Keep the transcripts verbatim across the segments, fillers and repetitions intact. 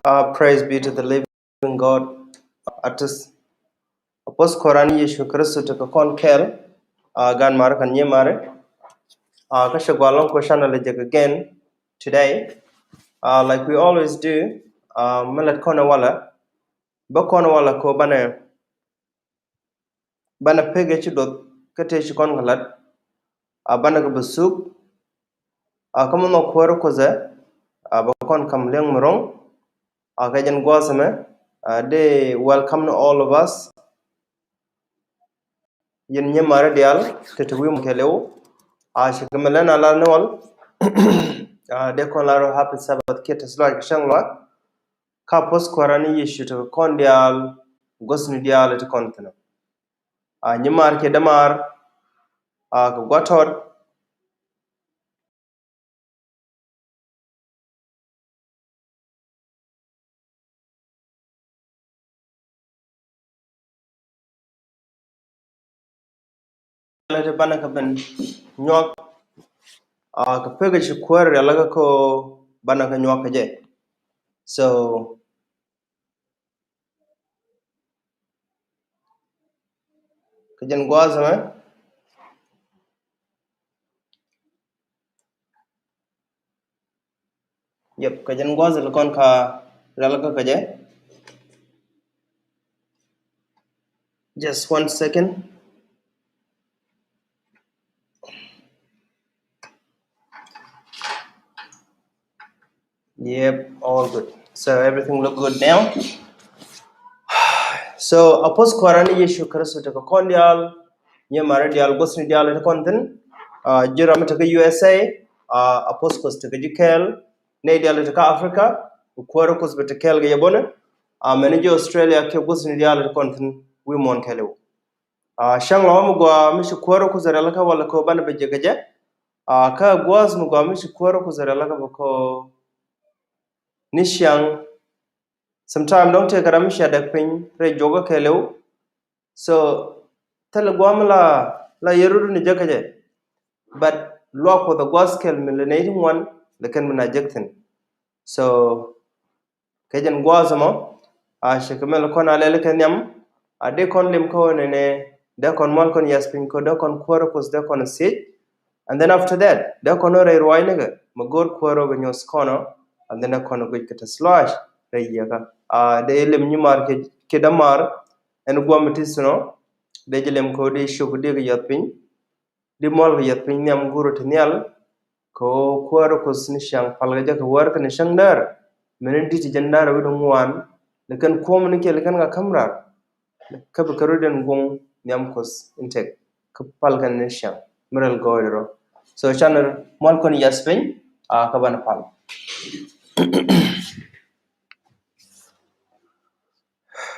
Uh, praise be to the living God. Atis. Apos kuäran Yesu Kristo tekɛ kɔn kɛɛl. Uh, gan mari kɛn nyimaari. Uh, kä cɛ gɔaa ɛlɔ̱ŋ kä channel jɛ again today. Uh, like we always do. Uh, mi lät kɔn walɛ. Bä kɔn walɛ kɛ banɛ banɛ pek ɛ ci duɔth kä tëë ci kɔn kɛ lat. A banɛ kɛ bɛ suk. A kä mi nhɔk kuäär Kuoth ɛ, a bɛ kɔn kam liɛŋ mi ro̱ŋ. A kɛ jɛn gua̱a̱th ɛmɛ, a dee welcome ni all of us. Yɛn nyimaari diaal te te wi̱i̱ muɔ̱ɔ̱n kɛɛliw. A ci kɛ mi lɛn a lar ni wal. A dee kɔn lar happy Sabbath kiɛ te slow kɛ cäŋ lɔa. Kä apos kuäran Yesu tekɛ kɔn diaal, gua̱thni diaal ti kɔn thi̱n. A nyimaar kiɛ dämaar, a kɛ gua̱tɔt. Lɛ ti banɛ kɛ ben nyuak, a kɛ pek ci kuäär rialikä kɛ banɛ kɛ nyuak kɛ jɛ. So kɛ jɛn gua̱a̱th ɛmɛ. Yep, kɛ jɛn gua̱a̱th ɛmɛ kɔn ka rialikä kɛ jɛ. Just one second. Yep, all good. So everything look good now. So apos kuäran Yesu Kristo tekɛ kɔn diaal, nyimaari diaal, gua̱thni diaal ti kɔn thi̱n. A ji̱ ram tekɛ U S A, a apos Kuoth tekɛ ji̱ kɛɛl. Nɛy diaal tekɛ Africa, kuäär Kuoth bɛ te kɛɛl kɛ yɛ bä ni. A mɛni ji̱ Australia kiɛ gua̱thni diaal ti kɔn thi̱n wi̱i̱ muɔ̱ɔ̱n kɛɛliw. A cäŋ lɔ̱ŋ mi gɔaa mi ci kuäär Kuoth rialikä walɛ kɛ banɛ bɛ jek kɛ jɛ. A kä gua̱a̱th mi gɔaa mi ci kuäär Kuoth rialikä bä kɛ ni ciaŋ. Sometime dɔ̱ŋ tëëkɛ ram mi cia däk piny rɛy juɔkä kɛɛliw. So thilɛ gua̱a̱th mi la, la yɛ rut ni jek kɛ jɛ. But luaak Kuɔth ɛ gua̱a̱th kɛl mi lɛ nɛy ti ŋuan lɛ kɛn mi na jek thi̱n. So kɛ jɛn gua̱a̱th ɛmɔ, a ci kɛ mɛl kɔn a lɛl kɛ nhiam. A dee kɔn lim kä ɣöö nɛnɛ dee kɔn mual kɔn yath piny kä dee kɔn kuäär Kuoth dee kɔn thiec. And then after that dee kɔn rɛy ruaacnikɛ mi go̱o̱r kuäär bɛ nyuɔth kɔn ɔ. And then dee kɔn guic kɛ tɛth lɔaac rɛy yieekä. A dee lim nyimaar kiɛ dämaar ɛn gua̱a̱th mi ti thi̱n ɔ. Dee jɛ lim kä ɣöö dee cuk dee kɛ yath piny. Di mual kɛ yath piny nhiam guur ti nhial. Kɛ ɣöö kuäär Kuoth ni ciaŋ pal kɛ jɛ kɛ wäär kɛnɛ cäŋ däär. Mɛni di̱t ti jɛn däär wi̱cdɛ ŋuan. Lɛ kɛn kuɔ̱m ni kiɛ lɛ kɛn ka käm raar. Kä bi kɛ rut in guŋ nhiam Kuoth in tëk. Kä pal kɛn ni ciaŋ mi rɛl gɔɔydɛ rɔ. So canɛ mual kɔn yath piny a kä banɛ pal.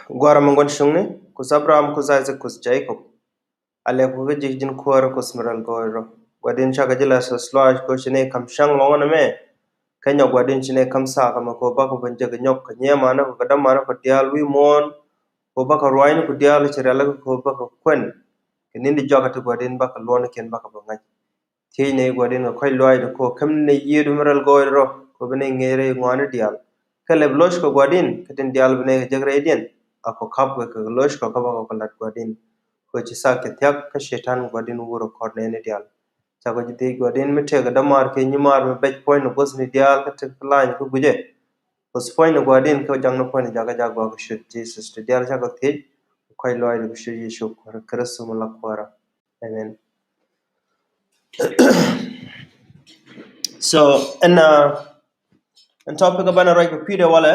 Gua̱a̱r mi ŋuɔ̱t cuŋni Kuoth Abraham, Kuoth Isaac, Kuoth Jacob. A lɛ ku kä ji̱ ji̱n kuäär Kuoth mi rɛl gɔɔydɛ rɔ. Gua̱di̱n cakɛ ji̱ la tɛth lɔaac kɛ ɣöö ci nɛy ka̱m cäŋ lɔ̱ŋä nɛmɛ. Kä nyɔk Gua̱di̱n ci nɛy ka̱m thaak ɛmɛ kɛ ɣöö bakɔ ben jek kɛ nyɔk kɛ nyimanä kɛ dämanä kɛ diaal wi̱i̱ muɔ̱ɔ̱n. Kɛ ɣöö bakɔ ruaacni ku diaal ci rialikä kɛ ɣöö bakɔ kuɛn. Kɛ ni̱n di jɔak ɛ ti Gua̱di̱n bakɔ luɔ̱nikiɛn bakɔ bä ŋa̱c. Thiec nɛy Gua̱di̱n kɛ kɔ̱a̱c lɔaacdu kɛ ɣöö käm nɛy yiëëdu mi rɛl gɔɔydɛ rɔ kɛ ɣöö bi nɛy ŋi̱eec rɛy ŋɔaani diaal. Kä lɛp lo̱ckɔ Gua̱di̱n kä tin diaal bi nɛy kɛ jek rɛydiɛn. A kɔ ka̱pkɛ kɛ lo̱ckɔ kä bakɔ kɛ la̱t Gua̱di̱n. Kɛ ɣöö ci thaak cɛ thia̱k kä Cɛytan Gua̱di̱n wur ɛ kɔr nɛɛni diaal. Cakɔ ji̱ thiec Gua̱di̱n mi tëëkɛ dämaar kiɛ nyimaar mi bɛc puɔ̱nyni gua̱thni diaal kä tekɛ la̱ny kä guicɛ. Kuoth puɔ̱nyni Gua̱di̱n kä jakni puɔ̱nyni jakä jak gɔaa kɛ ciöt Jesus. Ti diaal cakɔ thiec kɛ kɔ̱a̱c lɔaacdu kɛ ciöt Yecu Kritho mi la Kuäärä. Amen. So ɛn, uh, ɛn topic banɛ ruac kɛ kui̱dɛ walɛ,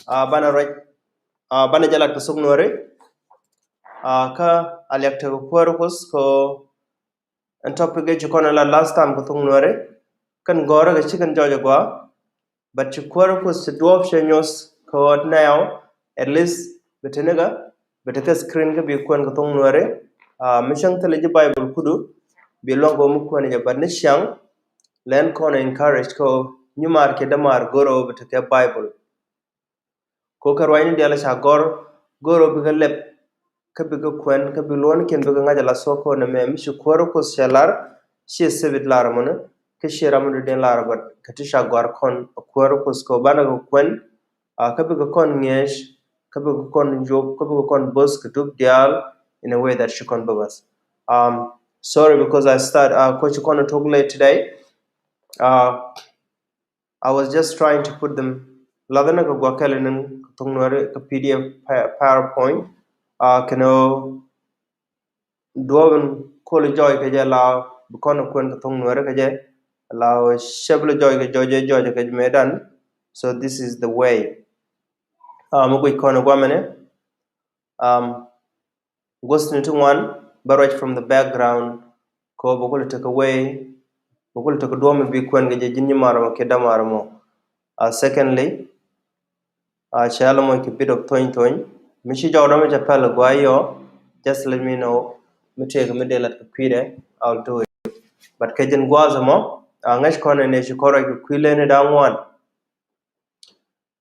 uh, banɛ ruac, uh, banɛ jɛ lat kɛ thok Nuääri. Uh, kä a liak tekɛ kuäär Kuoth kɛ ɛn topic ɛ ci kɔn ɛ lat last time kɛ thok Nuääri. Kɛn gɔ̱rä kɛ ci kɛn jɔɔc ɛ gɔaa. But ci kuäär Kuoth ci duɔ̱ɔ̱p cɛ nyuɔ̱th kɛ ɣöö now, at least bi te nikä, bi te kɛ screen kä bi kuɛn kɛ thok Nuääri. Ah, mi cäŋ thilɛ ji̱ Bible kudu bi luaŋ kɛ ɣöö mi kuɛn jɛ, but ni ciaŋ lɛn kɔn encourage kɛ ɣöö nyimaar kiɛ dämaar go̱r ɣöö bi te kɛ Bible. Kɛ ɣöö kɛ ruacni diaal ca gɔ̱r, go̱r ɣöö bikɛ lɛp kä bikɛ kuɛn kä bi luɔ̱nikiɛn bikɛ ŋa̱c ala thuɔ̱k kɔn ɛmɛ mi ci kuäär Kuoth cɛ lar, ciɛ thibit lar mɔni. Kɛ ciɛ ram mi dɔ̱diɛn lar, but kɛ ti ca gɔ̱a̱r kɔn a kuäär Kuoth kɛ banɛ kɛ kuɛn, a kä bikɛ kɔn ŋi̱eec, kä bikɛ kɔn jop, kä bikɛ kɔn bo̱th kɛ dup diaal in a way that ci kɔn bä bäth. Um, sorry because I start, uh, kɔ ci kɔn a tok late today. Uh, I was just trying to put them. Lathin ni kɛ gua̱kɛl ni kɛ thok Nuɛri kɛ P D F pa-, PowerPoint. Uh, kɛn ɣöö duɔ̱ɔ̱p in kol jɔɔc kɛ jɛ la bi kɔn kuɛn kɛ thok Nuɛri kɛ jɛ, la cɛ bi lɛ jɔɔc kɛ jɔɔc jɛ jɔɔc kɛ jɛ mëë dan. So this is the way. Uh, mi guic kɔn guamɛnɛ. Um, Guɔ̱thni ti ŋuan bä ruac from the background. Kɛ ɣöö bä kulɛ tekɛ way, bä kulɛ tekɛ duɔ̱ɔ̱p mi bi kuɛn kɛ jɛ ji̱n nyimaar ɛmɔ kiɛ dämaar ɛmɔ. Uh, secondly, uh, cɛ lɛ moc kɛ bit of thony thony. Mi ci jɔw dɔ̱mɛ cɛ pɛl ɛ guay yɔ, just let me know. Mi tëëkɛ mi dee lat kɛ kui̱dɛ, I'll do it. But kɛ ji̱n gua̱a̱th ɛmɔ, uh, ŋäc kɔn ɛ nɛ ci kɔn ruac kɛ kui̱ leni da̱ŋ ŋuan.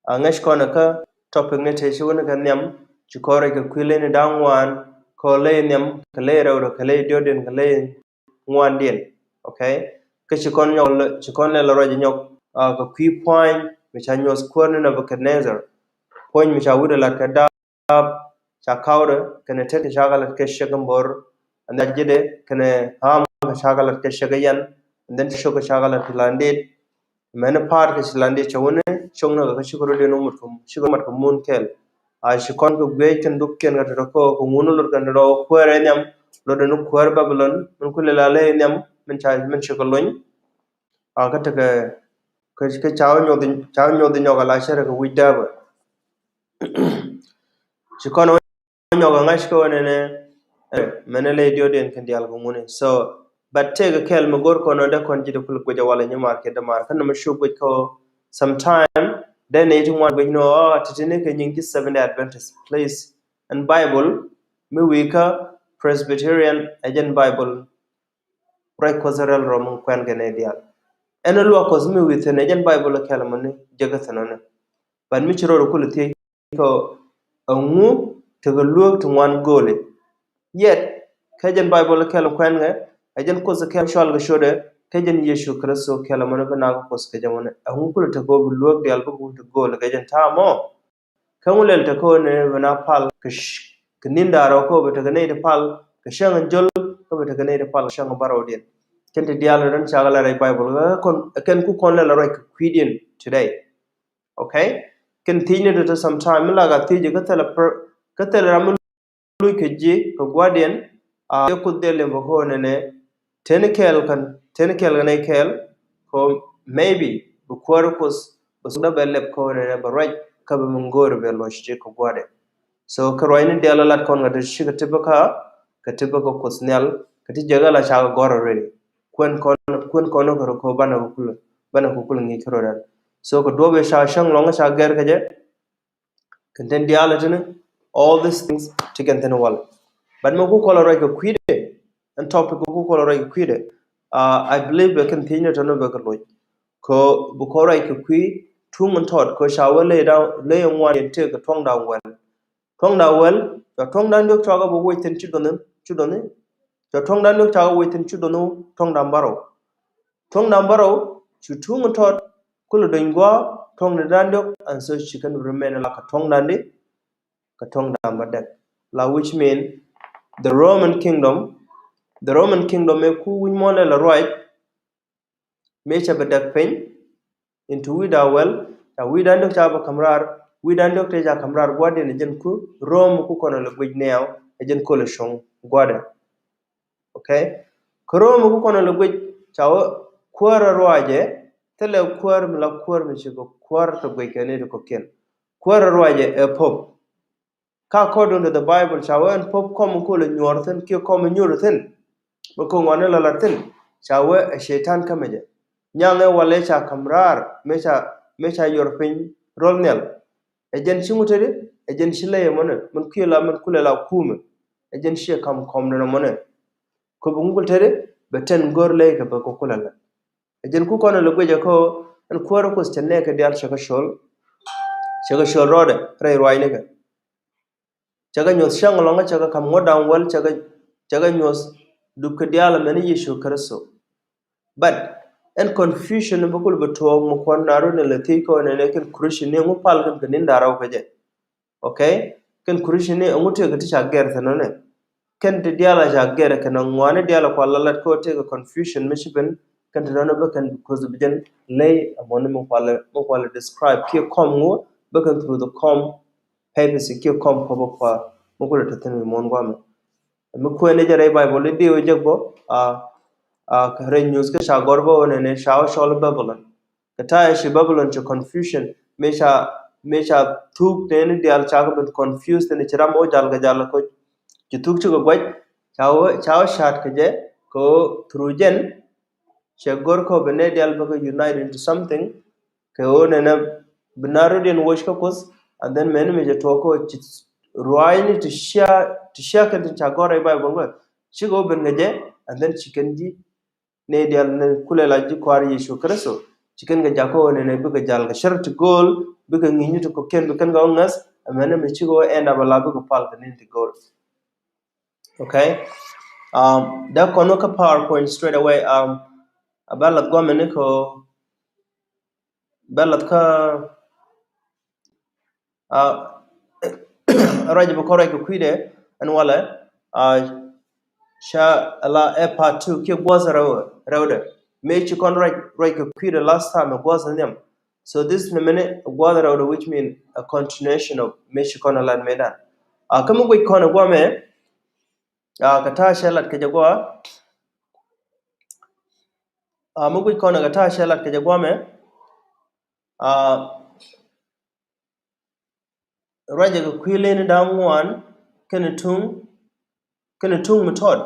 A ŋäc kɔn kä topic ni tëë ci wuni kɛ nhiam, ci kɔn rɛc kɛ kui̱ leni da̱ŋ ŋuan, kɛ ley nhiam, kɛ ley rɛwdɛ, kɛ ley diɔ̱kdiɛn, kɛ ley ŋuandiɛn. Okay? Kä ci kɔn nyɔk, ci kɔn lɛ lɛ ruac nyɔk, ah, kɛ kui̱ pua̱ny mi ca nyuɔth kuäär ni Nebuchadnezzar. Puɔ̱ny mi ca wi̱cdɛ lat kɛ da̱a̱p, ca ka̱wdɛ, kɛnɛ tet kɛ ca kɛ lat kɛ ciek in bo̱r, and then ji̱dɛ kɛnɛ ɣaam kɛ ca kɛ lat kɛ ciek in yɛn, and then ciek kɛ ca kɛ lat kɛ landit. Mɛni pa̱a̱t kɛ ci landit cɛ wuni cok ni kɛ kä cikɛ rut in wä mut kɛ, cikɛ mat kɛ mun kɛl. A ci kɔn kɛ guiec kɛn dup kɛn kɛ tɔtɔ kɛ, kɛ ŋun lot kɛn tɔtɔ kuäär in nhiam, lot in kuäär Babilon, min kulɛ la ley in nhiam, min ca, min cikɛ lony. A kä tekɛ, kä, kä ca wä nyuɔth, ca wä nyuɔth nyɔk a la cɛ rɛ kɛ wi̱c dääpä. Ci kɔn wä nyɔk a ŋa̱c kɛ wä nɛnɛ, eh, mɛnɛ ley diɔ̱kdiɛn kɛn diaal kɛ ŋuni. So, but tëëkɛ kɛl mi go̱r kɔn wä dee kɔn ji̱ dee kulɛ guic a walɛ nyimaar kiɛ dämaar. Kä nɔmɔ cu guic kɛ wä sometime, dee nɛy ti ŋuan guic ni wä, oh, ti̱ti̱ ni kɛ nyiŋ ji̱ Seventh Day Adventist. Please, ɛn Bible, mi wi̱i̱ kä Presbyterian, ɛ jɛn Bible ruac Kuɔth rɛl rɔ mi kuɛn kɛ nɛy diaal. Ɛn luak Kuɔth mi wi̱i̱ thi̱n ɛ jɛn Bible kɛl mɔ ni jek kä thi̱n ɔ ni. But mi ci rɔ kulɛ thiec kɛ ɛŋu tekɛ luäk ti ŋuan go̱o̱li. Yet kä jɛn Bible kɛl kuɛn kɛ, ɛ jɛn Kuoth kɛl cual kɛ ciötdɛ, kä jɛn Yecu Kritho kɛl mɔ ni bi nak Kuoth kɛ jɛ mɔ ni. Ɛŋu kulɛ tekɛ bi luäk diaal bi kulɛ tekɛ go̱o̱li kɛ jɛn ta̱a̱ mɔ. Kä ŋu lɛl tekɛ ni bi na pal kɛ sh-, kɛ ni̱n da̱rä kɛ bi tekɛ nɛy ti pal kɛ cäŋ in jöl, kä bi tekɛ nɛy ti pal kɛ cäŋ in bärɔwdiɛn. Kɛn ti diaal rɛn cakɛ la rɛc Bible kä kɔn, kɛn ku kɔn lɛl ruac kɛ kui̱diɛn today. Okay? Kɛn thiecni ti ti sometime mi la ka thiec kä thilɛ per-, kä thilɛ ram mi luc kɛ ji̱ kɛ gua̱diɛn, a, dee Kuoth dee lem bä kɛ ɣöö nɛnɛ, teni kɛɛl kɛn, teni kɛɛl kɛn ɛ kɛɛl, kɛ ɣöö maybe bi kuäär Kuoth, bi sukda bɛ lɛp kɛ ɣöö nɛnɛ bɛ ruac, kä bi mi ŋo̱o̱ri bɛ luɔc ji̱ kɛ gua̱dɛ. So, kɛ ruacni diaal lat kɔn kɛ ti cikɛ ti bä kä, kɛ ti bä kä Kuoth nhial, kɛ ti jɛ kɛ la cakɛ gɔ̱r already. Kuɛn kɔn, kuɛn kɔn kɛ rɔ kɛ ɣöö banɛ kɛ kulɛ, banɛ kɛ kulɛ ŋi̱i̱c kɛ rɔ dan. So, kɛ duɔ̱ɔ̱p ɛ ca cäŋ lɔ̱ŋ ca gɛr kɛ jɛ, kɛn thin diaal tini, all these things ti kɛn thin wal. But mi ku kɔl ruac kɛ kui̱dɛ, ɛn topic ku kɔl ruac kɛ kui̱dɛ. Uh, I believe bɛ kɛn thiecni tɔnɔ bɛ kɛ loc. Kɛ bi kɔl ruac kɛ kui̱ tuŋ in tɔt kɛ ca wä ley da̱ŋ, ley ŋuan in tëë kɛ tuɔ̱ŋ da̱ŋ wäl. Tuɔ̱ŋ da̱ŋ wäl, cua tuɔ̱ŋ da̱ŋ diɔ̱k cua kɛ bi wec thin ci duɔ̱ni, ci duɔ̱ni. Cua tuɔ̱ŋ da̱ŋ diɔ̱k cua kɛ wec thin ci duɔ̱ni tuɔ̱ŋ da̱ŋ bärɔw. Tuɔ̱ŋ da̱ŋ bärɔw, cu tuŋ in tɔt, kulɛ dony gua̱a̱, tuɔ̱ŋ ni da̱ŋ diɔ̱k, and so ci kɛn remain la kɛ tuɔ̱ŋ da̱ŋ di, kɛ tuɔ̱ŋ da̱ŋ bädäk. La which mean, the Roman kingdom, the Roman kingdom ɛ ku wi̱c muɔ̱ɔ̱n lɛ la ruac, mëë cɛ bädäk piny, into wi̱i̱ da̱ŋ wäl, ca wi̱i̱ da̱ŋ diɔ̱k ca bä ka̱m raar, wi̱i̱ da̱ŋ diɔ̱k tëë ca ka̱m raar gua̱diɛn ɛ jɛn ku Rom ku kɔn lɛ guic nɛɛw, ɛ jɛn kol ɛ cuɔ̱ŋ gua̱dɛ. Okay? Kä Rom ku kɔn lɛ guic ca wä kuäär a ruacɛ, thilɛ kuäär mi la kuäär mi ci kɛ kuäär tɔ guic kɛ ni ti kɔ̱kiɛn. Kuäär a ruacɛ ɛ pope. Kä according to the Bible ca wä ɛn pope kɔm kol ɛ nyuɔr thin kiɛ kɔm ɛ nyuɔr thin. Bɛ ko̱ ŋuani la la thin ca wä ɛ Cɛytan kä mɛ jɛ. Nyaŋɛ walɛ ca ka̱m raar mëë ca, mëë ca yuɔr piny rol nhial. Ɛ jɛn ci ŋut tëdi, ɛ jɛn ci ley ɛmɔnɛ, min kui̱ la, min kulɛ la kumɛ. Ɛ jɛn ci ɛ ka̱m kɔm dɛn ɛmɔnɛ. Kɛ bi ŋukul tëdi, bɛ tɛn go̱r ley kɛ bɛ kɛ kulɛ la. Ɛ jɛn ku kɔn lɛ guic ɛ kɔ, ɛn kuäär Kuoth cɛ nɛɛkɛ diaal cɛ kɛ col. Cɛ kɛ col rɔɔdɛ, rɛy ruacnikɛ. Cɛ kɛ nyuɔth cäŋ lɔ̱ŋä, cɛ kɛ ka̱m ŋuɔ̱t da̱ŋ wäl, cɛ kɛ, cɛ kɛ nyuɔth dup kɛ diaal ɛmɛn Yecu Kritho. But, ɛn confusion bä kul bä tuɔɔk mi kuɔn na run lɛ thiec kɔn ɛn ɛ kɛn Christian ni ŋu pal kɛn kɛ ni̱n da̱rä wä kɛ jɛ. Okay? Kɛn Christian ni ŋu tëëk ti ca gɛr thɛ nɔnɛ. Kɛn ti dial a ca gɛr kɛn a ŋuani dial a kual la lat kɛ wä tëëk confusion mi ci ben kɛn ti nɔnɛ bä kɛn because bi jɛn ley a mɔni mi kual mi kual describe kiɛ kɔm ŋu bä kɛn through the kɔm papacy kiɛ kɔm kɔp a kual mi kul a te thin mi mɔn guamɛ. Mi kuɛn ni jɛ rɛy Bible di diw jɛ bä a a rɛy news kä ca gɔr bä wä nɛnɛ ca wä cɔl Babylon. Kɛ ta̱a̱ ci Babylon ci confusion mi ca mi ca thuk teni dial ca kɛ ben confused teni ci ram wä jal kɛ jal kɛ ci thuk ci kɛ guac ca wä ca wä cat kɛ jɛ kɛ wä through jɛn cɛ gɔr kɛ wä bɛ nɛ dial bä kɛ unite into something kɛ wä nɛnɛ bi na rut in woc kä Kuoth and then mɛni mi cɛ tuɔk kɛ wä ci ruaacni ti cia ti cia kɛn tin ca gɔr rɛy Bible kɛ ci kɛ wä ben kɛ jɛ and then ci kɛn ji̱ ni dial ni kulɛ la ji̱ kua̱r Yecu Kritho. Ci kɛn kɛ jakä wä nɛnɛ bikɛ jal kɛ cär ti go̱o̱l bikɛ ŋi̱i̱cni ti kɔ̱kiɛn bi kɛn kɛ wä ŋäth ɛmɛnɛ mi cikɛ wä ɛn dap ala bikɛ pal kɛ ni̱n ti go̱o̱l. Okay. Um, dee kɔn wä kä PowerPoint straight away. Um, a bɛ lath guamɛ ni kɛ bɛ lath kä a ruac bi kɔn ruac kɛ kui̱dɛ ɛn walɛ a ca ala ɛ part two kiɛ gua̱th rɛw rɛwdɛ. Mëë ci kɔn ruac ruac kɛ kui̱dɛ last time ɛ gua̱th nhiam. So this ni mini gua̱th rɛwdɛ which mean a continuation of mëë ci kɔn a lat mëë dan. A kä mi guic kɔn ɛ guamɛ a kɛ ta̱a̱ cɛ lat kɛ jɛ gua̱ a mi guic kɔn ɛ kɛ ta̱a̱ cɛ lat kɛ jɛ guamɛ a ruacɛ kɛ kui̱ leni da̱ŋ ŋuan kɛnɛ tuŋ kɛnɛ tuŋ mi tɔt.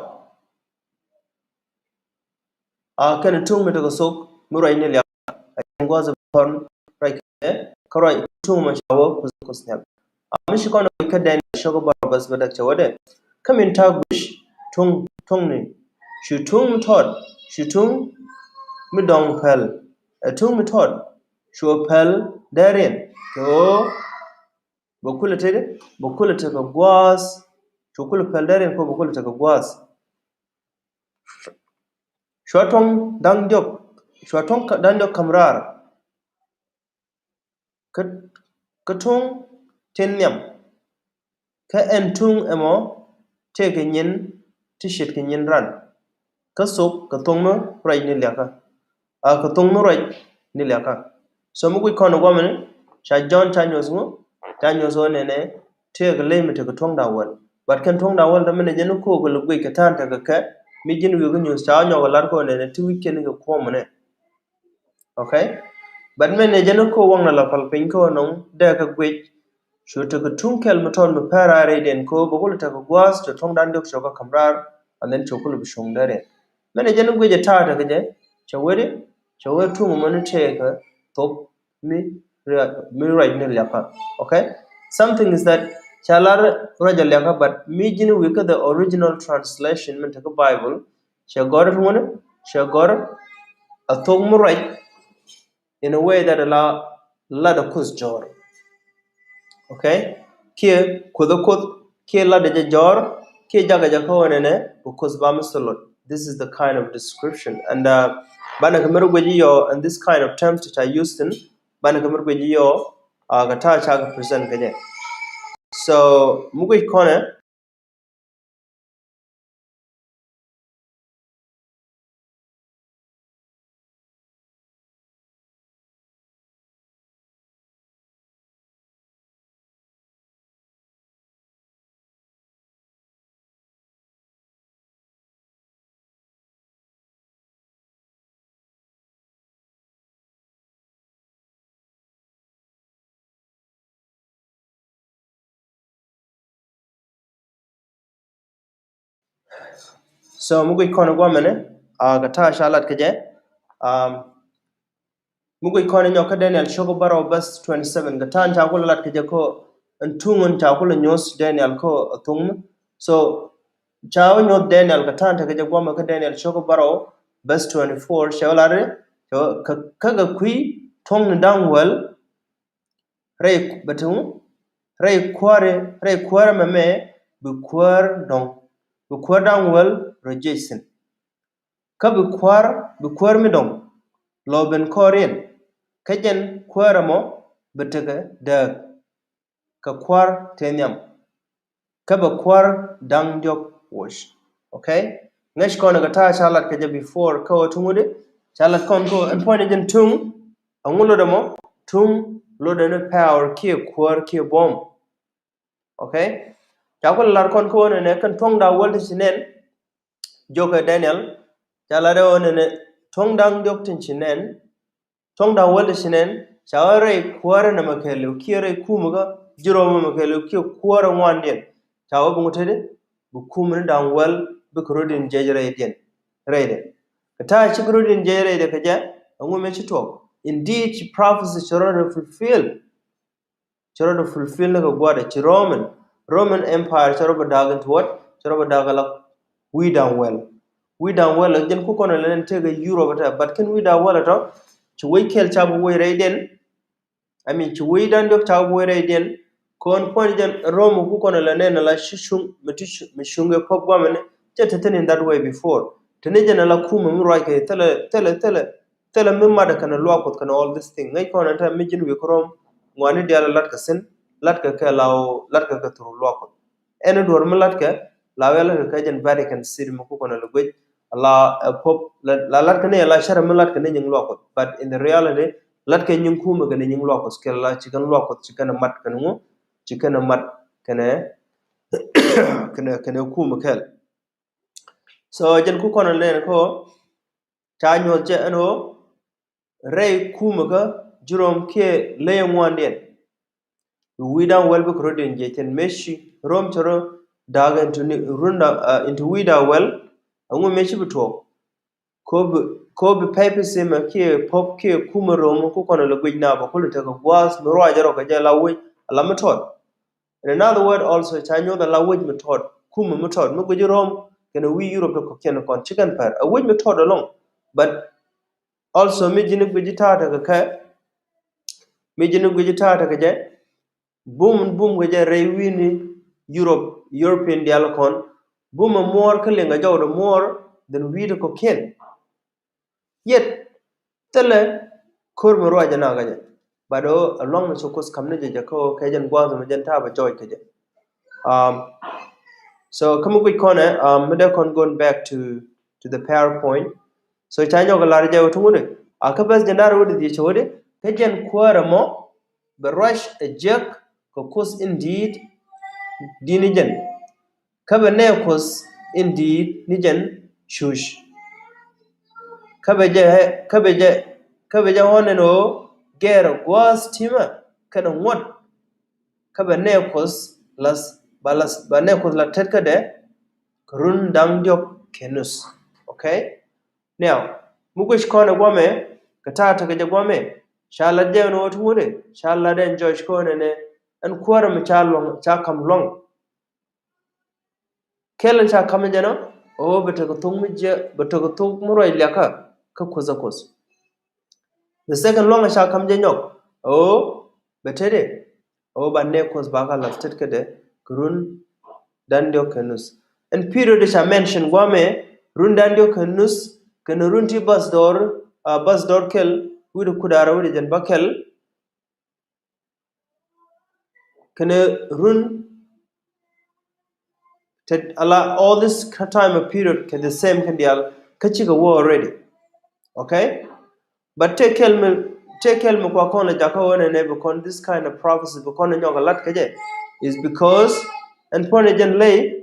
A kɛnɛ tuŋ mi tekɛ thok mi ruac ni liak a cɛn gua̱th bi kɔn ruac kɛ kä ruac tuŋ ma ca wä kuth kuth nhial. A mi ci kɔn kä Daniel cɔk bä rɔ bäth bä däk cɛ wä dɛ kä min ta̱a̱ guic tuŋ tuŋni cu tuŋ mi tɔt cu tuŋ mi dɔŋ päl ɛ tuŋ mi tɔt. Cuɔ päl dee riɛn kɛ ɣöö bɛ kulɛ tekɛ bɛ kulɛ tekɛ gua̱a̱th. Cuɔ kulɛ päl dee riɛn kɛ ɣöö bɛ kulɛ tekɛ gua̱a̱th. Cuɔ tuɔ̱ŋ da̱ŋ diɔ̱k cuɔ tuɔ̱ŋ da̱ŋ diɔ̱k ka̱m raar. Kä kä tuŋ tin nhiam. Kä ɛn tuŋ ɛmɔ tëëkɛ nyin ti ce̱tkɛ nyin ran. Kä thok kɛ thoŋ mi ruac ni liakä. A kɛ thoŋ mi ruac ni liakä. So mi guic kɔn ɛ guamɛni ca Jɔ̱ɔ̱n ca nyuɔth ŋu ca nyuɔth ɣöö nɛnɛ tëëkɛ ley mi tekɛ tuɔ̱ŋ da̱ŋ wäl. But kɛn tuɔ̱ŋ da̱ŋ wäl däminɛ jɛn ni ko̱o̱k kɛ lɛ guic kɛ ta̱a̱n tekɛ kɛ mi ji̱n wi̱i̱ kä nyuɔth ca nyɔk ɛ lat kɛ ɣöö nɛnɛ ti wi̱c kɛn kɛ kuɔmɛnɛ. Okay. But mɛn ɛ jɛn kä waŋnɛ la pal piny kä nɔŋ dee kä guic. Cu tekɛ tuŋ kɛl mi tɔt mi pɛr a rɛydiɛn kä bɛ kulɛ tekɛ gua̱a̱th cɛ tuɔ̱ŋ da̱ŋ diɔ̱k cɛ kä ka̱m raar. And then cɛ kulɛ bi cuŋ dee riɛn. Mɛn ɛ jɛn guic ɛ ta̱a̱ tekɛ jɛ cɛ weri cɛ weri tuŋ mɔni tekɛ thop mi ruac ni liakä. Okay. Something is that ca lar ruac a liakä but mi ji̱n wi̱i̱ kä the original translation min tekɛ Bible. Cɛ gɔr ri ŋuni cɛ gɔr a thok mi ruac in a way that a la lat a kuth jɔr. Okay. Kiɛ kuth a kuth kiɛ lat a jɛ jɔr kiɛ jakɛ jɛ kä wä nɛnɛ bi kuth ba mi thilot. This is the kind of description and banɛ kɛ mi ri guic iɔ and this kind of terms that I used in banɛ kɛ mi ri guic iɔ. Kɛ ta̱a̱ ca kɛ present kɛ jɛ. So mi guic kɔnɛ So mi guic kɔn guamɛnɛ a kɛ ta̱a̱ ca lat kɛ jɛ. Mi guic kɔn nyɔk kä Daniel cok bärɔw bäth twenty seven kɛ ta̱a̱ ca kulɛ lat kɛ jɛ kä ɛn tuŋ ɛn ca kulɛ nyuɔth Daniel kä a thuŋ mi. So ca wä nyuɔth Daniel kɛ ta̱a̱ tekɛ jɛ guamɛ kä Daniel cok bärɔw bäth twenty four cɛ wä lat ri kä kɛ kui̱ tuɔ̱ŋ ni da̱ŋ wäl. Rɛy bɛ ti ŋu rɛy kuäärɛ rɛy kuäärɛ mɛmɛ bi kuäär dɔ̱ŋ bi kuäär da̱ŋ wäl rɔ jiɛc thi̱n. Kä bi kuäär bi kuäär mi dɔ̱ŋ lɔ ben kɔɔriɛn. Kä jɛn kuäärä mɔ bɛ tekɛ dääk kɛ kua̱r tëë nhiam. Kä bɛ kua̱r da̱ŋ diɔ̱k woc. Okay? Ŋäc kɔn kɛ ta̱a̱ ca lat kɛ jɛ before kä ɣöö tuŋ i̱di ca lat kɔn kä ɣöö ɛn puɔ̱ny jɛn tuŋ. Ɛŋu lotdɛ mɔ? Tuŋ lotdɛ ni power kiɛ kuäär kiɛ buɔ̱m. Okay? Ca kulɛ lar kɔn kä ɣöö nɛnɛ kɛn tuɔ̱ŋ da̱ŋ wäl ti ci nɛn. Jɔkɛ Daniel ca lat ɣöö nɛnɛ tuɔ̱ŋ da̱ŋ diɔ̱k tin ci nɛn. Tuɔ̱ŋ da̱ŋ wäl ti ci nɛn ca wä rɛy kuäärä nɛmɛ kɛɛliw kiɛ rɛy kumä kä ji̱ Rom ɛmɛ kɛɛliw kiɛ kuäärä ŋuandiɛn. Ca wä bi ŋut teti bi kumä ni da̱ŋ wäl bikɛ rɔ̱diɛn jiɛc rɛydiɛn. Rɛydɛ kɛ ta̱a̱ cikɛ rɔ̱diɛn jiɛc rɛydɛ kɛ jɛ. Ɛŋu mëë ci tuɔɔk? Indeed ci prophecy ci rɔ̱dɛ fulfill. Ci rɔ dee fulfill ni kɛ gua̱dɛ ci Roman, Roman Empire ci rɔ bɛ da̱a̱k into what? Ci rɔ bɛ da̱a̱k ala wi̱i̱ da̱ŋ wäl. Wi̱i̱ da̱ŋ wäl jɛn ku kɔn lɛ nɛn tëëkɛ Europe tɛ, but kɛn wi̱i̱ da̱ŋ wäl tɔ ci wec kɛl ca bi wec rɛydiɛn. I mean ci wec da̱ŋ diɔ̱k ca bi wec rɛydiɛn. Kɔn puɔ̱ny jɛn Rome ku kɔn lɛ nɛn ala ci cuŋ mi ti cuŋ mi cuŋ kɛ pop guamɛ ni cɛ te thin in that way before. Te ni jɛn ala kumɛ mi ruac kɛ thilɛ thilɛ thilɛ thilɛ mi matdɛ kɛnɛ luaak Kuɔth kɛnɛ all this thing. Ŋäc kɔn ɛn tɛ mi ji̱n wi̱i̱ kä Rom ŋuani diaal ɛ latkɛ thi̱n, latkɛ kɛ la ɣöö latkɛ kɛ through luaak Kuɔth. Ɛn duɔ̱ɔ̱r mi latkɛ la wee latkɛ kɛ jɛn Vatican City mi ku kɔn ɛ lɛ guic ala ɛ pop la latkɛ ni ala cärɛ mi latkɛ ni nyiŋ luaak Kuɔth. But in the reality latkɛ nyiŋ kumɛ kɛnɛ nyiŋ luaak Kuɔth kɛ la ci kɛn luaak Kuɔth ci kɛn ɛ mat kɛnɛ ŋu ci kɛn ɛ mat kɛnɛ kɛnɛ kɛnɛ kumɛ kɛl. So jɛn ku kɔn ɛ nɛn kɔ ca nyuɔth jɛ ɛn ɣöö rɛy kumä kä ji̱ Rom kiɛ ley ŋuandiɛn. Wi̱i̱ da̱ŋ wäl bikɛ rɔ̱diɛn jiɛc thi̱n mëë ci Rom cɛ rɔ da̱a̱k into ni run da̱ŋ, uh, into wi̱i̱ da̱ŋ wäl. Ɛŋu mëë ci bi tuɔɔk? Ko̱ bi ko̱ bi papacy mɛ kiɛ pop kiɛ kumä Rom ku kɔn lɛ guic na bɛ kul tekɛ gua̱a̱th mi ruacɛ rɔ kɛ jɛ la wec ala mi tɔt. In another word also ca nyuɔth ala wec mi tɔt, kumä mi tɔt mi guic Rom kɛnɛ wi̱i̱ Europe tɔ kɔkiɛn kɔn ci kɛn pɛr a wec mi tɔt along. But also mi ji̱n guic ta̱a̱ tekɛ kɛ mi ji̱n guic ta̱a̱ tekɛ jɛ bum bum kɛ jɛ rɛy wi̱i̱ni Europe, European diaal kɔn bum a muɔɔr kä liŋ a jɔwdɛ muɔɔr than wi̱i̱ tɔ kɔkiɛn. Yet thilɛ ko̱r mi ruac jɛ na kä jɛ. But ɣöö a luaŋ mi ci Kuoth kam ni jɛ jɛ kä ɣöö kɛ jɛn gua̱a̱th mi jɛn ta̱a̱ bɛ jɔɔc kä jɛ. Um, so kä mi guic kɔnɛ, um, mi dee kɔn going back to, to the PowerPoint. So ca nyɔk lar jɛ wä tuŋ wä di a kä bäth jɛn da̱r wä di dhiec wä di kä jɛn kuäärä mɔ bɛ ruac a jiäk kɛ Kuoth in di̱i̱t di̱i̱t ni jɛn. Kä bɛ nɛy Kuɔth in di̱i̱t ni jɛn cuc. Kä bɛ jɛ, kä bɛ jɛ, kä bɛ jɛ ɣɔ̱n ɛn ɣöö gɛɛrɛ gua̱a̱th ti̱mä kɛnɛ ŋuɔ̱t. Kä bɛ nɛy Kuɔth la, ba la, ba nɛy Kuɔth la tet kädɛ kɛ run da̱ŋ diɔ̱k kɛ nuth. Okay? Now mi guic kɔn ɛ guamɛ kɛ ta̱a̱ tekɛ jɛ guamɛ ca lat jɛ ɛn ɣöö ti ŋuɔ̱t ɛ ca lat ɛn jɔc kɔn ɛnɛ ɛn kuäärä mi ca luaŋ ca kam luaŋ. Kɛl in ca ka̱m jɛ nɔ ɣöö bɛ tekɛ thok mi jiɛ bɛ tekɛ thok mi ruac liakä kä Kuoth ɛ Kuoth. The second luaŋ in ca ka̱m jɛ nyɔk ɣöö bɛ tet i̱ ɣöö ba nɛy Kuoth ba kä lath tet kädɛ kɛ run da̱ŋ diɔ̱k kɛ nuth. Ɛn period in ca mention guamɛ run da̱ŋ diɔ̱k kɛ nuth kɛnɛ run ti bäth dɔɔr, a bäth dɔɔr kɛl wi̱cdɛ kudaarä wi̱cdɛ jɛn bäkɛl. Kɛnɛ run te ala all this time of period kɛ the same kɛn diaal kä cikɛ wä already. Okay? But tëë kɛl mi tëë kɛl mi kua kɔn lɛ jakä ɣöö nɛnɛ bi kɔn this kind of prophecy bi kɔn nyɔk a lat kä jɛ is because ɛn puɔ̱n ɛ jɛn ley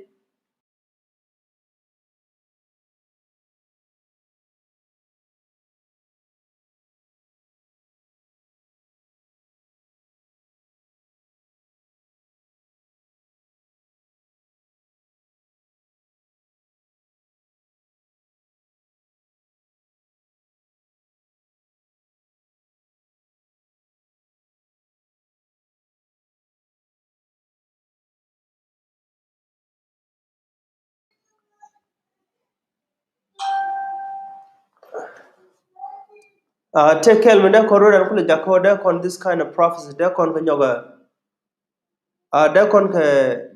Ah, tëë kɛl mi dee kɔn run ɛn kulɛ jakä dee kɔn this kind of prophecy dee kɔn kɛ nyɔk a Ah, dee kɔn kɛ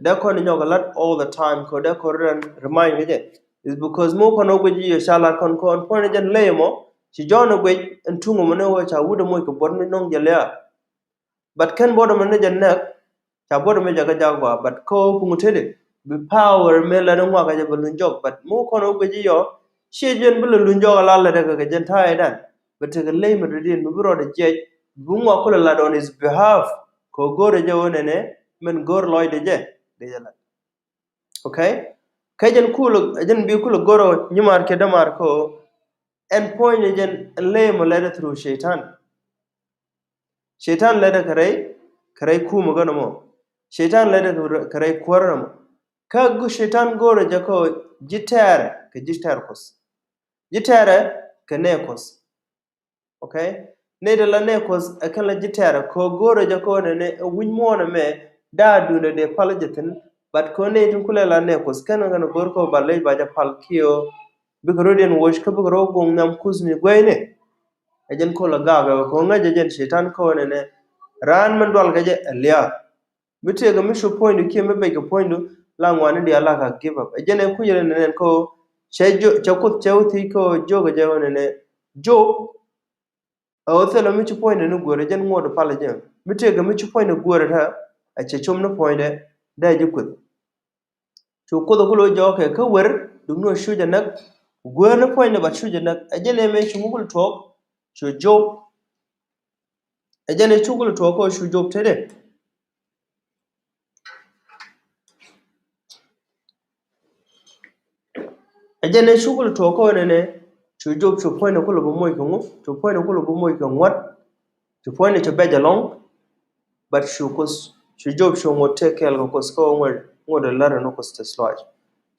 dee kɔn inyɔk lat all the time kɛ dee kɔn ri remind kɛ jɛ. Is because mi kɔn wä guic i̱ yɛ ca lat kɔn kɔn puɔ̱ny jɛn ley mɔ Ci Jɔ̱ɔ̱n ɛ guic ɛn tuŋ ɛmɔ ni ɣöö ca wut ɛ moc kɛ buɔ̱t mi nɔŋ jɛ lia̱a̱. But kɛn buɔ̱t ɛmɔ ni jɛ nɛk, ca buɔ̱t ɛmɔ jɛ kɛ jak gɔaa, but kä ɣöö kuŋ tëëdɛ bi power mëë lät in ŋuak kɛ jɛ bɛ luny jɔk, but mi wä kɔn wä guic i̱ yɔ, ciɛ jɛn bi lɛ luny jɔk ala lät kɛ kɛ jɛn ta̱a̱ i̱dan. Bɛ tekɛ ley mɛ dɔ̱diɛn mi bi rɔɔdɛ jiɛc, bi ŋuak kulɛ lat on his behalf. Kɛ ɣöö go̱o̱rɛ jɛ ɣöö nɛnɛ, min go̱o̱r lɔcdɛ jɛ, dee jɛ lat. Okay? Kä jɛn kulɛ, jɛn bi kulɛ go̱r ɔ nyimaar kiɛ dämaar kä ɣöö ɛn puɔ̱nydɛ jɛn ɛn ley mɔ lɛtdɛ through Cɛytan. Cɛytan lɛtdɛ kɛ rɛy, kɛ rɛy kumɛ gɔnɔ mɔ. Cɛytan lɛtdɛ kɛ rɛy kuäärä mɔ. Kä gu Cɛytan go̱rɛ jɛ kä ɣöö ji̱ tɛɛrɛ kɛ ji̱ tɛɛr Kuɔth. Ji̱ tɛɛrɛ kɛ nɛy Kuɔth. Okay? Nɛy ti la nɛy Kuɔth ɛ kɛn la ji̱ tɛɛrɛ kɛ ɣöö go̱o̱rɛ jɛ kɛ ɣöö nɛnɛ ɛ wi̱c muɔ̱ɔ̱n ɛmɛ da̱a̱ duundɛ dee pal jɛ thi̱n. But kɛ ɣöö nɛy tin kulɛ la nɛy Kuɔth kɛn kɛn go̱o̱r kɛ ɣöö ba lec ba jɛ pal kiɛ ɣöö bikɛ rɔ̱diɛn woc kä bikɛ rɔ go̱o̱ŋ nhiam Kuɔth ni gueyni. Ɛ jɛn kol a gak ɛ kɛ ɣöö ŋäc ɛ jɛn Cɛytan kɛ ɣöö nɛnɛ raan min dual kɛ jɛ ɛ lia̱a̱. Mi tëëkɛ mi cu puɔ̱nydu kiɛ mi bɛc kɛ puɔ̱nydu la ŋuani diaal la ka give up. Ɛ jɛn ɛ kuc rɛ nɛnɛ kɛ ɣöö cɛ jo, cɛ Kuoth cɛ wä thiec kɛ ɣöö jiök ɛ jɛ ɣöö nɛnɛ Job. Ɛ ɣöö thilɛ mi ci puɔ̱nydu ni guäär ɛ jɛn ŋuɔ̱t pal ɛ jɛ. Mi tëëkɛ mi ci puɔ̱nydu guäär ɛ tɛ ɛ cɛ com ni puɔ̱nydɛ dee ji̱ kueth. Cu Kuoth ɛ kulɛ jɔɔk kɛ kä wer duŋni ɣöö cu jɛ näk. Guäär ni puɔ̱nydɛ bat cu jɛ näk. Ɛ jɛn ɛ mëë cu ŋu kulɛ tuɔɔk cu Job. Ɛ jɛn ɛ cu kulɛ tuɔɔk kä cu Job tetdɛ. Ɛ jɛn ɛ cu kulɛ tuɔɔk kä nɛnɛ cu Job cu puɔ̱nydɛ kulɛ bi moc kɛ ŋu, cu puɔ̱nydɛ kulɛ bi moc kɛ ŋuɔ̱t, cu puɔ̱nydɛ cu bɛc ɛlɔ̱ŋ. But cu Kuoth, cu Job cu ŋot tëë kɛɛl kɛ Kuoth kä ŋot, ŋot ɛ lär ɛn Kuoth tɛth lɔaac.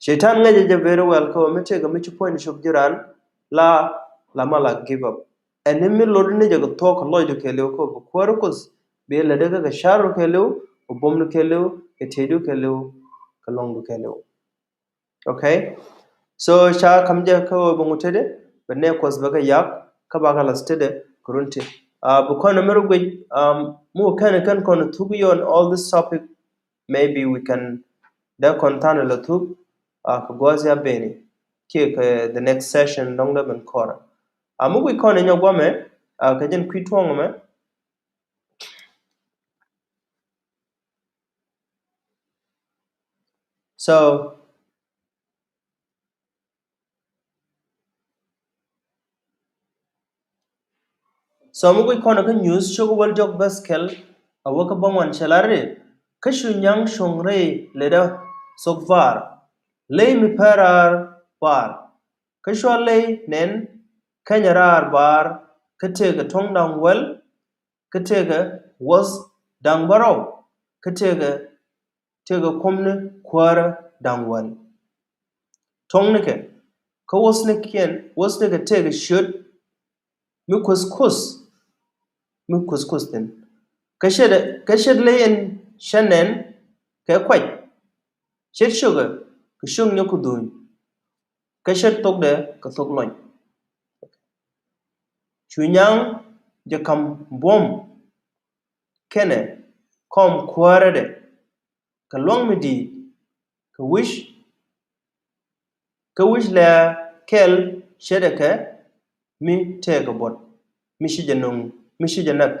Cɛytan ŋäcɛ jɛ very well kä mi tëëkɛ mi ci puɔ̱nydɛ cop ji̱ raan la, la ma la give up. Ɛn ni mi lotdä ni jɛ kɛ thuɔ̱k kɛ lɔcdu kɛɛliw kä bi kuäär Kuoth bi lätdä kä kɛ ca̱rdu kɛɛliw, kɛ buɔ̱mdu kɛɛliw, kɛ tieydu kɛɛliw, kɛ luaŋdu kɛɛliw. Okay? So ca ka̱m jɛ kä ɣöö bɛ ŋu tetdɛ, bɛ nɛy Kuɔth bɛ kɛ yak kä bakɛ la̱th tetdɛ kɛ run ti. Bi kɔn mɛr guic, mi wä kɛn kɛn kɔn thuk yɔn all this topic, maybe we can dee kɔn tha̱a̱n la thuk kɛ gua̱a̱th ya beni kiɛ kɛ the next session dɔ̱ŋ dee ben kɔrɛ. Mi guic kɔn inyɔ guamɛ kɛ jɛn kui̱ tuɔ̱ŋ mɛ. So, so mi guic kɔn kä Nyuuth cok wäl diɔk bäth kɛl a wä kä bäŋuan cɛ lar i̱, kä cu nyaŋ cuŋ rɛy lëdä thok vaar, ley mi pär raar vaar. Kä cua ley nɛn kɛnyɛ raar baar, kä tëëkɛ tuɔ̱ŋ da̱ŋ wäl, kä tëëkɛ wuɔ̱th da̱ŋ bärɔw, kä tëëkɛ, tëëkɛ kuɔ̱mni kuäärä da̱ŋ wäl. Tuɔ̱ŋnikɛ, kä wuɔ̱thnikiɛn, wuɔ̱thnikɛ tëëkɛ ciöt mi kueth kuoth, mi kueth kuoth thi̱n. Kä ce̱t, kä ce̱t ley in cä nɛn kɛ kuac, ce̱t ciökɛ kɛ ciök nyɔk kɛ dhuny, kä ce̱t thokdɛ kɛ thok lɔny. Cu nyaŋ jɛ ka̱m buɔ̱m kɛnɛ kɔm kuäärädɛ kɛ luaŋ mi di̱i̱t, kɛ wi̱c, kä wi̱c lɛ kɛl ce̱tdɛ kɛ mi tëëkɛ buɔ̱t mi ci jɛ no̱ŋ, mi ci jɛ näk.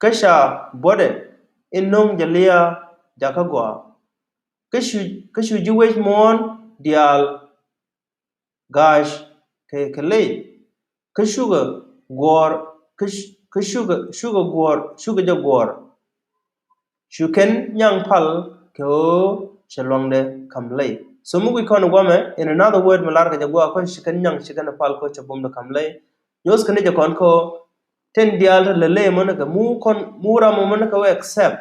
Kä ca buɔ̱tdɛ in no̱ŋ jɛ lia̱a̱ jakä gɔaa. Kä cu, kä cu ji̱ wec muɔ̱ɔ̱n diaal ga̱a̱c kɛ, kɛ ley. Kä cukɛ guɔ̱ɔ̱r, kä cu, kä cukɛ, cukɛ guɔ̱ɔ̱r, cukɛ jɛ guɔ̱ɔ̱r. Cu kɛn nyaŋ pal kɛ ɣöö cɛ luaŋdɛ ka̱m ley. So mi guic kɔn guamɛ, in another word mi lar kɛ jɛ gua̱a̱ kä ci kɛn nyaŋ ci kɛn pal kä cɛ buɔ̱mdɛ ka̱m ley. Nyuɔth kɛn jɛ kɔn kä ɣöö tin diaal ti lɛ ley mɔnɛ kɛ mu kɔn mu ram mɔnɛ kɛ wee accept.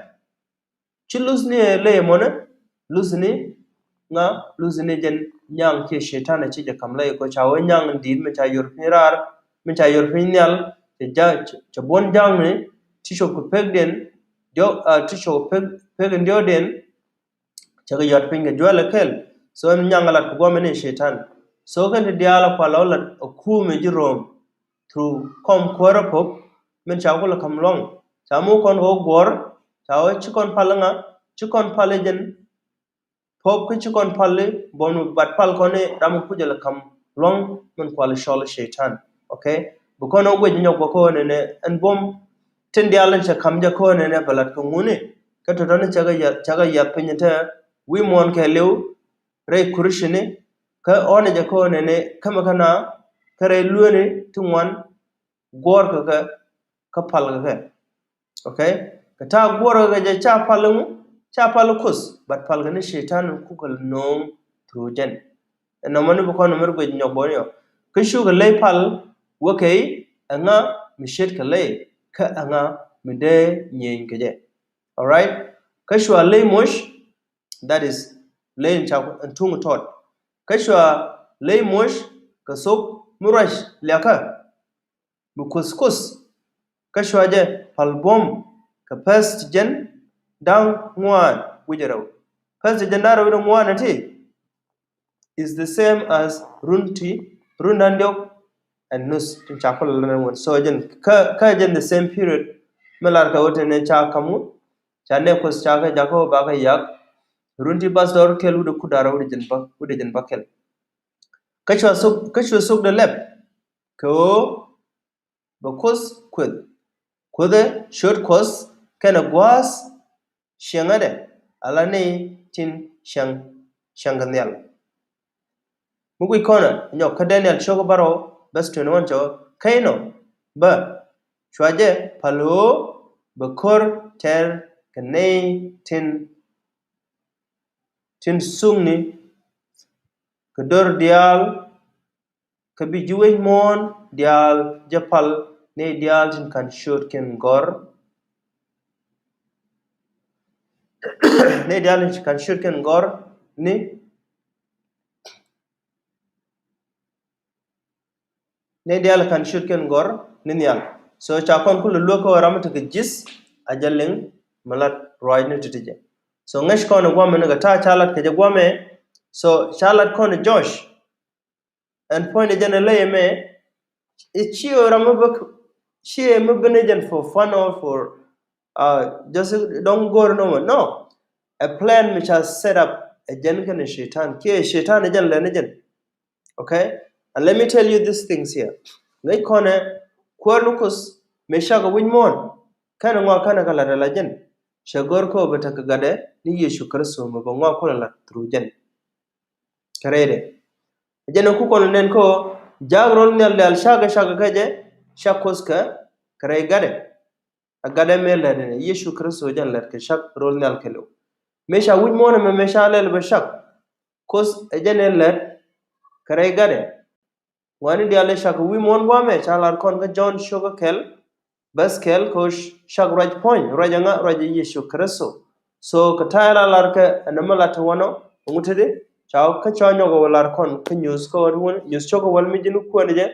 Ci luthni ley mɔnɛ, luthni ŋa, luthni jɛn nyaŋ kiɛ cɛytan ci jɛ ka̱m ley kɔ ca wee nyaŋ in di̱i̱t mi ca yor piny raar, mi ca yor piny nhial, cɛ ja, cɛ buɔ̱n ja̱ŋni ti cop kɛ pekdiɛn, diɔ̱k, a, ti cop kɛ pek, pek in diɔ̱kdiɛn, cɛ kɛ yɔt piny kɛ juɛl ɛ kɛl. So ɛn nyaŋ ɛ lat kɛ guɔ̱mɛ ni cɛytan. So kɛn ti diaal ɛ kual ɛ lat ɛ kuumɛ ji̱ Rom through kɔm kuäärä pop min ca kulɛ ka̱m luaŋ. Ca mi kɔn kɛ wä guɔ̱r, ca wä ci kɔn pal iŋa, ci kɔn pal i̱ jɛn pop kä ci kɔn pal i̱ buɔ̱m bat pal kɔn i̱ ram mi kucä lɛ ka̱m luɔ̱ŋ min kual cɔl Cɛytan. Okay? Bi kɔn ɔ guic nyɔk bä kɔn ɛnɛ ɛn buɔ̱m tin diaal in cɛ ka̱m jɛ kɔn ɛnɛ bɛ lat kɛ ŋuni. Kä tɔ̱tɔ̱ni cɛ kɛ yath, cɛ kɛ yath piny te wi̱i̱ muɔ̱ɔ̱n kɛɛliw rɛy kurcini. Kä ɣɔ̱n jɛ kɔn ɛnɛ kämɛ kä na kä rɛy lueeni ti ŋuan guɔ̱ɔ̱r kɛ kɛ kä pal kɛ kɛ. Okay? Kɛ ta̱a̱ guɔ̱ɔ̱r kɛ kɛ jɛ ca pal ŋu, ca pal Kuoth, but pal kɛ ni Cɛytan kukɛ no̱o̱ŋ through jɛn. Ɛn nɔmɔ ni bi kɔn mɛr guic nyɔk bɔni ɔ. Kä cukɛ ley pal wä kɛ i̱ ɛŋa mi ce̱tkɛ ley kä ɛŋa mi dee nyieny kɛ jɛ. Alright? Kä cua ley moc, that is, ley in ca ɛn tuŋ tɔt. Kä cua ley moc kɛ thok mi ruac liakä mi Kuoth Kuoth. Kä cua jɛ pal buɔ̱m kɛ pɛth ti jiɛn da̱ŋ ŋuan wi̱cdɛ rɛw. Pɛth ti jiɛn da̱ŋ rɛw wi̱cdɛ ŋuan ɛ ti is the same as run ti, run da̱ŋ diɔ̱k and nus tin ca kulɛ lɛ ŋuan. So jɛn kä, kä jɛn the same period mi lar kɛ wä ti ni ca ka̱m wä ca nɛ Kuoth ca kɛ jakä wä ba kɛ yak. Run ti bas dɔr kɛl wi̱cdɛ kudaarä wi̱cdɛ jiɛn bä, wi̱cdɛ jiɛn bä kɛl. Kä cua thok, kä cua thok dee lɛp kɛ ɣöö bɛ Kuoth kueth. Kuothɛ ciöt Kuɔth kɛnɛ gua̱a̱th ciɛŋädɛ ala ni tin ciɛŋ, ciɛŋ kɛ nhial. Mi guic kɔnɛ nyɔk kä Daniel cio̱k bärɔw bäth twenty one cɛ ɣöö kä inɔ bä cua jɛ pal ɣöö bɛ ko̱r tɛr kɛ nɛy tin, tin thukni kɛ do̱r diaal. Kä bi ji̱ wec muɔ̱ɔ̱n diaal jɛ pal nɛy diaal tin ka̱n ciötkiɛn gɔ̱r. Nɛy diaal tin ka̱n ciötkiɛn gɔ̱r ni, nɛy diaal ka̱n ciötkiɛn gɔ̱r ni nhial. So ca kɔn kulɛ luäk kä ram mi tekɛ ji̱th a jɛ liŋ mi lat ruacni ti̱ti̱ jɛ. So ŋäc kɔn ɛ guamɛ ni kɛ ta̱a̱ ca lat kɛ jɛ guamɛ. So ca lat kɔn ɛ Josh. Ɛn puɔ̱nydɛ jɛn ɛ ley ɛmɛ, ɛ ciɛ ram mi bä, ciɛ mi bä ni jɛn for fun or for, uh, just dɔ̱ŋ go̱o̱r nɔmɔ. No. Ɛ plan mi ca set up ɛ jɛn kɛnɛ Cɛytan. Kiɛ Cɛytan ɛ jɛn lɛn ɛ jɛn. Okay? And let me tell you these things here. Ŋäc kɔnɛ kuäär ni Kuoth mi cakɛ wi̱c muɔ̱ɔ̱n. Kɛnɛ ŋɔak kɛnɛ kɛ lat ala jɛn. Cɛ go̱o̱r kä bɛ tekɛ gatdɛ ni Yecu Kritho mi bɛ ŋɔak kulɛ lat through jɛn. Kɛ rɛydɛ. Jɛn ɛ ku kɔn nɛn kä jaak rol nhial diaal cakɛ cakɛ kä jɛ, cak Kuoth kɛ, kɛ rɛy gatdɛ. A gatdɛ mëë lɛt ni Yecu Kritho jɛn lɛt kɛ cak rol nhial kɛ lo̱w. Mëë ca wi̱c muɔ̱ɔ̱n ɛmɛ mëë ca lɛl bɛ cak. Kuoth ɛ jɛn ɛ lɛt kɛ rɛy gatdɛ. Ŋuani diaal ɛ cak wi̱i̱ muɔ̱ɔ̱n guamɛ ca lar kɔn kä Jɔ̱ɔ̱n cio̱kä kɛl, bäth kɛl kɛ cak ruac puɔ̱ny, ruac ɛŋa, ruac ɛ Yecu Kritho. So kɛ ta̱a̱ la lar kɛ ɛn ɛmɛ la te wanɔ, ɛŋu te di, ca kä ca nyɔk ɛ wä lar kɔn kä nyuuth kä wä ti wun, nyuuth cio̱kä wäl mi ji̱n kuäär ni jɛ.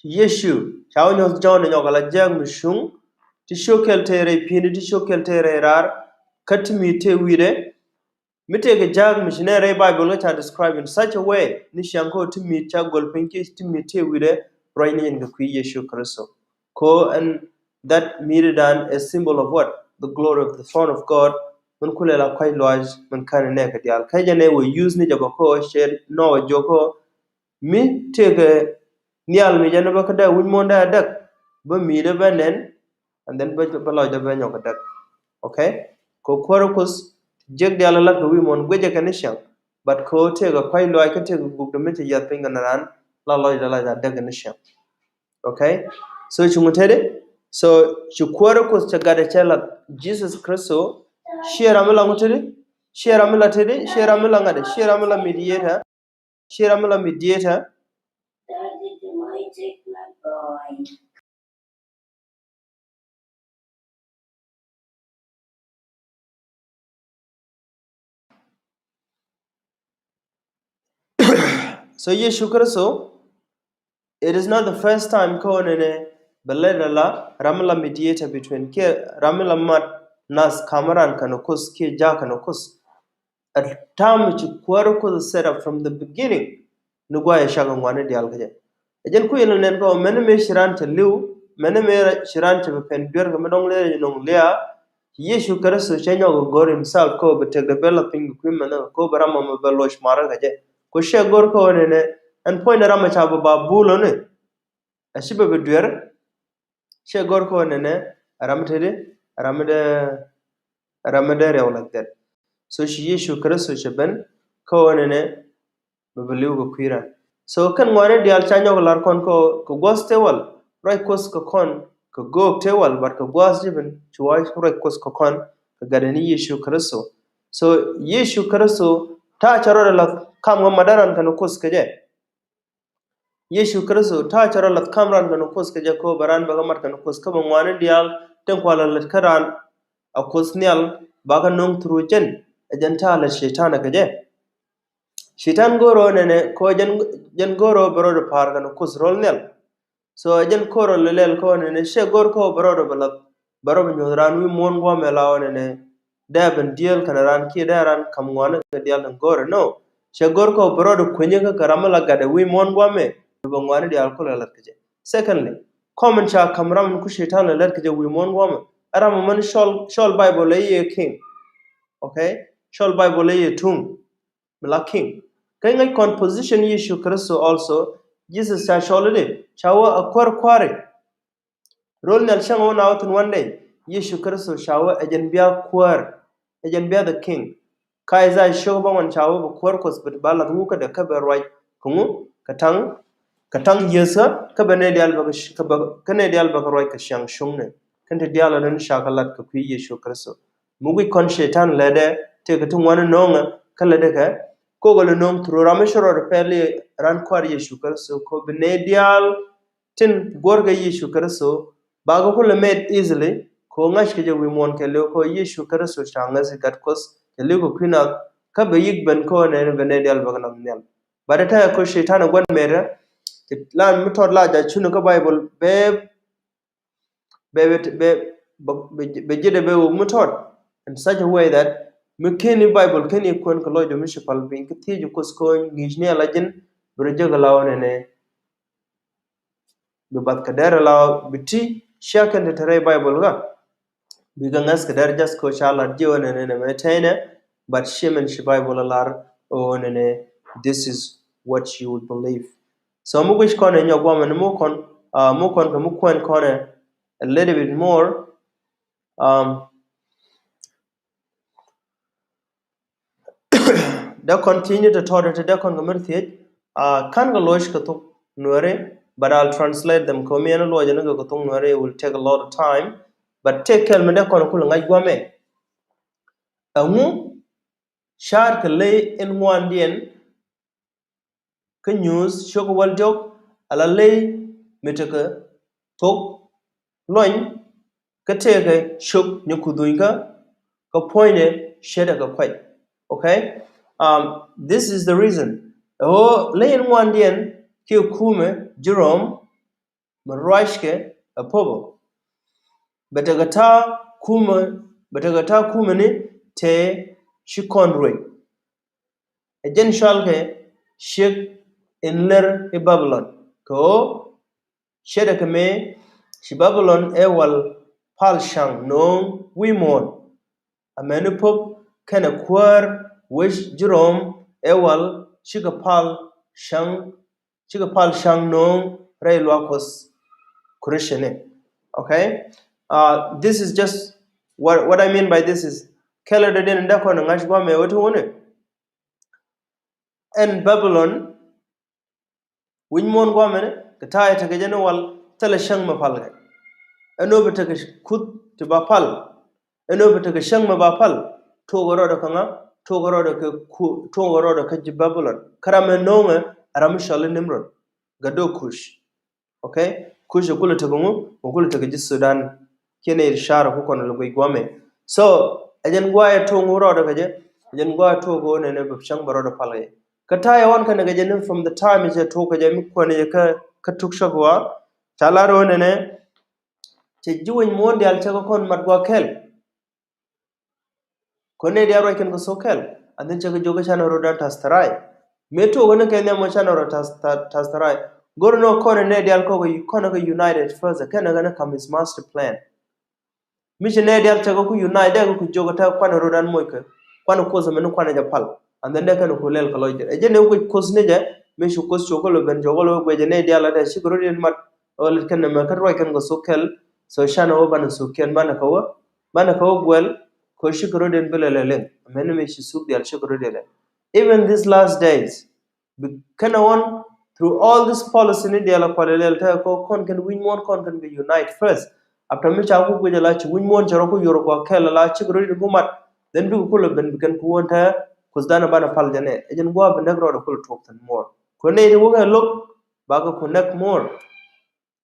Yecu, ca wä nyuɔ̱th Jɔ̱ɔ̱n ɛ nyɔk ɛ la jääk mi cuŋ, ti cio̱k kɛl te rɛy pi̱i̱ni, ti cio̱k kɛl te rɛy raar, kä ti mi te wi̱i̱dɛ, mi tëëkɛ ja̱a̱k mi ci nɛn rɛy Bible kä ca describe in such a way ni ciaŋ kä ti mi̱i̱t ca gɔl piny kiɛ ti mi̱i̱t tëë wi̱dɛ ruacni in kɛ kui̱ Yecu Kritho. Ko ɛn that mi̱i̱tdan a symbol of what? The glory of the throne of God. Min kulɛ la kua̱c luaac min ka̱n in nɛɛkɛ diaal. Kä jɛ nɛ wee use ni jɛ bä ko cɛ nɔɔk a jiök ko mi tëëkɛ nhial mi jɛ ni bä kä dee wi̱c muɔ̱ɔ̱n dee a däk. Bä mi̱i̱t dee bä nɛn. And then bä, bä lɔcdä bä nyɔk kɛ däk. Okay? Kɛ kuäärä Kuoth jiäk diaal lat kɛ wi̱i̱ muɔ̱ɔ̱n guicɛ kɛ ni ciaŋ. But kɛ ɣöö tëëkɛ kua̱c luaac kä tëëkɛ gukdɛ mi cɛ yiath piny kɛ ni raan la lɔcdä la ca däk kɛ ni ciaŋ. Okay? So cuŋ tëëdɛ. So ci kuäärä Kuoth cɛ gatdɛ cɛ lat Jesus Kritho. Ciɛ ram mi la ŋu tëëdɛ. Ciɛ ram mi la tëëdɛ. Ciɛ ram mi la ŋa̱tdɛ. Ciɛ ram mi la mediator. Ciɛ ram mi la mediator. So Yecu Kritho, it is not the first time kä ɣän ɛnɛ bɛ lɛt ala ram mi la mediator between kiɛ ram mi la mat nath ka̱m ran kɛnɛ Kuoth kiɛ jaak kɛnɛ Kuoth. A time ci kuäärä Kuoth set up from the beginning. Ni guayɛ cak ŋuani diaal kä jɛ. Ɛ jɛn kui̱ in la nɛn kä mɛni mëë ci raan cɛ li̱w, mɛni mëë ci raan cɛ bɛ pɛn duer kɛ mi dɔ̱ŋ lɛr jɛ nɔŋ liaa. Yecu Kritho cɛ nyɔk kɛ go̱r himself kä bɛ tëkdɛ bɛ la piny kɛ kui̱ mɛni kä bɛ ram mɔmɔ bɛ loc marä kɛ jɛ. Kä cɛ go̱r kä nɛnɛ Ɛn puɔ̱nydɛ ram ɛ ca bɛ ba bul ɔni. A ci bɛ bi duer. Cɛ gɔr kɔ nɛnɛ ram tedi ram dɛ ram dɛ riɛw like that. So ci Yecu Kritho cɛ ben kɔ nɛnɛ bɛ bi liw kɛ kui̱ ran. So kɛn ŋuani diaal ca nyɔk lar kɔn kɔ kɛ gua̱th tewal ruac Kuoth kɛ kɔn kɛ go̱o̱k tewal, but kɛ gua̱th ji̱ ben ci wa ruac Kuoth kɛ kɔn kɛ gatdɛ ni Yecu Kritho. So Yecu Kritho ta̱a̱ cɛ rɔɔdɛ lath kam ŋɔ mat dee ran kɛn Kuoth kɛ jɛ. Yecu Kritho ta̱a̱ cɛ rɔ lath kam ran kɛn Kuoth kɛ jɛ kɛ ɣöö bɛ ran bɛ kɛ mat kɛn Kuoth kä bɛ ŋuani diaal tin kualɛ lät kä ran a Kuoth nhial ba kɛ no̱o̱ŋ through jɛn. Ɛ jɛn ta̱a̱ lät Cɛytan kɛ jɛ. Cɛytan go̱o̱r ɣöö nɛnɛ kɛ ɣöö jɛn, jɛn go̱o̱r ɣöö bɛ rɔɔdɛ pa̱a̱r kɛn Kuoth ro̱l nhial. So ɛ jɛn ko̱r ɣöö lɛl kɛ ɣöö nɛnɛ cɛ go̱o̱r kɛ ɣöö bɛ rɔɔdɛ bɛ lath bɛ rɔ bi nyuɔ̱th raan wi̱i̱ muɔ̱ɔ̱n gua̱a̱mɛ la ɣöö nɛnɛ dee ben dieel kɛn raan kiɛ dee raan kam ŋuani kɛ diaal tin go̱o̱rɛ. No. Cɛ go̱o̱r kɛ ɣöö bɛ rɔɔdɛ kuenyi kä kɛ ram mi la gatdɛ wi̱i̱ muɔ̱ɔ̱n gua̱a̱mɛ bɛ ŋuani diaal kulɛ lat kɛ jɛ. Secondly, kɔm in ca kam ram in ku Cɛytan lɛ lat kɛ jɛ wi̱i̱ muɔ̱ɔ̱n gua̱a̱mɛ ɛ ram ɛmɛn cɔl, cɔl Bible ɛ i̱ ɛ king. Okay? Cɔl Bible ɛ i̱ ɛ tuŋ mi la king. Kä ŋäc kɔn position Yecu Kritho also, Jesus ca cɔl i̱di ca wä a kuäär kua̱ri. Ro̱l nhial cäŋ wä na wä thi̱n one day. Yecu Kritho ca wä ɛ jɛn bia kuäär, ɛ jɛn bia the king. Kä Isaiah ciök bäŋuan ca wä bɛ kuäär Kuɔth bɛ ba lath wuk kädɛ kä bɛ ruac kɛ ŋu, kɛ taŋ, kɛ taŋ yiëthä kä bɛ nɛy diaal bɛ kɛ, kä bɛ, kä nɛy diaal bɛ kɛ ruac kɛ ciaŋ cuŋni. Kɛn ti diaal ɛ rin ca kɛ lat kɛ kui̱ Yecu Kritho. Mi guic kɔn Cɛytan lätdɛ tëëkɛ ti ŋuani no̱o̱ŋɛ kä lätdɛ kɛ kokɛ lɛ no̱o̱ŋ through ram mi ci rɔɔdɛ pɛl i̱ ran kua̱r Yecu Kritho kɛ bi nɛy diaal tin guɔ̱rkɛ Yecu Kritho bakɛ kulɛ made easily kɛ ŋa̱ckɛ jɛ wi̱i̱ muɔ̱ɔ̱n kɛɛliw kɛ Yecu Kritho ca ŋäth i̱ gat Kuɔth kɛɛliw kɛ kui̱ nath kä bɛ yi̱k ben kɛ nɛn bɛ nɛy diaal bɛ kɛ nath nhial. But ɛ tɛkɛ kɛ Cɛytan ɛ gua̱n mɛtdä. Ci lan mi tɔt la ja̱ cuni kä Bible bɛ bɛ, bɛ, bɛ, bɛ, bɛ, bɛ ji̱dɛ bɛ wä mi tɔt in such a way that mi keni Bible keni kuɛn kɛ lɔcdɛ mi ci pal piny kä thiec Kuɔth kɔny ŋi̱i̱cni ala ji̱n bi rɔ jek ala wä nɛnɛ. Bi bath kɛ dɛr ala wä bi ti cia kɛn te te rɛy Bible ka. Bikɛ ŋäth kɛ dɛr just kɛ ca lat jiɛ wä nɛnɛ nɛ mɛ tɛnɛ, but ci min ci Bible a lar wä nɛnɛ, this is what you will believe. So mi guic kɔn ɛ nyɔk guamɛ ni mi kɔn, uh, mi kɔn kɛ mi kuɛn kɔn ɛ a little bit more. Um, dee kɔn thiec ni tɔ̱tɔ̱ ti dee kɔn kɛ mi thiec, uh, ka̱n kɛ loc kɛ thok Nuɛri, but I'll translate them kɛ mi ɛn loc ni kɛ kɛ thok Nuɛri, it will take a lot of time. But tëë kɛl mi dee kɔn kulɛ ŋa̱c guamɛ. Ɛŋu ca̱a̱t kɛ ley in ŋuandiɛn kä Nyuuth ciök wäl diɔ̱k ala ley mi tekɛ thok luɔny kä tëëkɛ ciök nyɛ kudhunykä kä puɔ̱nydɛ ce̱tkɛ kuac. Okay? Um, this is the reason. Ɛ ɣöö ley in ŋuandiɛn kiɛ kumɛ Jerome mi ruackɛ ɛ Pope. Bɛ tekɛ ta̱a̱ kumɛ, bɛ tekɛ ta̱a̱ kumɛ ni tëë ci kɔn ruec. Ɛ jɛn cɔalkɛ ciek in lär i̱ Babilon. Kɛ ɣöö ce̱tkɛ mëë ci Babilon ɛ wal pal ca̱ŋ no̱o̱ŋ wi̱i̱ muɔ̱ɔ̱n. Amäni Pope kɛnɛ kuäär wec Jerome ɛ wal cikɛ pal ca̱ŋ, cikɛ pal ca̱ŋ no̱o̱ŋ rɛy luaak Kuɔth Christian ni. Okay? Uh, this is just what, what I mean by this is, kɛlɛ dɔ̱diɛn in dee kɔn ŋa̱c guamɛ wä ti wuni. Ɛn Babilon wi̱c muɔ̱ɔ̱n guamɛni kɛ ta̱a̱ tekɛ jɛ ni wal thilɛ cäŋ mɛ palkɛ. Ɛn ɣöö bɛ tekɛ kuth ti ba pal. Ɛn ɣöö bɛ tekɛ cäŋ mɛ ba pal. Tuɔɔkɛ rɔɔdɛ kɛ ŋa? Tuɔɔkɛ rɔɔdɛ kɛ ku, tuɔɔkɛ rɔɔdɛ kɛ ji̱ Babilon. Kä ram ɛ no̱o̱ŋɛ ɛ ram mi cɔl i̱ Nimrod. Gat do̱ Kuc. Okay? Kuc ɛ kulɛ tekɛ ŋu? Ɛ kulɛ tekɛ ji̱ Sudan. Kiɛ nɛy ti ca̱r ɛ ku kɔn lɛ guic guamɛ. So ɛ jɛn guayɛ tuɔɔk ŋu rɔɔdɛ kɛ jɛ? Ɛ jɛn guayɛ tuɔɔk ɣöö nɛnɛ bɛ cäŋ bɛ rɔɔdɛ pal kɛ jɛ. Kä ta̱yɛ ɣɔn kɛnɛ kɛ jɛ ni from the time cɛ tuɔɔk kɛ jɛ mi kuɛn jɛ kä, kä tuk cɔk wa. Ca lar ɣöö nɛnɛ cɛ ji̱ wi̱c muɔ̱ɔ̱n diaal cɛ kɛ kɔn mat gua̱a̱th kɛl. Kɔn nɛy diaal ruac kɛn kɛ thok kɛl. And then cɛ kɛ jiök kä canɛ rɔ dan ta̱th tɛ̈ray. Mëë tuɔɔk kɛn kɛ nhiam mɔ canɛ rɔ ta̱th, ta̱th, ta̱th tɛ̈ray. Go̱r nɔ kɔn nɛy diaal kɔk kɔn kɛ united first. Kɛn kɛ ni kam his master plan. Mi ci nɛy diaal tekɛ ku unite dee kɛ ku jiök kä kuanɛ rot an moc kɛ kuanɛ Kuoth ɛmɛni kuanɛ jɛ pal. And then dee kɛn ku lɛl kɛ lɔcdɛ. Ɛ jɛn ɛ wec Kuoth ni jɛ, mi cu Kuoth cu kolo ben cu kolo guic ɛ nɛy diaal a dee cikɛ rɔ̱diɛn mat. Ɣöö lät kɛn nɛmɛ kä ruac kɛn kɛ thok kɛl. So canɛ wä banɛ thok kɛn banɛ kɛ wä, banɛ kɛ wä guɛl. Kɛ ɣöö cikɛ rɔ̱diɛn bi lɛ lɛ liŋ. Mɛn mi ci thuk diaal cikɛ rɔ̱diɛn lɛ. Even these last days, bi kɛn ɛ ɣɔn through all this policy ni diaal a kualɛ lɛl tɛ kɔ kɔn kɛn wi̱c muɔ̱ɔ̱n kɔn kɛn kɛ unite first. After mi ca ku guic a la ci wi̱c muɔ̱ɔ̱n cɛ rɔ ku yor kua kɛl a la cikɛ rɔ̱diɛn ku mat. Then bikɛ kulɛ ben bi kɛn ku wä tɛ Kuoth danɛ banɛ pal jɛ nɛ. Ɛ jɛn gua̱a̱ bi näk rɔɔdɛ kulɛ tuɔk thi̱n muɔ̱ɔ̱n. Kɛ nɛy ti wä kɛ lo̱k bakɛ ku näk muɔ̱ɔ̱n.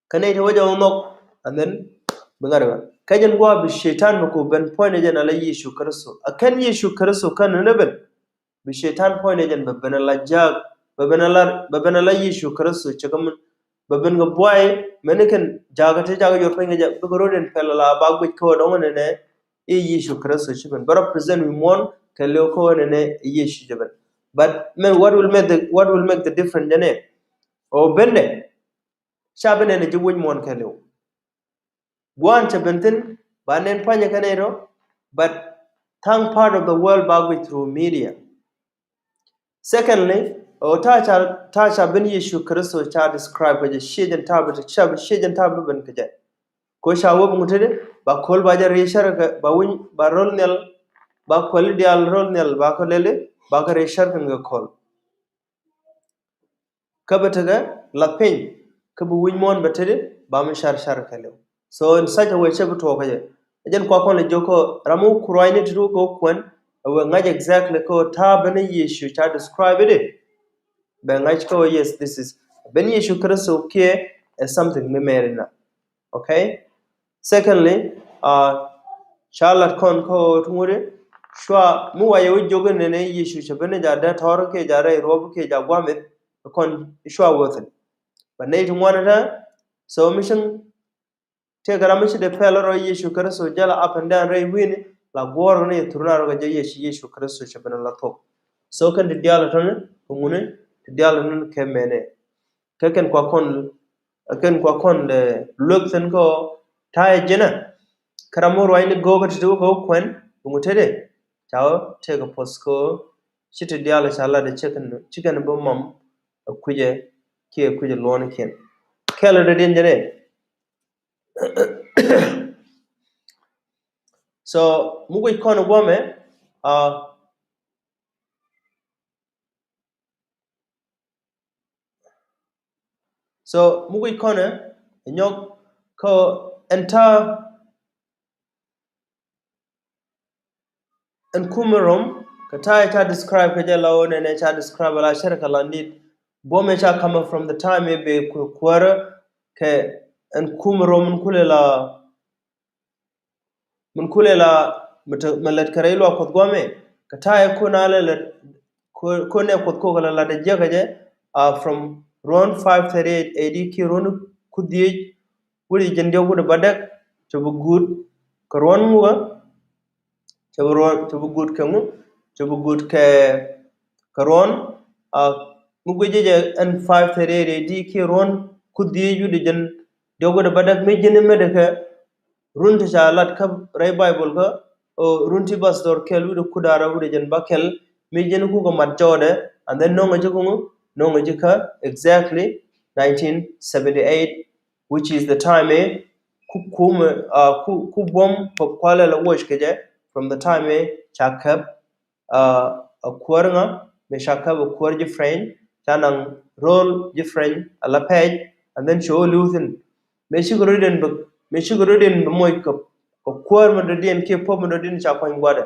Kä nɛy ti wä jɛ wä nhɔk, and then bi ŋa̱t ɛ ɣän. Kä jɛn gua̱a̱ bi Cɛytan bi ku ben puɔ̱nydɛ jɛn a la Yecu Kritho. A kɛn Yecu Kritho kɛn ni ben. Bi Cɛytan puɔ̱nydɛ jɛn bɛ ben a la jaak, bɛ ben a la, bɛ ben a la Yecu Kritho cɛ kä min. Bɛ ben kɛ buay, mɛn ni kɛn jaak a ti jaak a yor piny kɛ jɛ, bikɛ rɔ̱diɛn pɛl a la ba guic kä wä dɔŋ ni nɛ, i̱ Yecu Kritho ci ben. Bɛ represent wi̱i̱ muɔ̱ɔ̱n kɛ liw kä wä ni nɛ, i̱ Yecu ci ben. But mɛn, what will make the, what will make the difference jɛ nɛ? Ɔ bendɛ, ca bi nɛn ji̱ wi̱c muɔ̱ɔ̱n kɛɛliw. Gua̱a̱n cɛ ben thi̱n ba nɛn pa̱nyɛ kɛn ɛ rɔ, but tha̱a̱ŋ part of the world ba guic through media. Secondly, ɔ ta̱a̱ ca, ta̱a̱ ca ben Yecu Kritho ca describe kɛ jɛ, ciɛ jɛn ta̱a̱ bi, ca bi, ciɛ jɛn ta̱a̱ bi ben kɛ jɛ. Kɛ ɣöö ca wä bi ŋut teti ba ko̱l ba jɛ ri̱i̱ cär kɛ, ba wi̱ny, ba ro̱l nhial, ba kuɛli diaal ro̱l nhial, ba kɛ lɛli, ba kɛ ri̱i̱ cär kɛn kɛ ko̱l. Kä bɛ tekɛ lath piny, kä bi wi̱c muɔ̱ɔ̱n bɛ teti ba mi car car kɛɛliw. So in such a way cɛ bi tuɔɔk kä jɛ. Ɛ jɛn kua kɔn lɛ jiök kä ram mi wä ku ruacni ti ti wä kɛ wä kuɛn, ɛ wee ŋa̱c exactly kä ta̱a̱ ben Yecu ca describe it. Bɛ ŋa̱c kä wä, yes, this is ben Yecu Kritho kiɛ ɛ something mi mɛri na. Okay? Secondly, uh, ca lat kɔn kä ɣöö ti ŋut i̱ cua mi wacɛ wä jiök in nɛnɛ Yecu cɛ ben in ja dee tɔ̱r kiɛ ja rɛy ruɔp kiɛ ja gua̱a̱mith, kɔn cua wä thi̱n. But nɛy ti ŋuan ɛ tɛ, so mi cieŋ tëëkɛ ram mi ci dee pɛl rɔ Yecu Kritho jɛ la up and down rɛy wi̱i̱ni, la guɔ̱ɔ̱r ni thur na rɔ kɛ jɛ Yecu, Yecu Kritho cɛ ben la thuɔ̱k. So kɛn ti diaal tɔ̱ni kɛ ŋuni, ti diaal tɔ̱ni kɛ mɛnɛ. Kä kɛn kua kɔn, kɛn kua kɔn dee luek thi̱n kä ɣöö ta̱a̱ jɛ jɛn ɛ. Kä ram mi ruacni go̱o̱kä ti ti wä kɛ wä kuɛn bi ŋut teti. Ca wä tëëkɛ puɔth kä ɣöö ci ti diaal ca lat ɛ ci kɛn, ci kɛn bi mam ɛ kui̱cɛ kiɛ kui̱cɛ luɔ̱ɔ̱nikiɛn. Kɛl ɛ dɔ̱diɛn jɛn ɛ. So mi guic kɔn ɛ guɔmɛ, uh, so mi guic kɔnɛ ɛ nyɔk kä ɛn ta̱a̱ ɛn kumɛ Rom kɛ ta̱a̱ ca describe kɛ jɛ la wä nɛnɛ ca describe la cɛrkɛ la nit. Buɔmɛ ca kamɛ from the time ɛ bɛ kuäärä kɛ ɛn kumɛ Rom ɛn kulɛ la Min kulɛ la mi te, mi lät kɛ rɛy luaak Kuɔth guamɛ kɛ ta̱a̱ ɛ kun a lɛ lät kun ɛ Kuɔth kok kɛ la lat ɛ jiäk kɛ jɛ, a, from ruɔ̱n five thirty-eight A D kiɛ ruɔ̱n ku dhiec wi̱cdɛ jiɛn diɔ̱k wi̱cdɛ bädäk. Cɛ bi guut kɛ ruɔ̱n ŋukä, cɛ bi ruɔ̱n, cɛ bi guut kɛ ŋu, cɛ bi guut kɛ, kɛ ruɔ̱n, a, mi guic jɛ jɛ ɛn five thirty-eight A D kiɛ ruɔ̱n ku dhiec wi̱cdɛ jiɛn diɔ̱k wi̱cdɛ bädäk mi ji̱n i̱ metdɛ kɛ run ti ca lat kä rɛy Baibol kä, o, run ti bas dhɔr kɛl wi̱cdɛ kudaarä wi̱cdɛ jiɛn bäkɛl mi ji̱n kukɛ mat jɔɔdɛ, and then no̱ŋɛ ji̱ kä ŋu, no̱ŋɛ ji̱ kä exactly nineteen seventy-eight, which is the time ɛ ku kumɛ, a, ku, ku buɔ̱m Pope Kualɛ la watch kɛ jɛ from the time ɛ ca käp, a, a kuäär ŋa, mi ca käp a kuäär ji̱ French, ca naŋ role ji̱ French a la pɛc, and then cɛ wä li̱w thi̱n. Mëë cikɛ rɔ̱diɛn bɛ, mëë cikɛ rɔ̱diɛn bɛ moc kɛ, kɛ kuäär mi dɔ̱diɛn kiɛ Pope mi dɔ̱diɛn ca kuany gua̱dɛ.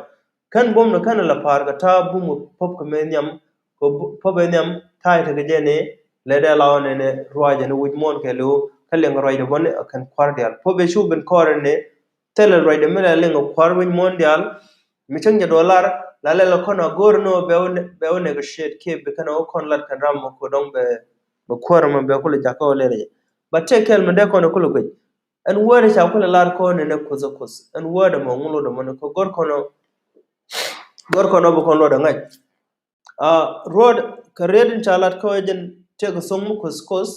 Kän buɔ̱m ni kän la pa̱a̱r kɛ ta̱a̱ bum Pope kɛ mëë nhiam, kɛ Pope ɛ nhiam ta̱a̱ tekɛ jɛ ni lɛ dee la ɣɔn nɛnɛ ruacɛ ni wi̱c muɔ̱ɔ̱n kɛɛliw kä liɛŋ ruacdɛ bä ni ɛ kɛn kua̱r diaal. Pope ɛ cu ben kɔɔr ni thilɛ ruacdɛ mi la liŋ ɛ kua̱r wi̱c muɔ̱ɔ̱n diaal. Mi cäŋ jɛ duɔl lar la lɛl ɛ kɔn a go̱o̱r ni ɣöö bɛ wä negotiate kiɛ bi kɛn ɛ wä kɔn lat kɛn ram mɔ kɛ dɔ̱ŋ bɛ, bɛ kuäär mɔ bɛ kulɛ jakä wä lɛl jɛ. But tëë kɛl mi dee kɔn ɛ kulɛ guic. Ɛn word ca kulɛ lar kɔn ni nɛ Kuoth ɛ Kuoth. Ɛn word ɛmɔ ŋun lot ɛmɔ ni kɛ gɔr kɔn ɔ, gɔr kɔn ɔ bi kɔn lot ɛ ŋa̱c. A, ruɔd kɛ riet in ca lat kɛ wee jɛn tëë kɛ thoŋ mi Kuoth Kuoth.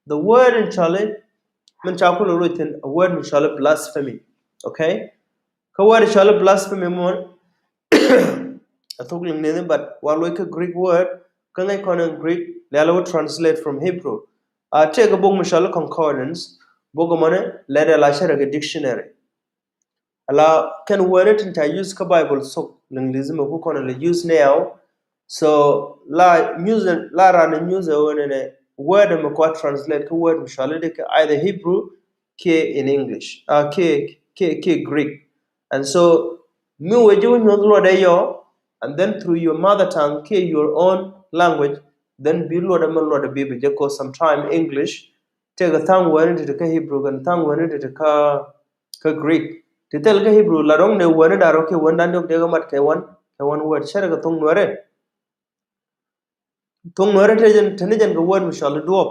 The word in cɔali min ca kulɛ lot thi̱n, a word mi cɔali blasphemy. Okay? Kä word cɔali blasphemy mɔ a thok liŋ ni, but wa loc kä Greek word, kä ŋäc kɔn in Greek, lɛl wä translate from Hebrew. A tëëkɛ bok mi cɔl i̱ concordance, bok ɛmɔni lɛt ɛ la cärɛ kɛ dictionary. Ala kɛn word tin ca use kä Bible thok, Liŋlithi mɛ ku kɔn lɛ use now. So la use, la ran use ɛ word ɛnɛ, word ɛmɛ kua translate kä word mi cɔal i̱ di kɛ either Hebrew kiɛ in English, uh, kiɛ, kiɛ, kiɛ Greek. And so mi wee ji̱ wä nyuɔth luɔt ɛ yɔ, and then through your mother tongue kiɛ your own language, then bi luɔt ɛmɛ luɔt ɛ bi bi jɛ, 'cause sometime English tëëkɛ thaŋ word ni ti ti kä Hebrew kɛn thaŋ word ni ti ti kä kä Greek. Ti thil kä Hebrew la rɔ̱ŋ ni word ni da̱ŋ rɛw kiɛ word ni da̱ŋ diɔ̱k dee kɛ mat kɛ one, kɛ one word. Cärɛ kɛ thok Nuɛrɛ. Thok Nuɛrɛ te jɛn, te ni jɛn kɛ word mi cɔal i̱ duɔ̱ɔ̱p.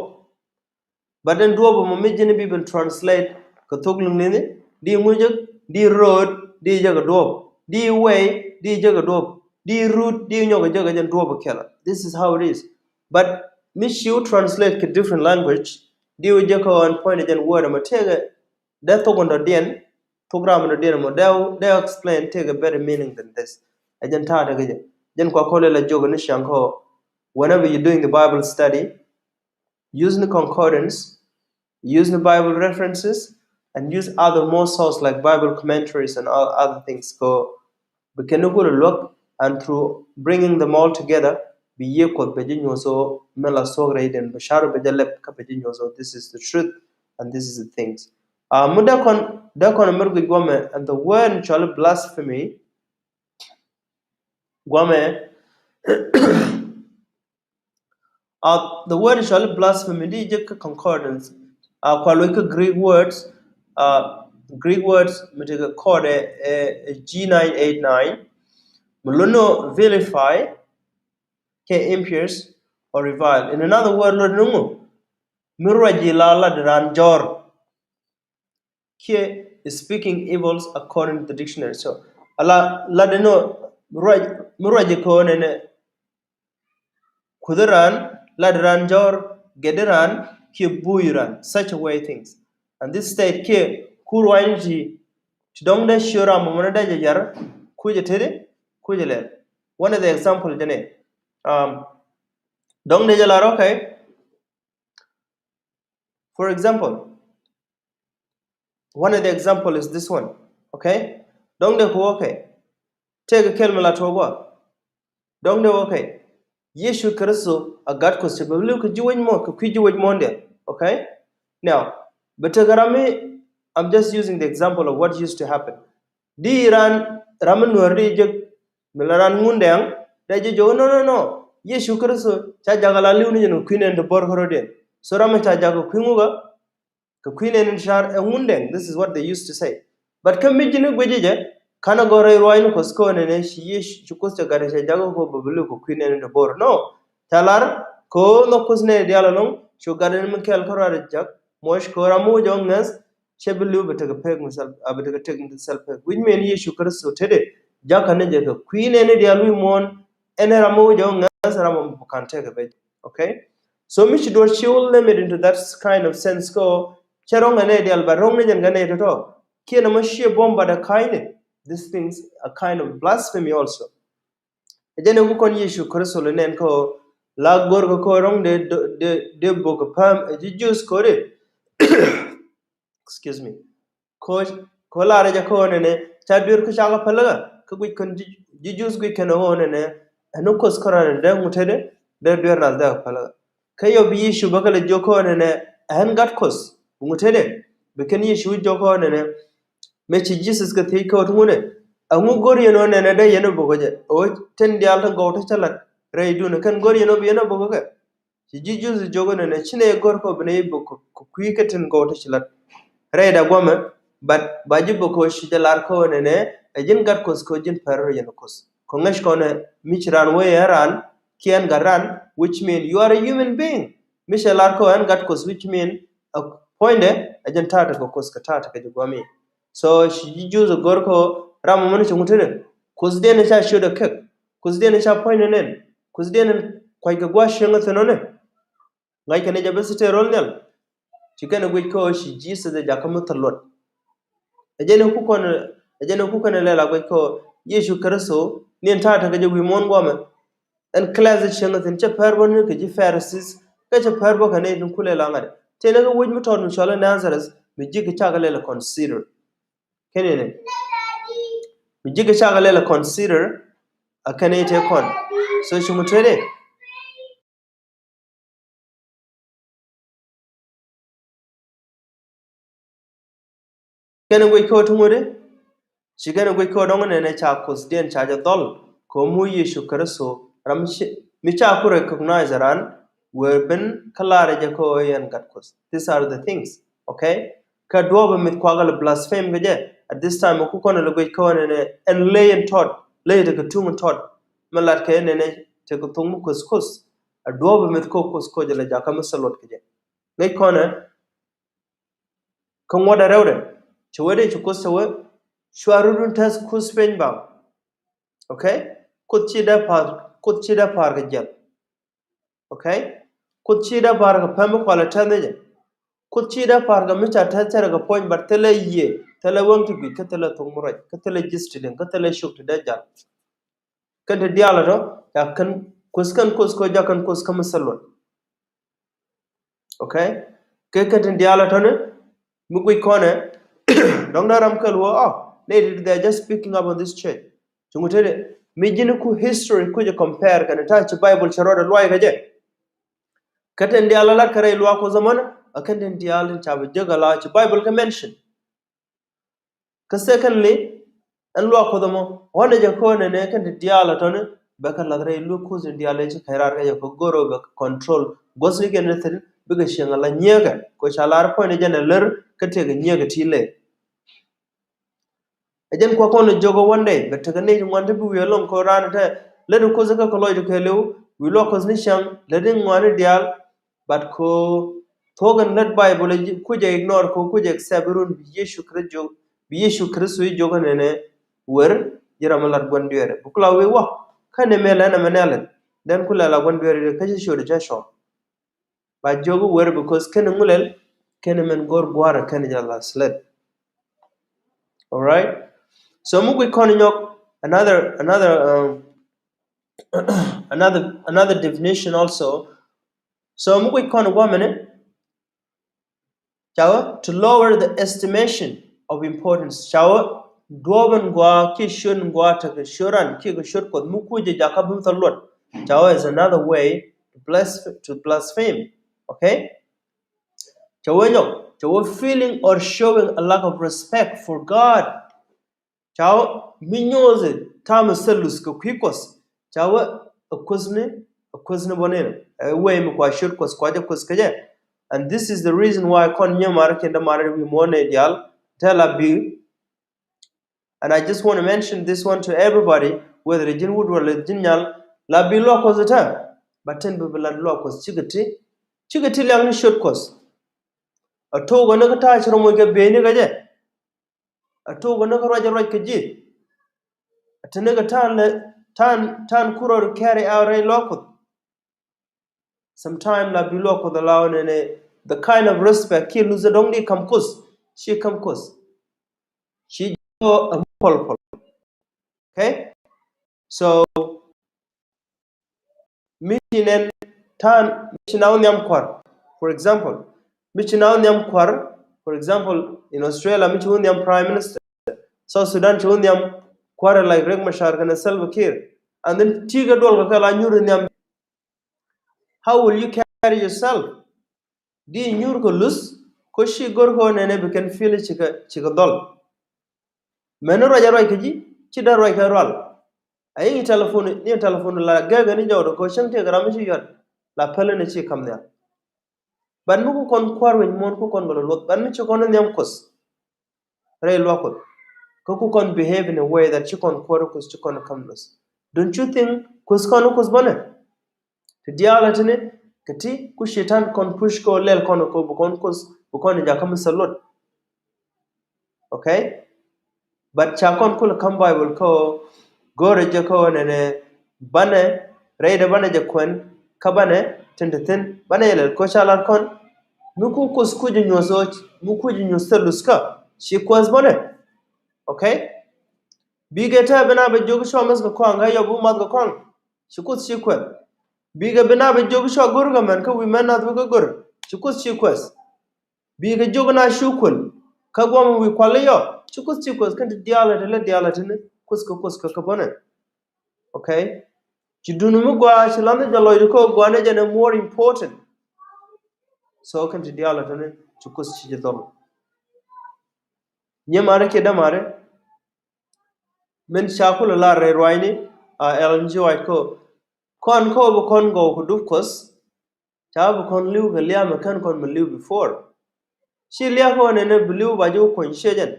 But ɛn duɔ̱ɔ̱p ɛmɔ mi ji̱n i̱ bi ben translate kɛ thok Liŋlithi, di ŋu jek, di road, di jek kɛ duɔ̱ɔ̱p, di way, di jek kɛ duɔ̱ɔ̱p, di root, di nyɔk jek kɛ jɛn duɔ̱ɔ̱p kɛl. This is how it is. But mi ci wä translate kɛ different language, di wä jek kɛ ɣɔn point jɛn word ɛmɔ tëëkɛ dee thok in dɔ̱diɛn, thok ram in dɔ̱diɛn ɛmɔ dee, dee explain tëëkɛ better meaning than this. Ɛ jɛn ta̱a̱ tekɛ jɛ. Jɛn kua kɔlɛ la jiök ni ciaŋ kɔ, whenever you doing the Bible study, use ni concordance, use ni Bible references, and use other more source like Bible commentaries and all other things. Kɔ bi kɛn ni kulɛ luäk, and through bringing them all together, bi yiëë Kuɔth bɛ ji̱ nyuɔ̱th ɣöö mi la thuɔ̱k rɛydiɛn, bi ca̱ru bɛ jɛ lɛp kä bɛ ji̱ nyuɔ̱th ɣöö this is the truth and this is the things. Uh, mi dee kɔn, dee kɔn mɛr guic guɔmɛ, and the word cɔl i̱ blasphemy, guɔmɛ, Uh, the word cɔl i̱ blasphemy di jek kä concordance. Uh, kua loc kä Greek words, uh, Greek words mi tekɛ code ɛ, ɛ, ɛ G nine eight nine. Mi lot ni vilify, kɛ impure or revile. In another word, lot ni ŋu? Mi ruac ji̱ la lat ran jɔr. Kiɛ speaking evils according to the dictionary. So ala lat ni ŋu? Mi ruac, mi ruac ji̱ kɛ ɣöö nɛnɛ kuthi ran, lat ran jɔr, gɛt ran, kiɛ buuy ran, such a way things. And this state kiɛ kur wany ti, ti dɔŋ dee ciö ram mɔmɔnɛ dee jɛ yar, kucɛ teti, kucɛ lɛl. One of the example jɛ ni, um, dɔŋ dee jɛ lar, okay? For example, one of the example is this one, okay? Dɔŋ dee ku, okay. Tëëkɛ kɛl mi la tuɔɔk wä. Dɔŋ dee, okay. Yecu Kritho a Gat Kuɔth, cɛ bɛ li̱w kɛ ji̱ wec muɔ̱ɔ̱n, kɛ kui̱ ji̱ wec muɔ̱ɔ̱n diɛn, okay? Now, bɛ tekɛ ram mi, I'm just using the example of what used to happen. Di ran, ram mi Nuäär di jek, mi la ran Ŋundɛŋ, dee jɛ jiök, no, no, no. Yecu Kritho ca jakä la li̱w ni jɛn kɛ kui̱ nɛɛni ti bo̱r kärɔ̱diɛn. So ram mi ca jakä kui̱ ŋukä, kɛ kui̱ nɛɛni ti car ɛ Ŋundɛŋ. This is what they used to say. But kä mi ji̱n i̱ guic jɛ, /ka̱nɛ gɔ̱r rɛy ruaacni Kuɔth kɛ ɣöö nɛnɛ ci Yecu, ci Kuoth cɛ gat cɛ jakä kɛ ɣöö bɛ bi li̱w kɛ kui̱ nɛɛni ti bo̱r. No. Ca lar kɛ ɣöö nhɔk Kuoth nɛɛni diaal ɛlɔ̱ŋ, cu gat ɛn mi kɛl kärɔa jɛ jak. Muɔc kɛ ɣöö ram mi wä jɔk ŋäth, cɛ bi li̱w, bɛ tekɛ pek mi thil, a bɛ tekɛ tek mi thil pek. Which mean Yecu Kritho teti jakä ni jɛ kɛ kui̱ nɛɛni diaal wi̱i̱ muɔ̱ɔ̱n, ɛn ram mi wä jɔk ŋäth, ram mi bi ka̱n tekɛ bɛ. Okay? So mi ci duɔ̱ɔ̱r ci wä limit into that kind of sense kɛ ɣöö cɛ ro̱ŋ kɛ nɛy diaal, but ro̱ŋ ni jɛn kɛ nɛy tɔ̱tɔ̱. Kiɛ nɔmɔ ciɛ buɔ̱m, but a kind. These things are kind of blasphemy also. Ɛ jɛn ɛ ku kɔn Yecu Kritho lɛ nɛn kɛ ɣöö la go̱r kɛ kɛ ɣöö ro̱ŋ dee, dee, dee bok kɛ pääm ɛ ji̱ Jews kɛ ɣöö dee. Excuse me. Kɛ ɣöö, kɛ ɣöö lar jɛ kɛ ɣöö nɛnɛ ca duer kä cakɛ pälikä, kä guic kɛn ji̱, ji̱ Jews guic kɛn ɣöö nɛnɛ ɛn Kuoth kärɔa dee ŋut tetdɛ, dee duer nath dee kɛ pälikä. Kä yɔ bi Yecu bä kɛ lɛ jiök kɛ ɣöö nɛnɛ ɛn Gat Kuɔth, bi ŋut tetdɛ, bi kɛn Yecu jiök kɛ ɣöö nɛnɛ, mëë ci Jesus kɛ thiec kɛ ɣöö ti ŋut ɛ, ɛŋu go̱r yɛn ɣöö nɛnɛ dee yɛn ɛ bo̱k kɛ jɛ, ɣöö tin diaal ti gɔw ti cä la̱t rɛydun, kɛn go̱r yɛn ɣöö bi yɛn ɛ bo̱k kɛ kɛ? Ci ji̱ Jews jiök ɣöö nɛnɛ, ci nɛy go̱r kɛ ɣöö bi nɛy bo̱k kɛ, kɛ kui̱ kä tin gɔw ti ci la̱t rɛydɛ gua̱mɛ, but ba ji̱ bo̱k kɛ ɣöö ci jɛ lar kɛ ɣöö nɛnɛ ɛ ji̱n Gat Kuɔth, kɛ ɣöö ji̱n päär rɔ yɛn Kuoth. Kɛ ŋäc kɔn ɛ mi ci raan wee ɛ raan, kiɛ ɛn gat ran, which mean you are a human being. Mi cɛ lar kɛ ɣöö ɛn Gat Kuɔth, which mean ɛ puɔ̱nydɛ ɛ jɛn ta̱a̱ tekɛ Kuoth kɛ ta̱a̱ tekɛ ji̱ gua̱a̱mi. So ci ji̱ Jews ɛ go̱r kɛ ɣöö ram ɛmɔni ci ŋut tetdɛ, Kuothdiɛn ca ciötdɛ kek, Kuothdiɛn ca puɔ̱nydɛ nɛn, Kuothdiɛn kua̱ckɛ gua̱a̱th cieŋ ɛ thi̱n ɣöö nɛ ŋa̱ckɛ ni jɛ bä thi̱n tëë ro̱l nhial. Ci kɛn ɛ guic kɛ ɣöö ci Jesus ɛ jakä mi thil luɔt. Ɛ jɛn ɛ ku kɔn, ɛ jɛn ɛ ku kɛn ɛ lɛl a guic kɛ ɣöö Yecu Kritho ni ɛn ta̱a̱ tekɛ jɛ wi̱i̱ muɔ̱ɔ̱n gua̱a̱mɛ. ɛn class cieŋ thi̱n, cɛ pɛr bä ni kɛ ji̱ Pharisees, kä cɛ pɛr bä kɛ nɛy tin kulɛ la ŋa̱t. Tëë ni kɛ wec mi tɔt mi cɔl i̱ Nazareth, mi ji̱ kɛ cakɛ lɛl ɛ consider. Kɛn ni, mi ji̱ kɛ cakɛ lɛl ɛ consider, a kɛn i̱ tëë kɔn. So cuŋ tëë dee. Kɛn guic kɛ ɣöö ti ŋuti, ci kɛn guic kɛ ɣöö dɔ̱ŋ nɛnɛ ca Kuothdiɛn ca jɛ dhɔl kɛ ɣöö mi wä Yecu Kritho ram mi ci, mi ca ku recognize ran wëë ben kä lar jɛ kɛ ɣöö yɛn gat Kuoth. These are the things, okay? Kä duɔ̱ɔ̱p ɛ mith kuakä lɛ blaspheme kɛ jɛ. At this time ku kɔn lɛ guic kɛ ɣöö nɛnɛ ɛn ley in tɔt, ley tekɛ tuŋ in tɔt. Mi lat kɛ nɛnɛ tekɛ thuŋ mi Kuoth Kuoth. A duɔ̱ɔ̱p ɛ mith kɛ Kuoth Kuoth jɛ lɛ jakä mi thil luɔt kɛ jɛ. Ŋäc kɔnɛ kä ŋuɔ̱t ɛ rɛwdɛ. Cɛ wee dee ci Kuoth cɛ wee cua rut in tɛth Kuoth piny bam. Okay? Kuoth ci dee pa̱a̱r, Kuoth ci dee pa̱a̱r kɛ jiɛth. Okay? Kuoth ci dee pa̱a̱r kɛ pɛm mi kualɛ tɛth ni jɛ. Kuoth ci dee pa̱a̱r kɛ mi ca tɛth cɛ rɛ kɛ puɔ̱ny, but thilɛ yiëë, thilɛ weŋ ti guic, kä thilɛ thok mi ruac, kä thilɛ ji̱th ti liŋ, kä thilɛ cuk ti dee jal. Kɛn ti diaal ɛ tɔ, ca kɛn Kuoth, kɛn Kuoth kɛ jak kɛn Kuoth kä mi thil luɔt. Okay? Kɛ kɛn ti diaal ɛ tɔ ni, mi guic kɔnɛ, dɔ̱ŋ dee ram kɛl wä, oh, nɛy ti, they are just picking up on this church. Cuŋ tëë dee, mi ji̱n ku history ku jɛ compare kɛn ta̱a̱ ci Bible cɛ rɔɔdɛ luay kɛ jɛ. Kɛ tin diaal ɛ lat kɛ rɛy luaak Kuɔth ɛmɔnɛ, a kɛn tin diaal tin ca bi jek ala ci Bible kɛ mention. Kä secondly, ɛn luaak Kuɔth ɛmɔ, ɣɔ̱nɛ jɛ ko̱n ɛnɛ kɛn ti diaal ɛ tɔ̱ni, bɛ kɛ lath rɛy luaak Kuɔth in diaal ɛ ci kɛc raar kɛ jɛ kɛ go̱r ɛ bɛ kɛ control. Guɔ̱thni kɛn ni thi̱n, bikɛ cieŋ ala nyiekɛ. Kɛ ca lar puɔ̱ny ni jɛn ɛ lär, kä tëëkɛ nyiekɛ ti lɛ. Ɛ jɛn kuak kɔn ɛ jiök ɛ one day, bɛ tekɛ nɛy ti ŋuan ti bi wi̱i̱ ɛlɔ̱ŋ kɛ raan ɛ tɛ. Lät ɛ Kuoth kä kɛ lɔcdɛ kɛɛliw, wi̱i̱ luaak Kuɔth ni cäŋ, lät in ŋuan in diaal, but ko thuɔ̱k in lät Bible, kucɛ ignore, ko kucɛ accept run bi Yecu Kritho, bi Yecu Kritho i̱ jiök ɛnɛnɛ, wer, ji̱ ram mi lat gua̱n dueeri. Bi ku la wi̱i̱ wä, kä ni mëë lɛn ɛmɛ nɛlɛn, then ku lɛ la gua̱n dueeri kä ci ciötdɛ cä cɔɔk. Ba jiök i̱ wer, because kɛn ŋu lɛl, kɛn mɛn go̱r gua̱a̱r kɛn jɛ la sled. All right? So mi guic kɔn nyɔk, another, another, um, another, another definition also. So mi guic kɔn guamɛnɛ, ca wee, to lower the estimation of importance. Ca wee, duɔ̱ɔ̱p in gɔaa kiɛ ciöt in gɔaa tekɛ ciöt ran kiɛ kɛ ciöt Kuɔth mi kucɛ jakä bi mi thil luɔt. Ca wee is another way to blas-, to blaspheme. Okay? Ca wee nyɔk, ca wee feeling or showing a lack of respect for God. Ca wee mi nyuuth ta̱a̱ mi thil luth kɛ kui̱ Kuɔth. Ca wee ɛ Kuothni, ɛ Kuothni bä nɛn. Ɛ wee mi kua ciöt Kuɔth, kua jɛ Kuoth kɛ jɛ. And this is the reason why kɔn nyɛ mar kiɛn dämaar wi̱i̱ muɔ̱ɔ̱n nɛy diaal, tɛl a bi. And I just want to mention this one to everybody, whether ji̱n wut wala ji̱n nyal, la bi luaak Kuɔth ɛ tɛ. But tin bi bi la luaak Kuɔth cikɛ ti, cikɛ ti liak ni ciöt Kuɔth. A tok a ni kä ta̱a̱ ci rɔ moc kɛ beni kɛ jɛ. A tok a ni kä ruac a ruac kɛ ji̱. A ti ni kä ta̱a̱n lɛ, ta̱a̱n, ta̱a̱n kurɔ carry out rɛy luaak Kuɔth. Sometime la bi luaak Kuɔth a la wä nɛnɛ, the kind of respect kiɛ luth a dɔ̱ŋ di kam Kuoth. Ci kam Kuoth. Ci jɔ a mi pɔl pɔl. Okay? So, mi ci nɛn ta̱a̱n, mi ci na wä nhiam kua̱r. For example, mi ci na wä nhiam kua̱r, for example, in Australia, mi ci wä nhiam Prime Minister. South Sudan ci wä nhiam kua̱r like Riek Machar kɛnɛ Salva Kiir. And then ti kɛ duɔl kɛ kɛ la nyur nhiam. How will you carry yourself? Di nyur kɛ luth, ko ci go̱r kɛ nɛnɛ bi kɛn feel cikɛ, cikɛ dhɔl. Mɛn ni ruac a ruac kɛ ji̱, ci dee ruac kɛ rual. A i̱ telephone, ni telephone la gɛgɛ ni jɔwdɛ ko cäŋ tëëkɛ ram mi ci yuat, la pälä ni ci kam nhial. But mi ku kɔn kua̱r wec muɔ̱ɔ̱n ku kɔn gɔlɛ luɔth, but mi ci kɔn nhiam Kuɔth rɛy luaak Kuɔth. Kä ku kɔn behave in a way that ci kɔn kuäär Kuoth, ci kɔn kam luth. Don't you think Kuoth kɔn Kuoth bänɛ? Ti diaal a tini kɛ ti ku Cɛytan kɔn push kɛ lɛl kɔn kɛ bi kɔn Kuoth, bi kɔn jakä mi thil luɔt. Okay? But ca kɔn kulɛ kam Bible kä go̱rɛ jɛ kä nɛnɛ banɛ, rɛydɛ banɛ jɛ kuɛn, kä banɛ tin te thi̱n, banɛ jɛ lɛl ko ca lar kɔn. Mi ku Kuoth ku jɛ nyuɔth ɣöö, mi ku jɛ nyuɔth thil luth kä, ci Kuoth bänɛ. Okay? Bikɛ tɛ ben a bɛ jiök cua mäth kɛ kɔaŋ, kä yɔ bi math kɛ kɔaŋ. Ci Kuoth ci kuɛth. Bikɛ bi na bi jiök cua go̱r kɛ mɛn kä wi̱i̱ mɛn nath bikɛ go̱r. Ci Kuoth ci kuɛth. Bikɛ jiök na cu kuɛl kä guɔm wi̱i̱ kual i̱ yɔ. Ci Kuoth ci kuɛth kɛn ti diaal ɛ ti lɛ diaal ɛ ti ni Kuoth kɛ Kuoth kɛ kɛ bänɛ. Okay. Ci duni mi gɔaa ci lath ni jɛ lɔcdi kä gɔaa ni jɛ ni more important. So kɛn ti diaal ɛ ti ni ci Kuoth ci jɛ dhɔl. Nyɛ mari kiɛ dämari. Min ca kulɛ lar rɛy ruacni a Ellen G. White kɔ kɔn kɔ bi kɔn gɔw kɛ dup Kuɔth. Ca bi kɔn li̱w kɛ lia̱a̱ mɛ kɛn kɔn mi li̱w before. Ci lia̱a̱ kɔ nɛnɛ bi li̱w ba ji̱ wä kuɔny ciecɛn.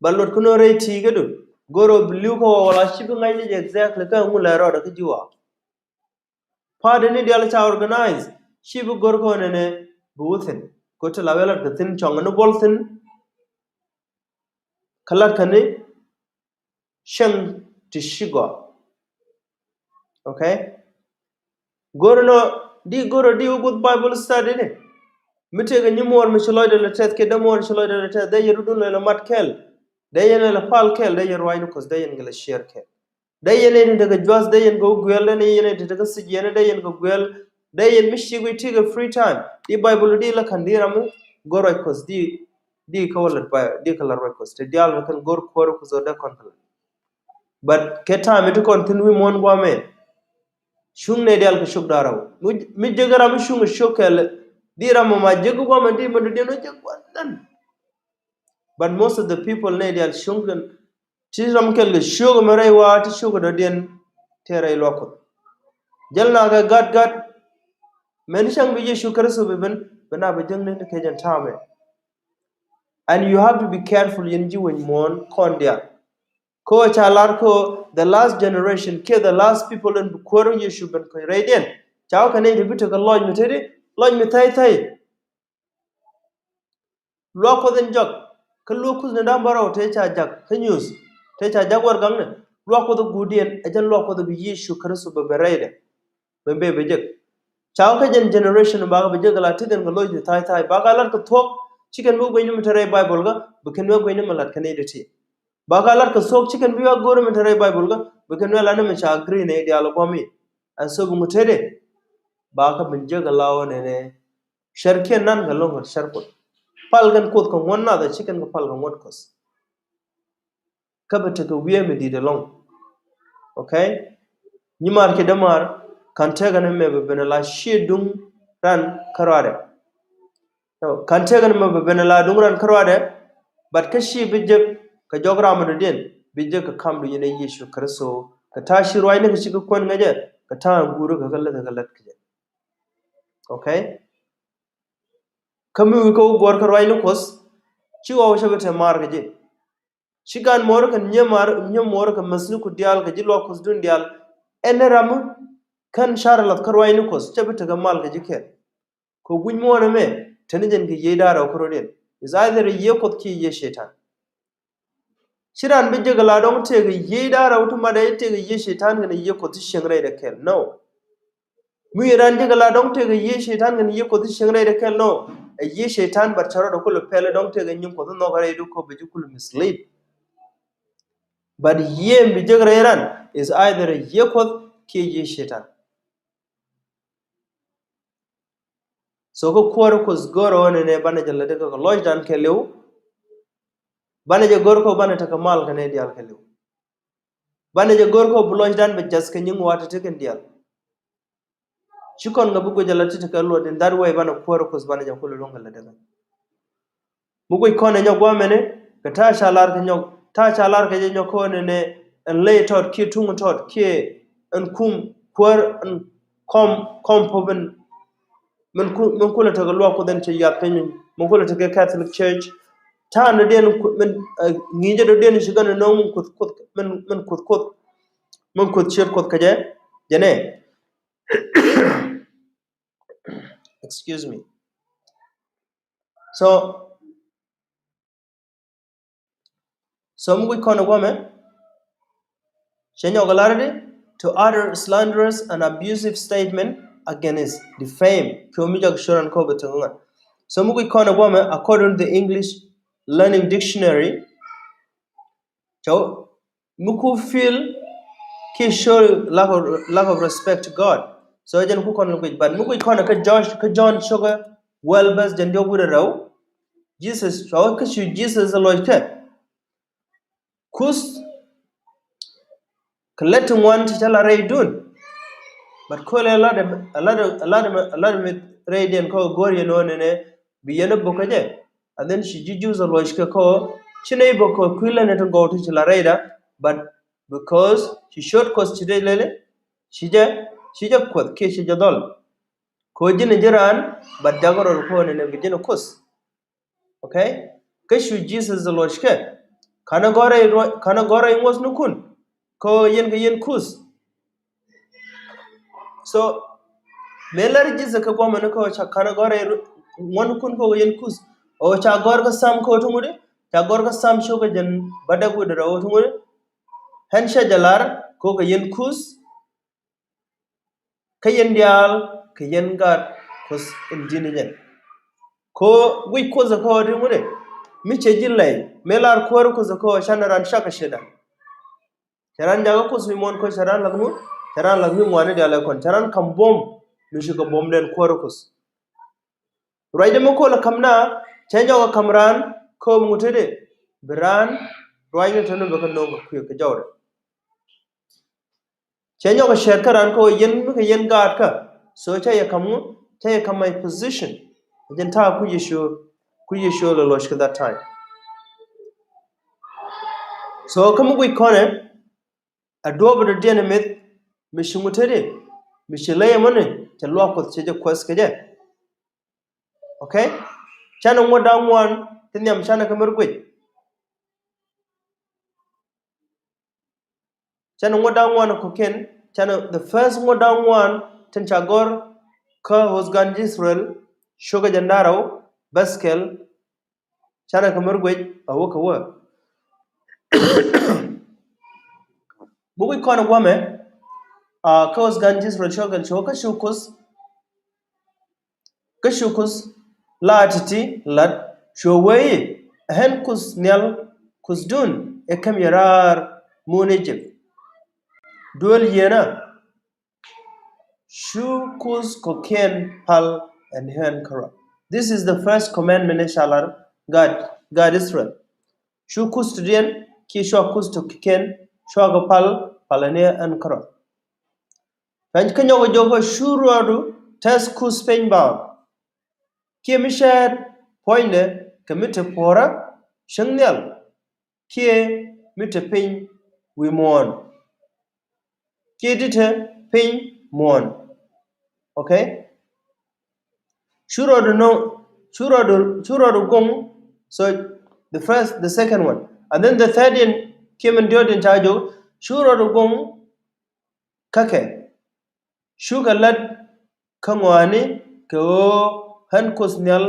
Ba luɔt kä nɔ rɛy ti̱i̱ kädu go̱r ɔ bi li̱w kɔ wä wala ci bi ŋa̱cni jɛ exactly kä ŋu lɛ rɔɔdɛ kä ji̱ wa. Pa̱a̱t ni diaal ca organize ci bi go̱r kɔ nɛnɛ bi wä thi̱n. Kɔ ti la wä lat kɛ thi̱n cɔŋ ni buɔl thi̱n. Kä lat kɛ ni cäŋ ti ci gɔaa. Okay. Go̱r nɔ di go̱r di wä guth Bible study ni. Mi tëëkɛ nyimuɔɔr mi ci lɔcdɛ lɛ tɛth kiɛ dämuɔɔr ci lɔcdɛ lɛ tɛth dee yɛ rudun lɛ lɛ mat kɛl. Dee yɛn lɛ lɛ pal kɛl dee yɛn ruacni Kuɔth dee yɛn gɛ lɛ share kɛl. Dee yɛn in tekɛ juath dee yɛn kɛ wä guɛl dee yɛn in tekɛ thiec yɛn dee yɛn kɛ guɛl. Dee yɛn mi ci guic tekɛ free time di Bible di la ka̱n di ram mi go̱r ruac Kuɔth di di kä wä lät ba di kä la ruac Kuɔth ti diaal mi kɛn go̱r kuäär Kuɔth dee kɔn kɛ lät. But kɛ time ti kɔn thi̱n wi̱i̱ muɔ̱ɔ̱n guamɛ. Cuŋ nɛ diaal kɛ cuk da̱rä wä mi jek ram mi cuŋ kɛ cuk kɛl di ram ma jek guamɛ di mɛ dɔ̱diɛn wä jek guamɛ nan. But most of the people nɛ diaal cuŋ kɛn ti ram kɛl kɛ cuk mɛ rɛy wa ti cuk dɔ̱diɛn tɛ rɛy luak Kuɔth. Jäl na kɛ gat gat mɛn cäŋ bi Yecu Kritho bi ben bi na bi jäŋ ni ti kɛ jɛn tamɛ. And you have to be careful yɛn ji̱ weny muɔ̱ɔ̱n kɔn diaal. Kɔ ca lar kɔ the last generation kiɛ the last people in bi kuäär Yecu ben kɔ rɛydiɛn. Ca wä kɛ nɛy ti bi tekɛ lɔc mi teti lɔc mi thäy thäy. Luak Kuɔth in jɔk kä luak Kuoth ni da̱ŋ bärɔw tëë ca jak kä news tëë ca jak wär gaŋni luak Kuɔth guudiɛn ɛ jɛn luak Kuɔth bi Yecu Kritho bɛ bɛ rɛydɛ. Bɛ bɛ bɛ jek ca wä kä jɛn generation bakɛ bɛ jek la ti kɛn kɛ loc di tha̱a̱y tha̱a̱y bakɛ lat kɛ thuɔ̱k ci kɛn bi wä guic ni mi te rɛy Bible kä bi kɛn wä guic ni mi lat kɛ ni di ti. Bakɛ lat kɛ thuɔ̱k ci kɛn bi wä go̱r mi te rɛy Bible kä bi kɛn wä lat ni mi ca agree ni diaal guɔ̱m i̱. And so bi ŋu tëëdɛ bakɛ bi jek la wä nɛnɛ. Cär kiɛn nan kɛ lo̱ŋ kɛ cär Kuoth. Pal kɛn Kuoth kɛ ŋuɔ̱t nath ɛ ci kɛn kɛ pal kɛ ŋuɔ̱t Kuɔth. Kä bɛ tekɛ wiee mi di̱i̱t ɛlɔ̱ŋ. Okay. Nyimaar kiɛ dämaar ka̱n tekɛ ni mɛ bɛ ben ala ciɛ duŋ ran kä ruaadɛ. Ka̱n tekɛ ni mɛ bɛ ben ala duŋ ran kä ruaadɛ. But kä ci bi jek kɛ jɔk ram mi dɔ̱diɛn bi jek kɛ kam du yɛn ɛ Yecu Kritho kɛ ta̱a̱ ci ruacni kɛ ci kɛ kuän ŋäcɛ kɛ ta̱a̱ guuri kɛ kɛ lät kɛ lät kɛ jɛ. Okay. Kä mi wi̱i̱ kä wä guɔ̱r kä ruacni Kuɔth ci ɣɔw cä bi te maar kɛ ji̱. Ci gan muɔɔr kɛ nyimaar nyimuɔɔr kɛ mäthni ku diaal kɛ ji̱ luak Kuɔth dun diaal. Ɛn ɛ ram mi kän car lath kä ruacni Kuɔth cä bi tekɛ mal kɛ ji̱ kɛl. Kɛ wi̱c muɔɔr ɛmɛ te ni jɛn kɛ yiey da̱a̱r ɛ wä kä rɔ̱diɛn. Is either ɛ yiey Kuɔth kiɛ yiey Cɛytan. Ci ran bi jek la dɔ̱ŋ tëëkɛ yiey da̱a̱r rɛw ti mat ɛ tëëkɛ yiey Cɛytan kɛnɛ yiey Kuɔth ti cieŋ rɛydɛ kɛl. No. Mi ran jek la dɔ̱ŋ tëëkɛ yiey Cɛytan kɛnɛ yiey Kuɔth ti cieŋ rɛydɛ kɛl. No. Ɛ yiey Cɛytan but cɛ rɔɔdɛ kulɛ pɛl dɔ̱ŋ tëëkɛ nyin Kuɔth nhɔk rɛydu kɔ bi ji̱ kulɛ mislead. But yiey bi jek rɛy ran is either yiey Kuɔth kiɛ yiey Cɛytan. So kä kuäär Kuɔth go̱o̱rä wä nɛnɛ banɛ jɛ lät kä kɛ lɔcdan kɛɛliw. Banɛ jɛ go̱o̱r kɔ banɛ tekɛ mal kɛ nɛy diaal kɛɛliw. Banɛ jɛ go̱o̱r kɔ bi lɔcdan bɛ jath kɛ nyiŋ wa̱a̱ ti tekɛn diaal. Ci kɔn kɛ bi guic jɛ lät ti tekɛ luɔt in that way banɛ kuäär Kuɔth banɛ jɛ kulɛ luɔ̱ŋ kɛ lät kä. Mi guic kɔn ɛ nyɔk guamɛni kɛ ta̱a̱ ca lar kɛ nyɔk ta̱a̱ ca lar kɛ jɛ nyɔk kɔn ɛnɛ ɛn ley tɔt kiɛ tuŋ tɔt kiɛ ɛn kum kuäär ɛn kɔm kɔm pop ɛn. Min ku min kulɛ tekɛ luak Kuoth ɛn cɛ yuath piny min kulɛ tekɛ Catholic Church. Ta̱a̱ dɔ̱diɛn min ŋi̱i̱cɛ dɔ̱diɛn ci gän ɛnɔŋ min kuth kuth min min kuth kuth min kuth ciöt Kuoth kɛ jɛ jɛ nɛ. Excuse me. So So mi guic kɔn ɛ guamɛ cɛ nyɔk ɛ lar di to utter slanderous and abusive statement against, defame. Kɛ mi jak curan kɔ bɛ tek ŋa. So mi guic kɔn ɛ guamɛ according to the English Learning Dictionary. Cɛ mi ku feel kiɛ show lack of, lack of respect to God. So jɛn ku kɔn lɛ guic, but mi guic kɔn kä Josh, kä John cukɛ wäl bäth jɛn diɔk wi̱cdɛ rɛw. Jesus, cua wä kä cu Jesus ɛ lɔc kɛ Kuth kɛ lät ti ŋuan ti ca la rɛydun. But kölɛ a lat, a lat, a lat, a lat mi rɛydiɛn kä go̱o̱r yɛn ɣöö nɛnɛ bi yɛn a bok kä jɛ. And then ci ji̱ Jews a luɔc kɛ kä ɣöö ci nɛy bok kä kui̱ lät ni ti gɔw ti ci la rɛyda. But because ci ciöt Kuoth ci dee lɛli, ci jɛ, ci jɛ Kuoth kiɛ ci jɛ dhɔl. Kɛ ɣöö ji̱n ji̱ raan, but jakɛ rɔ kä ɣöö nɛnɛ bi ji̱n a Kuoth. Okay? Kä cu Jesus ɛ luɔc kɛ, kanɛ gɔ̱r rɛy ruac, kanɛ gɔ̱r rɛy ŋuɔ̱thnikun kä ɣöö yɛn kɛ yɛn Kuth? So mëë lär Jesus kɛ guɔmɛ ni kä ɣöö ca kanɛ gɔ̱r rɛy ru-, ŋuɔ̱thnikun kä ɣöö yɛn Kuth, ɣöö ca gɔ̱r kä Sam kä ɣöö ti ŋut i̱, ca gɔ̱r kä Sam cukɛ jɛn bädäk wi̱cdɛ rɛw ɣöö ti ŋut i̱, ɣän cä jɛ lar kä ɣöö kɛ yɛn Kuth, kä yɛn diaal kɛ yɛn gaat Kuoth in di̱t ni jɛn. Kɛ ɣöö guic Kuoth ɛ kä ɣöö ti ŋut i̱, mi cɛ ji̱ lɛy, mëë lar kuäär Kuoth ɛ kä ɣöö canɛ raan cak kɛ cɛ da̱ŋ. Cɛ raan jakä Kuoth wi̱i̱ muɔ̱ɔ̱n kä cɛ raan la̱th ŋut, cɛ raan la̱th wi̱i̱ ŋuani diaal ɛ kɔn, cɛ raan ka̱m buɔ̱m mi ci kɛ buɔ̱mdɛn kuäär Kuoth. Ruacdɛ mi kol ɛ ka̱m na, cɛ nyɔk ɛ ka̱m raan kä ɣöö ŋut i̱, bi raan ruacni tɔ̱ni bɛ kɛ no̱o̱ŋ kɛ kui̱ kɛ jɔwdɛ. Cɛ nyɔk a share kä raan kä ɣöö yɛn mi kɛ yɛn gaat kä. So cä yɛ ka̱m ŋu, cä yɛ ka̱m my position. Jɛn ta̱a̱ ku Yecu, ku Yecu lɛ luɔc kä that time. So kä mi guic kɔnɛ, a duɔ̱ɔ̱p dɔ̱diɛn mith mi ci ŋut teti, mi ci ley ɛmɔni, cɛ luaak Kuɔth cɛ jɛ kuɛth kɛ jɛ. Okay? Canɛ ŋuɔ̱t da̱ŋ ŋuan ti nhiam canɛ kä mɛr guic. Canɛ ŋuɔ̱t da̱ŋ ŋuan kɔ̱kiɛn, canɛ the first ŋuɔ̱t da̱ŋ ŋuan tin ca gɔ̱r kä Ɣɔth Gan Israel, cukɛ jɛn da̱ŋ rɛw, bäth kɛl, canɛ kä mɛr guic a wä kɛ wä. Buk i̱ kɔn guɔmɛ, a, kä Ɣɔth Gan Israel cukɛ, cukɛ kä cu Kuoth Kä cu Kuoth la ti̱ti̱ lat, cu wee i̱, ɛ ɣän Kuoth Nhial Kuothdun ɛ käm yɛ raar mun Ijip. Duel yieenä, cu Kuoth kɔ̱kiɛn pal ɛn ɣän kärɔa. This is the first commandment in ca lar gaat, gaat Israel. Cu Kuoth ti̱ti̱ kiɛ cua Kuoth tɔ̱ kɔ̱kiɛn cua kɛ pal, pal ɛn ɣän kärɔa. Pɛny kä nyɔk jɔk kä cu ruɔdu tɛth Kuoth piny baaŋ. Kiɛ mi cäät puɔ̱nydɛ kɛ mi te puɔ̱rä cäŋ nhial. Kiɛ mi te piny wi̱i̱ muɔ̱ɔ̱n. Kiɛ ti te piny muɔ̱ɔ̱n. Okay? Cu ruɔdu nɔ, cu ruɔdu, cu ruɔdu guŋ. So the first, the second one. And then the third in, kiɛ min diɔt in ca jɔk, cu ruɔdu guŋ. Kä kɛ cukɛ lät kä ŋɔaani kɛ ɣöö ɣän Kuoth Nhial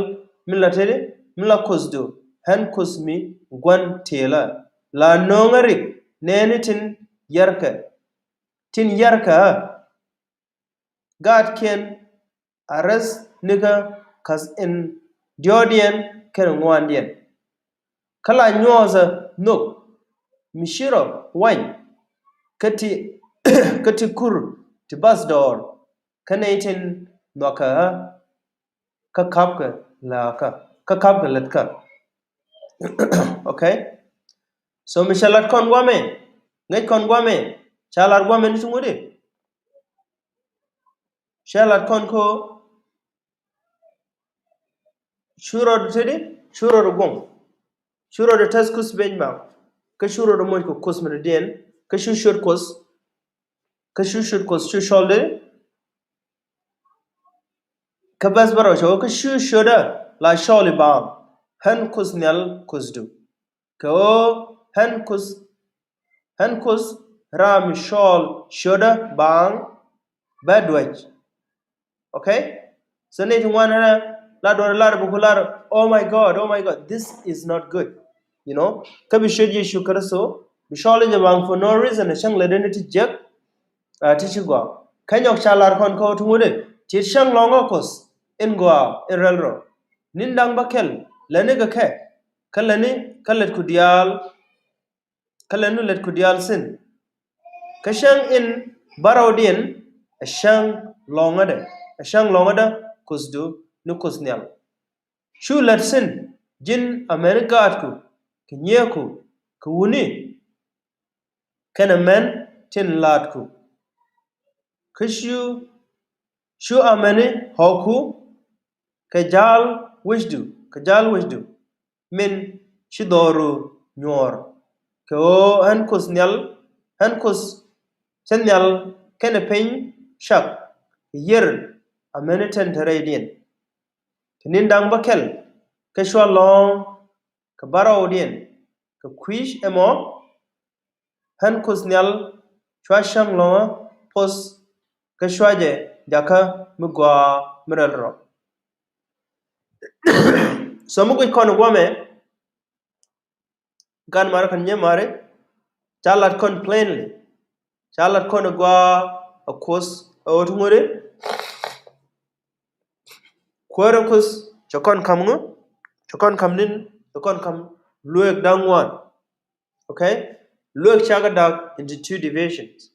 mi la teti mi la Kuothdu, ɣän Kuoth mi gua̱n tëëlä, la nööŋä rik nɛɛni tin yärkɛ, tin yärkɛ ɣä. Gaatkiɛn a räth nikä ka̱th in diɔ̱ɔ̱kdiɛn kɛnɛ ŋuandiɛn. Kä la nyuɔ̱thä nhök mi ci rɔ wany kä ti, kä ti kur ti bath dɔɔr kä nɛy tin nhɔakä ɣä kä ka̱pkɛ lätkä, kä ka̱pkɛ lätkä. Okay. So mi cɛ lat kɔn guamɛ, ŋäc kɔn guamɛ, ca lat guamɛ ni ti ŋut i̱. Cɛ lat kɔn kä cu rɔɔdu teti, cu rɔɔdu guɔ̱ŋ. Cu rɔɔdu tɛth Kuoth piny baaŋ. Kä cu rɔɔdu moc kɛ Kuoth mi dɔ̱diɛn. Kä cu ciöt Kuoth. Kä cu ciöt Kuoth cu cɔl teti. Kä bɛth bärɔw cɛ wee kä cu ciötdä la cɔl i̱ baaŋ. Ɣän Kuoth Nhial Kuothdu. Kɛ ɣöö ɣän Kuoth, ɣän Kuoth ram mi cɔl ciötdä baaŋ bɛ duäc. Okay? So ni ti ŋuan ɣän la duɔ̱r lar bi ku lar, oh my God, oh my God, this is not good. You know? Kä bi ciöt Yecu Kritho bi cɔl i̱ jɛ baaŋ for no reason, cäŋ lɛ dee ni ti jiäk. A ti ci gɔaa. Kä nyɔk ca lar kɔn kä ɣöö ti ŋut i̱ ti cäŋ lɔ̱ŋä Kuoth in gɔaa in rɛl rɔ. Ni̱n da̱ŋ bäkɛl lätni kɛ kɛ, kä lätni kä lätku diaal, kä lätni lätku diaal thi̱n. Kä cäŋ in bärɔwdiɛn ɛ cäŋ lɔ̱ŋädɛ, ɛ cäŋ lɔ̱ŋädɛ Kuothdu ni Kuoth Nhial. Cu lät thi̱n ji̱n amäni gaatku kɛ nyieeku kɛ wutni kɛnɛ män tin la̱tku. Kä cu, cu amäni ɣɔ̱ku kɛ ja̱a̱l wecdu, kɛ ja̱a̱l wecdu min ci dhɔru nyuɔ̱ɔ̱r. Kɛ ɣöö ɣän Kuoth Nhial, ɣän Kuoth cä nhial kɛnɛ piny cak kɛ yiër amäni tin te rɛydiɛn. Kɛ ni̱n da̱ŋ bäkɛl kä cua lɔ̱ŋ kɛ bärɔwdiɛn kɛ kui̱c ɛmɔ, ɣän Kuoth Nhial cua cäŋ lɔ̱ŋä Kuoth kä cua jɛ jakä mi gɔaa mi rɛl rɔ. So mi guic kɔn ɛ guɔmɛ, gan mari kɔn nyɛ mari, ca lat kɔn plainly, ca lat kɔn ɛ gɔaa ɛ Kuoth ɛ ɣöö ti ŋuri. Kuäär ɛ Kuoth cɛ kɔn ka̱m ŋu, cɛ kɔn ka̱m ni̱n, cɛ kɔn ka̱m lueek da̱ŋ ŋuan. Okay? Lueek cakɛ da̱k into two divisions.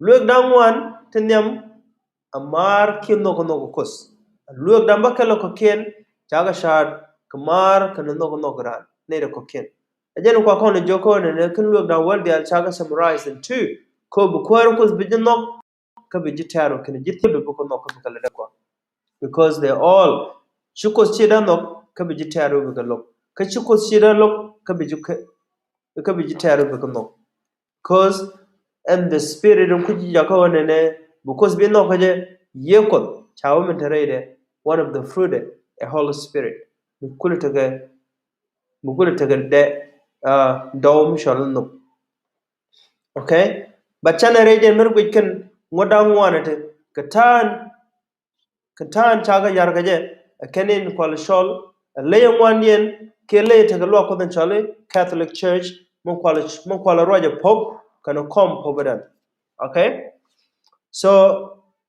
Lueek da̱ŋ ŋuan ti nhiam a maar kiɛ nhɔk nhɔk Kuoth. Lueek da̱ŋ bäkɛl ɛ kɔ̱kiɛn cakɛ ca̱a̱t kɛ maar kɛnɛ nhɔk nhɔk raan nɛy rɛ kɔ̱kiɛn. Ɛ jɛn kua kɔn jiök kä nɛnɛ kɛn lueek da̱ŋ wäl diaal cakɛ summarize in two. Kɛ ɣöö bi kuäär Kuoth bi ji̱ nhɔk kä bi ji̱ tɛ̈r wä kɛnɛ ji̱ thiep bi kɛ nhɔk kä bi kɛ lɛ dee kua. Because they all, ci Kuoth ci dee nhɔk kä bi ji̱ tɛ̈r wä bi kɛ lo̱k. Kä ci Kuoth ci dee lo̱k kä bi ji̱ kɛ, kä bi ji̱ tɛ̈r wä bi kɛ nhɔk. Cause ɛn the spirit in kui̱ci jakä ɣöö nɛnɛ bi Kuoth bi nhɔk kä jɛ, yiëë Kuɔth ca wä min te rɛydɛ, one of the fruit ɛ Holy Spirit. Mi kulɛ tekɛ, mi kulɛ tekɛ dɛ, ah, dɔw mi cɔl in nhɔk. Okay? But canɛ rɛydɛ mɛr guic kɛn ŋuɔ̱t da̱ŋ ŋuan ɛ te kɛ ta̱a̱n Kɛ ta̱a̱n cakɛ yar kɛ jɛ ɛ kɛn in kual cɔl ɛ ley ŋuandiɛn kiɛ ley tekɛ luak Kuoth in cɔl i̱ Catholic Church, min kual, min kual ruac ɛ Pope kɛnɛ kɔm Pope dan. Okay? So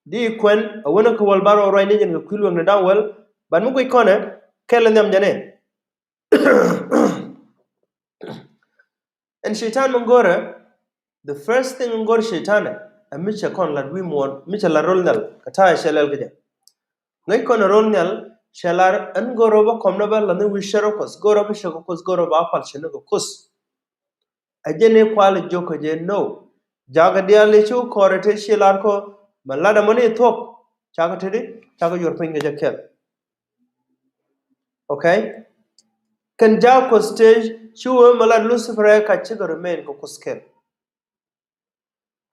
di kuɛn a wänä kɛ wäl bärɔw ruac ni jɛn kɛ kui̱ luäŋni da̱ŋ wäl, but mi guic kɔnɛ kɛl in nhiam jɛn ɛ. Ɛn Cɛytan mi go̱rɛ, the first thing in go̱r Cɛytan ɛ mi cɛ kɔn lat wi̱i̱ muɔ̱ɔ̱n, mi cɛ lat ro̱l nhial kɛ ta̱a̱ cɛ lɛl kɛ jɛ. Ŋäc kɔn ɛ ro̱l nhial cɛ lat ɛn go̱rɛ bä kɔm ni bä la̱th ni wi̱i̱ cär Kuɔth, go̱rɛ bä cɛ kɛ Kuoth, go̱rɛ bä pal cɛ ni kɛ Kuoth. Ɛ jɛn i̱ kual jiök kɛ jɛ no. Jakä diaal i̱ ci kɔrɛ te ci lar kɔ mɛ lat ɛmɔ ni thuɔ̱k, cakɛ te di, cakɛ yuɔr piny kɛ jɛ kɛl. Okay? Kɛn ja̱ Kuoth te ci wee mɛ lat Lucifer ɛ ka cikɛ remain kɛ Kuoth kɛl.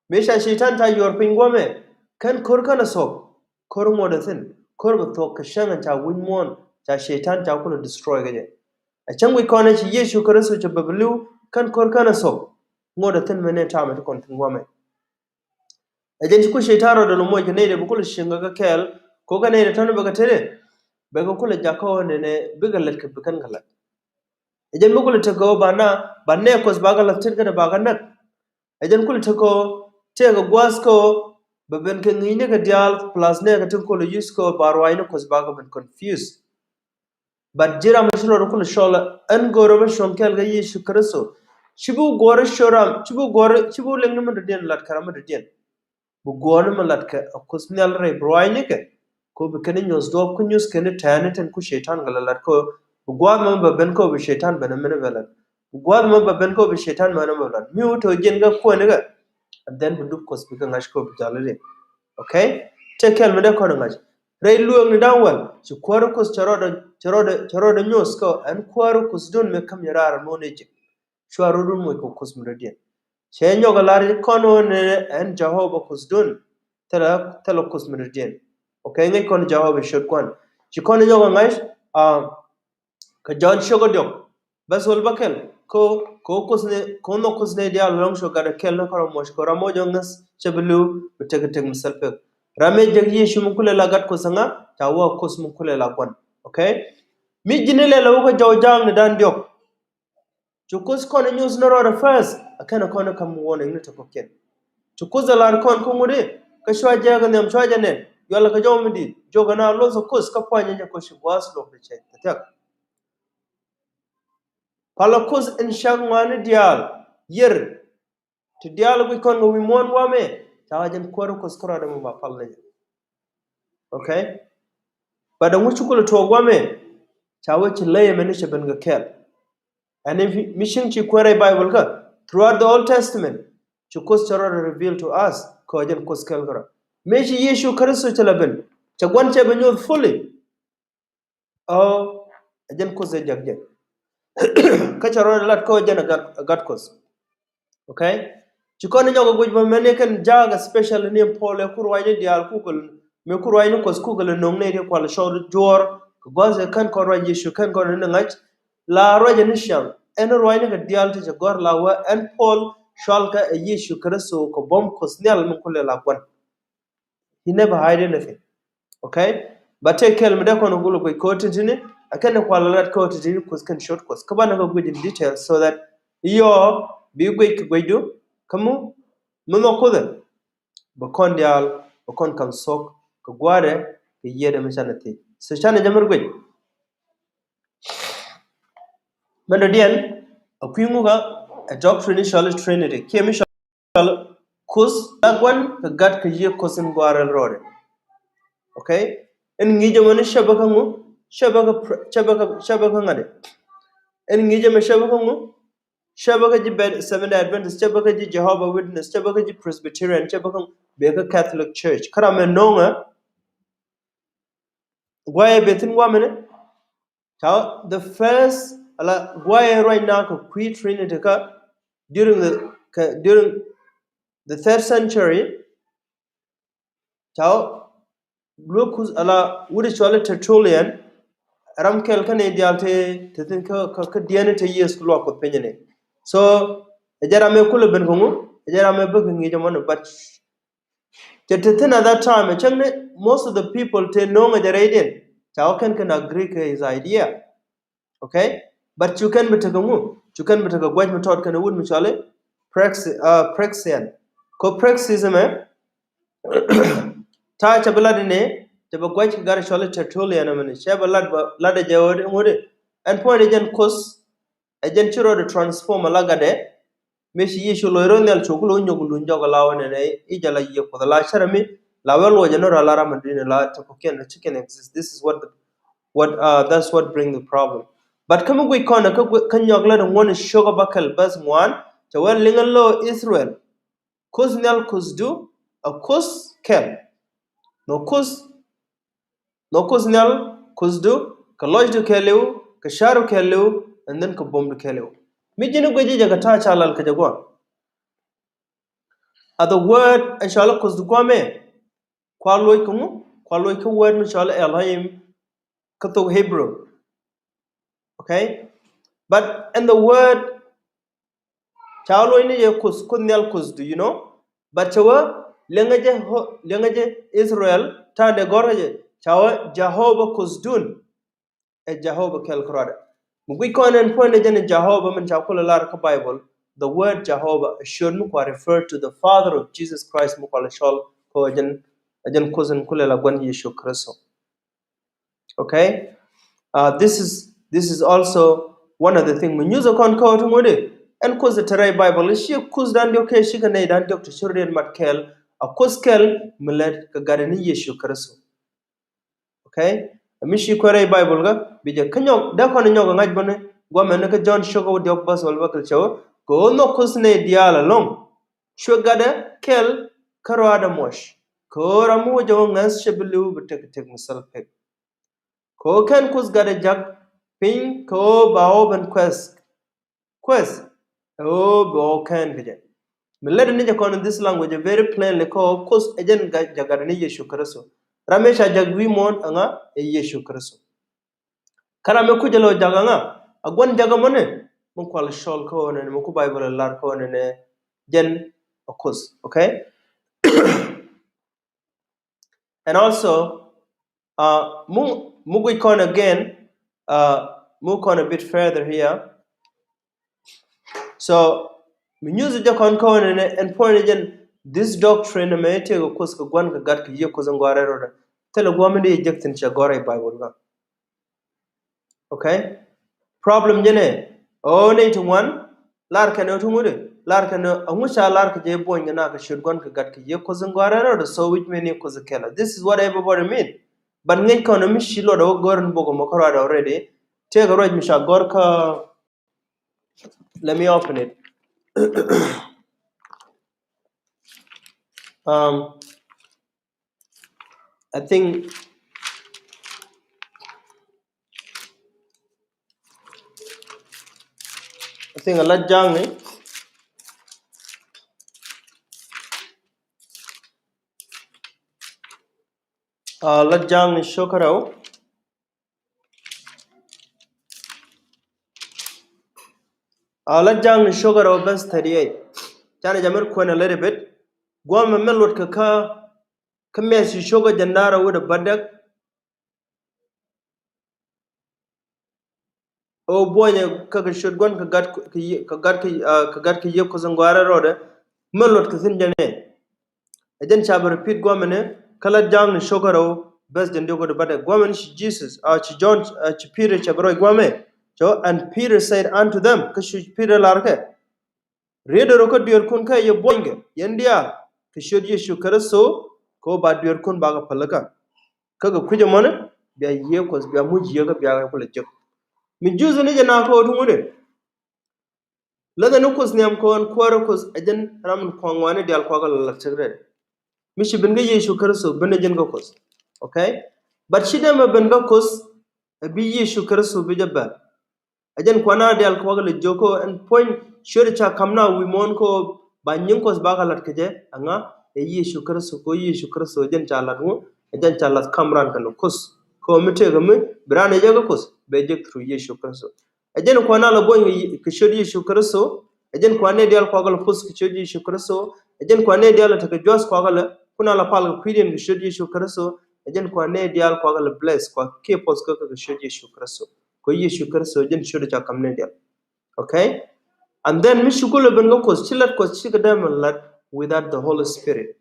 Mi ca Cɛytan ca yuɔr piny guɔmɛ, kɛn ko̱r kɛn a thuɔ̱k, ko̱r ŋuɔ̱t a thi̱n, ko̱r bɛ thuɔ̱k kɛ cäŋ ca wi̱ny muɔ̱ɔ̱n, ca Cɛytan ca kulɛ destroy kɛ jɛ. A cäŋ wi̱c kɔn a ci Yecu Kritho cɛ bɛ bi li̱w, kɛn ko̱r kɛn a thuɔ̱k, ŋuɔ̱t a thi̱n mɛ ni ta̱a̱ mɛ ti kɔn thi̱n guɔmɛ. Ɛ jɛn ci ku Cɛytan rɔ dɔl moc kɛ nɛy dee bi kulɛ cieŋ kɛ kɛɛl, ko kɛ nɛy dee tɔ̱ni bɛ kɛ tëë, bɛ kɛ kulɛ jakä ɣöö nɛnɛ bikɛ lät kɛ bi kɛn kɛ lät. Ɛ jɛn bi kulɛ tekɛ ɣöö ba na, ba nɛɛ Kuɔth ba kɛ la̱th tet kädɛ ba kɛ näk. Ɛ jɛn kulɛ tekɛ ɣöö tëëkɛ gua̱a̱th kä ɣöö bɛ ben kɛ ŋi̱i̱cni kɛ diaal plus nɛɛkɛ tin kulɛ use kä ɣöö ba ruaacni Kuɔth ba kɛ ben confuse. But ji̱ ram mi ci rɔɔd kulɛ cɔl ɛn go̱o̱rä mi cuɔ̱ŋ kɛɛl kɛ Yecu Kritho. Ci bi guɔ̱ɔ̱r i̱ cɔl ram, ci bi guɔ̱ɔ̱r, ci bi liŋni mi dɔ̱diɛn lat kɛ ram mi dɔ̱diɛn. Bi guɔ̱ɔ̱r ni mi lat kɛ a Kuoth Nhial rɛy bi ruaacni kɛ. Ko bi kɛn i̱ nyuɔ̱th duɔ̱ɔ̱p kä nyuth kɛn i̱ tɛ̈ɛ̈ni tin ku Cɛytan kɛ la lat kɛ. Bi gua̱a̱th mɛ bɛ ben kɛ bi Cɛytan ben a mɛn bɛ lat. Bi gua̱a̱th mɛ bɛ ben kɛ bi Cɛytan ben a mɛ lat. Mi wä tɔ jiɛn kä kuɛni kɛ. And then bi dup Kuɔth bi kɛ ŋa̱c kɛ bi jal i̱. Okay? Tëë kɛl mi dee kɔn ŋa̱c. Rɛy lueekni da̱ŋ wäl, ci kuäär Kuoth cɛ rɔɔdɛ, cɛ rɔɔdɛ, cɛ rɔɔdɛ nyuɔ̱th kä ɛn kuäär Kuothdun mi käm yɛ raar mi wä ni Egypt. Cua rɔɔdun moc kɛ Kuoth mi dɔ̱diɛn. Cɛ nyɔk ɛ lar kɔn wä ni ɛn Jehovah Kuothdun. Thilɛ, thilɛ Kuoth mi dɔ̱diɛn. Okay, ŋäc kɔn Jehovah ciöt kuan. Ci kɔn nyɔk ɛ ŋa̱c, ah, Kä Jɔ̱ɔ̱n ciökä diɔ̱k, bɛ̈th wäl bäkɛl, kä, kä Kuoth ni, kä nhɔk Kuoth ni diaal lɔ̱ŋ cu gat ɛ kɛl ni kärɔ̱ muɔ̱c, kɛ ram mɔ jɔ̱ɔ̱n ŋäth cɛ bi li̱w, bi tek tek mi thil pek. Ram mi jek Yecu mi kulɛ la gat Kuoth ŋa, ca wä Kuoth mi kulɛ la gua̱n. Okay? Mi ji̱n ilɛ la wä kä Jɔw Ja̱a̱ŋ ni da̱a̱n diɔ̱k. Cu Kuoth kɔn inyuth ni rɔɔdɛ first, a kɛn a kɔn ikäm warning ni te kɔ̱kiɛn. Cu Kuoth a lar kɔn kä ŋut i̱, kä cua jɛ kɛ nhiam cua jɛ nɛn, yual kɛ jɔw mi di̱i̱t, jok kɛ na luɔth ɛ Kuoth kä pua̱ny jɛ kɛ ci gua̱a̱th luɔk di cɛ, te thiak. Palä Kuoth in cak ŋɔaani diaal, yier, Ti diaal guic kɔn kɛ wi̱i̱ muɔ̱ɔ̱n guamɛ, ca wä jɛn kuäär Kuɔth kärɔa dämɛ ba pal ni jɛ. Okay? But ɛŋu ci kulɛ tuɔɔk guamɛ, ca wä ci ley ɛmɛni cɛ ben kɛ kɛɛl. Ɛn mi cieŋ ci kuäär rɛy Bible kä, throughout the Old Testament, ci Kuɔth cɛ rɔ reveal to us kɛ jɛn Kuɔth kɛl kärɔa. Mëë ci Yecu Kritho cɛ lɛ ben, cɛ gua̱n cɛ ben nyuɔth fully. Ɔ, ɛ jɛn Kuɔth ɛ jak jɛ. Kä cɛ rɔ lat kä jɛn ɛ gat, ɛ gat Kuɔth. Okay? Ci kɔn ni nyɔk ɛ guic bä mɛn ni kɛn jaak, especially ni Paul ɛ ku ruacni diaal kukɛ, mëë ku ruacni Kuɔth kukɛ lɛ no̱ŋ ni ti kual cɔɔr juɔ̱ɔ̱r kɛ gua̱th ɛ kɛn kɔn ruac Yecu kɛn kɔn ni ŋa̱c. La ruacɛ ni ciaŋ ɛn ruacni kɛ diaal ti cɛ gɔ̱r la wä ɛn Paul cual kɛ ɛ Yecu Kritho kɛ buɔ̱m Kuɔth Nhial mi kulɛ la gua̱n. He never hide anything. Okay? But tëë kɛl mi dee kɔn gul guic ko̱ titini, a kɛn kual lat ko̱ titini Kuɔth kɛn ciöt Kuɔth. Kä banɛ kɛ guic in detail so that yɔ bi guic kɛ guicdu kä mu mi nhɔk Kuoth ɛ. Bɛ kɔn diaal, bɛ kɔn kam thok kɛ gua̱a̱rɛ kɛ yiëëdɛ mi canɛ thiec. So canɛ jɛ mɛr guic. Mɛn dɔ̱diɛn, a kui̱ ŋukä, a doctrine cɔl Trinity. Kiɛ mi cɔl Kuoth la gua̱n kɛ gat kɛ yiëë Kuoth in gua̱a̱r rɛl rɔɔdɛ. Okay? Ɛn ŋi̱i̱c ɛmɔ ni cɛ bä kä ŋu, cɛ bä kä pr-, cɛ bä kä, cɛ bä kä ŋa̱dɛ. Ɛn ŋi̱i̱c ɛmɔ cɛ bä kä ŋu, cɛ bä kä ji̱ Seventh Day Adventist, cɛ bä kä ji̱ Jehovah Witness, cɛ bä kä ji̱ Presbyterian, cɛ bä kä, bɛ kä Catholic Church. Kä ram ɛ no̱o̱ŋɛ, guayɛ bɛ thi̱n guamɛnɛ, Ca, the first, ala, guayɛ ruacna kɛ kui̱ Trinity kä during the, kɛ, during the third century. Ca, luäk Kuoth, ala, wut cɔal Tertullian, ram kɛl kä ni diaal ti, ti thi̱n kä, kä, kä diɛn ti years ku luak Kuoth piny ni. So ɛ jɛ ram ɛ kulɛ ben kä ŋu, ɛ jɛ ram ɛ bä kɛ ŋi̱i̱c ɛmɔ ni, but cɛ te thi̱n at that time, ɛ cäŋ ni most of the people te no̱o̱ŋ ɛ jɛ rɛydiɛn, ca wä kɛn kɛn agree kɛ his idea. Okay? But cu kɛn bi tekɛ ŋu, cu kɛn bi tekɛ gua̱c mi tɔt kɛn wut mi cɔali Praxi-, uh, Praxian. Kɛ Praxism ɛ, ta̱a̱ cɛ bi lat ni, cɛ bi gua̱c kɛ gat cɔali Tertullian ɛmɛni, cɛ bi lat, lat ɛ jɛ ŋut, ŋut. Ɛn point ɛ jɛn Kuoth, ɛ jɛn ci rɔɔdɛ transform ala gatdɛ. Mëë ci Yecu lo̱c rɔ nhial, cu ku lo̱c nyɔk luny jɔk ala wä nɛnɛ i̱ jɛ la yiëë Kuɔth ala cärɛ mi la wä luɔcɛ ni rɔ ala ram mi dui̱n ala tɔpɔkiɛn, ci kɛn exist. This is what the, what, uh, that's what bring the problem. But kä mi guic kɔn kä, kä Nyɔk lät ŋuɔ̱n ciök a bäkɛl bäth ŋuan, cɛ wä liŋ ɛ lo̱ Israel. Kuoth Nhial Kuothdu ɛ Kuoth kɛl. Nɔ Kuoth, nɔ Kuoth Nhial Kuothdu kɛ lɔcdu kɛɛliw, kɛ ca̱ru kɛɛliw, and then kɛ buɔ̱mdu kɛɛliw. Mi ji̱n i̱ guic ji̱ jɛ kɛ ta̱a̱ ca lal kɛ jɛ gua̱. A the word ɛ cɔal Kuothdu gua̱mɛ. Kua loc kä ŋu? Kua loc kä word mi cɔal Elohim kä thok Hebrew. Okay? But in the word, ca wä loc ni jɛ Kuoth, Kuoth Nhial Kuothdu, you know? But cɛ wä liɛŋɛ jɛ, liɛŋɛ jɛ Israel, ta̱a̱ dee gɔ̱r kä jɛ, ca wä Jehovah Kuothdun. Ɛ Jehovah kɛl kärɔadɛ. Mi guic kɔn ɛn point ɛ jɛn Jehovah min ca kulɛ lar kä Bible. The word Jehovah ɛ ciöt mi kua refer to the Father of Jesus Christ mi kua lɛ cɔl kä ɛ jɛn, ɛ jɛn Kuoth in kulɛ la gua̱n Yecu Kritho. Okay? Uh, this is, this is also one of the thing mi nyuthɛ kɔn kä ɣöö ti ŋuɔ̱tdɛ ɛn Kuoth te rɛy Bible, /ciɛ Kuoth dan diɔ̱k kiɛ /cikɛ nɛy dan diɔ̱k ti cor diɛn mat kɛɛl, a Kuoth kɛl mi lät kɛ gatdɛ ni Yecu Kritho. Okay? Mi ci kuɛn rɛy Bible kä bi jɛ kä nyɔk dee kɔn nyɔk ŋa̱c bäni guamɛn kä John ciök a wä diɔ̱k bäth wäl bäkɛl cɛ wä kɛ ɣöö nhɔk Kuoth nɛy diaal ɛlɔ̱ŋ. Cuɛ gatdɛ kɛl kärɔadɛ muɔc. Kɛ ɣöö ram mi wä jɛ wä ŋäth cɛ bi li̱w bi tëk tëk mi thil pek. Kɛ ɣöö /ken Kuoth gatdɛ jak piny kɛ ɣöö ba ɣɔw ben kuɛth. Kuɛth ɛ ɣöö bi ɣɔw kɛn kɛ jɛ. Mi lätdɛ ni jɛ kɔn in this language very plainly kɛ ɣöö Kuoth ɛ jɛn gat, jɛ gatdɛ ni Yecu Kritho. Ram mi ca jak wi̱i̱ muɔ̱ɔ̱n ɛŋa? Ɛ Yecu Kritho. Kä ram mi kucä lɛ ɣöö jak ɛŋa? A gua̱n jak ɛmɔni mi kua lɛ cɔl kä ɣöö nɛnɛ, mi ku Bible ɛ lar kä ɣöö nɛnɛ jɛn ɛ Kuoth. Okay? And also, uh, mi, mi guic kɔn again, uh, mi kɔn a bit further here. So mi nyuth jɛ kɔn kä ɣöö nɛnɛ ɛn point jɛn this doctrine mɛ tëëkɛ Kuoth kɛ gua̱n kɛ gat kɛ yiëë Kuoth in gɔaa rɛl rɔɔdɛ. Thilɛ gua̱a̱th mi dee jek thi̱n cɛ gɔ̱r rɛy Bible kä. Okay? Problem jɛn ɛ ɣöö nɛy ti ŋuan lar kɛn ɣöö ti ŋuɔ̱tdɛ Lar kɛn, ɛŋu ca lar kɛ jɛ buɔ̱ny kɛ na kɛ ciöt Gua̱n kɛ Gat kɛ Yiëë Kuɔth in gɔaa rɛl rɔɔdɛ, so which mean Yiëë Kuɔth in kɛl. This is what everybody mean. But ŋäc kɔn mi ci luɔt ɛ wä gör in bok ɛmɔ kärɔadɛ already. Tëëkɛ ruac mi ca gɔ̱r kä, let me open it. Um, I think, I think a la jaŋni. A la jaŋni cio̱kä rɛw. A la jaŋni cio̱kä rɛw bɛs thirty-eight. Canɛ jɛ mɛr kuɛn a little bit. Guɔmɛ mɛ luɔt kɛ kä, kä Mɛthiw cio̱kä jiɛn da̱ŋ rɛw wi̱cdɛ bädäk. Ɛ buɔ̱nyɛ kä kɛ ciöt Gua̱n kɛ Gat kɛ Yiëë, kɛ Gat kɛ, ah, kɛ Gat kɛ Yiëë Kuɔth in gɔaa rɛl rɔɔdɛ. Mɛ luɔt kɛ thi̱n jɛn ɛ. Ɛ jɛn ca bi repeat guamɛnɛ, kä la jaŋni cio̱kä rɛw bɛs jiɛn diɔ̱k wi̱cdɛ bädäk. Guamɛnɛ ci Jesus, ah, ci John, ah, ci Peter cɛ bi ruac guamɛ. Cɛ, and Peter said unto them, kä cu Peter lar kɛ, rietdɛ rɔ kä dueerkun kä yɛ buɔ̱nykɛ yɛn diaal kɛ ciöt Yecu Kritho, kɛ ɣöö ba dueerkun bakɛ pälikä. Kä kɛ kui̱c ɛmɔni bia Yiëë Kuɔth, bia muc Yiëë kä bia kɛ kulɛ jek. Mi Jews ni jɛ na kɛ ɣöö ti ŋut ɛ. Läthɛ ni Kuoth nhiam kɔn kuäärä Kuoth ɛ jɛn ram in kuaŋ ŋɔaani diaal kuakä lɛ la̱t cäk rɛl. Mi ci ben kä Yecu Kritho ben ɛ jɛn kä Kuoth. Okay? But ci dee mɛ ben kä Kuoth ɛ bi Yecu Kritho bi jɛ bɛl. Ɛ jɛn kua̱na diaal kuakä lɛ jiök kä ɛn puɔ̱ny ciötdɛ ca ka̱m na wi̱i̱ muɔ̱ɔ̱n kä ba nyiŋ Kuɔth bakɛ la̱t kɛ jɛ. Ɛŋa? Ɛ Yecu Kritho, kä Yecu Kritho ɛ jɛn ca la̱t ŋu, ɛ jɛn ca la̱t ka̱m ran kɛnɛ Kuoth. Kä mi tëëkɛ mi bi ran ɛ jɛ kä Kuoth bɛ jek through Yecu Kritho. Ɛ jɛn kua̱na la buɔ̱ny kɛ ciöt Yecu Kritho. Ɛ jɛn kua̱na nɛy diaal kuakä lɛ puth kɛ ciöt Yecu Kritho. Ɛ jɛn kua̱na nɛy diaal lɛ tekɛ jua̱th kuakä lɛ, kun a la pal kɛ kui̱diɛn kɛ ciöt Yecu Kritho. Ɛ jɛn kua̱na nɛy diaal kuakä lɛ bless, kuakä kiɛ puɔth kä, kä ciöt Yecu Kritho. Kɛ Yecu Kritho ɛ jɛn ciötdɛ ca ka̱m nɛy diaal. Okay? And then mi ci kulɛ ben kä Kuoth, ci lät Kuɔth cikɛ dee mɛ lät without the Holy Spirit.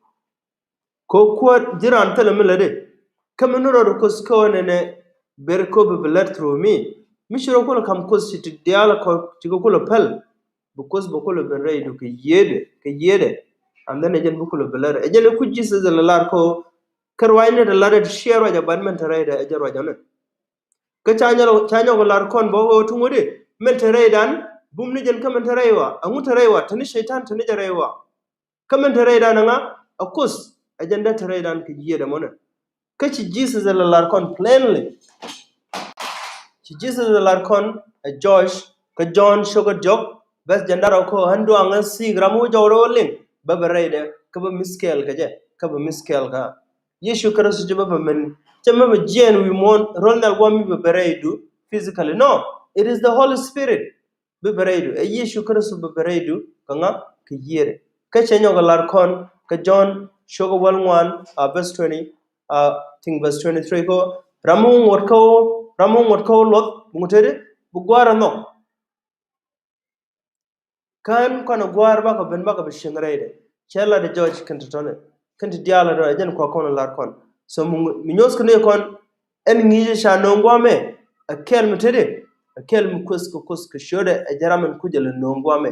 Kɛ kuäär ji̱n raan thilɛ mi lätdi. Kä mi ni rɔɔdɛ Kuoth kä ɣöö nɛnɛ ber kä bi bi lät through me. Mi ci rɔ kulɛ ka̱m Kuoth ci ti diaal kɔ ci kɛ kulɛ päl. Bi Kuoth bɛ kulɛ ben rɛydu kɛ yiëëdɛ, kɛ yiëëdɛ. And then ɛ jɛn bi kulɛ bi lät. Ɛ jɛn ɛ ku Jesus ɛ lɛ lar kä ɣöö kɛ ruacni te latdɛ ti ciɛ ruac ɛ, but min te rɛydɛ ɛ jɛn ruac ɔnɛ. Kä ca nyɔk, ca nyɔk lar kɔn bä ɣöö ti ŋuti min te rɛydan, bum ni jɛn kä min te rɛy wa. Ɛŋu te rɛy wa? Te ni Cɛytan te ni jɛ rɛy wa. Kä min te rɛydan ɛŋa? Ɛ Kuoth. Ɛ jɛn dee te rɛydan kɛ yiëëdɛ mɔnɛ. Kä ci Jesus ɛ lɛ lar kɔn plainly. Ci Jesus ɛ lɛ lar kɔn ɛ Josh, kä John cio̱kä diɔ̱k bɛs jiɛn da̱ŋ rɛw kä ɣän duaŋ ɛ thi̱i̱k ram wä jɔw rɛw liŋ bä bɛ rɛydɛ kä bä miss kɛɛl kɛ jɛ, kä bä miss kɛɛl kä. Yecu Kritho ci bä bɛ min, cɛ mɛ bɛ jiɛɛn wi̱i̱ muɔ̱ɔ̱n ro̱l nhial guam mi bɛ bɛ rɛydu physically. No, it is the Holy Spirit. Bi bɛ rɛydu. Ɛ Yecu Kritho bi bɛ rɛydu kɛ ŋa? Kɛ yiëëdɛ. Kä cɛ nyɔk ɛ lar kɔn kä John cio̱kä wäl ŋuan, a verse twenty, a, think verse twenty-three kɔ, ram mi ŋuɔt kä ɣöö, ram mi ŋuɔt kä ɣöö luɔth, bi ŋuɔt teti, bi gua̱a̱r ɛ nhɔk. Kä ɣän kɔn ɛ gua̱a̱r bakɔ ben bakɔ bi cieŋ rɛydɛ. Cɛ lat ɛ Jɔc kɛn ti tɔ̱nɛ. Kɛn ti diaal ɛ dɔ̱ ɛ jɛn kua kɔn ɛ lar kɔn. So mi, mi nyuɔth kɛ ni kɔn ɛn ŋi̱i̱cɛ ca nööŋ guamɛ. Ɛ kɛl mi tetdɛ. Ɛ kɛl mi Kuoth kɛ Kuoth kɛ ciötdɛ ɛ jɛ ram ɛn kucɛ lɛ nööŋ guamɛ.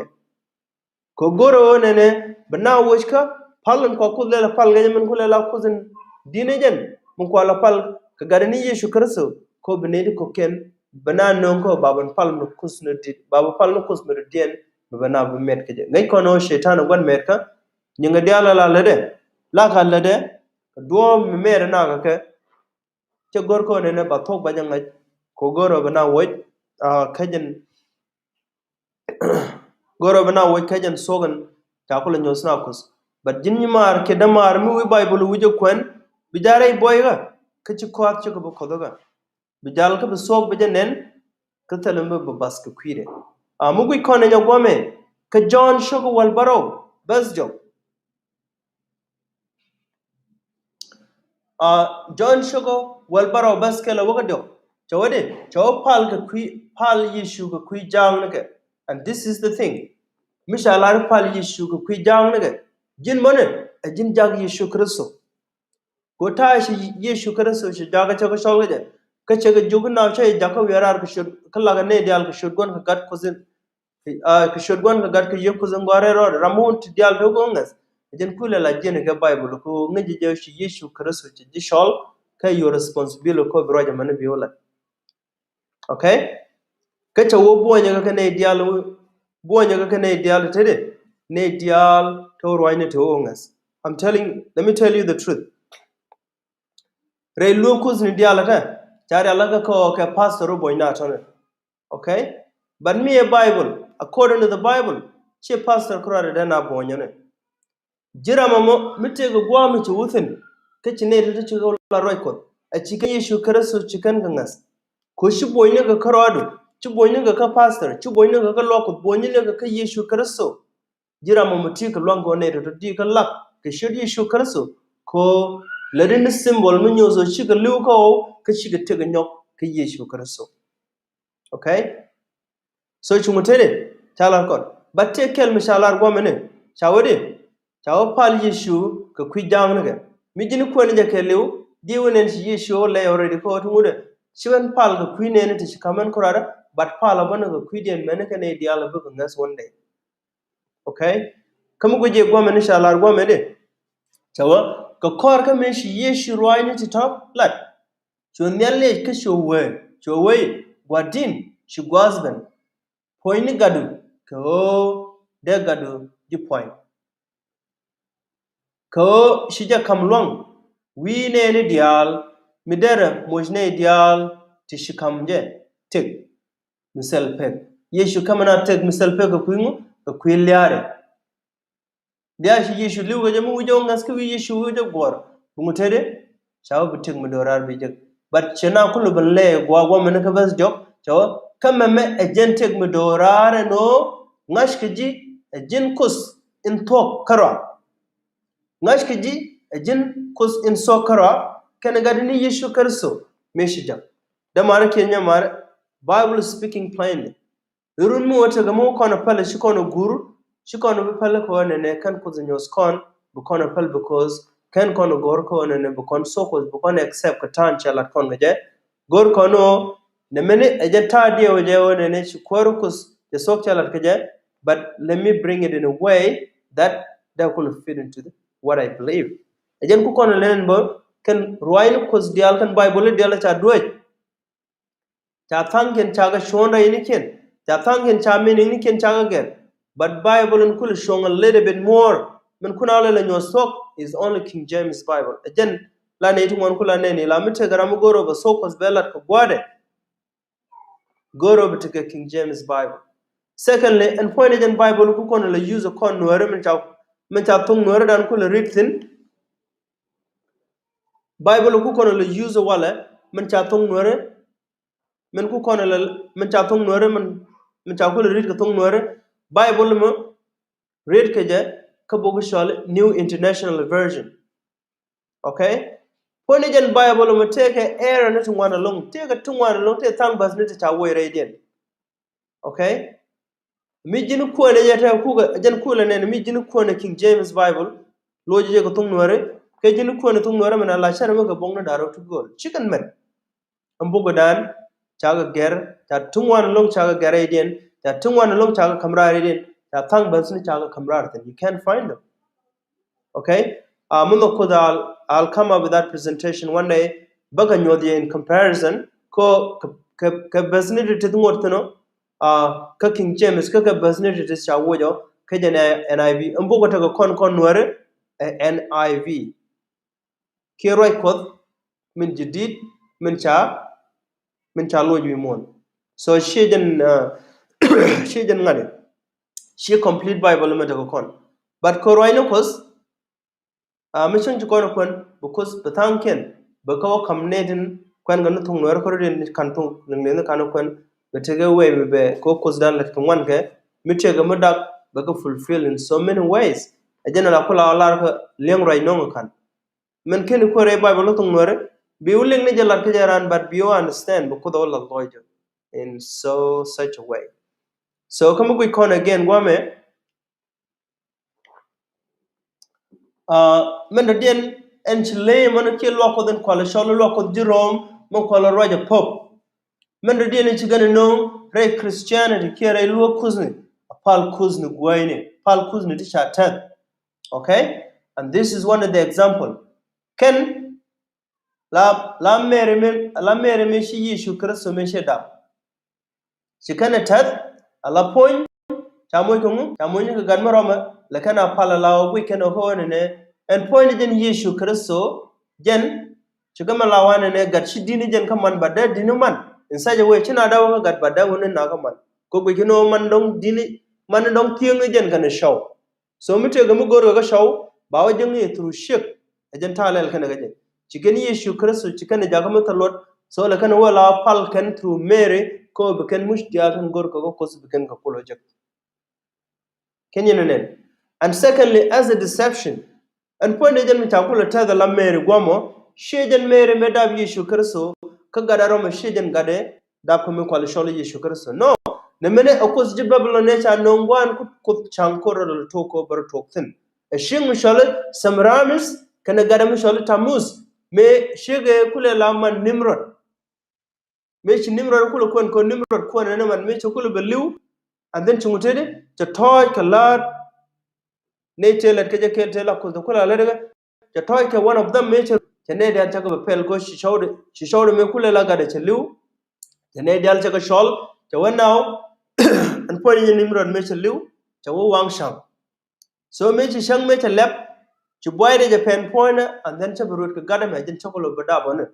Kɛ go̱rɛ ɣöö nɛnɛ bɛ na woc kä pal in kua Kuoth lɛl a pal ŋäcɛ min ku lɛl a Kuoth in di̱n ɛ jɛn min kua la pal kɛ gatdɛ ni Yecu Kritho kɛ ɣöö bi nɛy ti kɔ̱kiɛn bɛ na nööŋ kä ba ben pal ni Kuoth ni di̱t, ba ben pal ni Kuoth mi dɔ̱diɛn. Bɛ bɛ na bi mɛt kä jɛ. Ŋäc kɔn ɣöö Cɛytan ɛ gua̱n mɛt kä nyiŋɛ diaal ala lätdɛ. Laka lätdɛ kɛ duɔ̱ɔ̱p mi mɛt ɛ na kɛ kɛ. Cɛ go̱r kɔn ɛn ɛ ba thuɔ̱k ba jɛ ŋa̱c. Kɛ go̱r ɛ bɛ na woc, ah, kä jɛn. Go̱r ɛ bɛ na woc kä jɛn thuɔ̱k ɛn ca kulɛ nyuɔ̱th na Kuoth. But ji̱n nyimaar kiɛ dämaar mi wi̱i̱ Baibol wi̱c ɛ kuɛn, bi ja̱ rɛy buɔykä kä ci kɔath cikɛ bi kɔthkä. Bi jal kä bi thuɔ̱k bi jɛ nɛn kä thilɛ mi bi bath kɛ kui̱dɛ. A mi guic kɔn ɛ nyɔ guamɛ kä Jɔ̱ɔ̱n cio̱kä wäl bärɔw bɛth jɔk. A, Jɔ̱ɔ̱n cio̱kä wäl bärɔw bɛth kɛl a wäkä diɔ̱k. Cɛ wä di, cɛ wä pal kɛ kui̱, pal Yecu kɛ kui̱ ja̱a̱ŋ nikɛ. And this is the thing. Mi ca lar pal Yecu kɛ kui̱ ja̱a̱ŋ nikɛ. Ji̱n mɔnɛ, ɛ ji̱n jak Yecu Kritho. Kɛ ta̱a̱ ci Yecu Kritho ci jakä cä kɛ cɔl kɛ jɛ. Kä cɛ kɛ jiök na cä jɛ jakä wi̱i̱ raar kɛ ciöt, kä lakɛ nɛy diaal kɛ ciöt Gua̱n kɛ Gat Kuɔth in. Kɛ ciöt Gua̱n kɛ Gat kɛ Yiëë Kuoth in gɔ̱a̱r rɛy rɔɔdɛ, ram mi wun ti diaal ti ɣöö ŋäth. Ɛ jɛn kulɛ la jiɛn kɛ Baibol kɛ ɣöö ŋäc jɛ ci Yecu Kritho ci ji̱ cɔl, kä your responsibility kɔ bi ruac ɛmɛni bi wä lat. Okay? Kä cɛ wä buɔ̱nyɛ kä kɛ nɛy diaal, buɔ̱nyɛ kä kɛ nɛy diaal tetdɛ, nɛy diaal te wä ruacni te wä ŋäth. I'm telling, let me tell you the truth. Rɛy luäk Kuothni diaal ɛ tɛ ca rial kä kɛ ɣöö kɛ pastor wä buɔ̱ny na tɔ̱nɛ. Okay? But mi ɛ Bible, according to the Bible, ci pastor kärɔadɛ dee na buɔ̱nyɛ ni. Ji̱ ram ɛmɔ mi tëëkɛ gua̱a̱th mi ci wä thi̱n, kä ci nɛy ti ti ci kɛ la ruac Kuɔth, a ci kä Yecu Kritho ci kɛn kɛ ŋäth. Kɛ ɣöö ci buɔ̱nyni kɛ kärɔadu, ci buɔ̱nyni kɛ kä pastor, ci buɔ̱nyni kɛ kä luaak Kuɔth, buɔ̱nyni kɛ kä Yecu Kritho. Ji̱ ram ɛmɔ ti kɛ lua̱ŋ kɛ ɣöö nɛy tɔ̱tɔ̱ ti kɛ lak kɛ ciöt Yecu Kritho, kɛ ɣöö lätdi ni symbol mi nyuɔth ɣöö cikɛ li̱w kä ɣɔw, kä cikɛ tëk kɛ nyɔk kä Yecu Kritho. Okay? So cuŋ tetdɛ ca lar kɔn. But tëë kɛl mi ca lar gua̱a̱th ɛmɛni, ca wee di, ca wee pal Yecu kɛ kui̱ ja̱a̱ŋ nikɛ. Mi ji̱n kuɛn jɛ kɛ li̱w, di wä nɛn ci Yecu wä lɛy already kä ɣöö ti ŋut ɛ. Ci wä pal kɛ kui̱ nɛɛni ti ci ka̱m ɛn kärɔadɛ, but pal ɛ bä ni kɛ kui̱diɛn mɛni kɛ nɛy diaal ɛ bikɛ ŋäth one day. Okay? Kä mi guic jɛ gua̱a̱th ɛmɛni ca lar gua̱a̱th ɛmɛ di, ca wee kɛ kɔr kä mëë ci Yecu ruaacni ti tɔ̱ lat. Cu Nhial liɛc kä cu wee, cu wee, Gua̱di̱n, ci gua̱a̱th ben. Puɔ̱nyni gatdu kɛ ɣöö dee gatdu ji̱ puɔ̱ny. Kɛ ɣöö ci jɛ ka̱m lua̱ŋ wi̱i̱ nɛɛni diaal, mi derɛ moc nɛy diaal ti ci ka̱m jɛ tëk mi thil pek. Yecu kä min a tëk mi thil pek kɛ kui̱ ŋu? Kɛ kui̱ lia̱a̱ri. Bia ci Yecu li̱w kɛ jɛ mi wi̱c jɛ wä ŋäth kä wi̱i̱ Yecu wi̱c jɛ guɔ̱ɔ̱r. Bi ŋu tetdɛ? Ca wä bi tëk mi do̱raar bi jek. But ci na kulɛ ben lɛ gua̱a̱th gua̱a̱th mɛni kä beth jɔk, ca wä kä mɛmɛ ɛ jɛn tëk mi do̱raar ɛn ɣöö ŋa̱ckɛ ji̱ ɛ ji̱n Kuoth in thuɔ̱k kärɔa. Ŋa̱ckɛ ji̱ ɛ ji̱n Kuoth in thuɔ̱k kärɔa, kɛnɛ Gatdɛ ni Yecu Kritho mëë ci jek. Dämaari kiɛ nyamaari, Bible is speaking plainly. Run mi wä tekɛ mi wä kɔn a päl, ci kɔn a gur, ci kɔn a bi päl kɛ ɣöö nɛnɛ kɛn Kuoth nyuɔth kɔn, bi kɔn a päl, because kɛn kɔn a go̱r kɛ ɣöö nɛnɛ bi kɔn thuɔ̱k Kuoth, bi kɔn accept kɛ ta̱a̱ in cɛ lat kɔn kɛ jɛ. Go̱r kɔn ɣöö nɛ mɛni ɛ jɛn ta̱a̱ diɛw jɛ ɣöö nɛnɛ ci kuäär Kuoth, cɛ thuɔ̱k cɛ lat kɛ jɛ, but let me bring it in a way that they could fit into the, what I believe. Ɛ jɛn ku kɔn a lɛn bä kɛn ruaacni Kuoth diaal, kɛn Bible diaal ca duäc. Ca tha̱a̱ŋkiɛn ca kɛ cuɔ̱ɔ̱ŋ rɛy nikiɛn. Ca tha̱a̱ŋkiɛn ca meaning nikiɛn ca kɛ gɛr. But Bible in kulɛ cuɔ̱ŋ a little bit more. Min kun a lɛ lɛ nyuɔ̱th thuɔ̱k is only King James Bible. Ɛ jɛn la nɛy ti ŋuan kulɛ nɛn i̱ la mi tekɛ ram mi go̱o̱r ɔ bɛ thuɔ̱k Kuɔth bɛ lat kɛ gua̱a̱dɛ. Go̱o̱r ɔ bɛ tekɛ King James Bible. Secondly, ɛn puɔ̱ny ni jɛn Bible ku kɔn lɛ use kɔn Nuääri min ca, min ca thuŋ Nuääri dan kulɛ read thi̱n. Bible ku kɔn lɛ use walɛ min ca thuŋ Nuääri, min ku kɔn lɛ, min ca thuŋ Nuääri, min, min ca kulɛ read kɛ thuŋ Nuääri. Bible mi read kɛ jɛ kä bok cɔal New International Version. Okay? Puɔ̱ny ni jɛn Bible mi tëëkɛ error ni ti ŋuan ɛlɔ̱ŋ, tëëkɛ ti ŋuan ɛlɔ̱ŋ, tëë tha̱a̱ŋ bäth ni ti ca woc rɛydiɛn. Okay? Mi ji̱n kuäär ni jɛ tɛ kukɛ, jɛn kulɛ nɛn, mi ji̱n kuäär ni King James Bible, loc jɛ kɛ thuŋ Nuääri, kɛ ji̱n kuäär ni thuŋ Nuääri min a la cär mi kɛ bok ni da̱r rɛw ti gööl. Ci kɛn mɛt. Ɛn bok dan ca kɛ gɛr, ca ti ŋuan ɛlɔ̱ŋ ca kɛ gɛr rɛydiɛn, ca ti ŋuan ɛlɔ̱ŋ ca kɛ ka̱m raar rɛydiɛn, ca tha̱a̱ŋ bäth ni ca kɛ ka̱m raar thi̱n. You can't find them. Okay? Uh, mi nhɔk Kuoth, I'll, I'll come up with that presentation one day. Bä kɛ nyuɔth yɛ in comparison kɛ, kɛ, kɛ, kɛ bäth ni ti ti ŋuɔt thi̱n ɔ, uh, kä King James, kä kɛ bäth ni ti ti ca woc ɔ, kä jɛn ɛ N I V. Ɛn bok ɔ tekɛ kɔn kɔn Nuääri ɛ N I V. Kiɛ ruac Kuɔth min jadid, min ca, min ca loc wi̱i̱ muɔ̱ɔ̱n. So ciɛ jɛn, uh, ciɛ jɛn ŋa̱t i̱, ciɛ complete Bible mi tekɛ kɔn. But kɛ ruac ni Kuɔth, uh, mi cäŋ ci kɔn kuɛn, because bi tha̱a̱ŋkiɛn bɛ kɛ wä ka̱m nɛy tin kuɛn kɛ ni thuŋ Nuääri kɛ rɔ̱diɛn kan thuŋ liŋ liŋ kan kuɛn, bɛ tekɛ way mi bɛ kɛ wä Kuoth dan lät kɛ ŋuan kɛ, mi tekɛ mi dak bɛ kɛ fulfill in so many ways. Ɛ jɛn ala kula lar kɛ liɛŋ ruac nɔŋ kan. Min keni kuäär rɛy Bible kä thuŋ Nuääri, bi wä liŋ ni jɛ lat kä jɛ ran, but bi wä understand bi Kuoth wä la lɔcdɛ in so such a way. So kä mi guic kɔn again guamɛ, uh, min dɔ̱diɛn ɛn ci ley mɔn kiɛ luak Kuɔth in kualɛ cɔl luak Kuɔth ji̱ Rom, mɔn kualɛ ruac a Pope. Min dɔ̱diɛn in ci gɛn in no̱o̱ŋ rɛy Christianity kiɛ rɛy luäk Kuthni. A pal kuthni guäyni, pal kuthni ti ca tɛth. Okay? And this is one of the example. Kɛn la, la Mary mi, la Mary mi ci Yecu Kritho mi ci dap. Ci kɛn ɛ tɛth, a la puɔ̱ny, ca moc kɛ ŋu, ca moc ni kɛ gat mi rɔmɛ, lɛ kɛn a pal a la wä guic kɛn ɛ ɣöö nɛnɛ, ɛn puɔ̱ny ni jɛn Yecu Kritho, jɛn, ci kɛ mɛ la wanɛ nɛ gat ci di̱t ni jɛn kä man, but dee di̱t ni man. In such a way, ci na dee wä kä gat, but dee wä ni na kä man. Kɛ guic kɛn ɣöö man dɔ̱ŋ di̱t ni, man ni dɔ̱ŋ thieŋ ni jɛn kɛn ɛ cɔw. So mi tëëkɛ mi go̱o̱rkɛ kä cɔw, ba wä ji̱ ŋi̱i̱c through ciek. Ɛ jɛn ta̱a̱ lɛl kɛn ɛ kɛ jɛn. Ci kɛn Yecu Kritho, ci kɛn ɛ jakä mi thil luɔt. So lɛ kɛn ɛ wä la pal kɛn through Mary, kɛ ɣöö bi kɛn muc diaal tin go̱o̱rkɛ kä Kuoth bi kɛn kɛ kulɛ jek. Kɛn yɛn ɛ nɛn. And secondly, as a deception. Ɛn puɔ̱nydɛ jɛn mi ca kulɛ tɛth ɛ la Mary guamɔ, ciɛ jɛn Mary mëë dap Yecu Kritho, kä gatdɛ rɔmɛ ciɛ jɛn gatdɛ, dap kä mi kual cɔl Yecu Kritho. No, nɛ mɛnɛ ɛ Kuoth ji̱ Babilon ëë ca nööŋ gua̱a̱n Kuoth, Kuoth ca̱ŋ ko̱r rɔ lɛ tuɔɔk kɛ ɣöö bɛ rɔ tuɔɔk thi̱n. Ɛ ciek mi cɔl Semiramis, kɛnɛ gatdɛ mi cɔl Tammuz, mëë ciek ëë kulɛ la man Nimrod. Mëë ci Nimrod kulɛ kuɛn kɛ ɣöö Nimrod kuɛn ɛn ɛ man mëë ci kulɛ bɛ li̱w, and then ci ŋut tëëdi, cɛ tɔ̱ɔ̱c kɛ la̱a̱t, nɛy tëë lät kɛ jɛ kɛɛl tëë la Kuoth kulɛ lät kɛ, cɛ tɔ̱ɔ̱c kɛ one of them mëë cɛ, cɛ nɛy diaal cɛ kɛ bɛ pɛl kɛ ɣöö ci cɔwdɛ, ci cɔwdɛ mëë kulɛ la gatdɛ cɛ li̱w. Cɛ nɛy diaal cɛ kɛ cɔl, cɛ wä now, ɛn puɔ̱ny jɛn Nimrod mëë cɛ li̱w, cɛ wä waŋ cäŋ. So mëë ci cäŋ mëë cɛ lɛp, ci buaydɛ jɛ pɛn puɔ̱nydɛ, and then cɛ bi ruet kɛ gatdɛ mɛ jɛn cä kulɛ bɛ dap ɔni.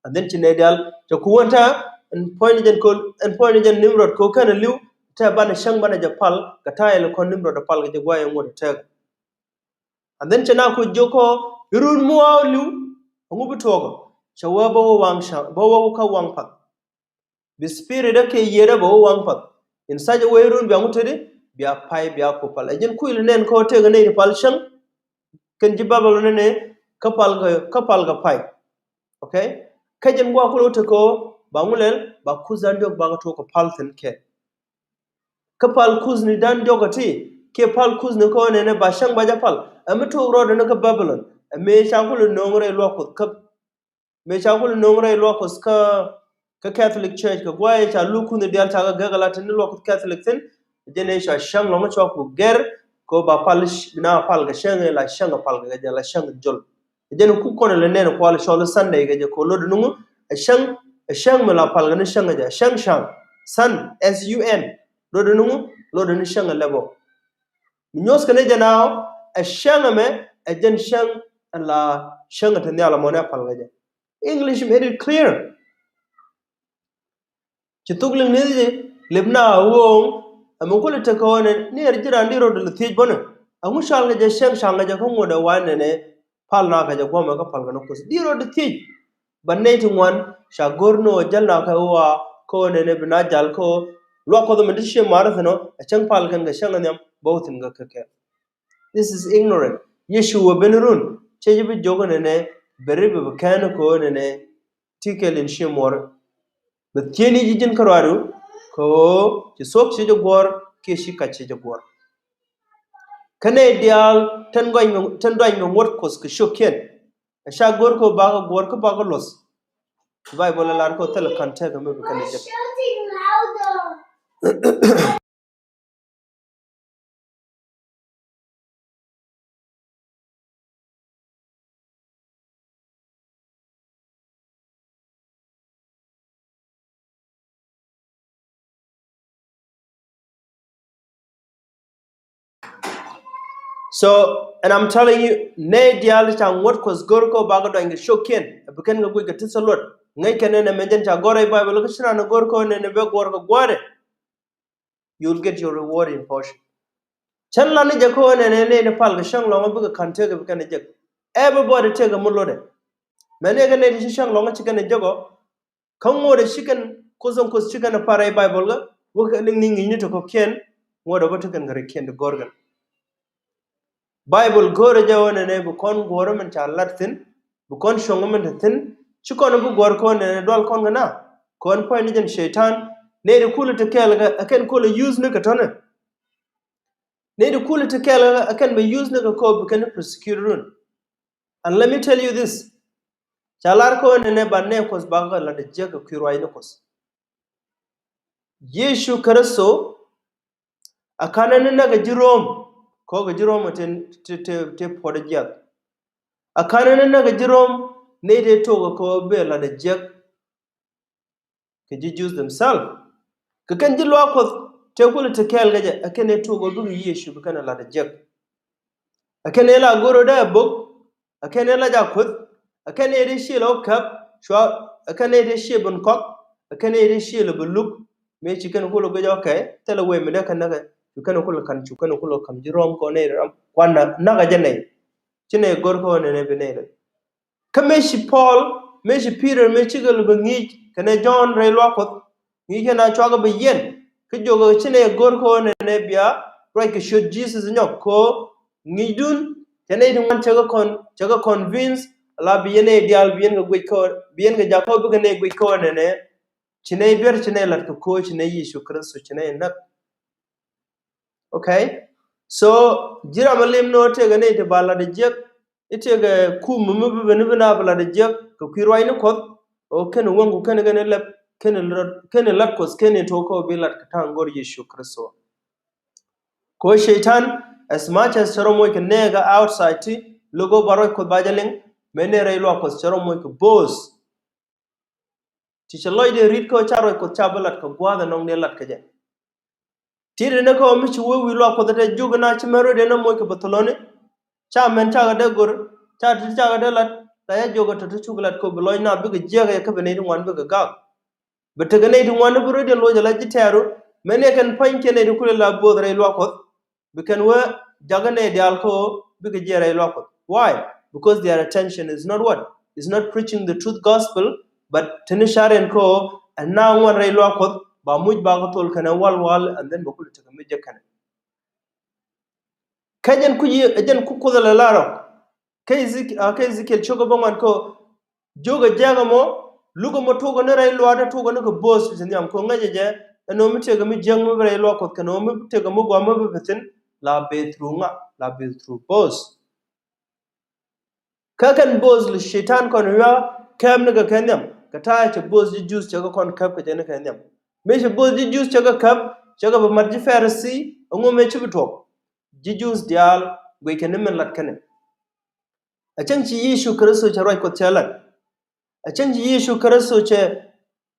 And then ci nɛy diaal cɛ ku wän ta̱a̱, ɛn puɔ̱nydɛ jɛn ko̱l, ɛn puɔ̱nydɛ jɛn Nimrod ko̱ kɛn ɛ li̱w, tɛ banɛ cäŋ banɛ jɛ pal kɛ ta̱a̱ yɛl kɔn Nimrod ɛ pal kɛ jɛ gua̱a̱th yɛ ŋuɔ̱t ɛ tɛk. And then cɛ na ku jiök kɔ i̱ run mi wa̱a̱ li̱w, ɛŋu bi tuɔɔk ɔ? Cɛ wee bä wä waŋ cäŋ, bä wä kä waŋ path. Bi spirit ɛ kɛ yiëëdä bä wä waŋ path. In such a way run bia ŋu tëëdi, bia pay, bia ku pal. Ɛ jɛn kuil nɛn kɔ tëëkɛ nɛy ti pal cäŋ. Kɛn ji̱ Babilon nɛnɛ kä pal kɛ, kä pal kɛ pay. Okay? Kä jɛn gua̱a̱ kulɛ wä tekɛ ɣöö ba ŋu lɛl, ba kuthdan diɔ̱k ba kɛ tuɔɔk kɛ pal thi̱n kɛ. Kä pal kuthni dan diɔ̱k ɛ ti kiɛ pal kuthni kɔ nɛnɛ ba cäŋ ba jɛ pal. Ɛ mi tuɔɔk rɔɔdɛ ni kä Babilon. Ɛ mëë ca kulɛ nööŋ rɛy luaak Kuɔth kä, mëë ca kulɛ nööŋ rɛy luaak Kuɔth kä, kä Catholic Church kɛ gua̱a̱th ca luk kuthni diaal ca kɛ gɛk ala te ni luaak Kuɔth Catholic thi̱n. Jɛn ëë cua cäŋ lɔ̱ŋ cua ku gɛr kɛ ɣöö ba pal, bi na pal kɛ cäŋ ëë la cäŋ ɛ pal kɛ jɛ la cäŋ jol. Jɛn ku kɔn lɛ nɛn kual cɔl Sunday kɛ jɛ kɛ ɣöö lotdɛ ni ŋu, ɛ cäŋ, ɛ cäŋ mi la pal kɛ ni cäŋ ɛ jɛ, cäŋ, cäŋ, sun, S U N. Lotdɛ ni ŋu, lotdɛ ni cäŋ ɛ lɛpɔ. Mi nyuɔ̱th kɛ ni jɛ now, ɛ cäŋ ɛmɛ ɛ jɛn cäŋ ɛ la cäŋ ɛ te nhial ɛmɔ ni a pal kɛ jɛ. English made it clear. Ci thuk liŋ ni ji̱ lip na ɣööŋ, ɛmɛ kulɛ tekɛ ɣöö nɛ ni ɛ ji̱ raan di rot lɛ thiec bä ni. Ɛŋu cal kɛ jɛ cäŋ, cäŋ kɛ jɛ kä ŋuɔ̱t ɛ wa̱a̱ nɛnɛ pal na kɛ jɛ guɔ̱mɛ kä pal kɛ ni Kuoth. Di rot di thiec. Bä nɛy ti ŋuan ca go̱r ni ɣöö jäl na kɛ ɣöö a kä ɣöö nɛnɛ bi na jal kä ɣöö luaak Kuɔth ɛmɛ di cië ma̱a̱r thi̱n ɔ, ɛ cäŋ pal kɛn kɛ cäŋ ɛ nhiam bä wä thi̱n kɛ kɛ kɛɛl. This is ignorant. Yecu wä ben run, cɛ ji̱ bi jiök nɛnɛ, bɛ ri bi bi kɛn kɛ ɣöö nɛnɛ, ti kɛl in cië muɔr. Bɛ thieni ji̱ ji̱n kärɔadu kɛ ɣöö ci thuɔ̱k ci jɛ guɔ̱ɔ̱r kiɛ ci kac ci jɛ guɔ̱ɔ̱r. Kä nɛy diaal tin duany kɛ, tin duany kɛ ŋuɔ̱t Kuɔth kɛ ciökiɛn. Ɛ ca go̱r kɛ ɣöö bakɛ guɔ̱ɔ̱r kä bakɛ luɔ̱th. Baibol ɛ lar kɛ ɣöö thilɛ kɔn tɛk ɛmɛ bi kɛn ɛ jek. So, and I'm telling you, nɛy diaal ca ŋuɔ̱t Kuɔth go̱r kɛ ɣöö bakɛ duany kɛ ciökiɛn, bi kɛn kɛ guic kɛ ti thil luɔt. Ŋäc kɛn nɛn ɛmɛ jɛn ca gɔ̱r rɛy Baibol kä ci raan go̱r kɛ ɣöö nɛn ɛ bɛ guɔ̱r kɛ gua̱a̱thdɛ. You'll get your reward in portion. Cän lan ni jɛ kä ɣöö nɛnɛ nɛy ni pal kɛ cäŋ lɔ̱ŋä bikɛ ka̱n tëëkɛ bi kɛn ɛ jek. Everybody tëëkɛ mi lotdɛ. Mɛn ni kɛ nɛy ti ci cäŋ lɔ̱ŋä ci kɛn ɛ jek ɔ. Kä ŋuɔ̱tdɛ ci kɛn Kuoth in Kuoth ci kɛn ɛ pal rɛy Baibol kä wä kɛ liŋ ni ŋi̱i̱cni ti kɔ̱kiɛn. Ŋuɔ̱tdɛ bä ti kɛn kɛ rikiɛn ti gɔ̱r kɛn. Baibol go̱o̱rɛ jɛ ɣöö nɛnɛ bi kɔn guɔ̱ɔ̱r min ca lat thi̱n, bi kɔn cuɔ̱ŋ min te thi̱n, ci kɔn bi guɔ̱ɔ̱r kɔn nɛnɛ dual kɔn kɛ na. Kɔn puɔ̱ny ni jɛn cɛy-tan, nɛy ti kulɛ ti kɛɛl kɛ, ɛ kɛn kulɛ use ni kɛ tɔ̱nɛ. Nɛy ti kulɛ ti kɛɛl kɛ, ɛ kɛn bɛ use ni kɛ kɔɔp bi kɛn persecute run. And let me tell you this. Ca lar kɔn nɛnɛ ba nɛy Kuɔth bakɛ lat jiäk kɛ kui̱ ruac ni Kuɔth. Yecu Kritho A kanɛ ni näk a ji̱ Rom, kɛ ɣöö kɛ ji̱ Rom a te, te, te, te puɔ̱t a jiath. A kanɛ ni näk a ji̱ Rom, nɛy tëë tok a kɛ ɣöö bëë lat a jiäk kɛ ji̱ Jews themselves. Kɛ kɛn ji̱ luaak Kuɔth tëë kulɛ te kɛɛl kɛ jɛ, a kɛn ɛ tok a bikɛ Yecu bi kɛn ɛ lat a jiäk. A kɛn ɛ la go̱r ɛ dee a bok, a kɛn ɛ la ja Kuoth, a kɛn ɛ dee ciël ɛ wä käp, cua, a kɛn ɛ dee ciël ben kɔk, a kɛn ɛ dee ciël ɛ ben luk. Mëë ci kɛn kulɛ guic ɛ wä kɛ, thilɛ wee mi dee kɛ näk ɛ, cu kɛn kulɛ ka̱n, cu kɛn kulɛ ka̱m ji̱ Rom kɛ ɣöö nɛy ram, kuan na, näk a jɛ nɛy. Ci nɛy go̱r kɛ ɣöö nɛnɛ bi nɛy ram. Kä mëë ci Paul, mëë ci Peter, mëë cikɛ lɛ bɛ ŋi̱i̱c kɛnɛ Jɔ̱ɔ̱n rɛy luaak Kuɔth, ŋi̱i̱c kɛn a cua kɛ bɛ yiɛn. Kä jiök ɛ ci nɛy go̱r kɛ ɣöö nɛnɛ bia ruac kɛ ciöt Jesus nyɔk kɛ ɣöö ŋi̱i̱cdun, cɛ nɛy ti ŋuan cɛ kɛ con, cɛ kɛ convince, la bi yɛn nɛy diaal, bi yɛn kɛ guic kɛ ɣöö, bi yɛn kɛ jakä bikɛ nɛy guic kɛ ɣöö nɛnɛ ci nɛy duer, ci nɛy lat kɛ ko̱o̱c, ci nɛy Yecu Kritho, ci nɛy näk. Okay? So, ji̱ ram a lim ni ɣöö tëëkɛ nɛy ti ba lat a jiäk, i̱ tëëkɛ kum mi bi ben i̱ bi na bi lat a jiäk kɛ kui̱ ruacni Kuɔth, ɣöö kɛn wäŋ ku kɛn kɛn lɛp, kɛn lat, kɛn lat Kuɔth, kɛn tok kä bi lat kɛ ta̱a̱ in go̱r Yecu Kritho. Kɛ ɣöö Cɛytan, as much as cɛ rɔ moc kɛ nɛɛkɛ outside ti, lo̱k ɣöö ba ruac Kuɔth ba jɛ liŋ, mëë nɛy rɛy luaak Kuɔth cɛ rɔ moc kɛ bo̱o̱th. Ti cɛ lɔcdɛ ri̱t kä ca ruac Kuɔth ca bi lat kɛ gua̱a̱th ɛnɔŋ dee lat kɛ jɛ. Ti ri ni kä mi ci wee wi̱i̱ luaak Kuɔth ɛ tɛ jiök ina ci mɛn rɔ̱diɛn ɛ moc kɛ Bɛtheloni. Ca mɛn cakɛ dee go̱r, ca ti cakɛ dee lat, la ya jiök ɛ tɔ̱ ti cuk lat kɛ bi lɔc nath bikɛ jiäk ɛ kä bi nɛy ti ŋuan bikɛ gak. Bi tekɛ nɛy ti ŋuan bi rɔ̱diɛn loc ala ji̱ tɛɛru, mɛn ɛ kɛn pa̱nykiɛn nɛy ti kulɛ la bo̱o̱th rɛy luaak Kuɔth. Bi kɛn wee jakä nɛy diaal kä ɣöö bikɛ jiɛɛr rɛy luaak Kuɔth. Why? Because their attention is not what? Is not preaching the truth gospel, but tini cariɛn kä ɣöö ɛn na ŋuan rɛy luaak Kuɔth, ba muc ba kä thol kɛnɛ wal wal, and then bɛ kulɛ tekɛ mi jek kɛnɛ. Kä jɛn ku yi, jɛn ku Kuoth ala la rɔ. Kä Ezekiel, kä Ezekiel cio̱kä bä ŋuan kä ɣöö jiök ɛ jɛk ɛmɔ, luk ɛmɔ tuɔkä ni rɛy luaak, tuɔkä ni kɛ bo̱o̱th ti nhiam, kɛ ɣöö ŋäcɛ jɛ ɛn ɣöö mi tëëkɛ mi jiäk mi bi rɛy luaak Kuɔth kɛnɛ ɣöö mi tëëkɛ mi gɔaa mi bi bi thi̱n, la bee through ŋa? La bee through bo̱o̱th. Kä kɛn bo̱o̱th li Cɛytan kɔn wiaa kɛp ni kɛ kɛ nhiam, kɛ ta̱a̱ cɛ bo̱o̱th ji̱ Jews cɛ kɛ kɔn käp kɛ jɛ ni kɛ nhiam. Mi cɛ bo̱o̱th ji̱ Jews cɛ kɛ käp, cɛ kɛ bi mat ji̱ Pharisee, ɛŋu mëë ci bi tuɔk? Ji̱ Jews diaal guic kɛ ni min lat kɛnɛ. A cäŋ ci Yecu Kritho cɛ ruac Kuɔth cɛ lat. A cäŋ ci Yecu Kritho cɛ,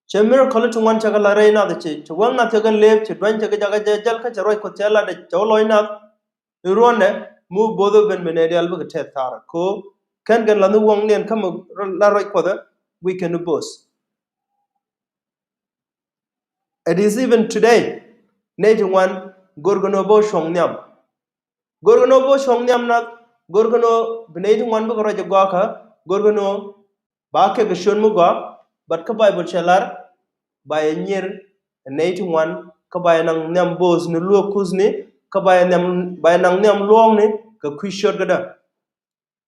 cɛ miracle ti ŋuan cɛ kɛ lat rɛy nath, cɛ, cɛ wäŋ nath cɛ kɛ lëëp, cɛ duany cɛ kɛ jakä jɛ jäl, kä cɛ ruac Kuɔth cɛ lat, cɛ wä lɔc nath. I̱ ruɔ̱ndɛ mi wä bo̱o̱th wä ben ben ɛ diaal bikɛ tɛth thaarä. Kɛ ɣöö kɛn kɛn lath ni wäŋniɛn kä mi la ruac Kuɔth ɛ, guic kɛn ni bo̱o̱th. It is even today. Nɛy ti ŋuan görkɛ ni ɣöö bä cuɔ̱ŋ nhiam. Görkɛ ni ɣöö bä cuɔ̱ŋ nhiam nath, görkɛ ni ɣöö bi nɛy ti ŋuan bikɛ ruac ɛ gɔaa kä, görkɛ ni ɣöö ba kɛ kɛ ciöt mi gɔaa, but kä Baibol cɛ lar ba yɛ nyier ɛ nɛy ti ŋuan, kä ba yɛ naŋ nhiam bo̱o̱thni, luäk kuthni, kä ba yɛ nhiam, ba yɛ naŋ nhiam luɔ̱ɔ̱kni kɛ kui̱ ciötkädä.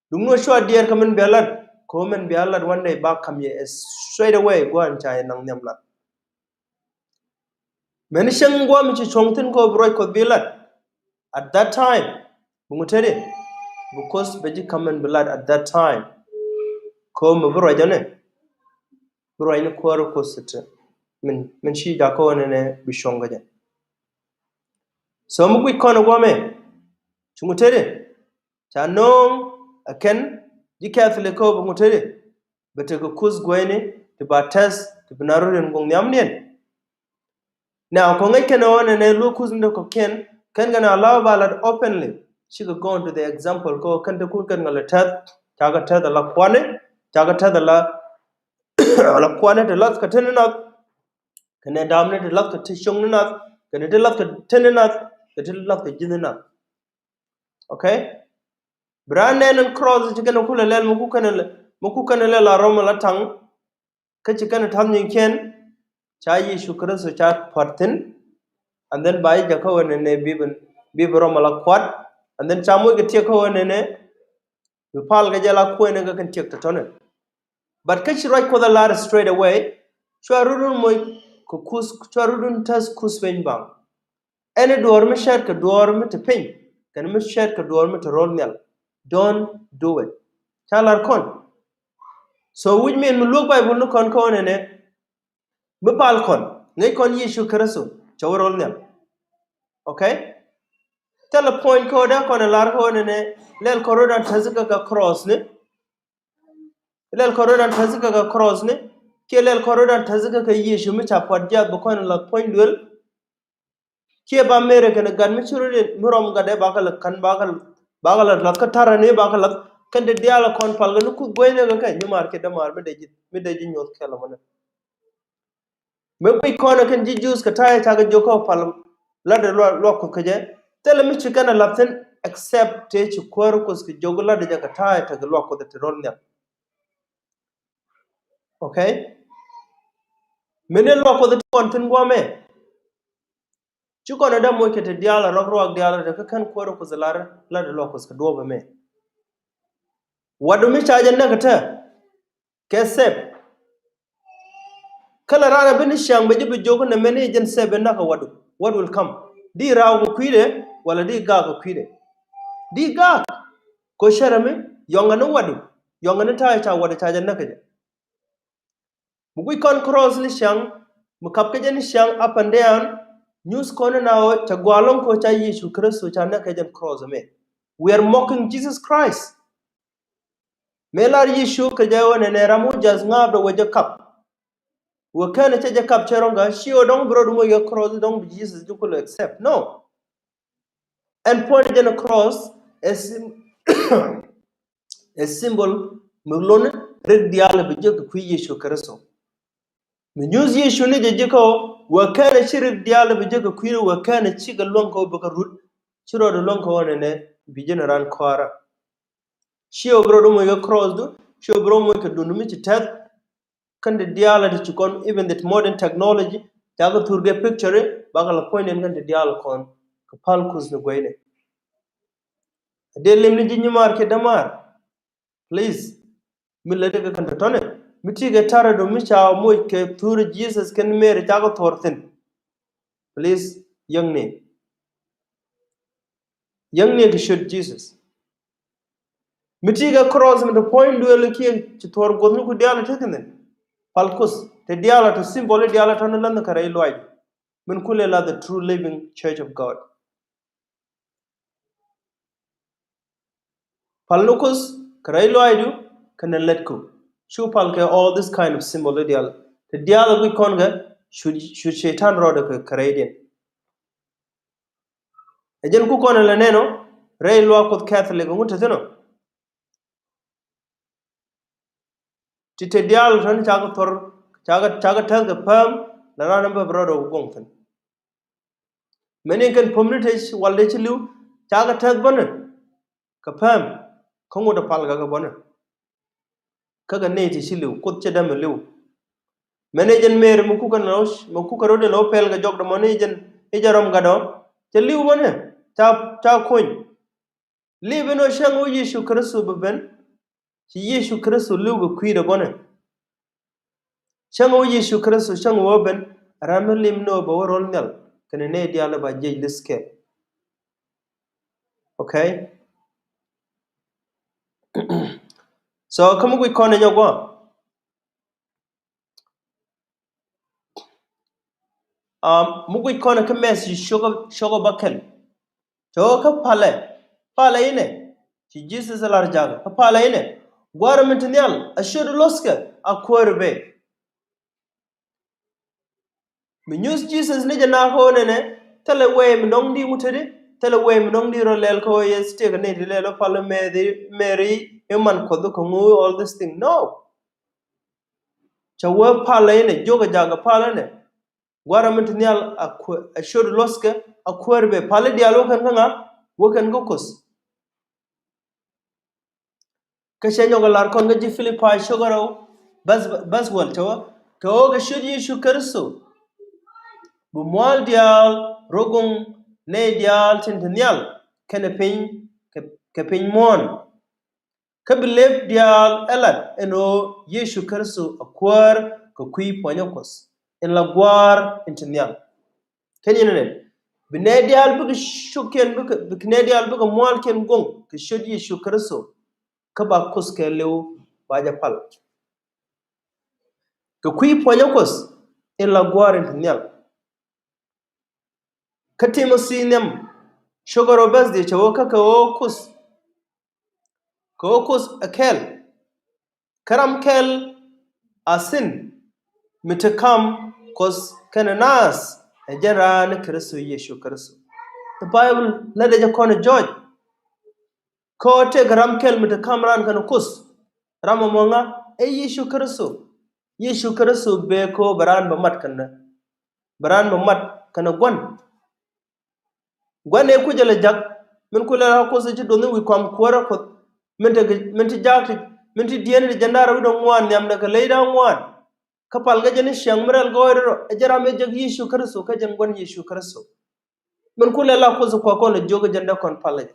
Duŋni ɣöö cua diɛɛr kä min bia lat, kɛ ɣöö min bia lat one day ba ka̱m yɛ ɛ straight away gua̱a̱n ca yɛ naŋ nhiam lat. Mɛn cäŋ gua̱a̱ mi ci cuɔ̱ŋ thi̱n kɛ ɣöö bi ruac Kuɔth bi lat at that time. Bi ŋu tetdi? Because bɛ ji̱ ka̱m min bi lat at that time. Kɛ ɣöö mi bi ruac ɔni, bi ruac ni kuäärä Kuɔth ti min, min ci jakä ɣöö nɛnɛ bi cuɔ̱ŋ kä jɛ. So mi guic kɔn ɛ gua̱a̱mɛ, ci ŋu tetdi? Ca nööŋ ɛ kɛn ji̱ Catholic kä bi ŋu tetdi? Bɛ tekɛ kuth gueyni ti ba tɛth ti bi na rut in guŋ nhiamniɛn. Now kɔ ŋäc kɛn ɣöö nɛnɛ luäk kuthni ti kɔ̱kiɛn, kɛn kɛn a la ba lat openly. Cikɛ go into the example kɔ kɛn ti kun kɛn ŋäl tɛth, cakɛ tɛth ala kuani, cakɛ tɛth ala, ala kuani ti lath kɛ teni nath, kɛnɛ damni ti lath kɛ ti cioŋni nath, kɛnɛ ti lath kɛ teni nath, kɛ ti lath kɛ ji̱thni nath. Okay? Bi raan nɛn in cross ci kɛn kulɛ lɛl mi ku kɛn lɛ, mi ku kɛn lɛ la rɔm la taŋ. Kä ci kɛn ta̱th nyiŋkiɛn ca Yecu Kritho ca pua̱t thi̱n. And then ba ji̱ jakä ɣöö nɛnɛ bi bi, bi rɔm la kuat. And then ca moc kɛ tiɛk kä ɣöö nɛnɛ bi pal kɛ jɛ la kuɛn kɛ kɛn tiɛk tɔ̱tɔ̱ni. But kä ci ruac Kuɔth a lar straight away, cua rut run moc kɛ kuth, cua rut run tɛth kuth piny baŋ. Any duɔ̱ɔ̱r mi cɛɛt kɛ duɔ̱ɔ̱r mi te piny kɛnɛ mi cɛɛt kɛ duɔ̱ɔ̱r mi te ro̱l nhial, don't do it. Ca lar kɔn. So which mean mi luäk Baibol ni kɔn kä ɣöö nɛnɛ mi pal kɔn, ŋäc kɔn Yecu Kritho cɛ wä ro̱l nhial. Okay? Thilɛ point kɛ ɣöö dee kɔn ɛ lar kɛ ɣöö nɛnɛ lɛl kɔn rot an täth kɛ kɛ cross ni. Lɛl kɔn rot an täth kɛ kɛ cross ni. Kiɛ lɛl kɔn rot an täth kɛ kɛ Yecu mi ca puɔt jiath bi kɔn ɛ lath puɔ̱ny duel. Kiɛ ba Mary kɛnɛ gat mi ci rot in mi rɔm gatdɛ bakɛ lath kän bakɛ lath, bakɛ lath lath kä tarɛ ni bakɛ lath kɛn ti diaal ɛ kɔn pal kɛ ni Kuoth guecnɛ kɛ kɛ nyimaar kiɛ dämaar mi dee ji̱, mi dee ji̱ nyuɔ̱th kɛl ɛmɔnɛ. Mi guic kɔn ɛ kɛn ji̱ Jews kɛ ta̱a̱ ɛ cakɛ jiök kä pal lat ɛ luak, luak Kuɔth kɛ jɛ. Thilɛ mi ci kɛn ɛ lath thi̱n except tëë ci kuäär Kuɔth kɛ jiök lat ɛ jɛ kɛ ta̱a̱ ɛ tekɛ luak Kuɔth ɛ ti ro̱l nhial. Okay? Mi ni luak Kuɔth ɛ ti kɔn thi̱n guɔ̱mɛ. Ci kɔn ɛ dee moc kɛ ti diaal ɛ rɔk ruak diaal ɛ tekɛ kɛn kuäär Kuɔth ɛ lar lat ɛ luak Kuɔth kɛ duɔ̱ɔ̱p ɛmɛ. Wadu mi ca jɛ näk ɛ te kɛ sep. Kä la raan a bi ni ciaŋ bɛ ji̱ bi jiök nɛ mɛn i̱ jɛn sep in näk a wadu. What will come? Di raw kɛ kui̱dɛ wala di gaak kɛ kui̱dɛ? Di gaak. Ko cärɛ mi yɔŋɛ ni wadu. Yɔŋɛ ni ta̱a̱ ca wadu ca jɛ näk a jɛ. Mi guic kɔn cross ni ciaŋ, mi kap kɛ jɛ ni ciaŋ up and down. Nyuth kɔn ni na ɣöö ca gua̱a̱ lɔŋ ko ca Yecu Kritho ca näk kɛ jɛn cross ɛmɛ. We are mocking Jesus Christ. Mëë lar Yecu kɛ jɛ ɣöö nɛnɛ ram wä ja̱th ŋa̱a̱pdɛ wä jɛ kap. Wä kɛn cɛ jɛ kap cɛ rɔ̱ŋ kä ci ɣöö dɔ̱ŋ bi rɔɔdu moc kɛ cross dɔ̱ŋ bi Jesus ji̱ kulɛ accept. No. Ɛn puɔ̱ny jɛn cross ɛ sim-, ɛ symbol mi lon rik diaal bi jek kɛ kui̱ Yecu Kritho. Mi nyuth Yecu ni jɛ ji̱ kä ɣöö wä kɛn ci rik diaal bi jek kɛ kui̱ wä kɛn cikɛ luäŋ kä ɣöö bikɛ rut. Ci rɔɔdu luäŋ kä ɣöö nɛnɛ bi jɛn ran kɔaarä. Ci ɣöö bi rɔɔdu moc kɛ cross du, ci ɣöö bi rɔɔdu moc kɛ dun mi ci tɛth. Kɛn ti diaal ti ci kɔn, even the modern technology, cakɛ thur kɛ picture, bakɛ la puɔ̱nydiɛn kɛn ti diaal kɔn kɛ pal Kuɔth ni guecnɛ. Dee lim ni ji̱ nyimaar kiɛ dämaar. Please. Mi lät kɛ kɛn tɔ̱tɔ̱nɛ mi ti kɛ tarɛ du mi ca moc kɛ thur Jesus kɛn Mary cakɛ thuɔr thi̱n. Please, yäŋni. Yäŋni kɛ ciöt Jesus. Mi ti kɛ cross mi te puɔ̱ny duëël kiɛ ci thuɔr guɔ̱thni ku diaal te thi̱n. Pal Kuoth te diaal te symbol diaal tɔ̱ni länh kɛ rɛy luac. Min kulɛ la the true living church of God. Pal ni Kuoth kɛ rɛy luaacdu kɛnɛ lätku. Cu pal kɛ all this kind of symbol diaal. Te diaal guic kɔn kɛ cu, cu Cɛytan rɔɔdɛ kɛ, kɛ rɛydiɛn. Ɛ jɛn ku kɔn ɛ lɛ nɛn ɔ rɛy luaak Kuoth Catholic ŋut te thi̱n ɔ. Ti te diaal tɔ̱ni cakɛ thor, cakɛ, cakɛ tɛth kɛ pääm la raan ɛn bä bi rɔɔdɛ kɛ guɔ̱ŋ thi̱n. Mɛni kɛn pömni te wal dee ci li̱w cakɛ tɛth bänɛ kɛ pääm. Kä ŋut ɛ pal kɛ kɛ bänɛ. Kä kɛ nɛy ti ci li̱w Kuoth cɛ dämɛ li̱w. Mɛni jɛn Mary mi kukɛ nɔ, mi kukɛ rot in ɔ pɛl kɛ jɔk dämɔ ni jɛn i̱ jɛ rɔm gatdɔ cɛ li̱w bänɛ ca, ca kony. Li̱w bänɛ cäŋ wä Yecu Kritho bi ben. Ci Yecu Kritho li̱w kɛ kui̱dɛ bänɛ. Cäŋ wä Yecu Kritho cäŋ wä ben ram mi lim ni wä bɛ wä rol nhial kɛnɛ nɛy diaal ba jiɛc li̱th kɛɛl. Okay. So kä mi guic kɔn ɛ nyɔk guɔ. Um, mi guic kɔn kä Mɛthi cio̱kä, cio̱kä bäkɛl. Cio̱kä kä palɛ, palɛ inɛ. Ci Jesus lar jakä kä palɛ inɛ. Gua̱a̱r min te nhial a ciöt luɔ̱thkɛ a kuäär bɛ. Mi nyuth Jesus ni jɛ na kä ɣöö nɛnɛ thilɛ wee mi nɔŋ di ŋut te di, thilɛ wee mi nɔŋ di rɔ lɛl kä ɣöö yɛ stek ni di lɛl ɔ palɛ Mary, Mary iman Kuɔth kä ŋu all this thing. No. Cɛ wee palɛ inɛ jiök ɛ jakä palɛ inɛ. Gua̱a̱r min te nhial a kuäär, a ciöt luɔ̱thkɛ a kuäär bɛ. Pal i̱ diaal wä kɛn kä ŋa? Wä kɛn kä Kuoth. Kä cɛ nyɔk ɛ lar kɔn kä ji̱ Pilipai cio̱kä rɛw bäth, bäth wäl cɛ wä kɛ ɣöö kɛ ciöt Yecu Kritho bi mua̱a̱l diaal rɔ goŋ nɛy diaal tin te nhial kɛnɛ piny kɛ, kɛ piny muɔ̱ɔ̱n. Kä bi lëp diaal ɛ lat ɛn ɣöö Yecu Kritho a kuäär kɛ kui̱ puɔ̱nyä Kuɔth in la gua̱a̱r in te nhial. Kä nyin ɛn bi nɛy diaal bikɛ cukkiɛn bikɛ, bi nɛy diaal bikɛ mua̱a̱lkiɛn goŋ kɛ ciöt Yecu Kritho. Kä ba Kuoth kɛɛliw ba jɛ pal kɛ kui̱ puɔ̱nyä Kuɔth in la gua̱a̱r in te nhial. Kä Timothi nhiam Cokɛ rɔ bɛ̈th diɛ cɛ wä kä kɛ ɣöö Kuoth, kɛ ɣöö Kuoth ɛ kɛl. Kä ram kɛl a thi̱n mi te kam Kuoth kɛnɛ naath ɛ jɛn raan ni Kritho Yecu Kritho. The Bible lätdɛ jɛ kɔn ɛ jɔc. Kä ɣöö tëëkɛ ram kɛl mi te kam raan kɛnɛ Kuoth. Ram ɛmɔ ŋa? Ɛ Yecu Kritho. Yecu Kritho bee kä ɣöö bɛ raan bɛ mat kɛnɛ, bɛ raan bɛ mat kɛnɛ gua̱n. Gua̱n ëë kucä lɛ ja̱k, min kulɛ la Kuoth ci duɔth ni wi̱i̱ kɔam kuäärä Kuɔth, min te, min te ja̱a̱k ti, min te dieen ti jiɛn da̱ŋ rɛw wi̱cdɛ ŋuan nhiamdɛ kɛ ley da̱ŋ ŋuan. Kä palkɛ jɛ ni ciaŋ mi rɛl gɔɔydɛ rɔ, ɛ jɛn ram ëë jek Yecu Kritho, kä jɛn gua̱n Yecu Kritho. Min kulɛ la Kuoth kua kɔn lɛ jiök ɛ jɛn dee kɔn palɛ jɛ.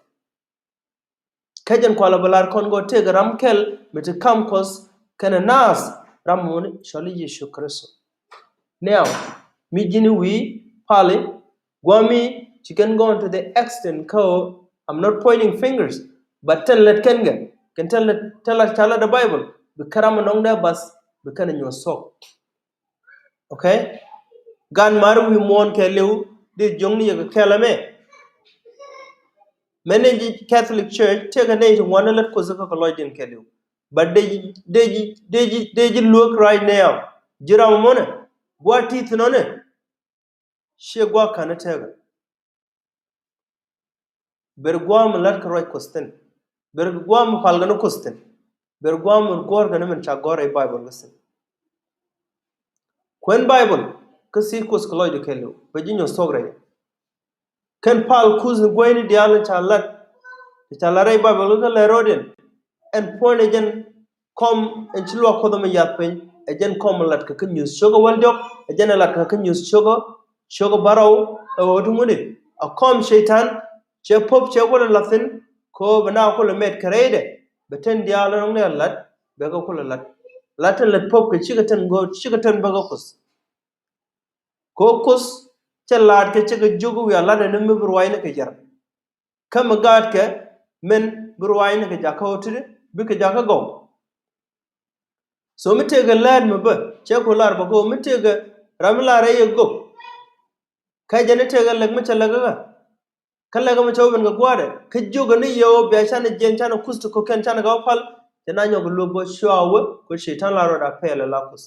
Kä jɛn kua lɛ bɛ lar kɔn kɛ ɣöö tëëkɛ ram kɛl mi te kam Kuɔth kɛnɛ naath, ram muni cɔali Yecu Kritho. Now, mi ji̱n wi̱i̱ pali, gua̱a̱mi ci kɛn gone to the extent kä ɣöö, I'm not pointing fingers, but tɛn lät kɛn kɛ, kɛn tɛn lät, tɛn lät ca lät ɛ Bible, bi kɛ ram ɛnɔŋ dee bath, bi kɛn ɛ nyuɔ̱th thuɔ̱k. Okay? Gan mari wi̱i̱ muɔ̱ɔ̱n kɛɛliw, di jiökni yɛ kɛ kɛl ɛmɛ. Mɛn ni ji̱ Catholic Church, tëëkɛ nɛy ti ŋuan ni lät Kuoth kä kɛ lɔcdiɛn kɛɛliw. But dee ji̱, dee ji̱, dee ji̱, dee ji̱ luäk right now. Ji̱ ram ɛmɔnɛ, gua̱a̱th ti thi̱n ɔnɛ, ciɛ gua̱a̱th ka̱n ni tëëkɛ. Ber gua̱a̱th mi la̱tkɛ ruac Kuɔth thi̱n. Ber gua̱a̱th mi palkɛ ni Kuoth thi̱n. Ber gua̱a̱th mi guɔ̱ɔ̱rkɛ ni min ca gɔ̱r rɛy Bible kä thi̱n. Kuɛn Bible kä thiec Kuoth kɛ lɔcdu kɛɛliw, bɛ ji̱ nyuɔ̱th thuɔ̱k rɛy. Kɛn pal kuth ni guäyni diaal in ca lat, in ca lat rɛy Bible kä lɛ ro̱diɛn. Ɛn puɔ̱nydɛ jɛn kɔm in ci luak Kuɔth ɛmɛ yath piny, ɛ jɛn kɔm in latkɛ kä Nyuuth cio̱kä wäl diɔ̱k, ɛ jɛn in latkɛ kä Nyuuth cio̱kä, cio̱kä bärɔw, ɛ ɣöö ti ŋuni, a kɔm Cɛy-tan, cɛ pop cɛ kulɛ la̱th thi̱n, kɛ ɣöö bɛ na kulɛ mɛt kɛ rɛydɛ, bɛ tin diaal in ŋuan lat, bɛ kɛ kulɛ lat. Lat tin lät pop kɛ cikɛ tin go̱o̱r, cikɛ tin bä kä Kuoth. Kɛ ɣöö Kuoth cɛ la̱a̱t kɛ cɛ kɛ jiök wiaa lat ɛn mi bi ruaacni kɛ jɛr. Kä mi gaatkɛ min bi ruaacni kɛ jakä ɣöö ti̱ti̱ bikɛ jakä gɔw. So mi tëëkɛ läät mi bä cɛ ku lar bä kɛ ɣöö mi tëëkɛ ram mi lar rɛy ɛ gök. Kä jɛn i̱ tëëkɛ lɛk mi cɛ lɛk kä kä. Kä lɛk mi cɛ wä ben kɛ gua̱a̱rɛ kä jiök ni yɛ ɣöö bia canɛ jiɛn canɛ kuth ti kɔ̱kiɛn canɛ kɛ wä pal. Cɛ na nyɔk kɛ luëk bä cua wä kɛ Cɛy-tan la rɔɔdɛ a pɛl ɛ la kuth.